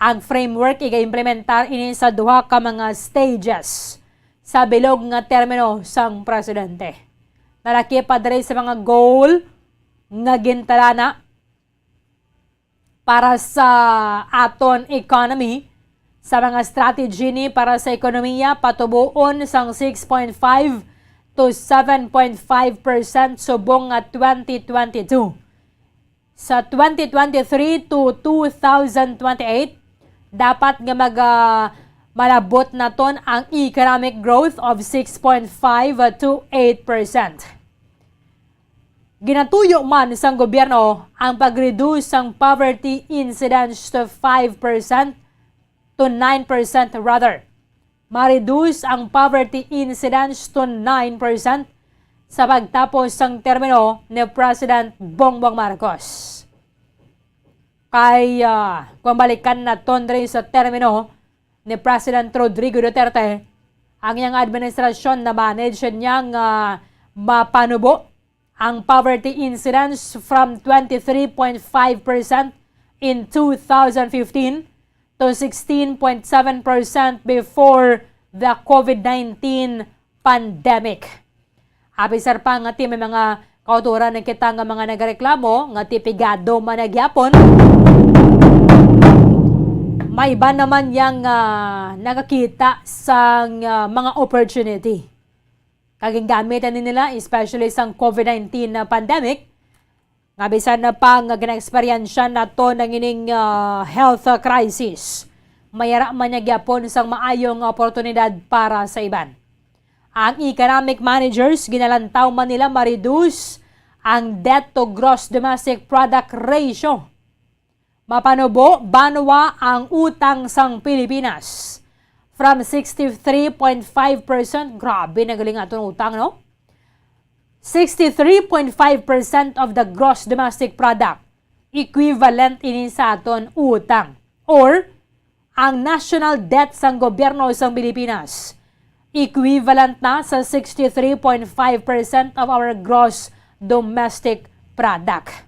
ang framework iga-implementar ini sa duha ka mga stages sa bilog nga termino sang presidente. Nalakip pa diri sa mga goal nga gintalana para sa aton economy, sa mga strategy ni para sa ekonomiya, patubuon sang six point five to seven point five percent subong nga twenty twenty-two. Sa twenty twenty-three to two thousand twenty-eight, dapat nga mag-, ah, malabot naton ang economic growth of six point five to eight percent. Ginatuyo man sang gobyerno ang pag-reduce sang poverty incidence to five percent, to nine percent rather. Ma-reduce ang poverty incidence to nine percent sa pagtapos sang termino ni President Bongbong Marcos. Kay, ah, kung balikan naton diri sa termino ni President Rodrigo Duterte, ang iyang administrasyon na-manage niya nga mapanubo ang poverty incidence from twenty-three point five percent in two thousand fifteen to sixteen point seven percent before the COVID nineteen pandemic. Apisar pa nga ti may mga kautoran na kita nga mga nagareklamo nga ti pigado man na gyapon, may iba naman yang, ah, nakakita sang, ah, mga opportunity. Kag gingamit ani nila, especially sang COVID nineteen na pandemic, nga bisan na pa nga gina-eksperyensya nato na ining, ah, health crisis, may ara man niya gyapon sang maayo nga oportunidad para sa iban. Ang economic managers, ginalantaw man nila ma-reduce ang debt to gross domestic product ratio. Mapanubo, banwa, ang utang sang Pilipinas from sixty-three point five percent, grabe na gali nga aton utang, no? sixty-three point five percent of the gross domestic product. Equivalent ini sa aton utang or ang national debt sang gobyerno sang Pilipinas. Equivalent na sa sixty-three point five percent of our gross domestic product.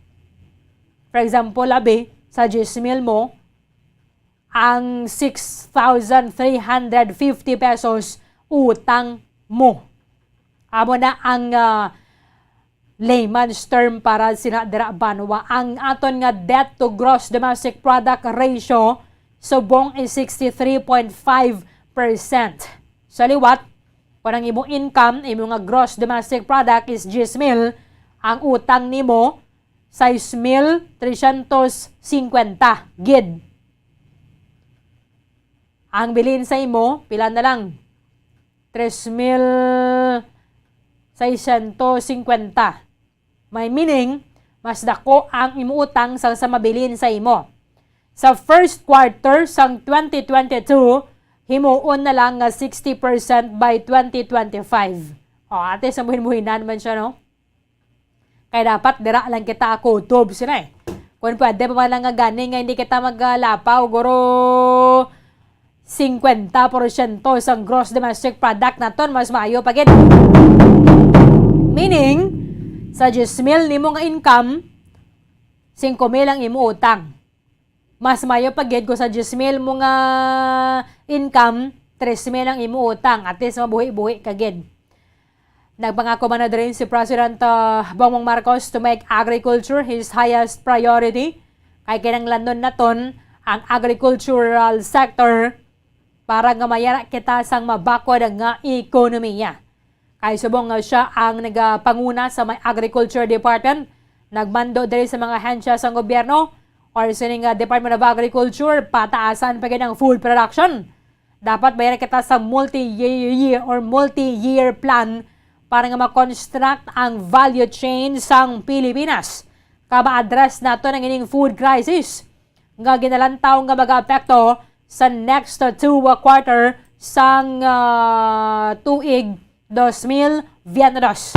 For example, abi, sa diyes mil mo, ang six thousand three hundred fifty pesos utang mo. Amo na ang, ah, layman's term para sina dira banwa. Ang aton nga debt to gross domestic product ratio subong is sixty-three point five percent. Sa liwat, kung ang imo income, imo nga gross domestic product is diyes mil, ang utang nimo, sais mil tresyentos singkwenta gid. Ang bilin sa imo, pila na lang? Tres mil seiscientos cincuenta. May meaning, mas dako ang imo utang sang sa mabilin sa imo. Sa first quarter sang twenty twenty-two, himuon na lang nga sixty percent by twenty twenty-five. O, ate, sa muhin-muhinan man siya, no? Kay dapat dira lang kita kutob sila eh. Kung pwede pa man lang nga gani nga hindi kita maglakaw, guro, singkwenta porsyento sang gross domestic product naton, mas maayo pa gid. Meaning, sa diyes mil nimo nga income, singko mil ang imo utang. Mas maayo pa gid kung sa diyes mil mo nga income, tres mil ang imo utang. At least, mabuhi-buhi ka gid. Nagpangako man na diri si President, ah, Bongbong Marcos to make agriculture his highest priority. Kay kinahanglanon naton ang agricultural sector para nga mayara kita sang mabakod nga ekonomiya. Kay subong nga siya ang nagapanguna sa may Agriculture Department, nagmando diri sa mga ahensya sang gobyerno or sining, ah, Department of Agriculture, pataasan pa gid ang food production. Dapat mayara kita sa multi-year or multi-year plan para nga ma-construct ang value chain sang Pilipinas. Kay ma-address naton ang ining food crisis nga ginalantaw nga magaapekto sa next two quarter sang, ah, tuig dos mil veintidos.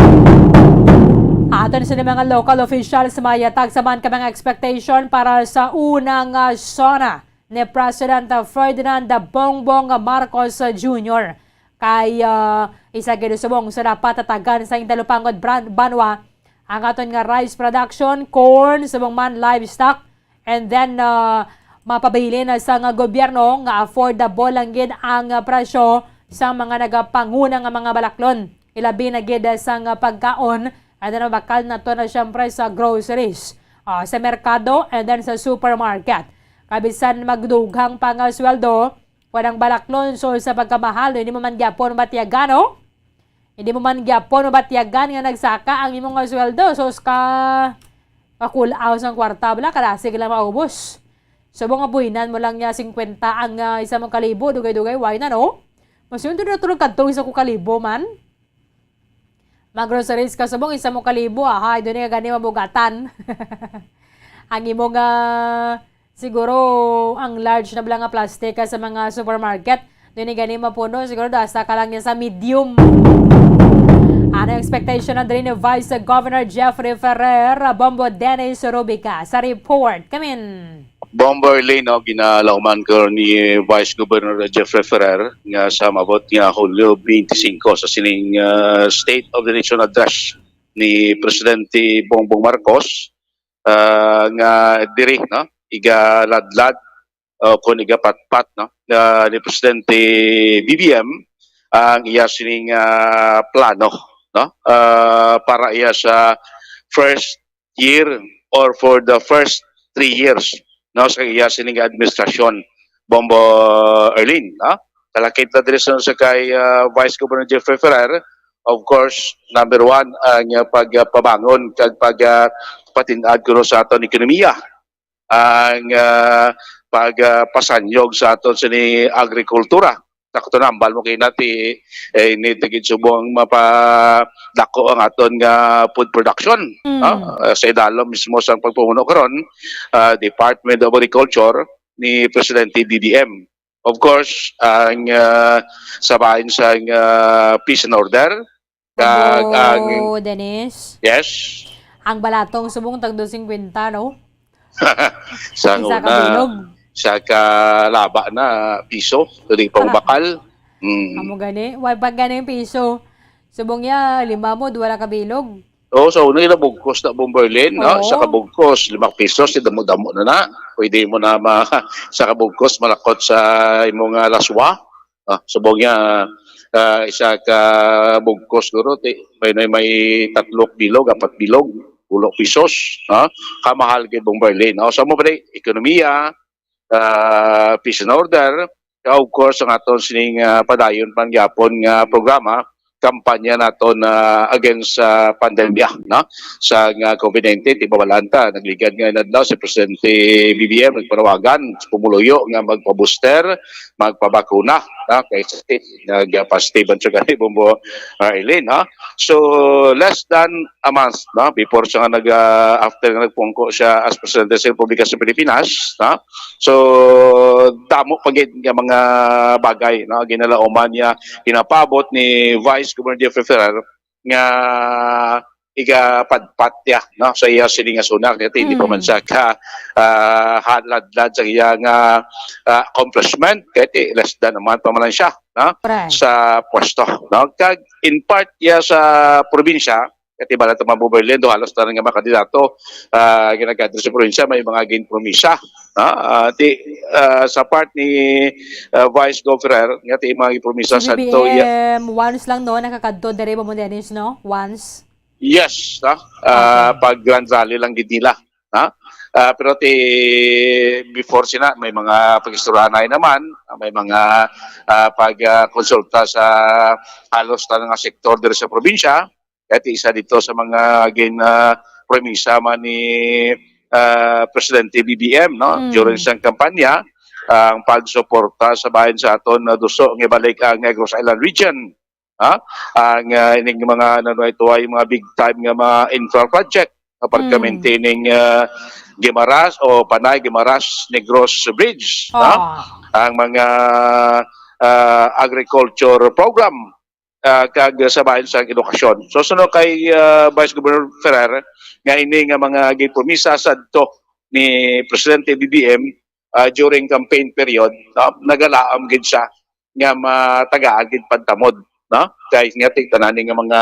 Aton sa mga local officials, mayatag sa man ka mga expectation para sa unang, ah, SONA ni President Ferdinand Bongbong Marcos Junior. Kay, ah, isa gid subong sa dapat tatagan sa Indalupangon bran-, banwa ang aton nga rice production, corn, subong man livestock, and then, ah, mapabilin sa nga gobyerno nga affordable lang gid ang, ah, presyo sa mga nagapanguna nga mga balaklon. Ilabi na gid sa nga pagkaon, and then mabakal na to na siyempre sa groceries, ah, sa merkado, and then sa supermarket. Kay bisan magdugang pa nga sweldo, kung ang balaklon, so sa pagkamahal, hindi mo man gyapon matyagan, no? Hindi mo man gyapon mabatyagan nga nagsaka ang imo nga sweldo. So, ka, kakulaw sang kwarta, bala, kadasig lang maubos. So, mga buhinan mo lang niya, singkwenta ang, ah, isa mong kalibo, dugay-dugay, why na, no? Mas yun, doon na tulog kadto, isa ko kalibo man. Mag-groceries ka subong, isa mo kalibo, aha, doon nga gani mabugatan. Ang imo nga, siguro, ang large na bala nga plastic ka sa mga supermarket, doon nga gani mapuno, siguro, hasta ka lang niya sa medium. Ano ang expectation na diri ni Vice Governor Jeffrey Ferrer, Bombo Dennis Rubica? Sa report, kamin. Bombo Lino, ginalauman ko ni Vice Governor Jeffrey Ferrer nga sa maabot nga Hulyo twenty-five sa sining, ah, State of the Nation Address ni Presidente Bongbong Marcos, ah, nga diri, no, igaladlad o kon igapatpat, no, ah, ni Presidente B B M ang iya sining, ah, plano, no, ah, para iya sa first year or for the first three years, no, sa iya sining administrasyon, Bombo Erlin, no? Kalakip na diri sa, sa kay, ah, Vice Governor Jeffrey Ferrer, of course, number one, ang, ah, pagpabangon kag pag, ah, patin-ad kuno sa aton ekonomiya, ang, ah, pag, ah, pasanyog sa aton sini agrikultura. Sakto na, ambal mo kay nati, eh, ini tigid subong mapadako ang aton nga food production, Mm. no? Ah, sa idalom mismo sang pagpamuno karon, ah, Department of Agriculture ni Presidente B B M. Of course, ang, ah, sa bahin sang, ah, peace and order, Kag ang Obo Dennis, yes, ang balatong subong tag dos singkwenta, no? Sa Isa ka una, bilog. Sa kalaba na piso, dili pa Ah. Bakal. Mm. Amo gani, wa pa gani ang piso. Subong ya, lima mo, duwa ra ka bilog. Oo, sa una, ila bugkos na, Bomberlin, no? Oo. Sa kabugkos, lima piso, si damo-damo na na. Pwede mo na ma-, sa kabugkos, malakot sa imong, ah, laswa. Ah, subong niya, ah, isa ka bugkos, guro, ti-, may, may, may tatlo bilog, apat bilog, pulo pisos, ha? Kamahal gid, Bomberlin, no? Sa mo ba, ekonomiya, ah, peace and order, of course, ang aton sining, ah, padayon pa gyapon nga programa, kampanya naton, ah, against sa pandemya, no? Sa nga COVID nineteen, di ba, wala ta, nagligad nga inadlaw si Presidente B B M, nagpanawagan sa pumuluyo nga magpa-booster, magpabakuna, no? Kay sa nagpa-positive ang Sugani Bombo, ah, Eileen, ha? So, less than a month, no? Before siya nga nag, ah, after nga nagpungko siya as Presidente sa Republika sa Pilipinas, no? So, damo pa gid nga mga bagay, no? Ginalauman niya, ginapabot ni Vice Governor Jeffrey Ferrer nga igapadpat niya, no? Sa iya sining nga sunak, kaya hindi pa man Mm. siya ka, ah, haladlad sa iya nga, ah, accomplishment, kaya ti-, less than a month pa man lang siya, no? Correct. Sa pwesto, no? Kag in part iya sa probinsya, kaya ti bala ta, Bomberlin, do halos tanan nga mga kandidato, ah, ginagadto sa probinsya, may mga ginpromisa, no? Ah, ti, ah, sa part ni, ah, Vice Gov Ferrer, nga ti mga ginpromisa Si sa to, iya B B M, once lang, no, nakakadto diri, Bombo Dennis, no? Once. Yes, no? Ah, Okay. Pag grand rally lang gid nila, ha? Ah, pero ti before sina, may mga pag-istoryahanay naman, may mga, ah, pag, ah, konsulta sa halos tanan nga sektor diri sa probinsya. Kaya ti isa dito sa mga gin, ah, promisa man ni, ah, Presidente B B M, no? Mm. During siyang kampanya, ang pagsuporta sa bahin sa aton na duso nga ibalik ang Negros Island region. Ha? Ang, ah, ining mga nanuway-tuway, mga big time nga mga infra project, kapag Mm. ka maintaining, ah, Guimaras o Panay Guimaras Negros Bridge, ha? Ah. Ang mga, ah, agriculture program, ah, kag sa bahin sa edukasyon. So, suno kay, ah, Vice Governor Ferrer, nga ini nga mga gipromisa sadto ni Presidente B B M, ah, during campaign period, no? Nagalaom gid siya nga matagaan gid pantamod, no? Kay nga ti-, tanan nga mga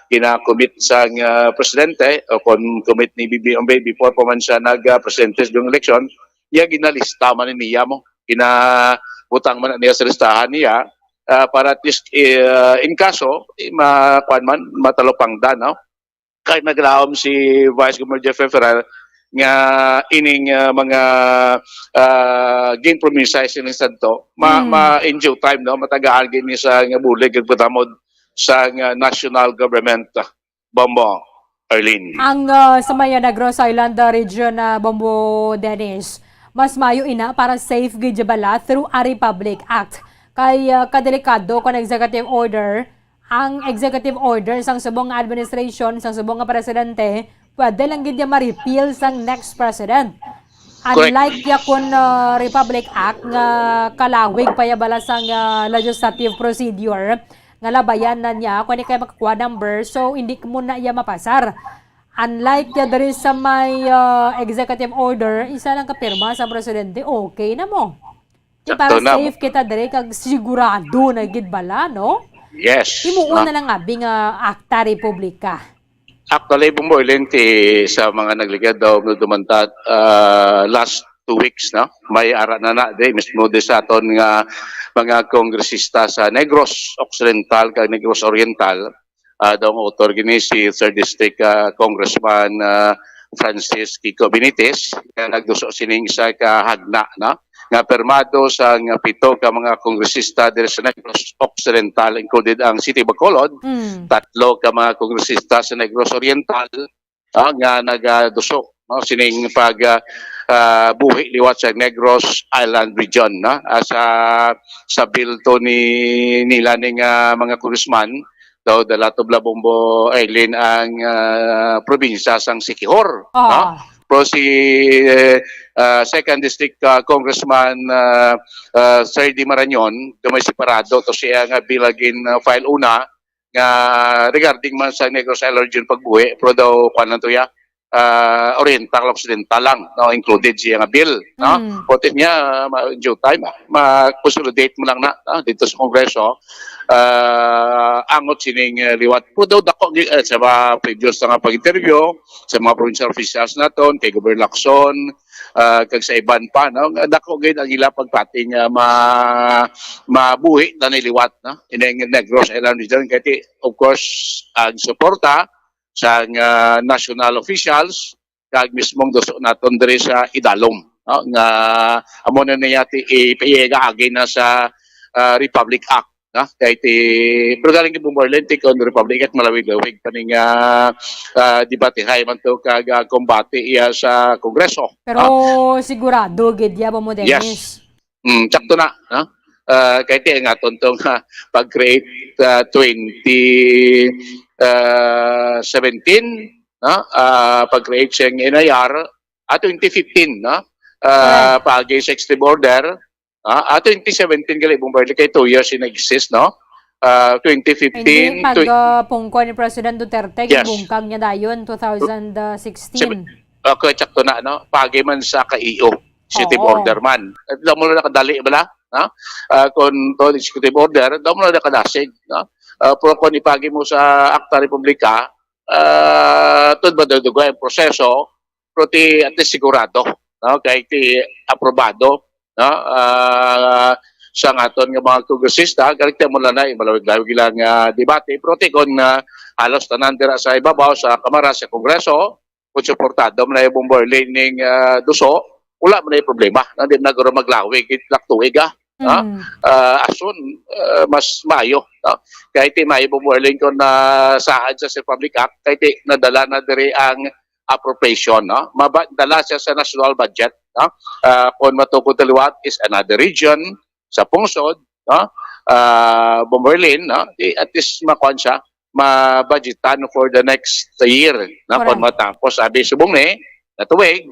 gina-commit sang, ah, presidente o kon commit ni B B M before pa man siya nag, ah, presidente sa eleksyon, iya ginalista man niya mo. Ginabutang man niya sa listahan niya, ah, para at least, eh, in kaso, eh, ma-, kuwan man, matalupangdan, no? Kay naglaom si Vice Governor Jeffrey Ferrer nga ining, ah, mga, ah, ginpromisa sini sadto, ma-, Mm. ma-, in due time, no, matagaan gid ni sa nga bulig kag patamod sa nga national government, Bombo, Arlene. Ang, ah, sa may Negros Island, ah, region, ah, Bombo Dennis, mas maayo ina para safe gid bala through a Republic Act. Kay, ah, kadelikado kon executive order, ang executive order sang subong nga administration, sang subong nga presidente, pwede lang gid niya ma-repeal sang next president. Correct. Unlike ya kun, ah, Republic Act nga kalawig pa ya bala sang, ah, legislative procedure nga labayan na niya kung di kay makakuha number, so hindi mo na iya mapasar. Unlike ya diri sa may, ah, executive order, isa lang ka pirma sa presidente, okay na mo. Di Sakto para na. Safe kita diri kag sigurado na gid bala, no? Yes. Himuon Ah. na lang abi nga akta republika. Actually, Bombo Arlene, ti sa mga nagligad daw, dumanta, ah, last two weeks, no? May ara na na, di, mismo di sa aton nga mga kongresista sa Negros Occidental kag Negros Oriental, ah, daw ang author gini si Third District, ah, Congressman, ah, Francis Kiko Benitez, nga nagduso sining isa ka hagna, no? Nga pirmado sa nga pito ka mga kongresista diri sa Negros Occidental, included ang City of Bacolod, Mm. tatlo ka mga kongresista sa Negros Oriental, ah, nga nagaduso, no, sining pag, ah, ah, buhi liwat sa Negros Island Region, no? Ah, sa, sa bill to ni, nila ning, ah, mga congressman, daw dala to bala, Bombo Arlene, ang, ah, probinsya sang Siquijor, Ah. no? Pero si, eh, ah, Second District, ah, Congressman, ah, ah, Sir Di Marañon, daw may separado to siya nga bill gin, ah, file una, nga regarding man sa Negros Island Region pagbuhi, pero daw, kuwan lang to ya, ah, Oriental, Occidental lang, no, included siya nga bill, no? Mm. Pati niya, ma-, in due time, ah, ma-consolidate mo lang na, no, dito sa Kongreso, ah, angot sining, eh, liwat. Pero daw dako, eh, sa mga previous na nga pag-interview, sa mga provincial officials naton, kay Governor Lacson, ah, kag sa iban pa, no? Nga dako gid ang ila pagpati nga ma-, mabuhi na ni liwat, no? Ining Negros Island Region, kay, of course, ang suporta sa nga national officials kag mismong duso naton diri sa idalom, no? Nga amo na niya ti ipaiga agi na sa, ah, Republic Act, no? Kay ti, pero galing ni Bomberlin ti kon Republic Act, malawig-lawig pa ning, ah, ah, debate hay man to kag, ah, kombate iya sa Kongreso, Pero no? Sigurado gid ya ba mo, Yes. Dennis? Mm, sakto na, no? Ah, kay ti ang aton tong, ah, pag-create, ah, twenty, ah, seventeen, no? Ah, pag-create siyang N I R, ah, twenty fifteen, no? Ah, Correct. Pag-executive order, ah, ah, twenty seventeen gali, Bomberlin, kay two years in exist, no? Ah, Hindi, twenty fifteen, pag, tw- ah, pungko ni President Duterte, Yes. Gibungkag niya dayon, two thousand sixteen. Okay, sakto na, no? Pagi man sa ka-E O, executive Oo. order man. At daw mo na kadali bala, no? Ah, kung to executive order, daw mo na kadasig, no? Ah, pero kung ipagi mo sa Akta Republika, ah, to ba dugay ang proseso, pero ti at least sigurado, no? Kay ti aprobado, no? Ah, sa aton nga mga kongresista, galit mo lang na, malawig-lawig lang, ah, debate, pero ti kon, ah, halos tanan dira sa ibabaw, sa Kamara, sa Kongreso, kung suportado man na yung Bomberlin ning, ah, duso, wala man na yung problema. No? Di na guro maglawig, itlak tuig, ah. No? Mm. Ah, ason, ah, mas mayo. No? Kahit yung may Bomberlin kung na saad sa Republic Act, kahit yung nadala na diri ang appropriation, no? Maba-, dala siya sa national budget, no? Ah, kung matukod taliwat is another region sa pungsod, no? Ah, Bomberlin, no? Di, at least makuan siya, mabudgetan for the next year, no? Correct. Kung matapos, sabi subong ni, na tuig.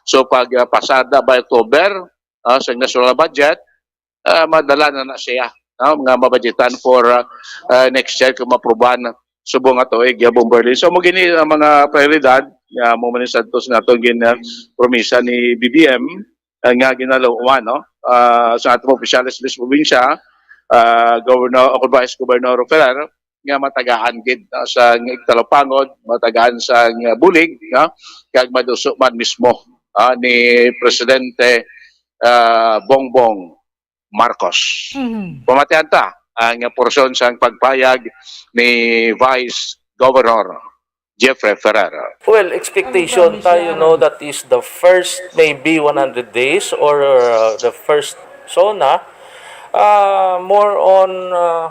So, pag, ah, pasada by October, ah, sa national budget, ah, madala na na siya, no? Nga mabudgetan for, ah, ah, next year kung maprubahan subong nga tuig, ya, Bomberlin. So, mo gini ang mga prioridad, ya, mo man ni Santos nga atong gin, ah, promisa ni B B M, ah, nga ginaluwan, no? Ah, sa atong opisyales sa probinsya, ah, Governor o Vice Governor Ferrer, nga matagaan gid, no, sa Talupangod, matagaan sa bulig, no, kag maduso man mismo, ah, ni Presidente, ah, Bongbong Marcos. Mhm. Pamatian ta ang porsyon sang pagpayag ni Vice Governor Jeffrey Ferrer. Well, expectation Ang promise tayo, yan. No, that is the first maybe one hundred days or, uh, the first SONA, uh, more on, uh,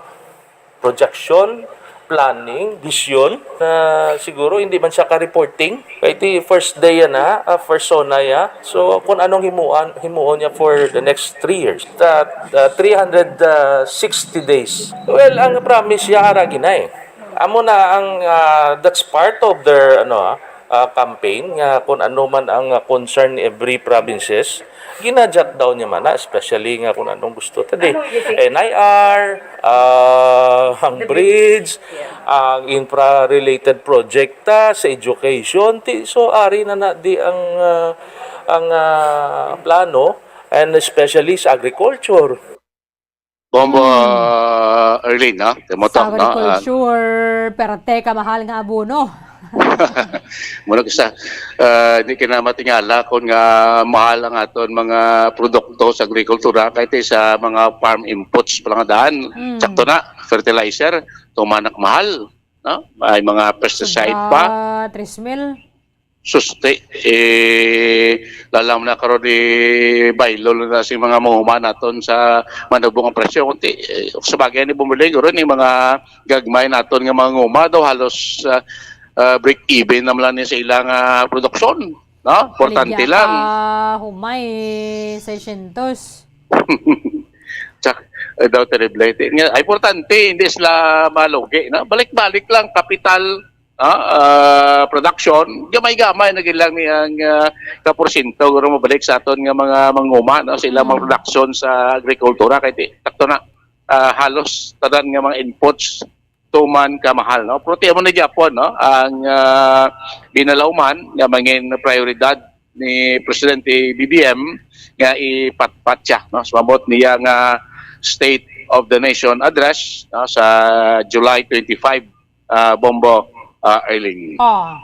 projection, planning, vision, na siguro hindi man siya ka-reporting. Kay ti first day yan na, ah, first SONA ya. So, kung anong himuan, himuon niya for the next three years. That, uh, three hundred sixty days. Well, ang promise ya ara ginay. Amo na ang, ah, that's part of their, ano, ah, ah, campaign nga kung ano man ang, ah, concern ni every provinces, gina-jot down niya man na, especially nga kung anong gusto ta di. Ano, you think? N I R, ah, ang The bridge, bridge. Yeah. Ang infra-related project ta, sa education, ti, so ari na na di ang, ah, ang, ah, plano, and especially sa agriculture. Bombo, Hmm. uh, Erlene, no? Timo to, Sa no? Ah, agriculture, perte ka mahal nga abono. Muna ka sa, uh, hindi ka na matingala kung nga mahal ang aton mga produkto sa agrikultura, kahit sa mga farm inputs pa lang daan. Hmm. Sakto na, fertilizer, tumanak mahal, no? May mga pesticide Sobra pa. Tres mil. Susti, eh, lalam na karon ni baylo na si mga muhuman naton sa manubong ang presyo. Kunti, eh, sa bagay ni Bumili, guro ni mga gagmay naton nga mga nguma daw halos, ah, ah, break even naman lang ni sa ilang, ah, produksyon, no? Importante Baligya lang. Ka, humay, seiscientos. Tsak, eh, daw terrible. Nga, ay, importante, hindi sila malugi, no? Balik-balik lang, kapital, ah, ah, production, gamay-gamay na gid lang ni ang, ah, kaporsyento, guro mabalik sa aton nga mga manguma, no? Sa ilang mga Mm. production sa agrikultura, kay di, takto na, ah, halos tanan nga mga inputs, tuman ka mahal, no? Pero ti amo na gyapon, no, ang, ah, binalawman nga mangin prioridad ni Presidente B B M nga ipatpat siya, no, sumabot niya nga State of the Nation Address, no, sa July twenty-five, ah, Bombo, ah, Eileen. Oh.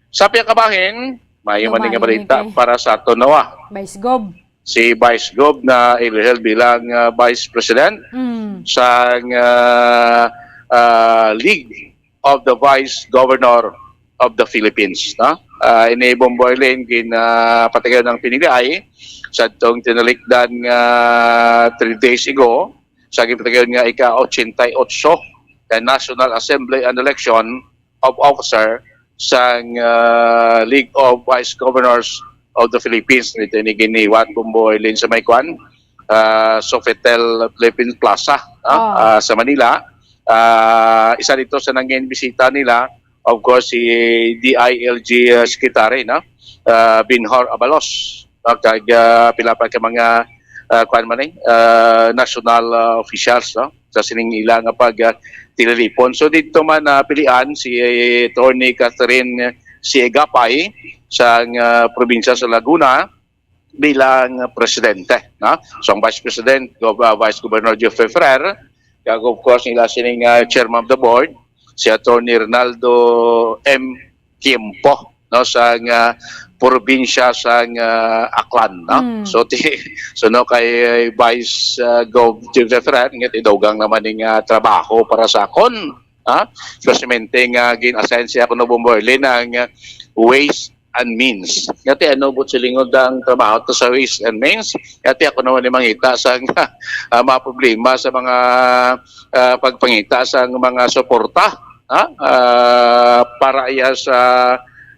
Sa piyakabahin, mayo man nga balita kay para sa aton, Noah. Vice Gov. Si Vice Gov na ilihil bilang, ah, Vice President mm. sang, ah, ah, League of the Vice Governor of the Philippines, no? Ah, ini Bombo Eileen gin, ah, patagayon ang piniliay sa atong tinalikdan nga three days ago sa ginpatagayon nga ika-ochenta y ocho na National Assembly and Election of Officer sang, ah, League of Vice Governors of the Philippines. Ito ini giniwat, Bombo Eileen, sa may kwan, ah, Sofitel Philippine Plaza, no? Oh. Ah, sa Manila. Ah, isa dito sa nangin bisita nila, of course, si D I L G, ah, Secretary, no? Ah, Benhur Abalos, no? Kag, ah, pila pa ka mga, ah, kuwan man eh, ah, national, ah, officials, no? Sa sining ila nga pag, ah, tililipon. So, dito man napilian si Attorney Catherine Siegapay sang, ah, probinsya sa Laguna bilang presidente, no? So, ang Vice President, Gov-, ah, Vice Governor Jeffrey Ferrer, kag of course, nila sining, ah, Chairman of the Board, si Attorney Ronaldo M. Tiempo, no, sang, ah, probinsya sang, ah, Aklan, no? Mm. So, ti-, so, no, kay Vice, ah, Gov Jeffrey Ferrer, nga tidugang naman ning, ah, trabaho para sa akon, ha? Especialmente nga gin-assign siya kuno, Bombo Eileen, ang, ah, Ways and Means. Nga ti ano, but silingod ang trabaho to sa Ways and Means. Nga ti ako naman ni mangita sa, ah, mga problema sa mga, ah, pagpangita sa mga suporta, ha? Ah, para iya sa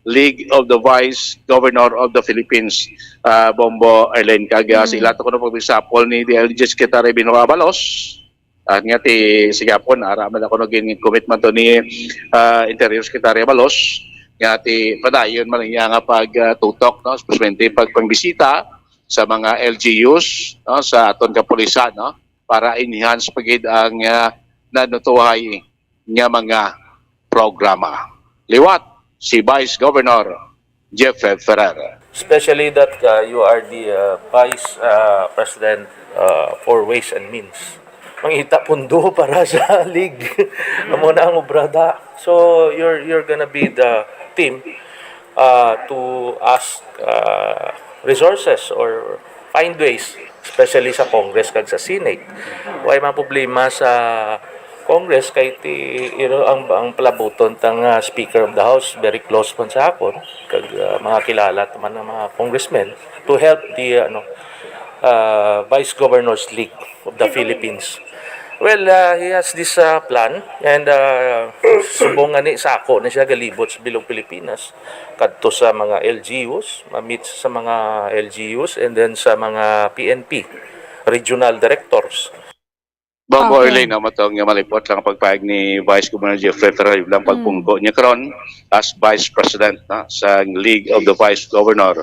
League of the Vice Governor of the Philippines, ah, Bombo Eileen. Kag, ah, Mm. sila to kuno pag-example ni D I L G Secretary Benhur Abalos. At nga ti, sige po, ara man ako naging commitment to ni, ah, Interior Secretary Abalos. Nga ti, padayon man niya nga pag, ah, tutok, no? Especially pagpangbisita sa mga L G Us, no? Sa aton kapulisan, no? Para enhance pa gid ang, ah, nanutuhay nga mga programa. Liwat, si Vice Governor Jeff Ferrer. Especially that, uh, you are the, uh, Vice, uh, President, uh, for Ways and Means. Mangita pundo para sa league. Amo na ang obrada. So, you're, you're gonna be the team, uh, to ask, uh, resources or find ways, especially sa Congress kag sa Senate. Way mga problema sa Congress kay ti, you know, ang, ang palabuton tang, ah, Speaker of the House, very close man sa akon, kag, ah, mga kilala man ang mga congressmen to help the, ano, ah, Vice Governor's League of the Philippines. Well, ah, he has this, ah, plan, and, ah, subong nga ni sa ako na siya galibot sa bilog Pilipinas, kadto sa mga L G Us, ma-meet sa mga L G Us, and then sa mga P N P regional directors. Bombo Okay. Arlene, no, matong nga malipot lang ang pagpahayag ni Vice Governor Jeffrey Ferrer lang Mm. pagpungko niya karon as Vice President, no, sa League of the Vice Governor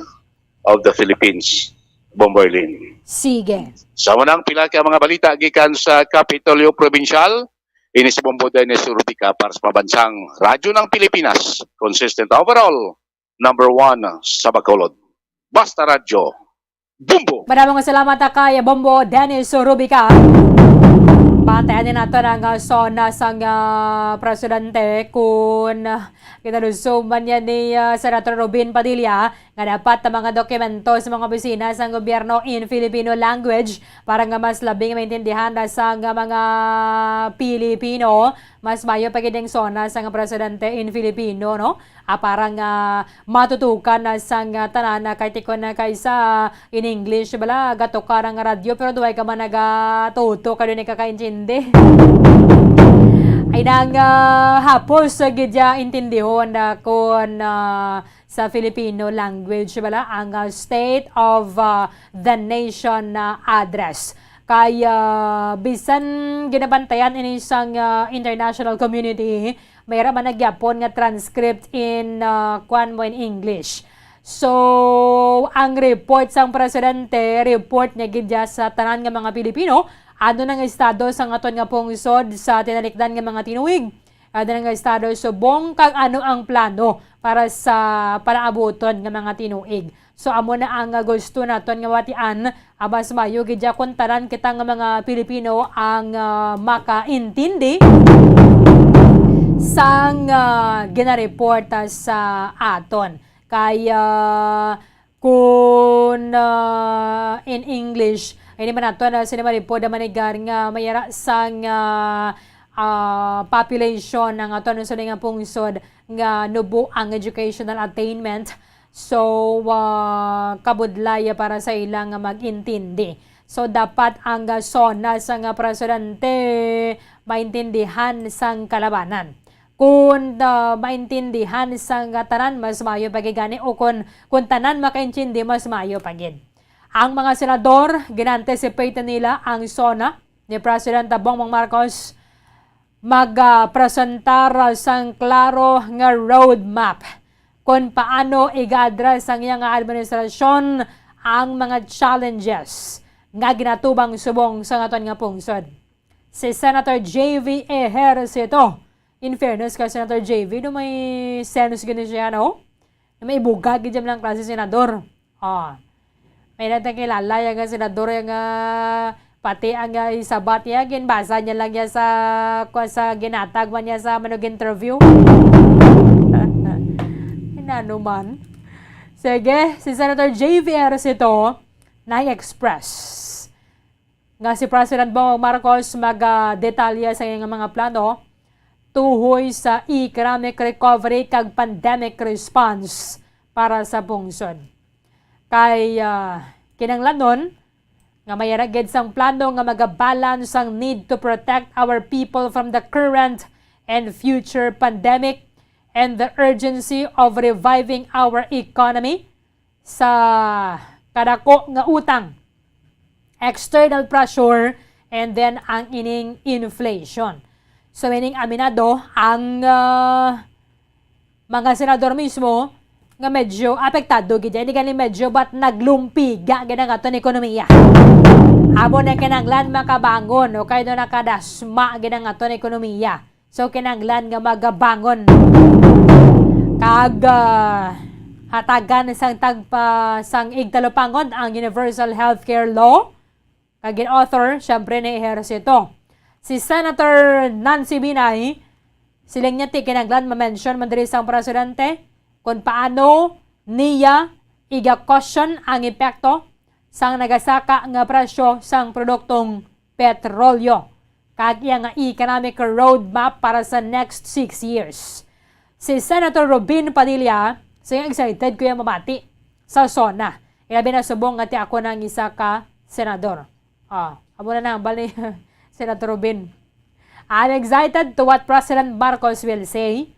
of the Philippines. Bombo Arlene. Sige. Sa unang pila ka mga balita gikan sa Kapitolyo Probinsyal, ini si Bombo Dennis Rubica para sa Pambansang Radyo ng Pilipinas. Consistent overall, number one sa Bacolod. Basta Radyo, Bombo! Maraming salamat, ah, kay Bombo Dennis Rubica. Patayan nato ang, ah, sona sang, ah, presidente kung, ah, kinaluso man niya ni, ah, Senator Robin Padilla nga dapat ang mga dokumento sa mga opisina sang gobyerno in Filipino language para nga mas labi nga maintindihan na sang mga Pilipino. Mas mayo pa gid ang sona sang presidente in Filipino, no? Ah, para nga matutukan na sang, ah, tanan na kay tikon na kaysa in English, bala, gatukan ang radyo, pero duway ka man nagatuto, kay dunay kakaintindi. Ay nang, ah, hapos, ah, gid ya intindihon na kon, ah, sa Filipino language, bala, ang, ah, State of, ah, the Nation, ah, Address. Kay, ah, bisan ginabantayan ini sang, ah, international community, may ra man na gyapon nga transcript in, ah, kuan mo, in English. So, ang report sang presidente, report niya gid ya sa tanan nga mga Pilipino, ano nang estado sang aton nga pungsod sa tinalikdan nga mga tinuig. Kada nga estado subong kag ano ang plano para sa palaabuton nga mga tinuig. So, amo na ang, ah, gusto naton nga mabatian, ah, mas maayo gid ya kung tanan kita nga mga Pilipino ang, ah, makaintindi sang, ah, ginareporta sa aton. Kay, ah, kun, ah, in English, ay naman nato na sila malipod na manigar nga mayara sang, ah, ah, population ang aton sa nga pungsod nga nubo ang educational attainment. So, ah, kabudlay para sa ila nga mag-intindi. So, dapat ang, ah, SONA sang, ah, presidente maintindihan sang kalabanan. Kun, ah, maintindihan sang tanan, mas maayo pa gid gani, o kun, kun tanan makaintindi, mas maayo pa gid. Ang mga senador, gina-anticipate nila ang SONA ni President Bongbong Marcos magpresentar sang klaro nga roadmap kon paano iga-address sang iya nga administrasyon ang mga challenges nga ginatubang subong sa aton nga pungsod. Si Senator J V Ejercito, in fairness kay Senator J V, no, may sense gid siya, no? Na may ibuga gid siya lang klase senador. Ah. May natang kilala ya nga senador ya nga pati ang, ah, isabat niya, ginbasa niya lang niya sa, kwa, sa ginatag man niya sa manog interview. Inano man. Sige, si Senator J V Ejercito nag-express nga si President Bongbong Marcos magadetalye sa iyang mga plano tuhoy sa economic recovery kag pandemic response para sa pungsod. Kay, ah, kinahanglanon nga mayara gid sang plano nga magabalance ang need to protect our people from the current and future pandemic and the urgency of reviving our economy sa kadako nga utang, external pressure, and then ang ining inflation. So, meaning, aminado ang, ah, mga senador mismo nga medyo apektado gid. Hindi gani medyo, but naglumpiga gid ang aton ekonomiya. Amo na kinahanglan makabangon o kay do nakadasma gid ang aton ekonomiya. So, kinahanglan nga magabangon kag, ah, hatagan sang tagpa sang igtalupangon ang Universal Healthcare Law nga gin-author, syempre, ni Ejercito. Si Senator Nancy Binay, siling niya ti kinahanglan ma-mention man diri sang presidente kung paano niya iga-cushion ang epekto sang nagasaka nga presyo sang produktong petrolyo kag iya nga economic roadmap para sa next six years. Si Senator Robin Padilla, siya excited ko yung mamati sa SONA. Ilabi na subong nga ti ako nang isa ka senador. Ah, amo na nang bali, Senator Robin. I'm excited to what President Marcos will say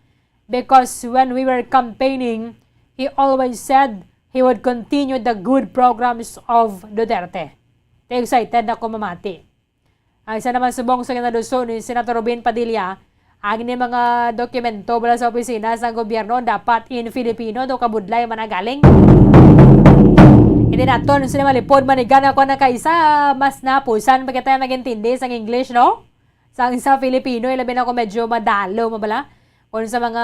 because when we were campaigning, he always said he would continue the good programs of Duterte. Ti excited na ko mamati. Ang isa naman subong sa ginaduso ni Senator Robin Padilla, ang ini mga dokumento mula sa opisina sa gobyerno dapat in Filipino do kabudlay man ang galing. Hindi naton sila malipod manigan ako na kaisa mas napusan pagkatay magintindi sa English, no? Sa, sa Filipino, ilabi na ko medyo madalo, mabala. Kung sa mga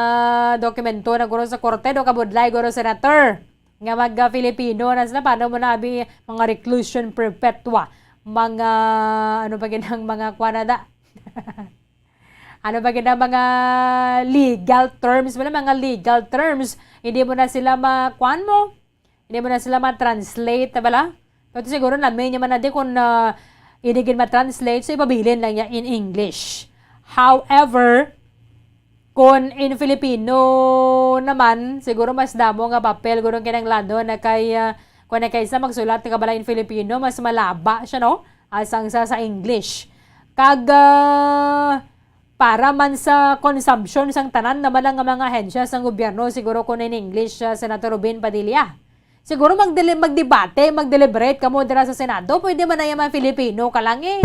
dokumento na guro sa korte, do kabudlay, guro senator, nga mag-Filipino na sila, paano mo na abi mga reclusion perpetua, mga, ano ba ginang mga kwanada? Ano ba ginang mga legal terms? Wala, mga legal terms, hindi mo na sila ma-, kwan mo? Hindi mo na sila ma-translate, bala? Pero siguro na may naman na di kung, ah, hindi gid ma-translate, so ipabilin lang niya in English. However, kung in Filipino naman, siguro mas damo nga papel, guro kinahanglan na kay, ah, kung na kaysa magsulat ka bala in Filipino, mas malaba siya, no? Asang sa, sa English. Kag, ah, para man sa consumption sang tanan naman ang mga ahensya sang gobyerno, siguro kung in English, ah, Senator Robin Padilla. Siguro magdeli-, magdebate, magdeliberate kamo dira sa Senado, pwede man na yung mga Filipino ka lang eh.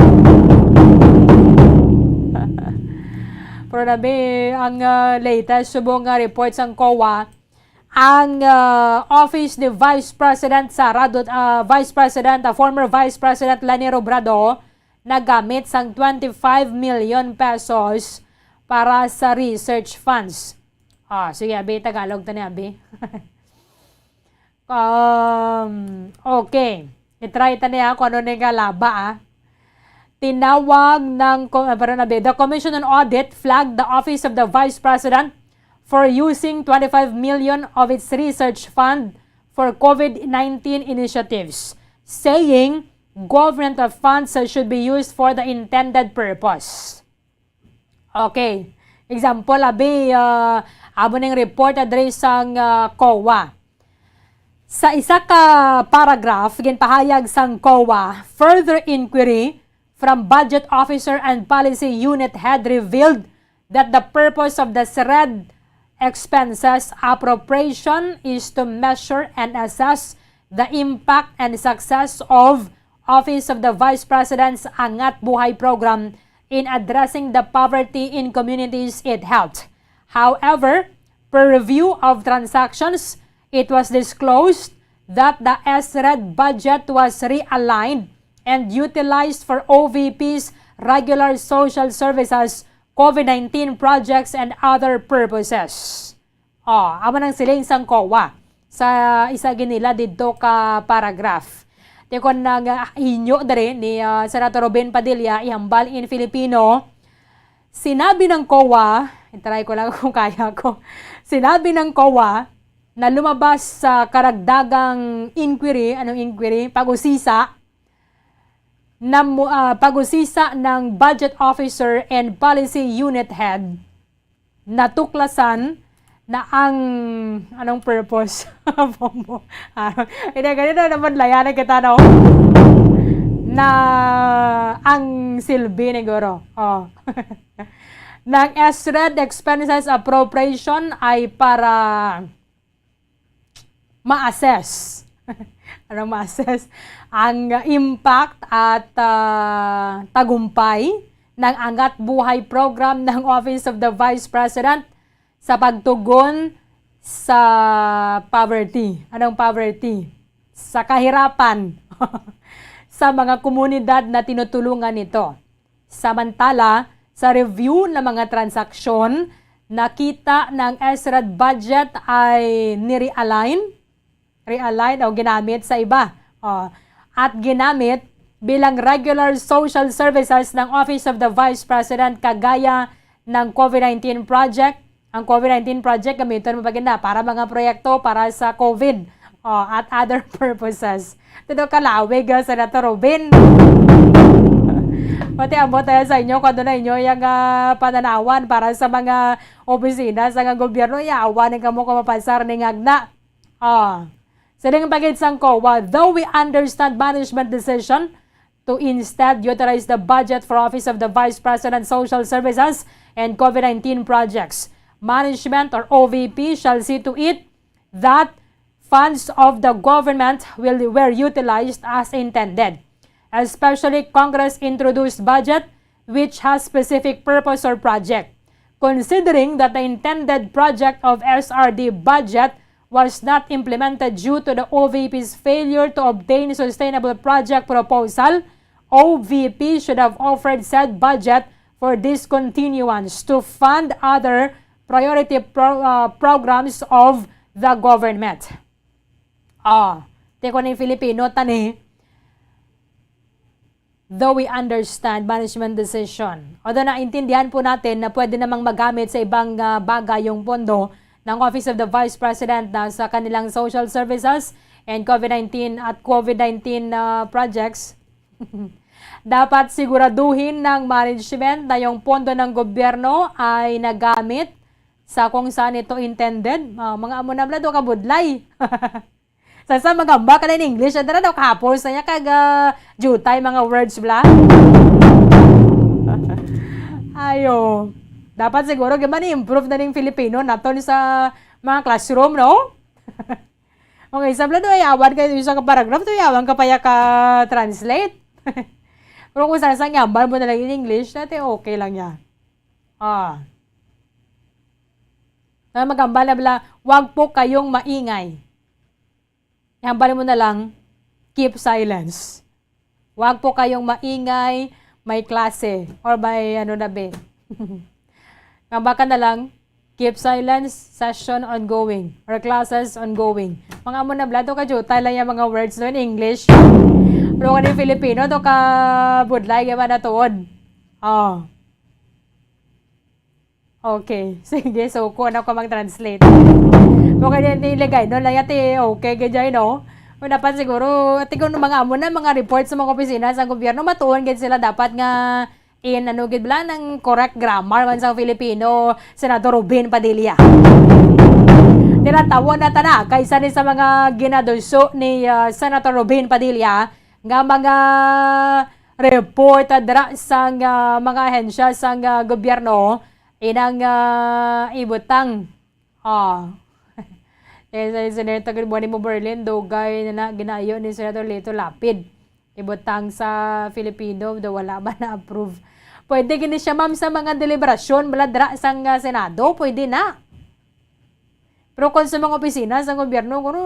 Pero nabi, ang, ah, latest subong nga report sang COA, ang, ah, office ni Vice President Sara Dut-, ah, Vice President, ah, former Vice President Leni Robredo, nagamit sang twenty-five million pesos para sa research funds. Ah, sige, abi, Tagalog ta ni, abi. Um, okay. I-try ta niya kung ano ni nga laba, ah. Tinawag ng ko-, ah, pero na, the Commission on Audit flagged the Office of the Vice President for using twenty-five million of its research fund for COVID nineteen initiatives, saying government funds should be used for the intended purpose. Okay. Example, abi, ah, amo ning report diri sang, ah, COA. Sa isa ka paragraph, ginpahayag sang COA, further inquiry from Budget Officer and Policy Unit Head revealed that the purpose of the SRED expenses appropriation is to measure and assess the impact and success of Office of the Vice President's Angat Buhay program in addressing the poverty in communities it helped. However, per review of transactions, it was disclosed that the SRED budget was realigned and utilized for OVP's regular social services, COVID nineteen projects, and other purposes. Oh, amo nang siling sang COA sa isa gid nila didto ka paragraph. Ti kon nag-inyo diri ni, ah, Senator Robin Padilla, ihambal in Filipino, sinabi ng COA, i-try ko lang kung kaya ko. Sinabi ng COA na lumabas sa karagdagang inquiry, anong inquiry? Pag-usisa, na mu-, ah, pag-usisa ng Budget Officer and Policy Unit Head, natuklasan na ang, anong purpose? Bombo. Ah, hindi, ganito naman, layanan kita, no? Na ang silbi ni Guro. Oh. Ng SRED expenses appropriation ay para ma-assess. Ano ma-assess? Ang impact at, ah, tagumpay ng Angat Buhay Program ng Office of the Vice President sa pagtugon sa poverty. Anong poverty? Sa kahirapan sa mga komunidad na tinutulungan nito. Samantala, sa review ng mga transaksyon, nakita ng SRED budget ay ni-realign, realign o ginamit sa iba. O, at ginamit bilang regular social services ng Office of the Vice President, kagaya ng COVID nineteen project. Ang COVID nineteen project, gamiton mo pa gid na para mga proyekto para sa COVID, o, at other purposes. Tino kalawig, ah, Senator Robin. Pati ambot tayo sa inyo, kung ano na inyo yung, ah, pananawan para sa mga opisina sa nga gobyerno, yawa ni kamo kung mapansar ni ngagna. Ah. Siling pa gid sang COA, though we understand management decision to instead utilize the budget for Office of the Vice President Social Services and COVID nineteen projects, management or OVP shall see to it that funds of the government will, were utilized as intended, especially Congress introduced budget which has specific purpose or project. Considering that the intended project of SRD budget was not implemented due to the OVP's failure to obtain sustainable project proposal, OVP should have offered said budget for discontinuance to fund other priority pro-, uh, programs of the government. Ah, ti ko ni Filipino, tani. Though we understand management decision. Although naintindihan po natin na pwede namang magamit sa ibang, ah, bagay yung pondo ng Office of the Vice President na sa kanilang social services and COVID nineteen at COVID nineteen, ah, projects, dapat siguraduhin ng management na yung pondo ng gobyerno ay nagamit sa kung saan ito intended. Ah, mga amo na bala, do ka budlay. Sa, sa magamba ka na in English, ang tara daw kahapon sa niya kag, ah, jutay mga words bla. Ayo. Dapat siguro gyud man i-improve na ning Filipino naton sa mga classroom, no? Okay, sa bla do, ay awan kayo sa ka paragraph, do, ay awan ka pa ya ka translate. Pero kung sa, sa ngambal mo na lang in English, dati okay lang yan. Ah. Na magamba na bla, "Wag po kayong maingay." Ihambal mo na lang, "Keep silence." Wag po kayong maingay, may klase, or may ano na be. Nga baka na lang, keep silence, session ongoing, or classes ongoing. Mga amo na bala to ka jutay lang yung mga words no in English. Pero kani Filipino to ka budlay kay man natuod. Oh. Okay. Sige, so kuha na ko mag-translate. Okay din ni Ligay. No, lang yati, okay, gid jay, no? O, dapat siguro, ati kung mga amo na, mga report sa mga opisina sa gobyerno, matuon gid sila dapat nga in, ano gid bala, nang correct grammar man sa Filipino, Senator Robin Padilla. Tinatawa na tana, kaysa ni sa mga ginaduso ni, ah, Senator Robin Padilla, nga mga report dira sang, ah, mga ahensya sang, ah, gobyerno, inang, ah, ibutang. Ah. Eh, sa Senator Bonnie mo Berlin, dugay na, na ginaayo ni Senator Lito Lapid. Ibutang sa Filipino, daw wala ba na-approve? Pwede gini siya, ma'am, sa mga deliberasyon, bala dira sang, ah, Senado, pwede na. Pero kung sa mga opisina sa gobyerno, kuno,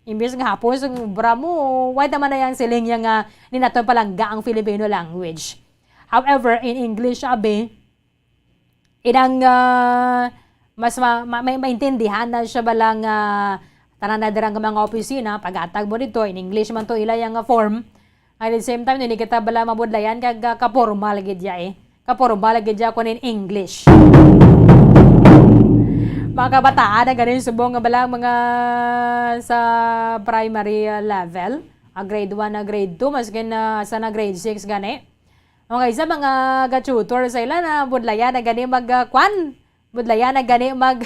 imbes nga hapon sa obra mo, why naman na yang siling niya nga ninaton palangga ang Filipino language? However, in English, abi, inang, ah, mas ma-, ma-, may maintindihan na siya bala nga tanan na dira nga mga opisina, paghatag mo dito, in English man to ila yang, ah, form. At the same time, hindi kita bala mabudlayan kag, ah, kapormal gid ya eh. Kapormal gid ya kun in English. Mga kabataan na ganin subong nga bala mga sa primary, ah, level, ah, grade one na grade two, maski na sa na grade six gani. Okay, sa mga ga-tutor sa ila na budlayan na gani mag, ah, kwan, budlayan na gani mag,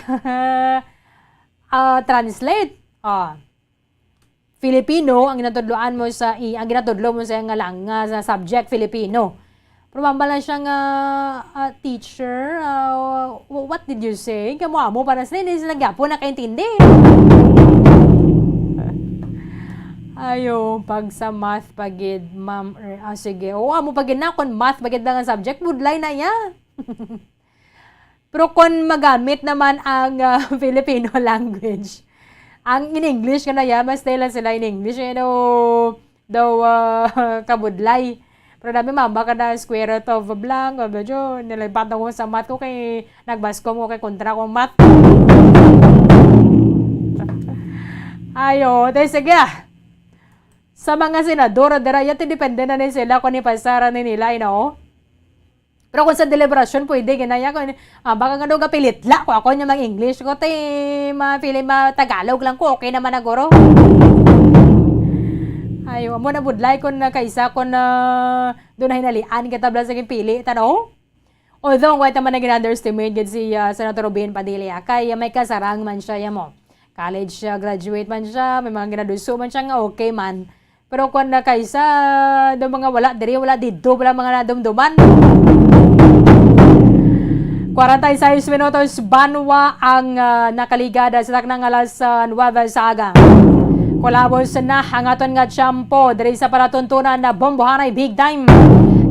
ah, translate. Ah, Filipino ang ginatudloan mo sa i-, ang ginatudlo mo sa nga lang nga sa subject Filipino. Pero mambal na siya nga, ah, teacher, ah, wh-, what did you say? Kamo amo para sa hindi sila gyapon nakaintindi. Ayo, pag sa math pa gid, ma'am, er, ah, sige. Oo, amo pa gid na, kung math pa gid lang ang subject, budlay na ya. Pero kung magamit naman ang, ah, Filipino language, ang in English ka na ya, mas lang sila in English, you know, daw, ah, kabudlay. Pero dami mamba ka na square root of blank, o medyo nilipat na ko sa math ko kay nagbaskom ko kay kontra kong math. Ayo, te, sige. Sa mga senador, dira, yati depende na ni sila kung ipasara ni nila, you know? Pero kung sa deliberasyon, pwede, ginaya ko, ah, baka nga daw gapilit la ko ako niya mag-English ko, te, ma-, pili ma-Tagalog lang ko, okay naman na, guro. Ayo, amo na budlay kung na kaisa kung na doon na hinalian kita bala sa pili, tanaw. Although, wala naman na gina-underestimate gid si, ah, Senator Robin Padilla, kay, ah, may kasarang man siya, ya mo. College, ah, graduate man siya, may mga ginaduso man siya nga okay man. Pero kung na kaisa, do mga wala diri, wala didto, wala mga nadumduman. Kwarenta y seis minutos, banwa ang, ah, nakaligad sa taknang alas, ah, nuwebe sa aga. Kulabos na ang aton nga tiyempo diri sa palatuntunan na Bombohanay Big Time.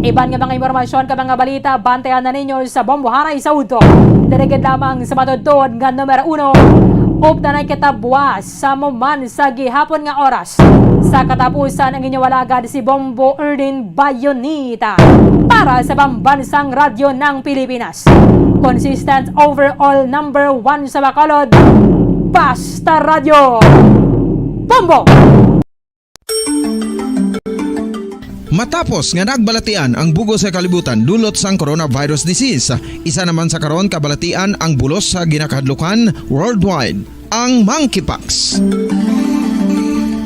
Iban nga mga impormasyon ka mga balita, bantayan na ninyo sa Bombohanay sa udto. Diri gid lamang sa matudtod nga numero uno. Updanay kita buwas sa mo man sa gihapon nga oras. Sa katapusan, ang inyo alagad si Bombo Erdin Bayonita para sa Pambansang Radyo ng Pilipinas. Consistent overall number one sa Bacolod, Basta Radyo. Bombo! Matapos nga nagbalatian ang bugos sa kalibutan dulot sang coronavirus disease, isa naman sa karon kabalatian ang bulos sa ginakahadlukan worldwide, ang monkeypox.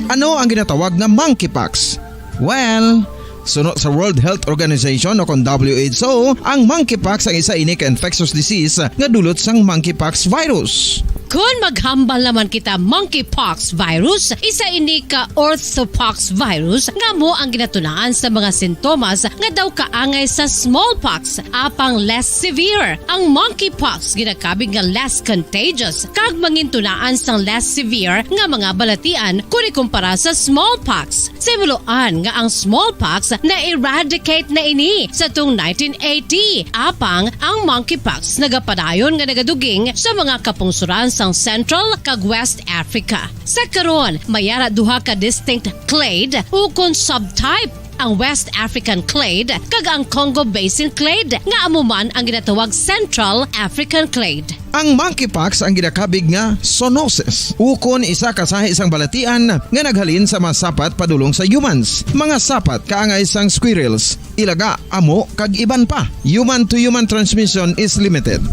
Ano ang ginatawag na monkeypox? Well, suno sa World Health Organization o kon W H O, ang monkeypox ang isa ini ka infectious disease nga dulot sang monkeypox virus. Kon maghambal naman kita monkeypox virus, isa ini ka orthopox virus nga mo ang ginatunaan sa mga sintomas nga daw kaangay sa smallpox, apang less severe. Ang monkeypox ginakabig nga less contagious kag mangintunaan sang less severe nga mga balatian kon ikumpara sa smallpox. Simuloan nga ang smallpox na-eradicate na ini sa tung nineteen eighty, apang ang monkeypox nagapadayon nga nagaduging sa mga kapungsuran sang Central kag West Africa. Sa karon, may ara duha ka distinct clade ukon subtype ang West African clade, kag ang Congo Basin clade, nga amo man ang ginatawag Central African clade. Ang monkeypox ang ginakabig nga zoonosis, ukon isa ka sahi sang balatian nga naghalin sa mga sapat padulong sa humans, mga sapat kaangay sang squirrels, ilaga, amo, kag iban pa. Human to human transmission is limited.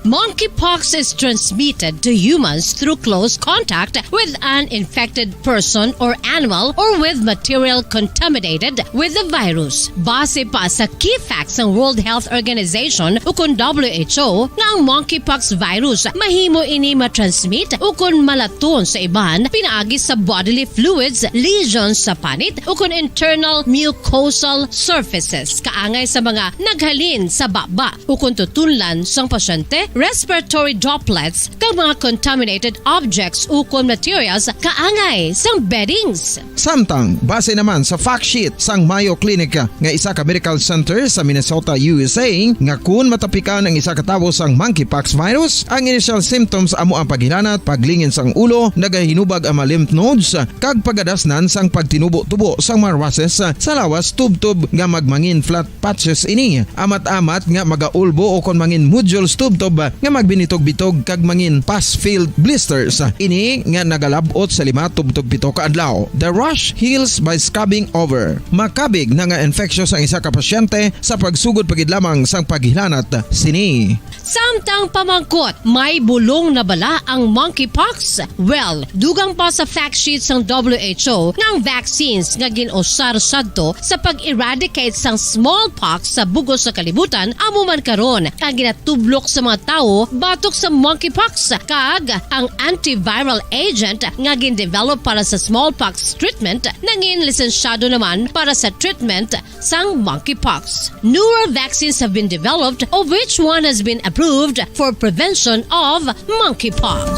Monkeypox is transmitted to humans through close contact with an infected person or animal or with material contaminated with the virus. Base pa sa key facts sang World Health Organization ukon W H O nga ang monkeypox virus mahimo ini matransmit ukon malaton sa iban pinaagi sa bodily fluids, lesions sa panit ukon internal mucosal surfaces kaangay sa mga naghalin sa baba ukon tutunlan sang pasyente, respiratory droplets, kag mga contaminated objects ukon materials kaangay sang beddings. Samtang, base naman sa fact sheet sang Mayo Clinic nga isa ka medical center sa Minnesota, U S A, nga kun matapikan ang isa ka tawo sang monkeypox virus, ang initial symptoms amo ang paghilanat, paglingin sang ulo, nagahinubag ang mga lymph nodes, kag pagadasnan sang pagtinubo-tubo sang mga rushes sa lawas tubtob nga magmangin flat patches ini, amat-amat nga magaulbo ukon mangin nodules tubtob nga magbinitog-bitog kag mangin pus-filled blisters. Ini nga nagalab-ot sa lima tubtob pito ka adlaw. The rash heals by scabbing over. Makabig na nga infectious ang isa ka pasyente sa pagsugod pa gid lamang sang paghilanat sini. Samtang pamangkot, may bulong na bala ang monkeypox? Well, dugang pa sa fact sheet sang W H O nga ang vaccines nga gin-usar sadto sa pag-eradicate sang smallpox sa bug-os nga kalibutan amo man karon ang ginatublok sa mga tawo batok sa monkeypox, kag ang antiviral agent nga gin-develop para sa smallpox treatment nangin lisensyado naman para sa treatment sang monkeypox. Newer vaccines have been developed, of which one has been approved for prevention of monkeypox.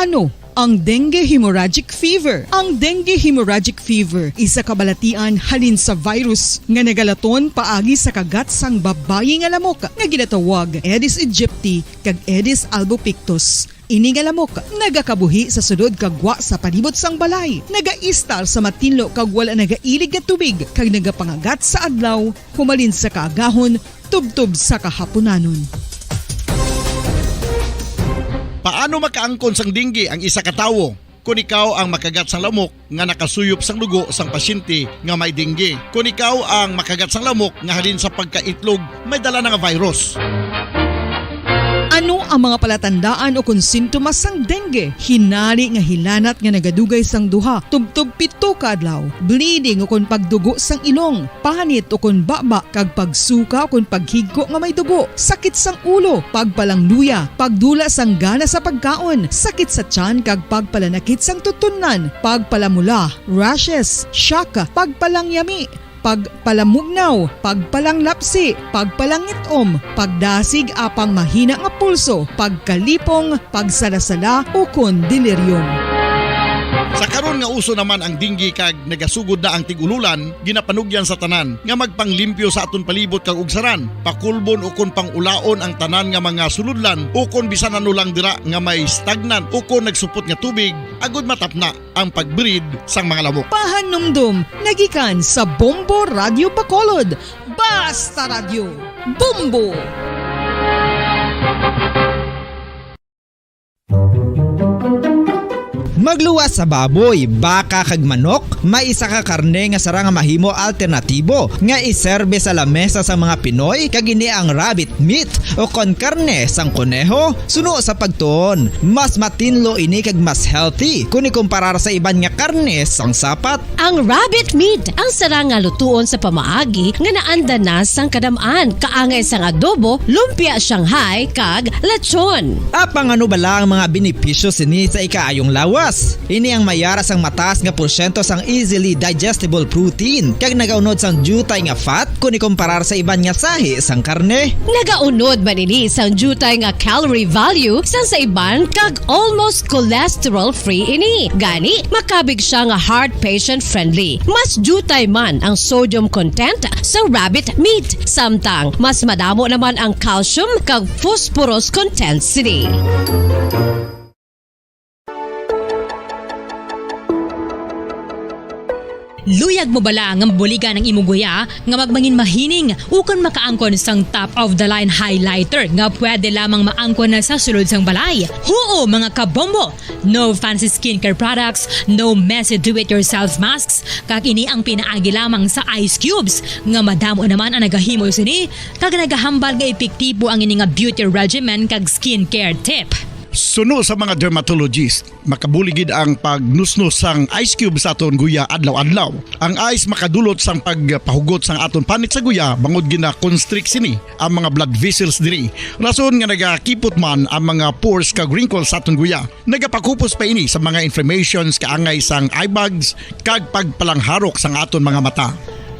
Ano ang dengue hemorrhagic fever? Ang dengue hemorrhagic fever isa ka balatian halin sa virus nga nagalaton paagi sa kagat sang babayi nga lamok nga ginatawag Aedes aegypti kag Aedes albopictus. Ini nga lamok nagakabuhi sa sulod kag gwa sa palibot sang balay, nagaistar sa matinlo kag wala nagailig nga tubig, kag nagapangagat sa adlaw humalin sa kaagahon tubtob sa kahapunanon. Paano makaangkon sang dengue ang isa ka tawo? Kon ikaw ang makagat sang lamok nga nakasuyop sang dugo sang pasyente nga may dengue, kon ikaw ang makagat sang lamok nga halin sa pagkaitlog may dala na nga virus. Ano ang mga palatandaan ukon sintomas sang dengue? Hinari nga hilanat nga nagadugay sang duha tubtob pito ka adlaw, bleeding ukon pagdugo sang ilong, panit ukon baba, kag pagsuka ukon paghigko nga may dugo, sakit sang ulo, pagpalangluya, pagdula sang gana sa pagkaon, sakit sa tiyan kag pagpalanakit sang tutunlan, pagpalamula, rashes, shock, pagpalangyami, pagpalamugnaw, pagpalanglapsi, pagpalangit-om, pagdasig apang mahina nga pulso, pagkalipong, pagsalasala, ukon delirium. Sa karon nga uso naman ang dengue kag nagasugod na ang tig-ululan, ginapanugyan sa tanan nga magpanglimpyo sa aton palibot kag ugsaran, pakulbon ukon pang-ulaon ang tanan nga mga sulodlan ukon bisan ano lang dira nga may stagnant ukon nagsupot nga tubig, agod matapna ang pag-breed sang mga lamok. Pahanumdom nga gikan sa Bombo Radyo Bacolod. Basta Radyo, Bombo! Magluwas sa baboy, baka, kag manok, may isa ka karne nga sarang nga mahimo alternatibo nga iserbe sa lamesa sa mga Pinoy, kag ini ang rabbit meat, ukon karne sang koneho. Suno sa pagtuon, mas matinlo ini kag mas healthy kon ikumparar sa iban nga karne sang sapat. Ang rabbit meat ang sarang nga lutuon sa pamaagi nga naanda na sang kadam-an, kaangay sang adobo, lumpia Shanghai, kag lechon. Apang ano bala ang mga benepisyo sini sa ikaayong lawas? Ini ang may ara sang mataas nga porsyento sang easily digestible protein, kag nagaunod sang diutay nga fat kon ikumparar sa iban nga sahi sang karne. Nagaunod man ini sang diutay nga calorie value sang sa iban, kag almost cholesterol-free ini. Gani, makabig siya nga heart patient-friendly. Mas diutay man ang sodium content sa rabbit meat, samtang mas madamo naman ang calcium kag phosphorus content sini. Luyag mo bala nga mabuligan ang imo guya nga magmangin mahining ukon makaangkon sang top of the line highlighter nga pwede lamang maangkon na sa sulod sang balay? Huo, mga kabombo! No fancy skincare products, no messy do-it-yourself masks, kag ini ang pinaagi lamang sa ice cubes nga madamo naman ang nagahimo sini kag nagahambal nga epektibo ang ini nga beauty regimen kag skincare tip. Suno sa mga dermatologist, makabulig gid ang pagnusnos sang ice cube sa aton guya adlaw-adlaw. Ang ice makadulot sang pagpahugot sang aton panit sa guya bangod gina-constrict sini ang mga blood vessels diri. Rason nga nagakipot man ang mga pores kag wrinkles sa aton guya. Nagapakupos pa ini sa mga inflammations kaangay sang eye bags kag pagpalangharok sang aton mga mata.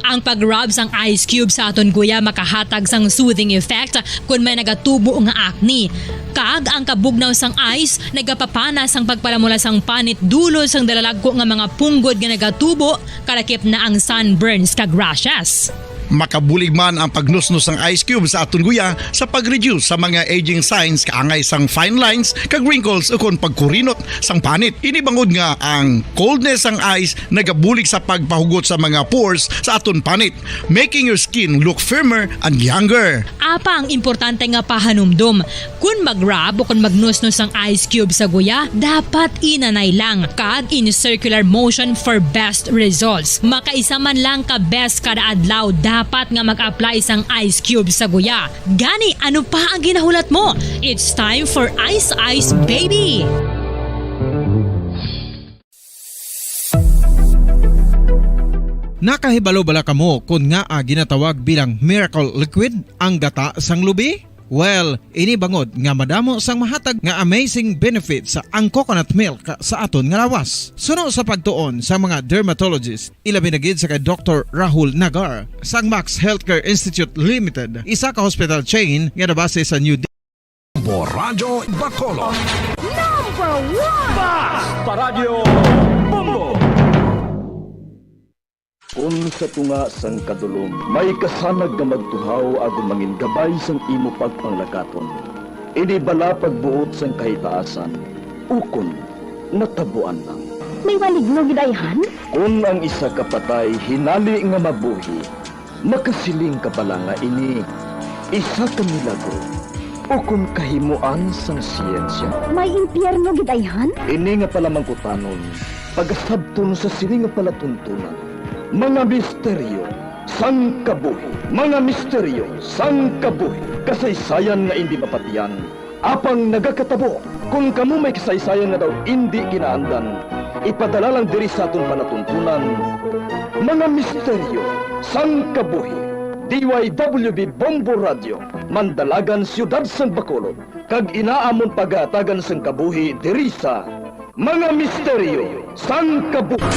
Ang pag-rub sang ice cube sa aton guya makahatag sang soothing effect kon may nagatubo nga acne. Kag ang kabugnaw sang ice nagapapana sang pagpalamula sang panit dulot sang dalalagko nga mga punggod nga nagatubo, kalakip na ang sunburns kag rashes. Makabulig man ang pagnusnos sang ice cube sa aton guya sa pag-reduce sa mga aging signs kaangay sang fine lines kag wrinkles ukon pagkurinot sang panit. Ini bangod nga ang coldness sang ice nagabulig sa pagpahugot sa mga pores sa aton panit, making your skin look firmer and younger. Apa ang importante nga pahanumdom? Kon mag-rub o kon magnusnos ang ice cube sa guya, dapat inanay lang kag in circular motion for best results. Makaisa man lang ka beses kada adlaw dapat nga mag-apply sang ice cube sa guya. Gani, ano pa ang ginahulat mo? It's time for Ice Ice Baby! Nakahibalo bala kamo kon ngaa ginatawag bilang miracle liquid ang gata sang lubi? Well, ini bangod nga madamo sang mahatag nga amazing benefits ang coconut milk sa aton nga lawas. Suno sa pagtuon sa mga dermatologist, ilabi na gid sa kay Doktor Rahul Nagar sang Max Healthcare Institute Limited, isa ka hospital chain nga nabase sa New Delhi. Bombo Radyo Bacolod. Number one! Basta Radyo Bombo! Kon sa tunga sang kadulom may kasanag nga magtuhaw agud mangin gabay sang imo pagpanglakaton, ini bala pagbuot sang kahitaasan, ukon natabuan lang? May maligno gid ayhan? Kon ang isa ka patay hinali nga mabuhi, makasiling ka bala nga ini isa ka milagro ukon kahimoan sang siyensya? May impyerno gid ayhan? Ini nga palamangkutanon pagasabton sa sini nga palatuntunan, mga misteryo sang kabuhi. Mga misteryo sang kabuhi, kasaysayan nga indi mapatiyan, apang nagakatabo. Kon kamo may kasaysayan nga daw indi kinaandan, ipadala lang diri sa aton palatuntunan, mga misteryo sang kabuhi. D Y W B Bombo Radio, Mandalagan, Siyudad sang Bacolod, kag ina amon pagahatagan sang kabuhi diri sa Mga Misteryo sang Kabuhi.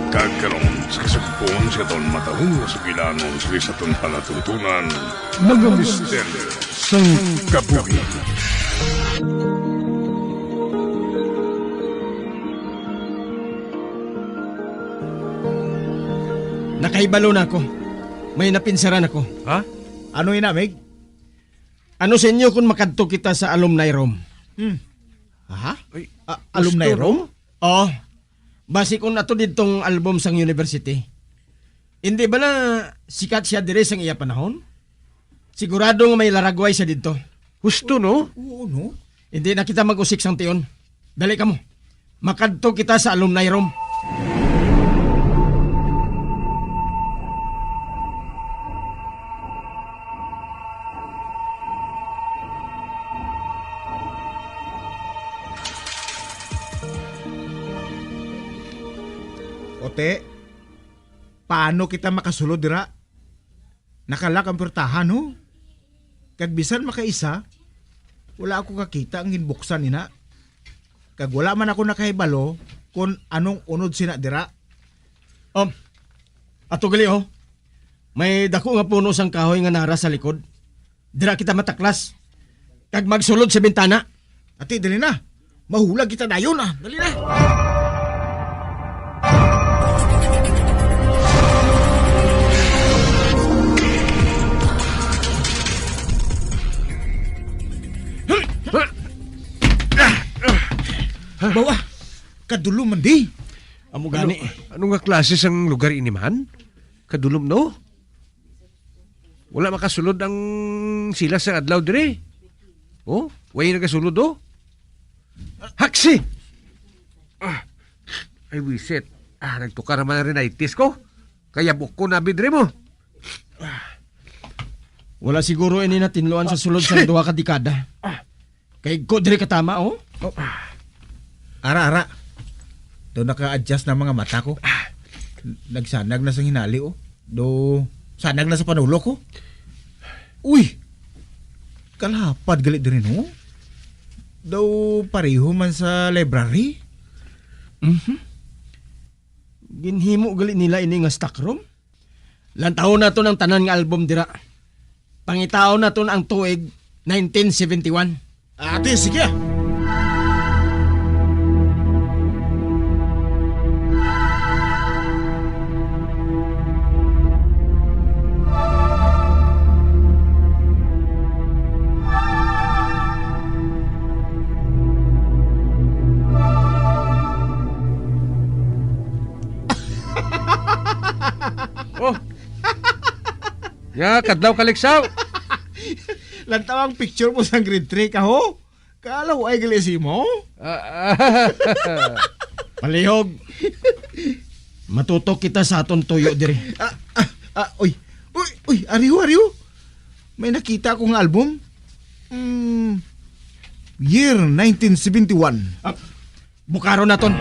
Kag karon, sa kasugpon sa aton matahong nga sugilanon sa aton palatuntunan, mga misteryo sang kabuhi. Nakahibalo na ako. May napinsaran ako. Ha? Ano ina, Mig? Ano sa inyo kung makadto kita sa alumni room? Hmm. Aha? Ay, Ah, alumni gusto room? Oh. Basi kung ato didtong album sang university. Hindi ba na sikat siya dire sang iya panahon? Sigurado nga may laragway siya didto. Husto, no? Oo, no? Hindi na kita mag-usik sang tion. Dali kamo. Makadto kita sa alumni room. Ote, paano kita makasulod dira? Nakalock ang puwertahan, ho. Kag bisan makaisa, wala ako kakita ang ginbuksan ina. Kag wala man ako nakahibalo kon anong unod sina dira. Um, ato gali, oh. May dako nga puno sang kahoy nga nara sa likod. Dira kita mataklas. Kag magsulod sa bintana. Ati, dali na. Mahulag kita dayon, ah. Dali na. Bawa, kadulom man di. Amo gani. Ano, ano nga klase sang lugar ini man? Kadulom, no? Wala makasulod ang sila sa adlaw dire. Oh, way nagasulod, oh. Haksi! Ah, ay, wisit. Ah, nagtukar naman ang rhinitis ko. Kaya buko na bidre mo. Wala siguro ini natinluan sa sulod sang duha ka dekada. Kay ko diri katama, oh. Oh. Ara, ara. Do naka-adjust na mga mata ko. Nagsanag na sa hinali, oh. Do sanag na sa panulo ko. Uy! Kalapad gali diri, no? Daw pareho man sa library. Mhm. Ginhimo gali nila ini nga stock room. Lantawon naton ang tanan nga album dira. Pangitaon naton ang tuig nineteen seventy-one. Ate, sige. Oh. Ya, kadlaw, Kaligsaw. Lantaw ang picture mo sa grade three ka, ho? Kalaw ay gali si mo? Ah, ah. Palihog. Matutok kita sa aton tuyo diri. Ah, ah, ah, uy. Uy, uy, ariho, ariho. May nakita akong album. Mm, year nineteen seventy-one. Ah, Bukaron naton.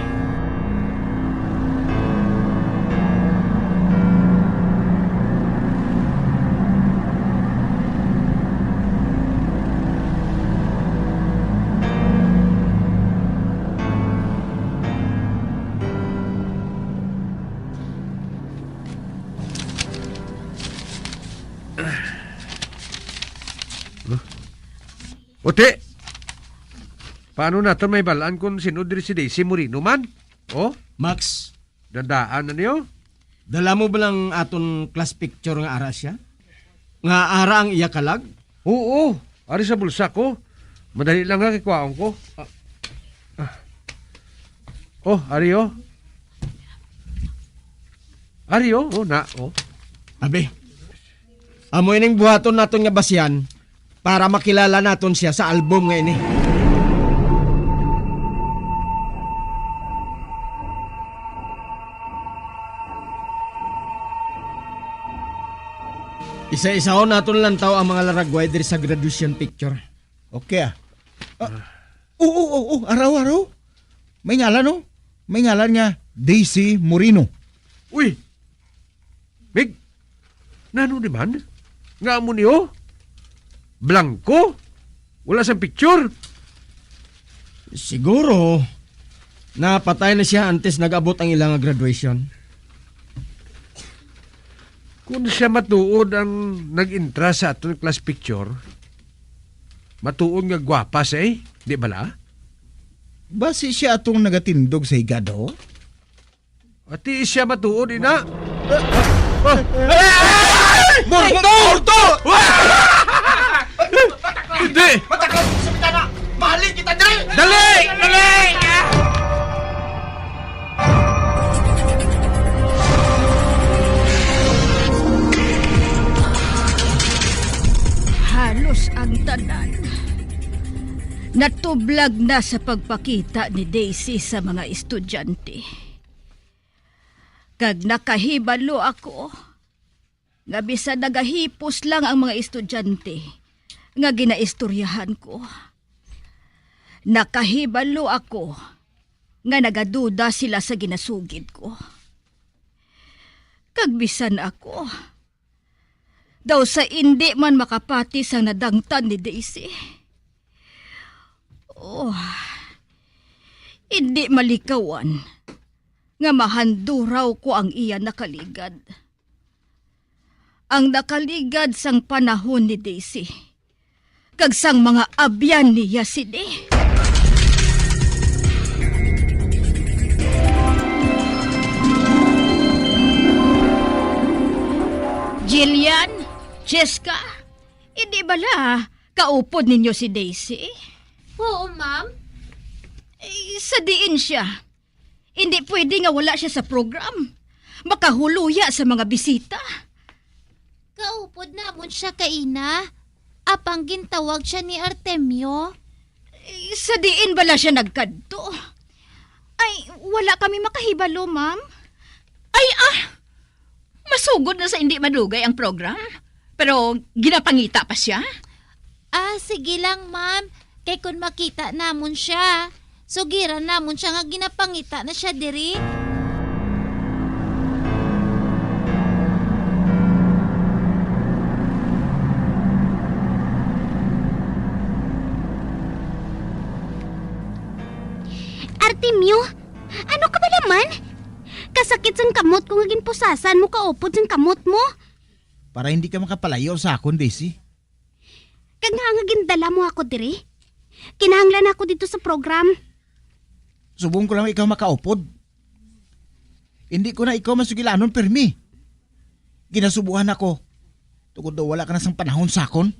Uti! Paano naton may balaan kung sino diri si Daisy Moreno man? Oh? Max, dandaan na niyo? Dala mo ba lang aton class picture nga ara siya? Nga ara ang iya kalag? Oo, ari sa bulsa ko. Madali lang nga kikwaon ko. Ah. Ah. Oh, ari, oh. Ari, oh, oh, na, oh. Abi, amo ining buhaton naton nga basihan para makilala naton siya sa album nga ini. Isa-isahon naton lantaw ang mga laragway diri sa graduation picture. Okay, ah. Ah, oo, oo, oo, araw, araw. May ngalan, no? May ngalan nga Daisy Moreno. Uy! Mig, nano ni man? Nga amo niyo? Blanco? Wala sang picture? Siguro, napatay na siya antes nag-abot ang ila nga graduation. Kung siya matuod ang nag-intra sa aton class picture, matuod nga gwapa siya, eh. Di bala? Basi siya atong nagatindog sa higad, ho? Ati siya matuod, ina. Morto! Morto! Hindi! Matakal sa bitana! Mahalin kita, dali! Dali! Dali! Halos ang tanan natublag na sa pagpakita ni Daisy sa mga estudyante. Kag nakahibalo ako nga bisan nagahipos lang ang mga estudyante nga ginaistoryahan ko, nakahibalo ako nga nagaduda sila sa ginasugid ko. Kag bisan ako, daw sa indi man makapati sang nadangtan ni Daisy. Oh, indi malikawan nga mahanduraw ko ang iya nakaligad. Ang nakaligad sang panahon ni Daisy, kag sang mga abyan niya sini. Jessica, hindi bala kaupod ninyo si Daisy? Oo, ma'am. Eh, sa diin siya? Hindi pwede nga wala siya sa program. Makahuluya sa mga bisita. Kaupod namon siya kaina. Apang gintawag siya ni Artemio. Eh, sa diin bala siya nagkadto? Ay, wala kami makahibalo, ma'am. Ay, ah! Masugod na sa hindi madugay ang program. Pero ginapangita pa siya? Ah, sige lang, ma'am. Kay kun makita namon siya, sugiran namon siya nga ginapangita na siya diri. Artemio, ano ka bala man? Kasakit sang kamot ko nga ginpusasan mo kaupod sang kamot mo. Para hindi ka makapalayo sa akon, Daisy. Kag nga nga gindala mo ako diri? Kinahanglan ako dito sa program. Subong ko lang ikaw makaupod. Hindi ko na ikaw masugilanon, pirmi. Ginasubuhan ako. Tungod daw wala ka na sang panahon sa akon.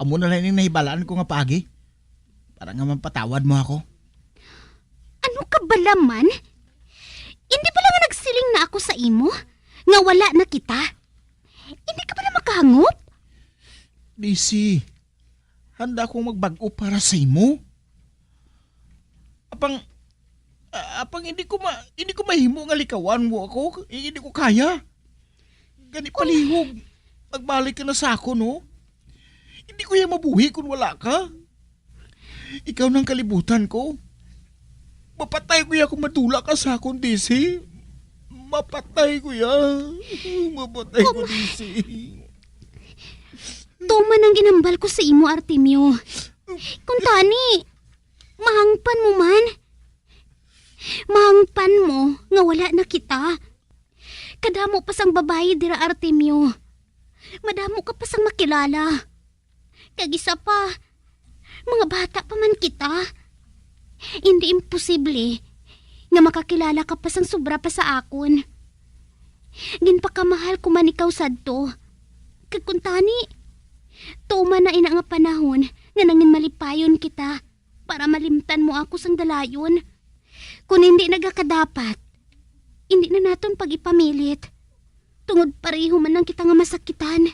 Amo na lang ning nahibalaan ko nga paagi. Para nga mapatawad mo ako. Ano ka bala man? Hindi bala nga nagsiling na ako sa imo nga wala na kita? Hindi ka bala makahangop? Daisy, handa akong magbag-o para sa imo. Apang, a-, apang hindi ko ma-, hindi ko mahimo nga likawan mo ako. Eh, hindi ko kaya. Gani, palihog. Magbalik ka na sa akon, no? Hindi ko ya mabuhi kung wala ka. Ikaw nang kalibutan ko. Mapatay ko ya kung madula ka sa akon, Daisy. Mapatay ko ya. Mapatay ko, Daisy. Tuman ang ginambal ko sa imo, Artemio. Kung tani, mahangpan mo man. Mahangpan mo nga wala na kita. Kadamo pa sang babayi dira, Artemio. Madamo ka pa sang makilala. Kag isa pa, mga bata pa man kita. Hindi imposible nga makakilala ka pa sang sobra pa sa akon. Ginpakamahal ko man ikaw sadto. Kag kuntani, tuman na ina nga panahon nga nangin malipayon kita para malimtan mo ako sang dalayon. Kon hindi nagakadapat, hindi na naton pag-ipamilit. Tungod pareho man lang kita nga masakitan.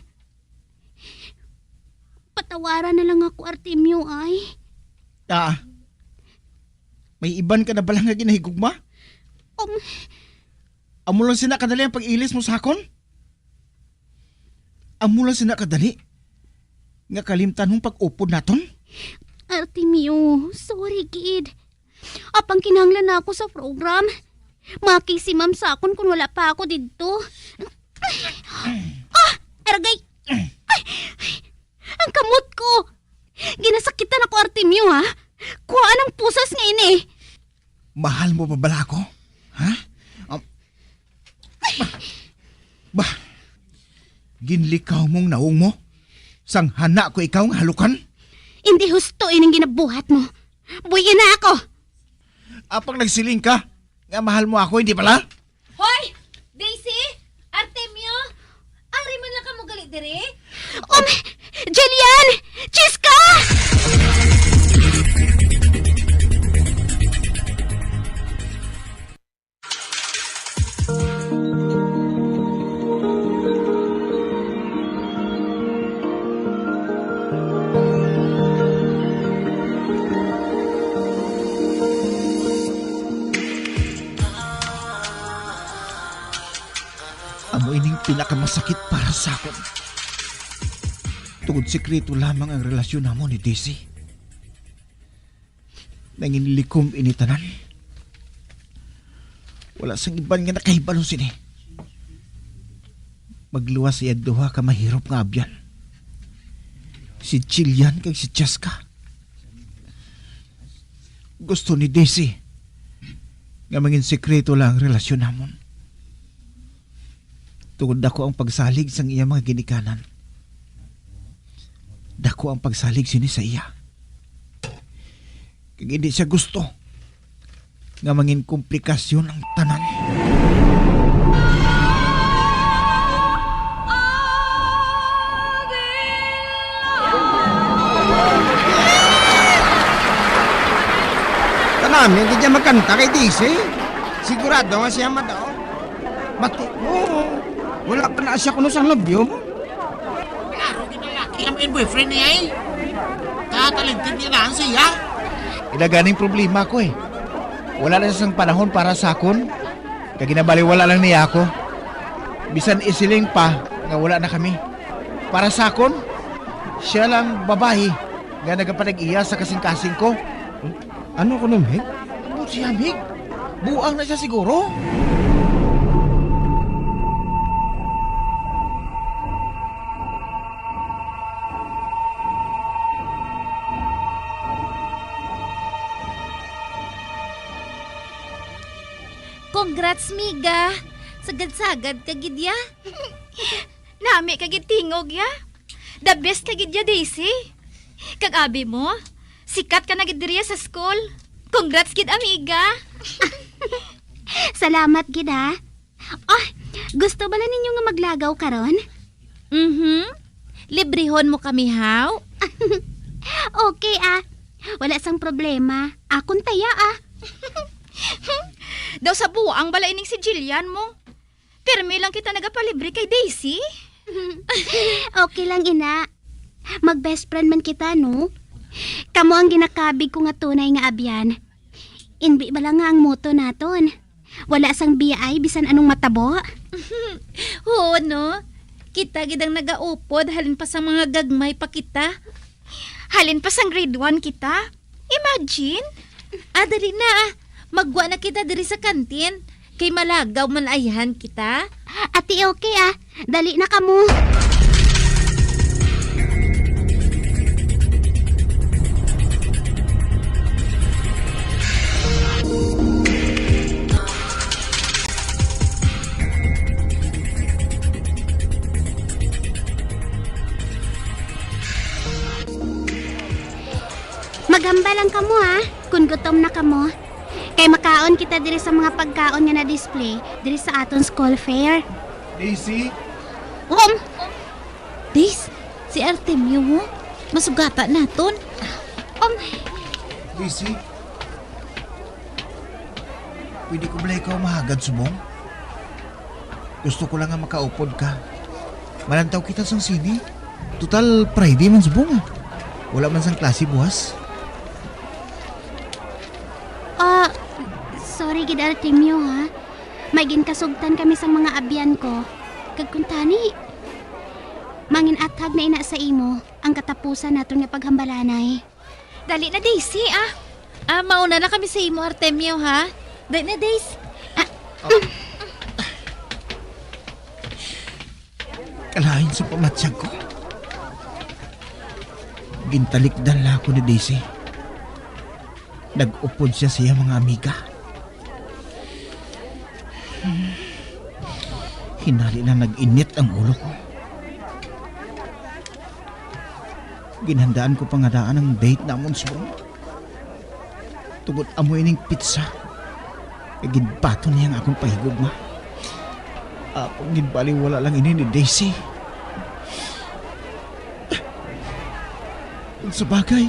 Patawara na lang ako, Artemio, ay. Ah, may iban ka na bala nga ginahigugma? Um, Amo lang sina kadali ang pag-ilis mo sa akon? Amo lang sina kadali nga kalimtan mong pag-upod naton? Artemio, sorry gid. Apang kinahanglan na ako sa program. Makisi ma'am sa akon kung wala pa ako didto. Ah! Aragay! Ay! Ang kamot ko! Ginasakitan ako, Artemio, ha? Kuhaan ang pusas nga ini. Mahal mo pa bala ako? Ha? Um, bah, bah, ginlikaw mong naong mo? Sang hana ko ikaw nga halukan? Hindi husto ining ginabuhat mo. Buy-i na ako. Apang nagsiling ka nga mahal mo ako, hindi bala? Hoy! Daisy! Artemio! Ari man lang kamo gali diri? Um, Jillian! Chiska! Amo ining pinakamasakit para sa akon. Tungod sikreto lamang ang relasyon namon ni Daisy. Nanginlikom ini tanan. Wala sang iban nga nakahibalo sini. Magluwas iya duha ka mahirop nga abyan, si Jillian kag si Cheska. Gusto ni Daisy nga mangin sikreto lang ang relasyon namon. Tungod dako ang pagsalig sang iya mga ginikanan. Dako ang pagsalig sini sa iya. Kag hindi siya gusto nga mangin komplikasyon ang tanan. Hindi siya magkanta kay Daisy. Sigurado nga siya madaog. Bati mo, wala pa na siya kuno sang nobyo mo. Klaro, gid na laki ang boyfriend niya, eh. Ka-talented niya na siya. Ila ganing problema ko, eh. Wala na sang panahon para sa akon. Kag ginabaliwala lang niya ako. Bisan isiling pa nga wala na kami. Para sa akon, siya lang babayi nga nagapanag-iya sa kasing-kasing ko. Ano ko nung, Hig? Ano siya, Hig? Buang na siya siguro. Congrats, miga! Sagad-sagad ka gid ya. Nami ka gid tingog ya. The best ka gid ya, Daisy. Kag abi mo, sikat ka na gid diriya sa school. Congrats gid, amiga. Salamat gid, ha. Oh, gusto bala ninyo nga maglagaw karon? Mhm. Librehon mo kami, haw? Okay, ah. Wala sang problema. Akon taya, ah. Daw sa buang bala ining si Jillian mo. Pirmi lang kita nagapalibre kay Daisy. Okay lang, ina. Mag-best friend man kita, no? Kamo ang ginakabig ko nga tunay nga abyan. Inbi bala nga ang motto naton. Wala sang B I bisan anong matabo. Oo, no? Kita gid ang nagaupod halin pa sa mga gagmay pa kita. Halin pa sang grade one kita. Imagine! Ah, dali na, ah. Magwa na kita diri sa kantin. Kay malagaw man ayhan kita. Ati, okay, ah. Dali na kamo. Maghambal lang kamo, ha, kung gutom na kamo. Kay makaon kita diri sa mga pagkaon nga na-display diri sa aton school fair. Daisy? Um, Dis, si Artemio mo. Masugata naton. Um, Daisy? Pwede ko bala ikaw mahagad subong? Gusto ko lang nga makaupod ka. Malantaw kita sang sine. Total, Friday man subong, ah. Wala man sang klase buwas. Ah, sorry gid, Artemio, ha. May ginkasugtan kami sang mga abyan ko. Kag kuntani, mangin-athag na ina sa imo ang katapusan naton nga paghambalanay. Dali na, Daisy, ah. Ah, mauna na kami sa imo, Artemio, ha? Dali na, Daisy. Ah. Kalain sa pamatyag ko. Gintalikdan lang ako ni Daisy. Nag-upod siya sa iya mga amiga. Hinali na nag-init ang ulo ko. Ginhandaan ko pa nga daan ang date namon subong. Tungod amo ining pitsa, kay ginbaton niya ang akon pahigugma. Akon ginbaliwala lang ini ni Daisy. Kung sa bagay,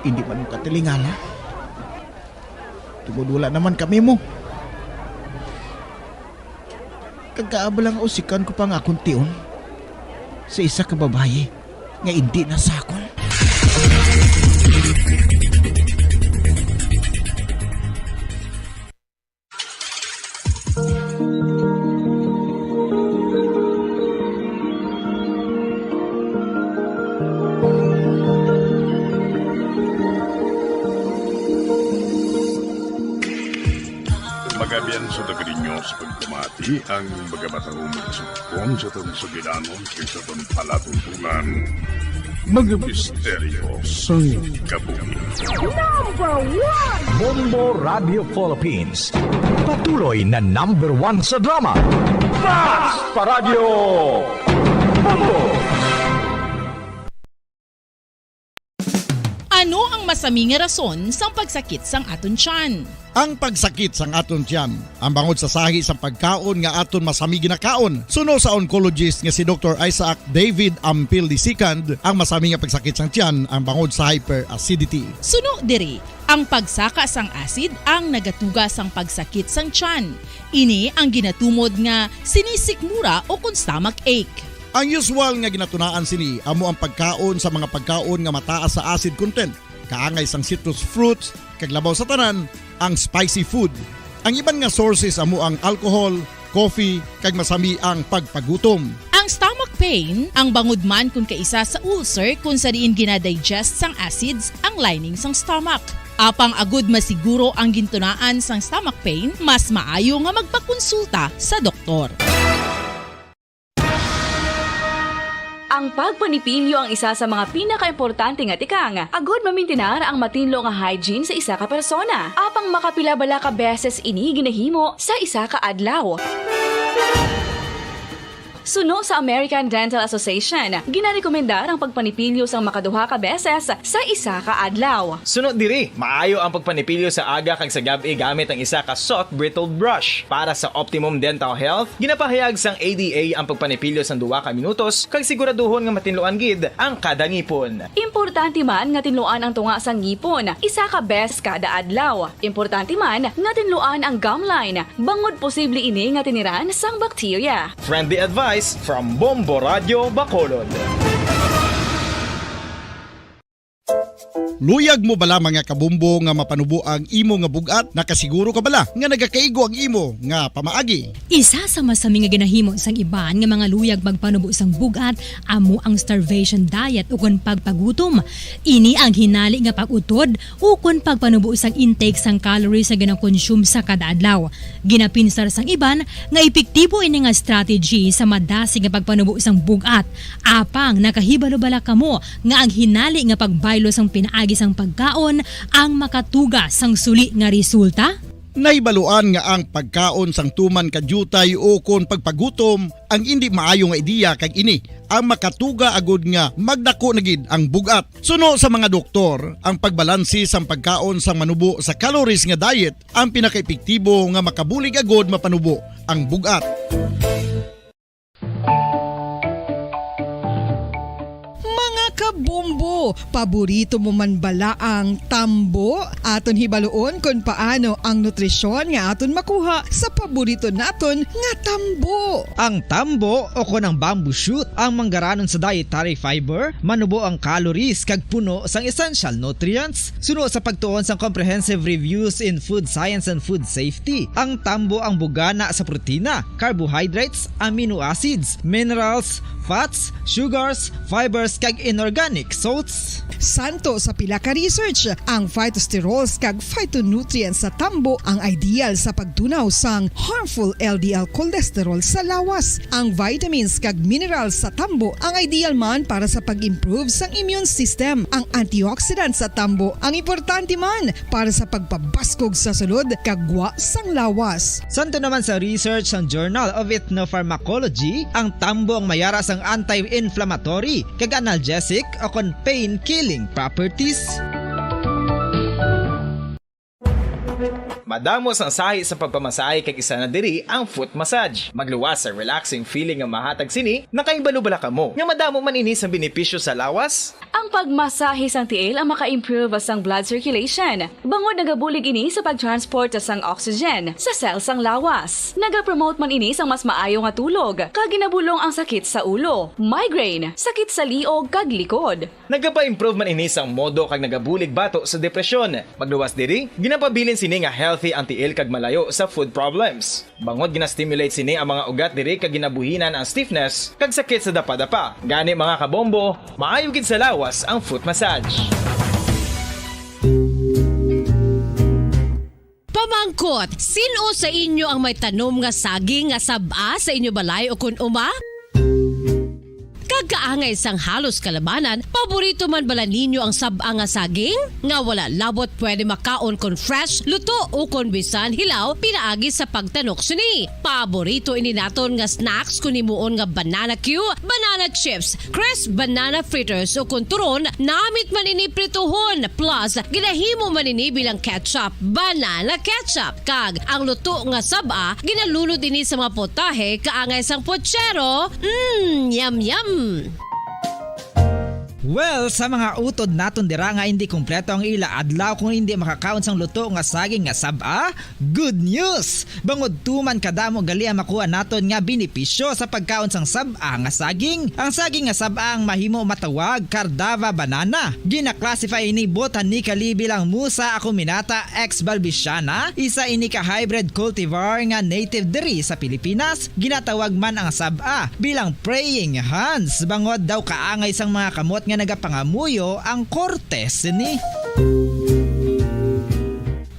hindi man mo katilingala. Tungod wala naman kami mo. Kag kaabala nga usikan ko pa nga akong tion sa isa ka babayi nga indi na sa akon. Magabian sa taga ninyo sa pagpamati ang mga matahong magsugpon sa atong sugilanon kag sa atong palatuntunan. Mga misteryo sang kabuhi. Number one! Bombo Radio Philippines. Patuloy na number one sa drama. Fast pa Radyo Bombo! Ano ang Masami nga rason sang pagsakit sang aton tiyan. Ang pagsakit sang aton tiyan, ang bangod sa sahi sang pagkaon nga aton masami ginakaon. Suno sa oncologist nga si Doktor Isaac David Ampil the second, ang masami nga pagsakit sang tiyan ang bangod sa hyperacidity. Suno diri, ang pagsaka sang acid ang nagatuga sang pagsakit sang tiyan. Ini ang ginatumod nga sinisikmura o kon stomach ache. Ang usual nga ginatunaan sini amo ang pagkaon sa mga pagkaon nga mataas sa acid content, kaangay sang citrus fruits, kag labaw sa tanan, ang spicy food. Ang iban nga sources amo ang alcohol, coffee, kag masami ang pagpagutom. Ang stomach pain, ang bangod man kon kaisa sa ulcer kung sa diin ginadigest sang acids ang lining sang stomach. Apang agud masiguro ang gintunaan sang stomach pain, mas maayo nga magpakonsulta sa doktor. Ang pagpanipilyo ang isa sa mga pinakaimportante nga tikang agud mamintinar ang matinlo nga hygiene sa isa ka persona. Apang makapila bala ka beses ini ginahimo sa isa ka adlaw? Suno sa American Dental Association, ginarekomendar ang pagpanipilyo sang makaduha ka beses sa isa ka adlaw. Suno diri, maayo ang pagpanipilyo sa aga kag sa gab-i gamit ang isa ka soft bristled brush. Para sa optimum dental health, ginapahayag sang A D A ang pagpanipilyo sang duha ka minutos kag siguraduhon nga matinluan gid ang kada ngipon. Importante man nga tinluan ang tunga sang ngipon isa ka beses kada adlaw. Importante man nga tinluan ang gum line, bangod posible ini nga tiniran sang bakterya. Friendly advice from Bombo Radio Bacolod. Luyag mo bala, mga kabombo, nga mapanubo ang imo nga bug-at? Nakasiguro ka bala nga nagakaigo ang imo nga pamaagi? Isa sa masami nga ginahimo sang iban nga mga luyag magpanubo sang bug-at amo ang starvation diet ukon pagpagutom. Ini ang hinali nga pag-utod ukon pagpanubo sang intake sang calories nga ginakonsume sa kada adlaw. Ginapinsar sang iban nga epektibo ini nga strategy sa madasig nga pagpanubo sang bug-at. Apang nakahibalo bala kamo nga ang hinali nga pagbaylo sang pinaagi sang pagkaon ang makatuga sang suli nga resulta? Nahibaluan nga ang pagkaon sang tuman ka diutay ukon pagpagutom ang indi maayo nga ideya, kag ini ang makatuga agud nga magdako na gid ang bug-at. Suno sa mga doktor, ang pagbalanse sang pagkaon sang manubo sa calories nga diet ang pinakaepektibo nga makabulig agud mapanubo ang bug-at. Mga kabombo, paborito mo man bala ang tambo? Aton hibaluon kon paano ang nutrisyon nga aton makuha sa paborito naton nga tambo. Ang tambo, o kon ang bamboo shoot, ang manggaranon sa dietary fiber, manubo ang calories kag puno sang essential nutrients. Suno sa pagtuon sang Comprehensive Reviews in Food Science and Food Safety, ang tambo ang bugana sa protina, carbohydrates, amino acids, minerals, fats, sugars, fibers, kag inorganic salts. Santo sa pila ka research, ang phytosterols kag phytonutrients sa tambo ang ideal sa pagtunaw sang harmful L D L cholesterol sa lawas. Ang vitamins kag minerals sa tambo ang ideal man para sa pag-improve sang immune system. Ang antioxidants sa tambo ang importante man para sa pagpabaskog sa sulod kag gwa sang lawas. Santo naman sa research sang Journal of Ethnopharmacology, ang tambo ang mayara sang anti-inflammatory kag analgesic o kon pain-killing properties. Madamo sang sahi sa pagpamasahe, kag isa na diri ang foot massage. Magluwas sa relaxing feeling nga mahatag sini. Nakahibalo bala kamo nga madamo man ini sang benepisyo sa lawas? Ang pagmasahe sang tiil ang maka-improve sang blood circulation, bangod nagabulig ini sa pag-transport sang oxygen sa cell sang lawas. Nagapromote man ini sang mas maayo nga tulog, kag ginabulong ang sakit sa ulo, migraine, sakit sa liog, kag likod. Nagapa-improve man ini sang modo kag nagabulig bato sa depresyon. Magluwas diri, ginapabilin sini nga healthy ang tiil kag malayo sa foot problems. Bangod gina-stimulate sini ang mga ugat diri kag ginabuhinan ang stiffness kag sakit sa dapadapa. Gani, mga kabombo, maayo gid sa lawas ang foot massage. Pamangkot, sin-o sa inyo ang may tanom nga saging nga sab-a sa inyo balay o kon uma? Kag kaangay sang halos kalabanan, paborito man bala ninyo ang sab-a nga saging? Nga wala labot pwede makaon kon fresh, luto, o kon bisan hilaw pinaagi sa pagtanok sini. Paborito ini naton nga snacks kon himuon nga banana cue, banana chips, crisp banana fritters, o kon turon, namit man ini prituhon, plus ginahimo man ini bilang ketchup, banana ketchup. Kag ang luto nga sab-a, ginalunod ini sa mga potahe kaangay sang pochero. Mm, yum, yum! Well, sa mga utod naton dira nga hindi kompleto ang ila adlaw kung hindi makakaon sang luto nga saging nga sab-a, good news! Bangod tuman kadamo gali ang makuha naton nga benepisyo sa pagkaon sang sab-a nga saging. Ang saging nga sab-a ang mahimo matawag Cardava banana. Gina-classify ini botanically bilang Musa acuminata ex balbisiana, isa ini ka hybrid cultivar nga native diri sa Pilipinas. Ginatawag man ang sab-a bilang praying hands, bangod daw kaangay sang mga kamot nga nagapangamuyo ang korte sini.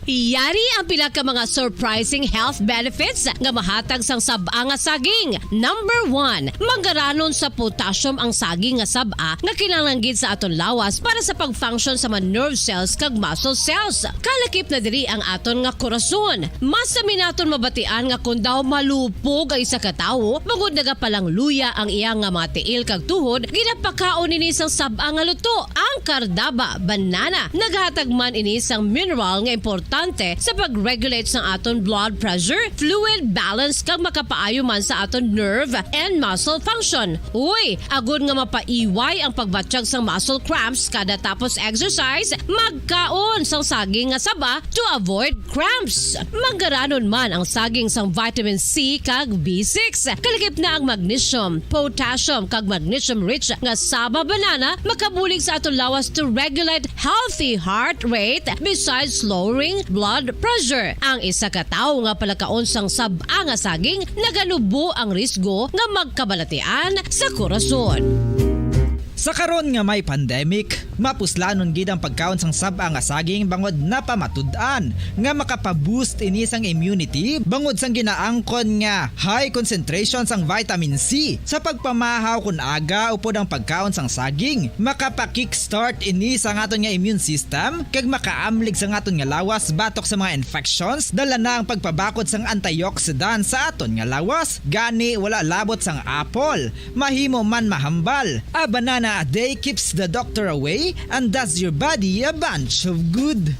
Yari ang pila ka mga surprising health benefits nga mahatag sang sab-a nga saging. Number one, manggaranon sa potassium ang saging nga sab-a nga kinahanglan gid sa aton lawas para sa pag-function sa mga nerve cells kag muscle cells. Kalakip na diri ang aton nga korason. Mas sami naton mabatian nga kon daw malupog ang isa ka tawo, bangod nagapalangluya ang iya nga mga tiil kag tuhod, ginapakaon ini sang sab-a nga luto, ang Cardava banana. Naghatag man ini sang mineral nga importante sa pag-regulate sang aton blood pressure, fluid balance, kag makapaayo man sa aton nerve and muscle function. Uy, agod nga mapaiway ang pagbatyag sang muscle cramps kada tapos exercise, magkaon sang saging nga saba to avoid cramps. Manggaranon man ang saging sang vitamin C kag B six. Kalakip na ang magnesium, potassium, kag magnesium-rich nga saba banana makabulig sa aton lawas to regulate healthy heart rate besides lowering blood pressure. Ang isa ka tawo nga palakaon sang sab-a nga saging naganubo ang risgo nga magkabalatian sa korason. Sa karon nga may pandemic, mapuslanon gid ang pagkaon sang sab-a nga saging bangod napamatud-an nga makapa-boost ini sang immunity bangod sang ginaangkon nga high concentration sang vitamin C sa pagpamahaw kon aga upod ang pagkaon sang saging. Makapa-kickstart ini sang aton nga immune system kag makaamlig sang aton nga lawas batok sa mga infections. Dala na ang pagpabakod sang antioxidant sa aton nga lawas. Gani, wala labot sang apple. Mahimo man mahambal. A banana a day keeps the doctor away and does your body a bunch of good.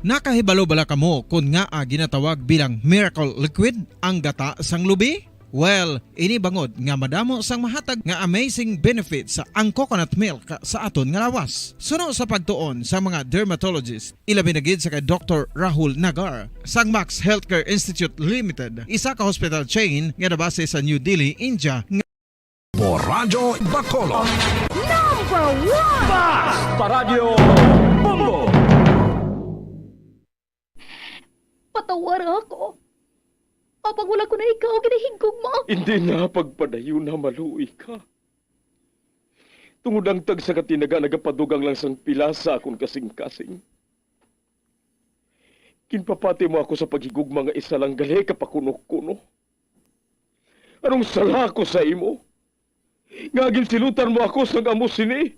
Nakahibalo bala kamo kon ngaa ginatawag bilang miracle liquid ang gata sang lubi? Well, ini bangod nga madamo sang mahatag nga amazing benefits ang coconut milk sa aton nga lawas. Suno sa pagtuon sa mga dermatologist, ilabi na gid sa kay Doktor Rahul Nagar sang Max Healthcare Institute Limited, isa ka hospital chain nga nabase sa New Delhi, India, nga Radyo Bacolod. Number one! Basta Radyo Bombo! Patawara ako. Apang wala ko na ikaw ginahigugma. Hindi na pagpadayon na maluoy ka. Tungod ang tagsa ka tinaga nagapadugang lang sang pila sa akon kasing-kasing. Ginpapati mo ako sa paghigugma nga isa lang gali ka pakuno-kuno. Anong sala ko sa imo? Nga ginsilutan mo ako sang amo sini?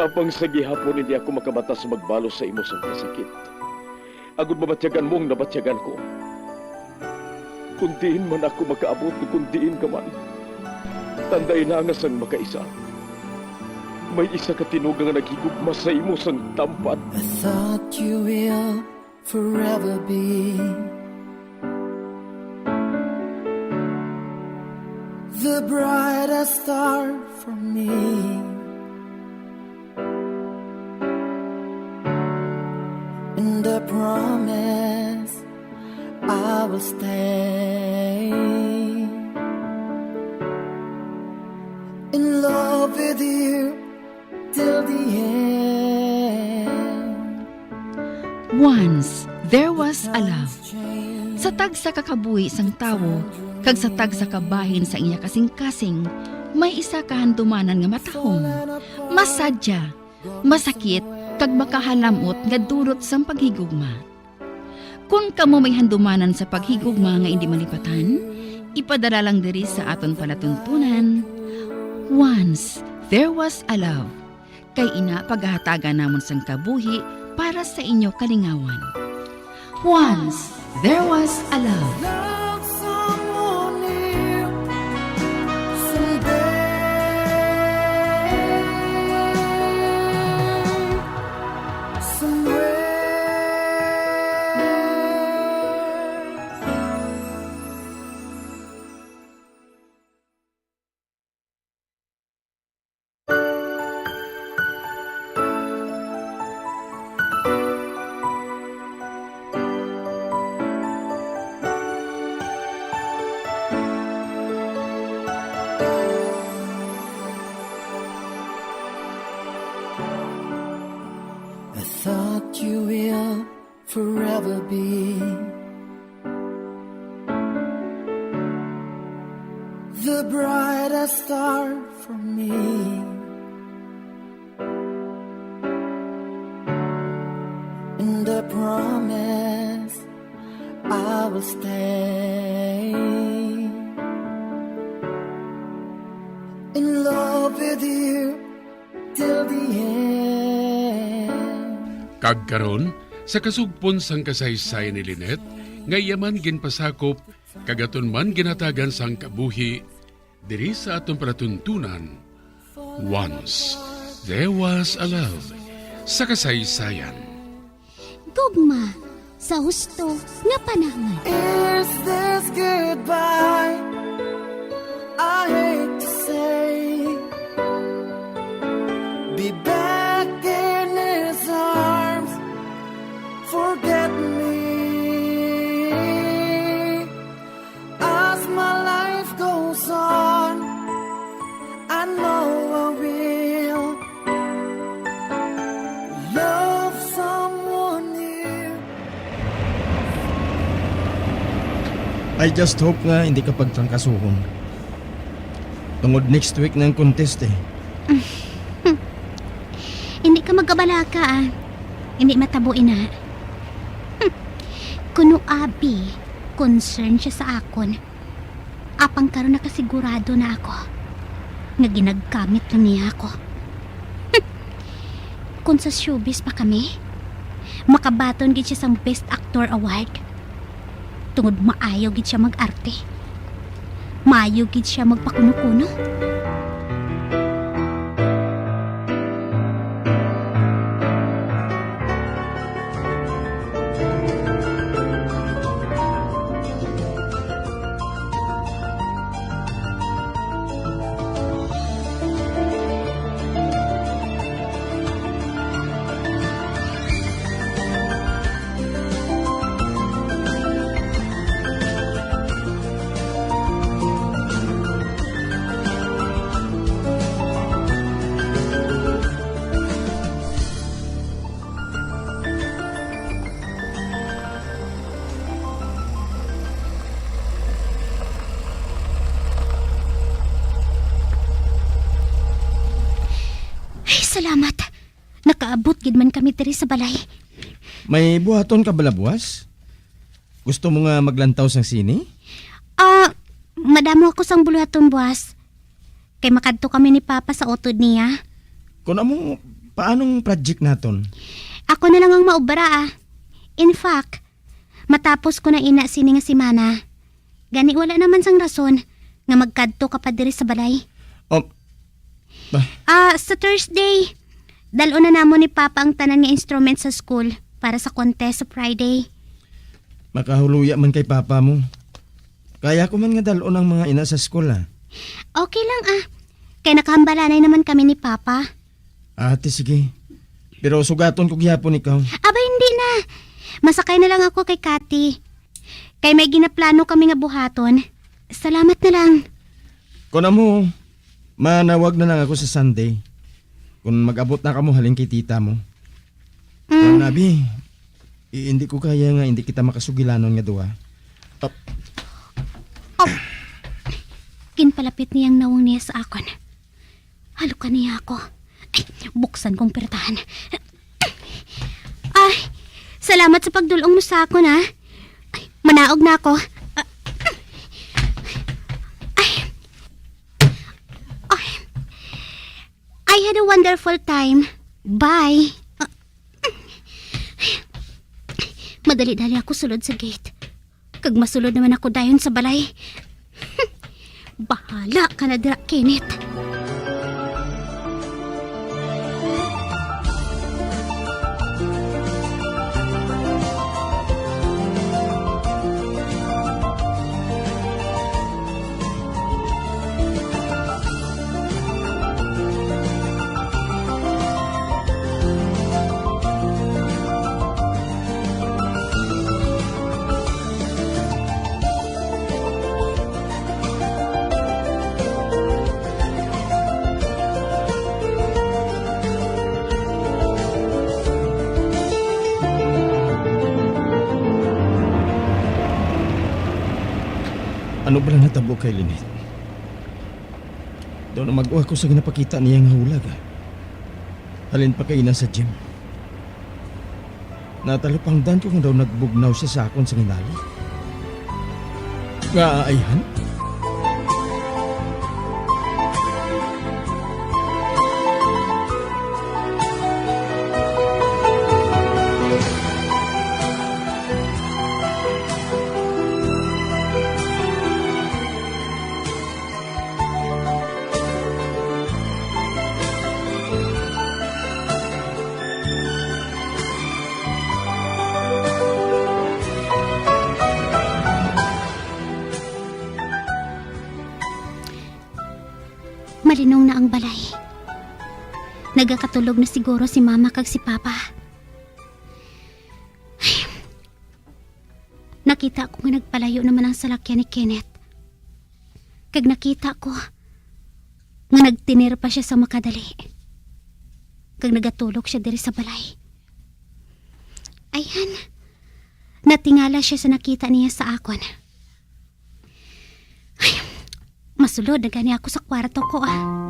Apang sa gihapon hindi ako makabata sa magbalos sa imo sang kasakit. Agud mabatyagan mo ang nabatyagan ko. Kung diin man ako makaabot, kung diin ka man, tandai na nga sang makaisa, may isa ka tinuga nga naghigugma sa imo sang tampad. I thought you will forever be the brightest star for me. And I promise I will stay in love with you till the end. Once, there was a love. Sa tagsa ka kabuhi sang tawo, kag sa tagsa ka bahin sa iya kasing-kasing, may isa ka handumanan nga matahom, masadya, masakit, kag makahalam-ot nga dulot sang paghigugma. Kon kamo may handumanan sa paghigugma nga indi malipatan, ipadala lang diri sa aton palatuntunan, Once There Was a Love. Kay ina, pagahatagan namon sang kabuhi para sa inyo kalingawan. Once There Was a Love. Love someone new someday, somewhere. I thought you will forever be the brightest star for me, and I promise I will stay in love with you till the end. Kag karon, sa kasugpon sang kasaysayan ni Lynette, nga iya man ginpasakop kag aton man ginhatagan sang kabuhi, diri sa aton palatuntunan, Once There Was a Love, sa kasaysayan. Gugma sa husto nga panahon. Is this goodbye? I hate to say. Be back in his arms. Forget me. As my life goes on, I know I will love someone new. I just hope nga hindi ka pagtrangkasuhon. Tungod next week na ang contest eh. Hindi ka mag-abalaka, ah. Hindi matabo ina. Hmm. Kuno abi, concern siya sa akon. Apang karon nakasigurado na ako nga ginagamit lang niya ako. Hmm. Kung sa showbiz pa kami, makabaton gid siya sang Best Actor Award. Tungod maayo gid siya mag-arte. Maayo gid siya magpakuno-kuno. Ay, salamat. Nakaabot gid man kami diri sa balay. May buhaton ka bala buwas? Gusto mo nga maglantaw sang sine? Ah, madamo ako sang buluhaton buwas. Kay makadto kami ni Papa sa utod niya. Kun amo, paanong project naton? Ako na lang ang maubra, ah. In fact, matapos ko na ina sini nga semana. Gani wala naman sang rason nga magkadto ka pa diri sa balay. Oh, ba? Ah, sa Thursday, dal-on na namon ni Papa ang tanan nga instrument sa school para sa contest sa Friday. Makahuloya man kay Papa mo. Kaya ko man nga dal-on ang mga ina sa school, ah. Okay lang, ah. Kay nakahambalanay naman kami ni Papa. Ate, sige. Pero sugaton ko gihapon ikaw. Aba, hindi na. Masakay na lang ako kay Kati. Kay may ginaplano kami nga buhaton. Salamat na lang. Kung amo, manawag na lang ako sa Sunday. Kung mag-abot na kamo halin kay tita mo. Mm. Ang nabi, i-, hindi ko kaya nga hindi kita makasugilanon nga duha. Ap- Ap-, ginpalapit niyang nawong niya sa akon. Halukan niya ako. Ay, buksan kong pirtahan. Ay, sa Salamat sa pagdul-ong mo sa akon, ha. Ay, manaog na ako. Ah, ay. Ay. I had a wonderful time. Bye. Ah. Madali-dali ako sulod sa gate. Kag masulod naman ako dayon sa balay. Bahala ka na dira, Kenneth. Ano ba lang natabo kay Lynette? Daw namag-o ako sa ginapakita niya nga hulag, ah. Halin pa kaina sa gym. Natalupangdan ko nga daw nagbugnaw siya sa akon sa ginali. Nga aayhan? Malinong na ang balay. Nagakatulog na siguro si Mama kag si Papa. Nakita ko nga nagpalayo naman ang salakyan ni Kenneth. Kag nakita ko nga nagtener pa siya sa makadali. Kag nagatulog siya diri sa balay. Ayan, natingala siya sa nakita niya sa akon. Ay, masulod na gani ako sa kwarto ko, ah.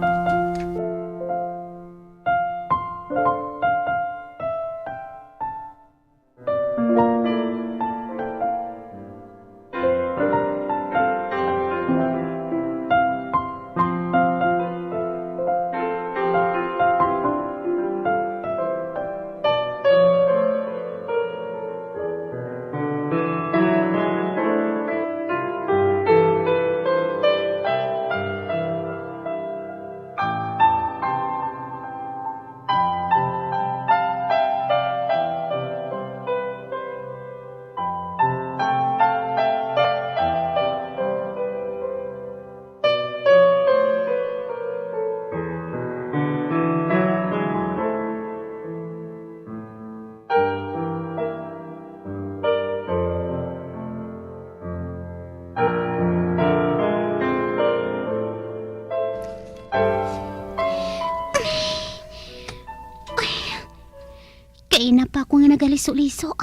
Kaina pa ako nga nagaliso-liso.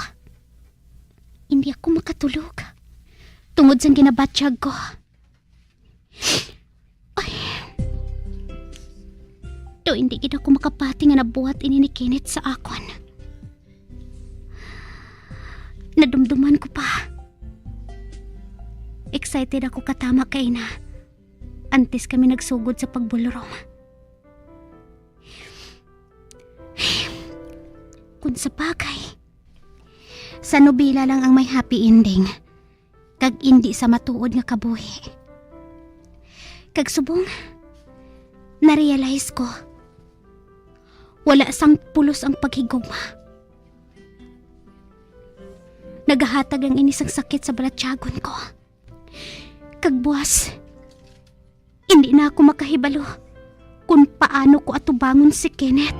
Hindi ako makatulog tungod sang ginabatyag ko. Ay. Daw hindi gid ako makapati nga nabuhat ini ni Kenneth sa akon. Nadumduman ko pa. Excited ako katama kaina antes kami nagsugod sa pagballroom. Kung sa bagay, sa nobela lang ang may happy ending, kag indi sa matuod nga kabuhi. Kag subong, na-realize ko, wala sang pulos ang paghigugma. Nagahatag lang ini sang sakit sa balatyagon ko. Kag buas, hindi na ako makahibalo kon paano ko atubangon si Kenneth.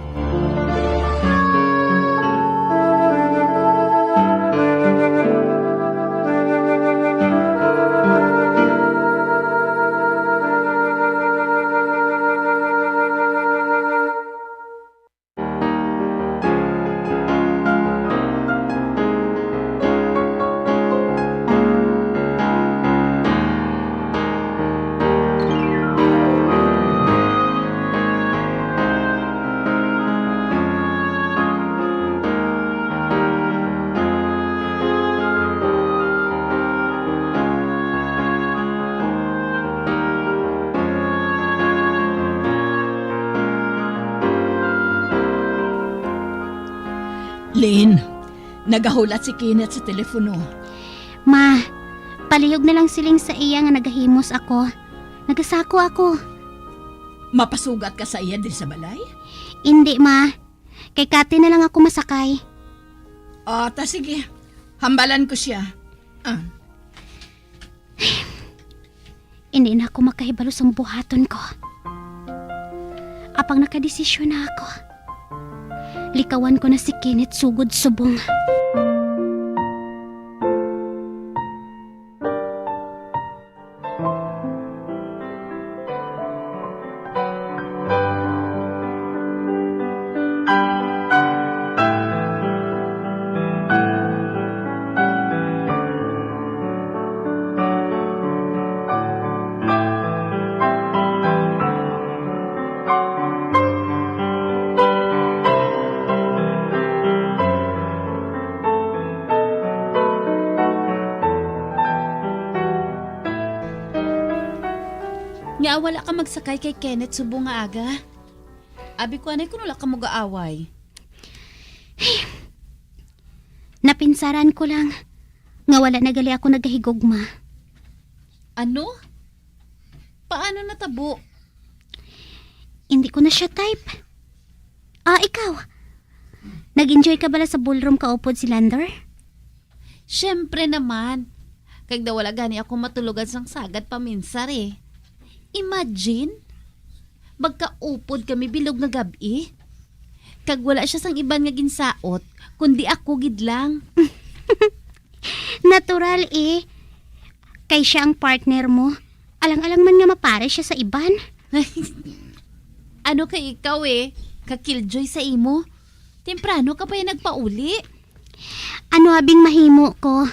Lynn, nagahulat si Kenneth sa telepono. Ma, palihog na lang siling sa iya nga nagahimos ako. Nagasako ako. Mapasugat ka sa iya diri sa balay? Indi, ma. Kay Kati na lang ako masakay. Ah, ta sige. Hambalan ko siya. Ah. Hindi na ako makahibalo sang buhaton ko. Apang nakadesisyon na ako. Likawan ko na si Kenneth sugod subong. Nga wala ka magsakay kay Kenneth subong nga aga? Abi ko anay kung wala ka magaaway. Napinsaran ko lang nga wala na gali ako nagahigugma. Ano? Paano natabo? Hindi ko na siya type. Ah, ikaw? Nag-enjoy ka bala sa ballroom kaupod si Lander? Siyempre naman. Kag daw wala gani ako matulogan sang sagad paminsar eh. Imagine, magkaupod kami bilog nga gab-i. Kag wala siya sang iban nga ginsaot, kundi ako gid lang. Natural eh. Kay siya ang partner mo. Alang-alang man nga mapares siya sa iban. Ano kay ikaw eh, kakiljoy sa imo? Temprano ka pa yung nagpauli. Ano abing mahimo ko?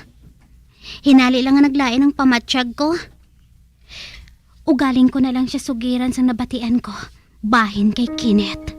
Hinali lang nga naglain ang pamatyag ko. Ugaling ko na lang siya sugiran sang nabatian ko bahin kay Kenneth.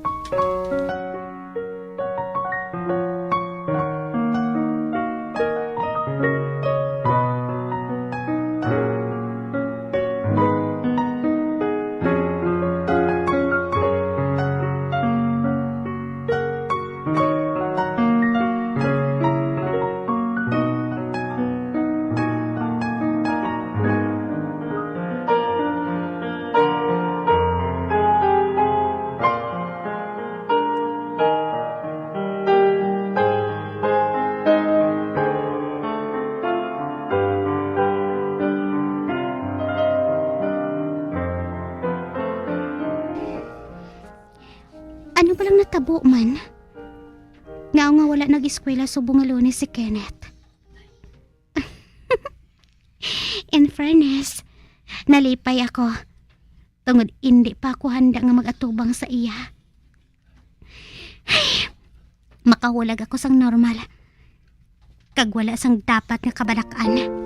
Ano ba lang natabo man? Nga nga wala nag-eskwela subong nga Lunes si Kenneth. In fairness, nalipay ako. Tungod indi pa ako handa nga mag-atubang sa iya. Ay, makahulag ako sang normal. Kag wala sang dapat nga kabalak-an.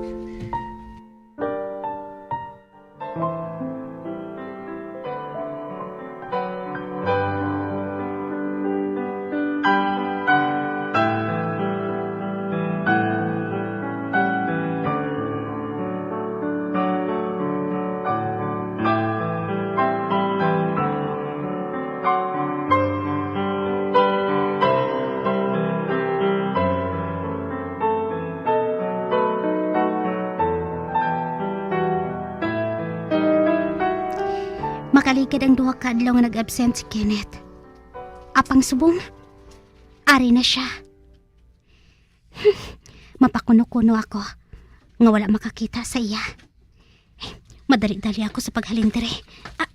Makaligad ang duha ka adlaw nga nag-absent si Kenneth. Apang subong, ari na siya. Mapakuno-kuno ako nga wala makakita sa iya. Madali-dali ako sa paghalin diri. Ah,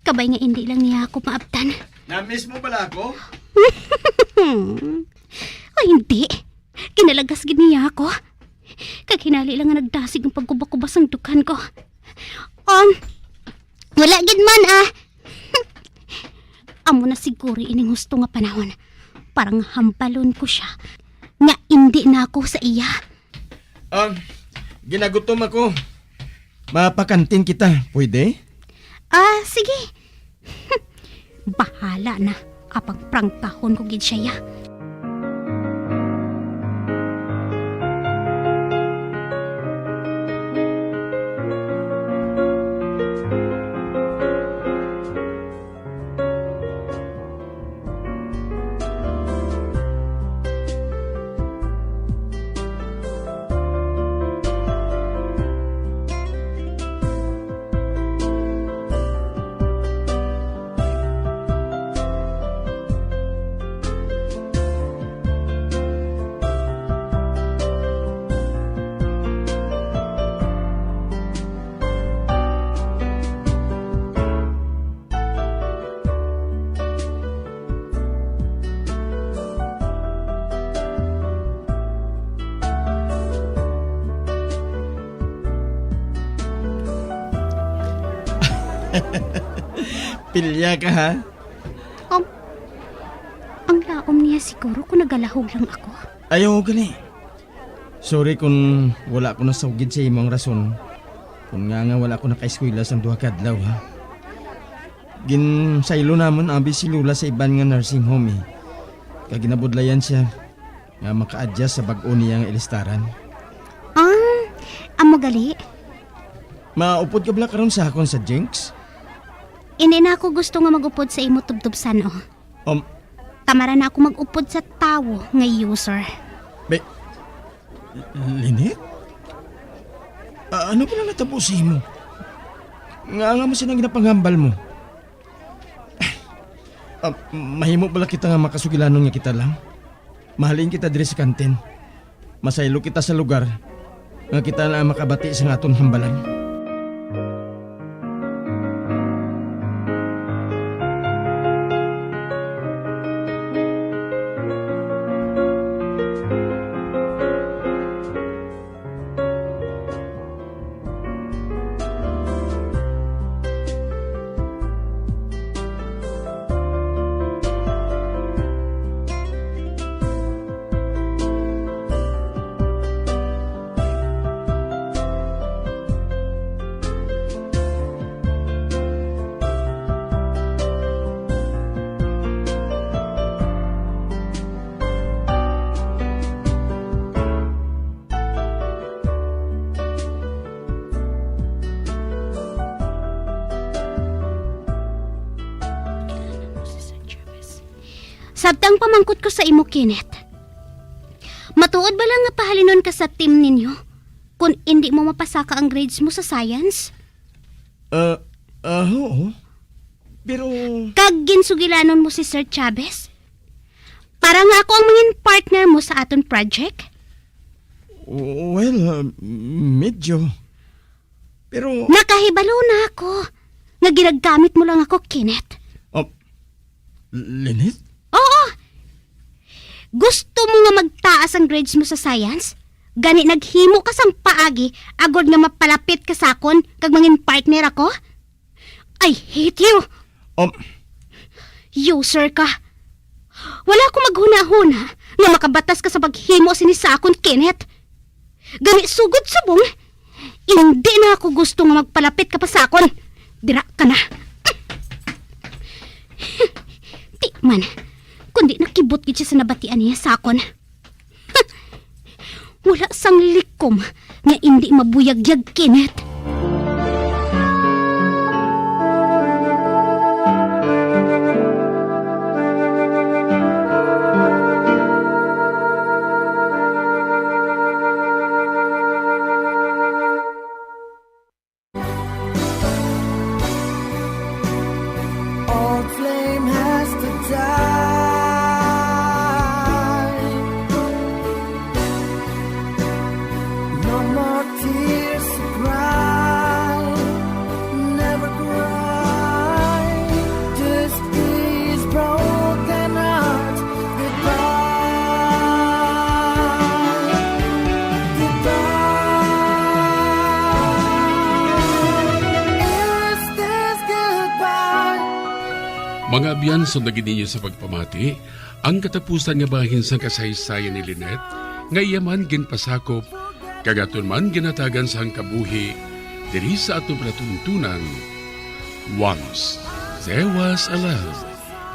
kabay nga indi lang niya ako maabtan. Na-miss mo bala ako? Ay, hindi. Kinalagas gid niya ako. Kag hinali lang nga nagdasig ang pagkuba-kuba sang dughan ko. Um, wala gid man, ah. Amo na siguro ining husto nga panahon para nga hambalon ko siya nga indi na ako sa iya. Ah, ginagutom ako. Mapakantin kita, pwede? Ah, sige. Bahala na, apang prangkahon ko gid siya, ya. Pilya ka, ha? Um, ang laom niya siguro kung nagalahog lang ako. Ayaw, gali. Sorry kung wala ko nasugid sa imo ang rason kung ngaa nga wala ko nakaeskwela sang duha ka adlaw, ha? Ginsaylo namon abi si Lola sa iban nga nursing home, eh. Kag ginabudlayan siya nga maka-adjust sa bag-o niya nga ilistaran. Ah, amo gali? Maupod ka bala karon sa akon sa Jinx? Hindi na ako gusto nga mag-upod sa imo tubtub san-o. Um, Tamara na ako mag-upod sa tawo nga user. Be, Lynette? Ah, ano pala natabo sa imo? Nga nga mo siya nang ginapanghambal mo? Ah, mahimo pala kita nga makasugilanon nga kita lang? Mahalin kita diri sa kantin. Masaylo kita sa lugar nga kita na ang makabati sa aton hambalan. Sabtang pamangkot ko sa imo, Kenneth. Matuod ba lang nga pahalinon ka sa team ninyo kung indi mo mapasaka ang grades mo sa science? Ah, ah, oo. Pero Kag ginsugilanon mo si Sir Chavez? Para nga ako ang mangin partner mo sa aton project? Well, ah, medyo. Pero Nakahibalo na ako nga ginagamit mo lang ako, Kenneth. Oh, Lynette? Oo. Gusto mo nga magtaas ang grades mo sa science? Gani naghimo ka sang paagi agod nga mapalapit ka sa akon kag mangin partner ako? I hate you! Um, User ka. Wala ko maghunahuna nga makabatas ka sa paghimo sini sa akon, Kenneth. Gani, sugod subong, indi na ako gusto nga magpalapit ka pa sa akon. Dira ka na. Di man, kundi nakibot gid siya sa nabatian niya sa akon. Wala sang likom nga indi mabuyagyag, Kenneth. Old flame has to die. No more tears to cry. Never cry. Just these broken hearts. Goodbye. Goodbye. Is this goodbye? Mga abyan, sundagi ninyo sa pagpamati ang katapusan nga bahin sang kasaysayan ni Lynette, nga iya man ginpasakop kag aton man ginhatagan sang kabuhi diri sa aton palatuntunan, Once There Was a Love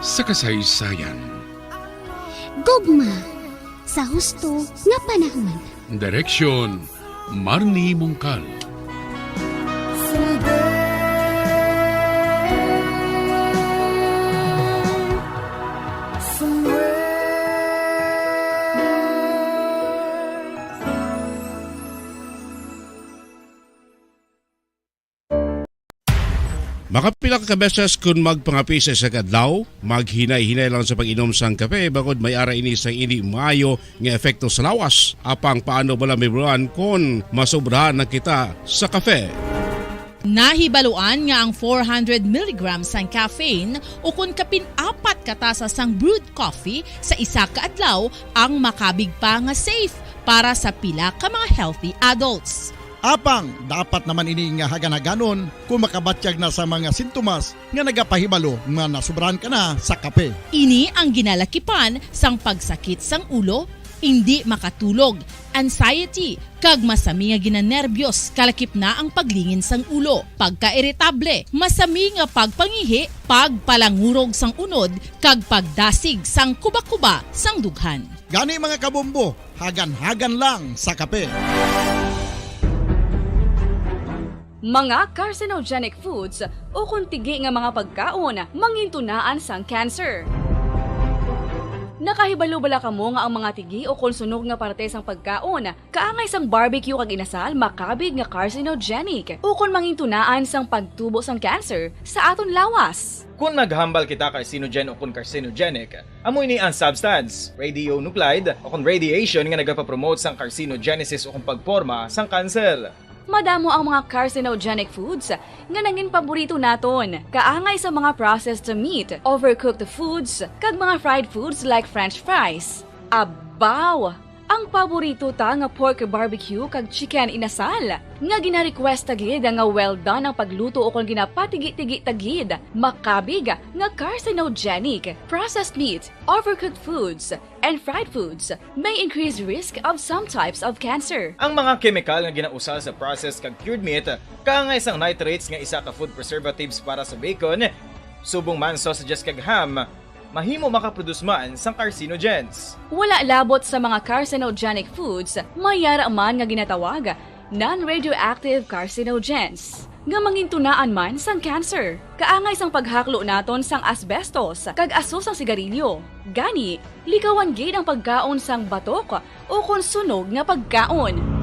sa kasaysayan. Gugma sa husto nga panahon. Direksyon, Marnie Mungkal. Someday, somewhere. Makapila ka beses kon magpangape sa isa ka adlaw, maghinay-hinay lang sa pag-inom sang kape, bangod may ara ini sang indi maayo nga epekto sa lawas. Apang paano bala, number one, kon masobrahan na kita sa kape? Nahibaluan nga ang four hundred milligrams sang caffeine, ukon kapin apat ka tasa sang brewed coffee sa isa ka adlaw, ang makabig pa nga safe para sa pila ka mga healthy adults. Apang dapat naman ini nga hagan-haganon kung makabatyag na sa mga sintomas nga nagapahibalo nga nasobrahan ka na sa kape. Ini ang ginalakipan sang pagsakit sang ulo, indi makatulog, anxiety, kag masami nga ginanerbiyos, kalakip na ang paglingin sang ulo, pagkairitable, masami nga pagpangihi, pagpalangurog sang unod, kag pagdasig sang kubakuba sang dughan. Gani, mga kabombo, hagan-hagan lang sa kape. Mga carcinogenic foods ukon tigi nga mga pagkaon mangintunaan sang cancer. Nakahibalo bala kamo nga ang mga tigi ukon sunog nga parte sang pagkaon kaangay sang barbecue kag inasal makabig nga carcinogenic ukon mangintunaan sang pagtubo sang cancer sa aton lawas? Kon naghambal kita carcinogen ukon carcinogenic, amo ini ang substance, radionuclide, ukon radiation nga nagapapromote sang carcinogenesis ukon pagporma sang kanser. Madamo ang mga carcinogenic foods nga nangin paborito naton, kaangay sa mga processed meat, overcooked foods, kag mga fried foods like French fries. Abaw! Ang paborito ta nga pork barbecue kag chicken inasal, nga gina-request ta gid nga well done ang pagluto ukon ginapatigi-tigi ta gid, makabig nga carcinogenic. Processed meat, overcooked foods, and fried foods may increase risk of some types of cancer. Ang mga kemikal nga ginausal sa processed kag cured meat, kaangay sang nitrates nga isa ka food preservatives para sa bacon, subong man sausages kag ham, mahimo makaproduce man sang carcinogens. Wala labot sa mga carcinogenic foods, may yara man nga ginatawag non-radioactive carcinogens, nga mangintunaan man sang cancer. Kaangay sang paghaklo naton sang asbestos kag aso sang sigarilyo. Gani, likawan gid ang pagkaon sang batok ukon sunog nga pagkaon.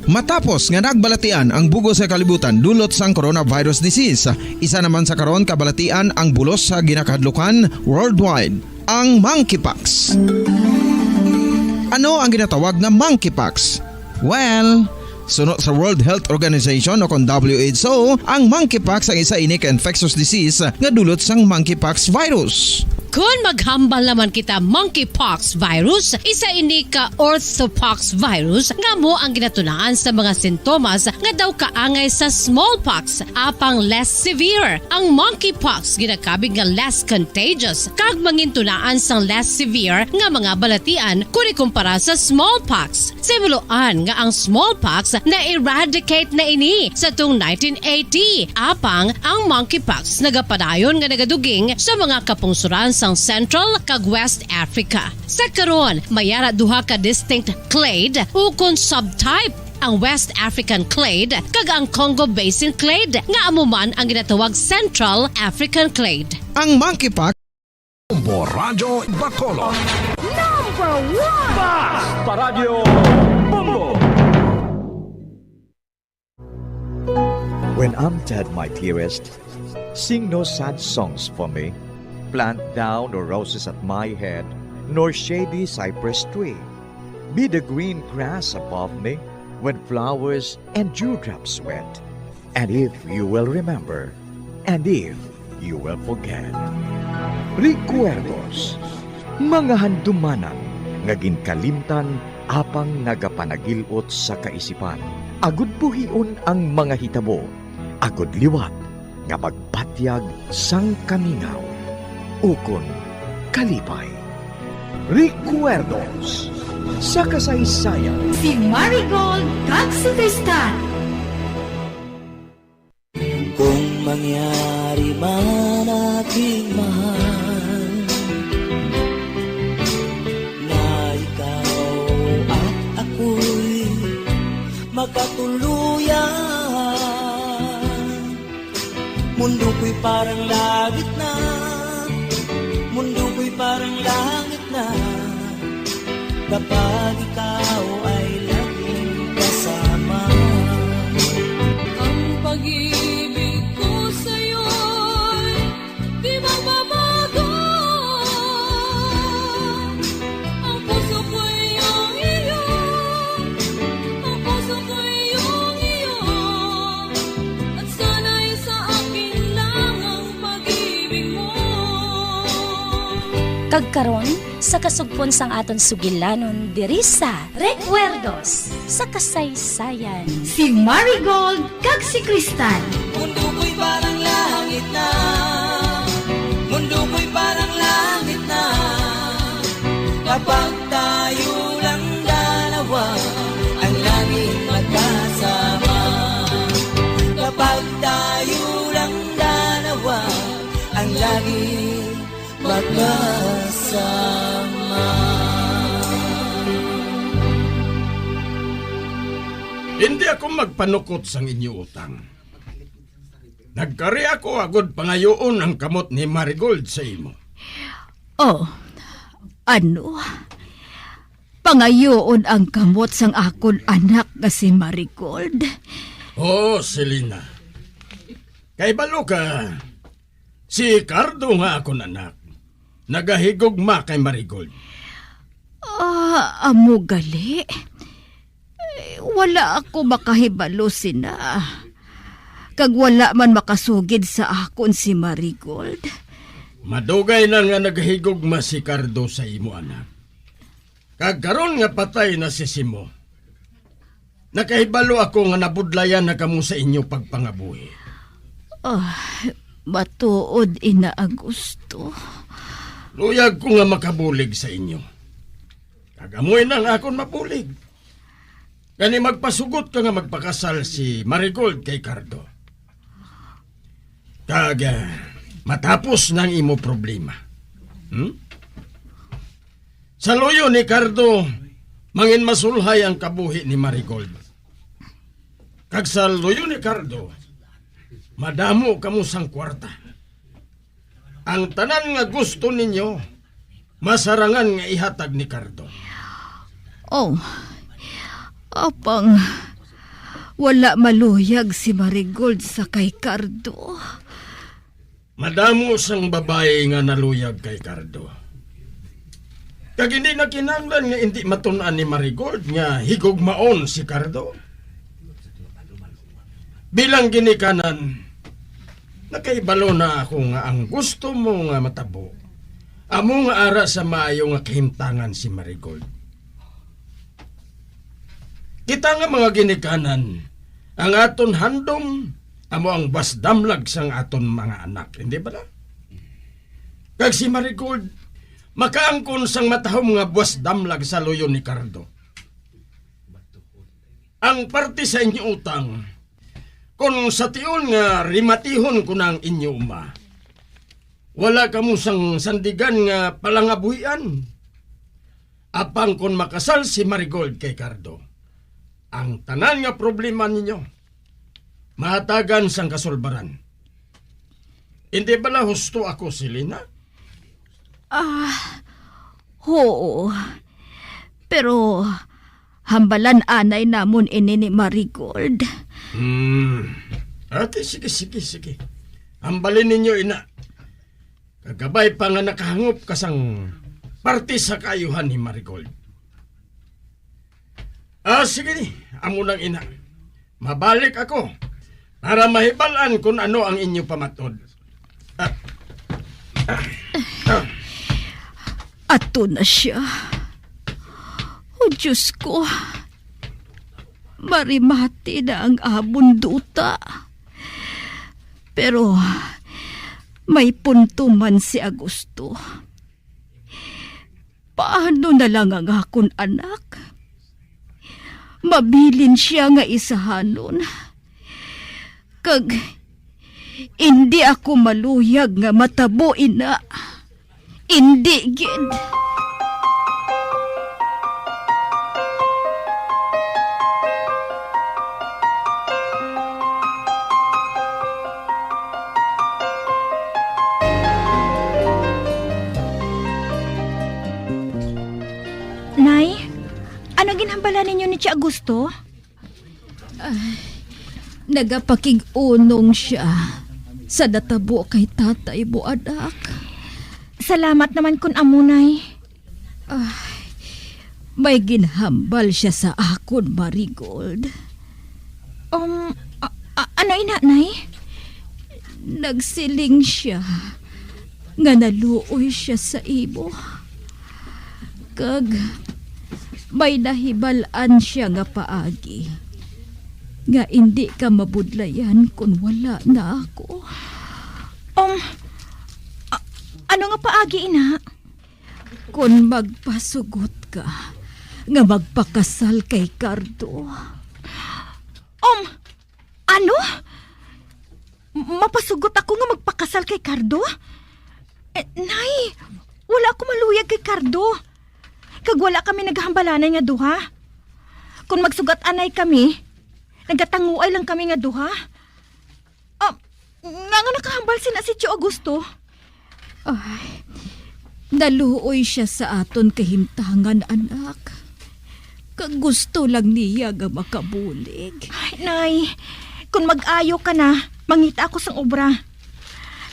Matapos nga nagbalatian ang bug-os nga kalibutan dulot sang coronavirus disease, isa naman sa karon kabalatian ang bulos sa ginakahadlukan worldwide, ang monkeypox. Ano ang ginatawag nga monkeypox? Well, suno sa World Health Organization o kon W H O, ang monkeypox ang isa ini ka infectious disease nga dulot sang monkeypox virus. Kon maghambal naman kita monkeypox virus, isa ini ka orthopox virus nga amo ang ginatunaan sa mga sintomas nga daw kaangay sa smallpox, apang less severe. Ang monkeypox ginakabig nga less contagious kag mangintunaan sang less severe nga mga balatian kon ikumpara sa smallpox. Sa himuloan nga ang smallpox na-eradicate na ini sa tung nineteen eighty, apang ang monkeypox nagapadayon nga nagaduging sa mga kapungsoran sang Central kag West Africa. Sa karon, may ara duha ka distinct clade ukon subtype, ang West African clade kag ang Congo Basin clade, nga amo man ang ginatawag Central African clade. Ang monkeypox Bombo Radyo Bacolod. Number one! Bas Paradyo Bombo! When I'm dead, my dearest, sing no sad songs for me. Plant thou no roses at my head, nor shady cypress tree. Be the green grass above me when flowers and dewdrops wet. And if you will remember, and if you will forget. Recuerdos, mga handumanan nga ginkalimtan apang nagapanagil-ot sa kaisipan, agud buhion ang mga hitabo, agud liwat nga magbatyag sang kamingaw ukon kalipay. Recuerdos sa kasaysayan. Si Marigold kag si Tristan. Kung mangyari man, aking mahal, na ikaw at ako'y magkatuluyan, mundo ko'y parang langit na, mundo ko'y parang langit na, kapag ikaw ay laging kasama. Ang pag-ibig ko sa'yo'y di magbabago. Ang puso ko'y iyong iyo, ang puso ko'y iyong iyo, at sana'y sa akin lang ang pag-ibig mo. Kag karon, Sa kasugpon sang aton sugilanon diri sa Recuerdos sa Kasaysayan. Si Marigold kag si Cristal. Mundo ko'y parang langit na. Mundo ko'y parang langit na. Kapag tayo lang dalawa, ang langit magkasama. Kapag tayo lang dalawa, ang langit magkasama. Hindi ako magpanukot sang inyo utang. Nagkari ako agod pangayoon ang kamot ni Marigold sa imo. Oh, ano? Pangayoon ang kamot sang akon anak nga si Marigold? Oh, Selena. Kay balo ka, si Cardo nga akon anak, nagahigugma kay Marigold. Ah, amo gali? Eh, wala ako makahibalo sina. Kag wala man makasugid sa akon si Marigold. Madugay na nga nagahigugma si Cardo sa imo anak. Kag karon nga patay na si Simo, nakahibalo ako nga nabudlayan na kamo sa inyo pagpangabuhi. Ah, matuod ina, Augusto. Luyag ko nga makabulig sa inyo. Kag amo ina ang akon mabulig. Gani magpasugot ka nga magpakasal si Marigold kay Cardo. Kag, ah, matapos na ang imo problema. Hmm? Sa luyo ni Cardo, mangin masulhay ang kabuhi ni Marigold. Kag sa luyo ni Cardo, madamo kamo sang kwarta. Ang tanan nga gusto ninyo, masarangan nga ihatag ni Cardo. Oh, apang wala maluyag si Marigold sa kay Cardo. Madamo sang babayi nga naluyag kay Cardo. Kag hindi na kinahanglan nga hindi matun-an ni Marigold nga higugmaon si Cardo. Bilang ginikanan, nakahibalo na ako nga ang gusto mo nga matabo, amo nga ara sa maayo nga kahimtangan si Marigold. Kita nga mga ginikanan, ang aton handom amo ang buas damlag sang aton mga anak, hindi bala? Kag si Marigold makaangkon sang matahom nga buas damlag sa luyo ni Cardo. Ang parte sa inyo utang, kon sa tion nga rimatihon ko na ang inyo uma, wala kamo sang sandigan nga palangabuhian. Apang kon makasal si Marigold kay Cardo, ang tanan nga problema ninyo mahatagan sang kasulbaran. Hindi bala husto ako, Selena? Ah, oo. Pero hambalan anay namon ini ni Marigold. Hmm. Okay, sige, sige, sige. Hambalin ninyo ina. Kagabay pa nga nakahangop ka sang parte sa kaayuhan ni Marigold. Ah, sige ni, amo lang ina. Mabalik ako para mahibal-an kung ano ang inyo pamatod. Ah, ah, ah. Ato na sia. O Diyos ko, marimati na ang amon duta. Pero may punto man si Augusto. Paano na lang ang akon anak? Mabilin sia nga isahanon. Kag indi ako maluyag nga matabo ina. Indi gid. Nay, ano ginhambala ninyo ni Tio Augusto? Ay, nagapakig-unong sia sa natabo kay tatay mo, anak. Salamat naman kun amo, Nay. Ay, may ginhambal sia sa akon, Marigold. Um, a-, a-, ano ina, Nay? Nagsiling sia nga naluoy sia sa imo. Kag may nahibal-an sia nga paagi nga indi ka mabudlayan kon wala na ako. Um, a-, ano nga paagi, ina? Kon magpasugot ka nga magpakasal kay Cardo. Um, ano? M-, mapasugot ako nga magpakasal kay Cardo? Eh, Nay, wala ako maluyag kay Cardo. Kag wala kami nagahambalanan nga duha. Kon magsugat-anay kami, nagatanguay lang kami nga duha. Ah, nga, nga nakahambal sina si Tio Augusto? Ay, naluoy sia sa aton kahimtangan, anak. Kag gusto lang niya nga makabulig. Ay, Nay, kung mag-ayo ka na, mangita ako sang obra.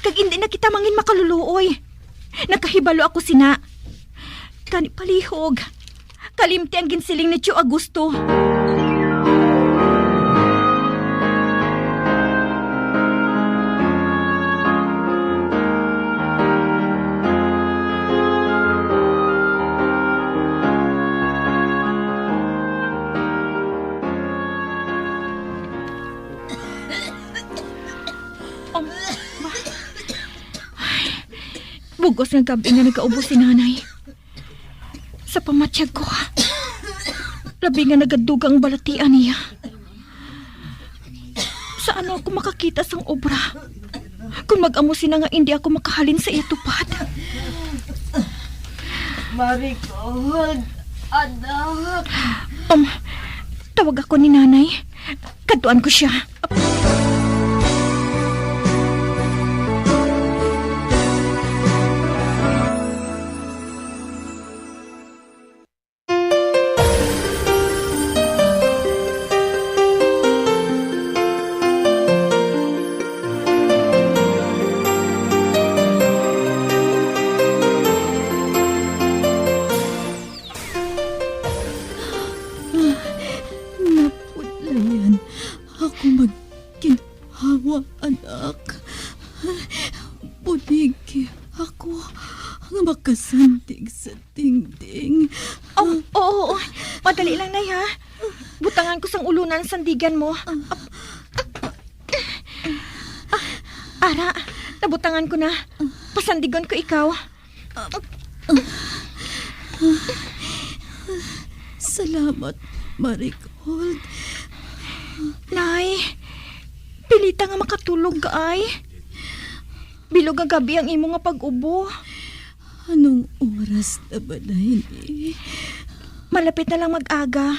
Kag indi na kita mangin makaluluoy. Nakahibalo ako sina. Gani palihog. Kalimti ang ginsiling ni Tio Augusto. Um, ay, bug-os nga gab-i nga nagaubo si Nanay. Sa pamatyag ko, labi nga nagadugang balatian niya. Sa ano ako makakita sang obra? Kung mag-amo sina nga indi ako makahalin sa iya tupad. Marigold, anak. Um, tawag ako ni Nanay. Kadtuan ko siya. Napudlayan ako magginhawa, anak. Bulig ako nga makasandig sa dingding. Oh, oo, oo. Madali lang, Nay, ha? Butangan ko sang ulonan sandigan mo. Ah, ara, nabutangan ko na. Pasandigon ko ikaw. Salamat, Marigold. Nay, pilita nga makatulog ka, ay. Bilog nga gab-i ang imo nga pag-ubo. Anong oras na ba na ini? Malapit na lang mag-aga.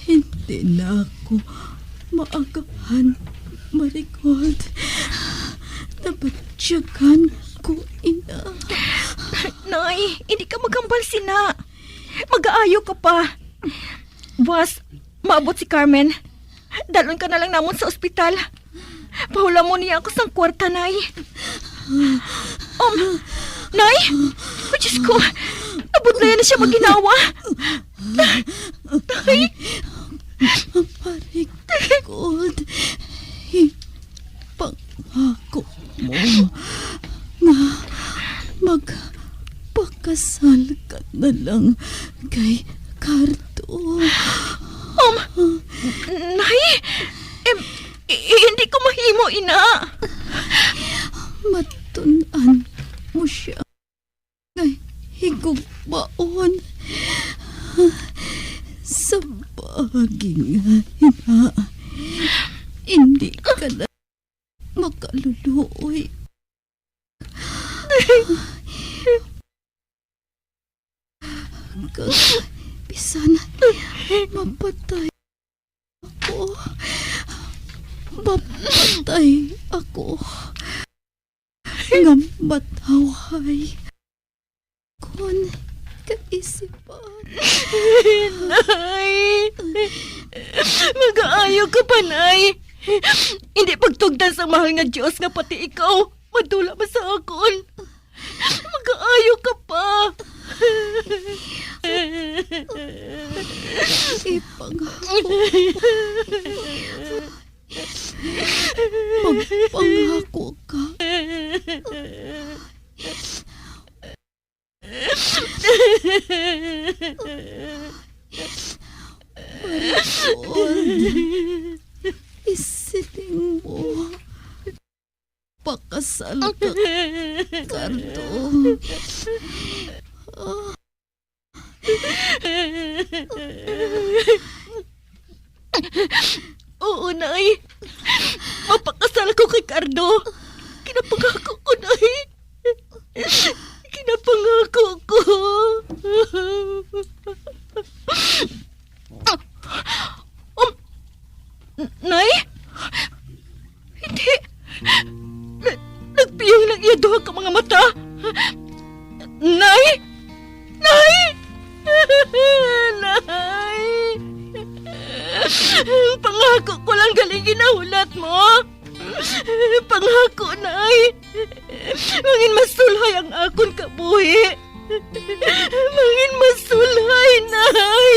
Hindi na ako maagahan, Marigold. Nabatyagan ko, ina. Nay, hindi ka maghambal sina. Mag-aayo ka pa. Buwas, maabot si Carmen. Dalon ka na lang namon sa ospital. Pahulamon niya ako sang kwarta, Nay. Um, Nay! Oh, Diyos ko! Nabudlayan na siya maginawa! Nay! Marigold, ipangako mo nga magpakasal ka na lang kay Cardo. Um, Nay, em, i-, i-, hindi ko mahimo, ina. Matun-an mo siya nga higugmaon sa baging nga ina. Hindi ka na makaluluoy. Kag bisan mapatay ako, mapatay ako nga matawhay kon kaisipan. Nay! Mag-aayo ka pa, Nay! Hindi pagtugdan sa mahal nga Dios nga pati ikaw madula man sa akon. Mag-aayo ka pa. Ipangako. Magpangako ka. Marigold, isiling mo, pakasal ka, Cardo. Oo, Nay. Mapakasal ako kay Cardo. Ginapangako ko, Nay. Ginapangako ko. Um, Nay? Hindi. Na- nagpiyong lang iya duha ka mga mata. Nay! Nay! Nay! Pangako ko lang gali ginahulat mo. Pangako, Nay. Mangin masulhay ang akon kabuhi. Mangin masulhay, Nay.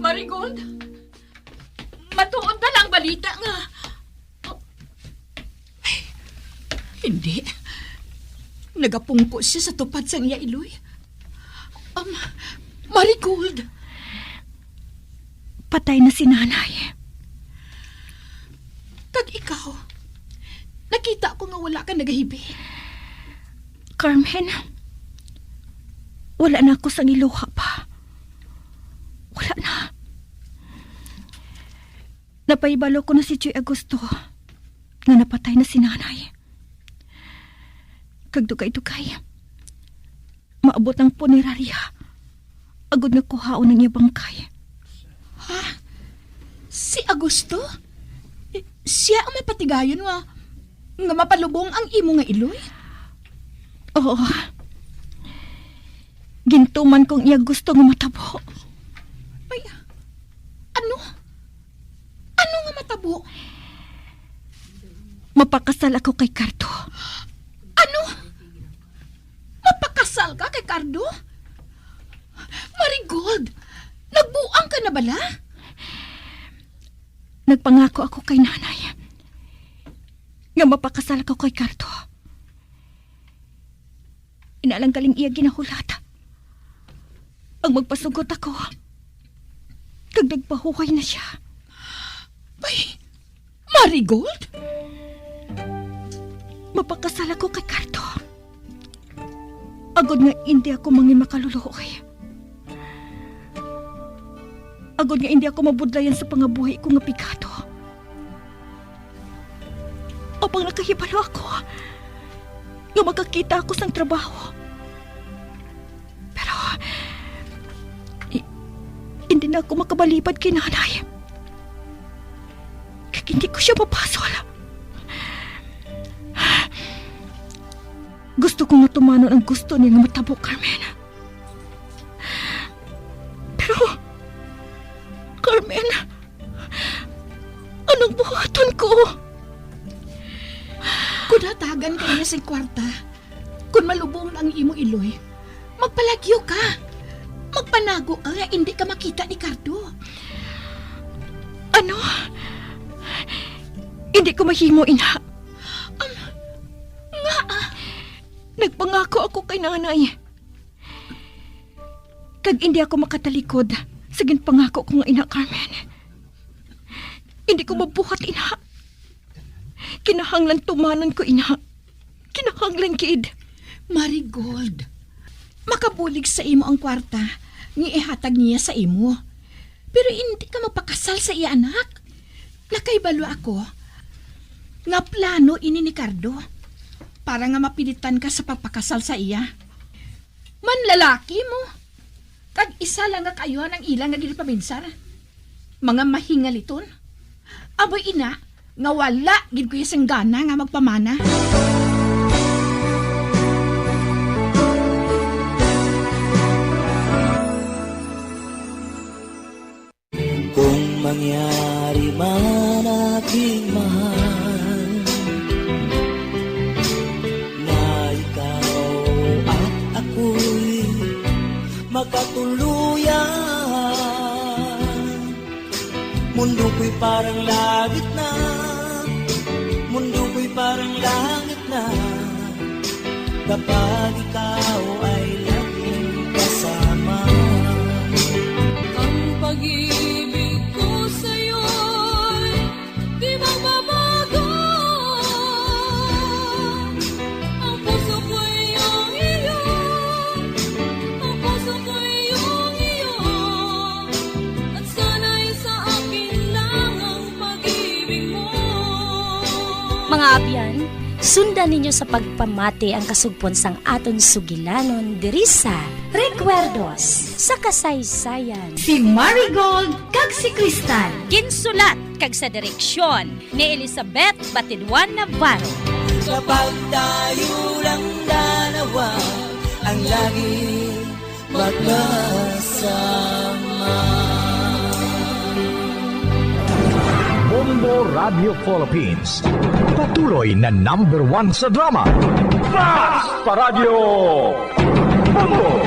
Marigold, matuod ba lang balita nga Ay, hindi. Nagapungko siya sa tupad sang iya iloy. Um, Marigold! Patay na si Nanay. Kag ikaw, nakita ko nga wala ka nagahibi. Carmen, wala na ako sang iluha pa. Wala na. Napahibalo ko na si Joy Augusto nga napatay na si Nanay. Kag dugay-dugay, maabot ang punerarya agod nga kuhaon ang iya bangkay. Ha? Si Augusto? Siya ang mapatigayon nga, nga mapalubong ang imo nga iloy? Oo. Gintuman kong iya gusto nga matabo. Ay, ano? Ano nga matabo? Mapakasal ako kay Cardo. Ano? Mapakasal ka kay Cardo? Marigold, nagbuang ka na bala? Nagpangako ako kay Nanay nga mapakasal ako kay Cardo. Ina lang galing iya ginahulat. Ang magpasugot ako, kag nagpahuway na siya. Bay, Marigold? Mapakasal ako kay Cardo. Agod nga indi ako mangin makaluluoy. Agod nga indi ako mabudlayan sa pangabuhi ko nga pigado. Apang nakahibalo ako nga makakita ako sang trabaho. Pero, i-, hindi na ako makabalibad kay Nanay. Kag hindi ko siya mapasol. Gusto ko nga tumanon ang gusto niya nga matabo, Carmen. Pero, Carmen, anong buhaton ko? Kung hatagan ka niya sing kwarta, kung malubong ang imo iloy, magpalagyo ka. Magpanago ka nga indi ka makita ni Cardo. Ano? Hindi ko mahimo, ina. Um, nga, ah. Nagpangako ako kay Nanay. Kag indi ako makatalikod sa ginpangako ko nga ina, Carmen. Hindi ko mabuhat, ina. Kinahanglan tumanon ko, ina. Kinahanglan gid. Marigold, makabulig sa imo ang kwarta nga ihatag niya sa imo. Pero indi ka magpakasal sa iya anak. Nakahibalo ako nga plano ini ni Cardo para nga mapilitan ka sa pagpakasal sa iya. Manlalaki mo, kag isa lang nga kaayuhan ang ila nga ginapaminsar. Mga mahingaliton. Aboy ina, nga wala gid ko sing gana nga magpamana. Kung mangyari man, aking mahal, Parang langit na, mundo ko'y parang langit na, kapag ikaw ay laging kasama. Ang pag-ibig ko sa'yo'y di magbabago. Ang puso ko'y iyong iyo, ang puso ko'y iyong iyo, at sana'y sa akin lang ang pag-ibig mo. Mga abyan, sundan ninyo sa pagpamati ang kasugpon sang aton sugilanon diri sa Recuerdos sa Kasaysayan. Si Marigold kag si Crystal. Ginsulat kag sa direksyon ni Elizabeth Batidwan Navarro. Kapag tayo lang dalawa ang lagi magkasama. Bombo Radio Philippines, patuloy na number one sa drama. Basta Radyo Bombo!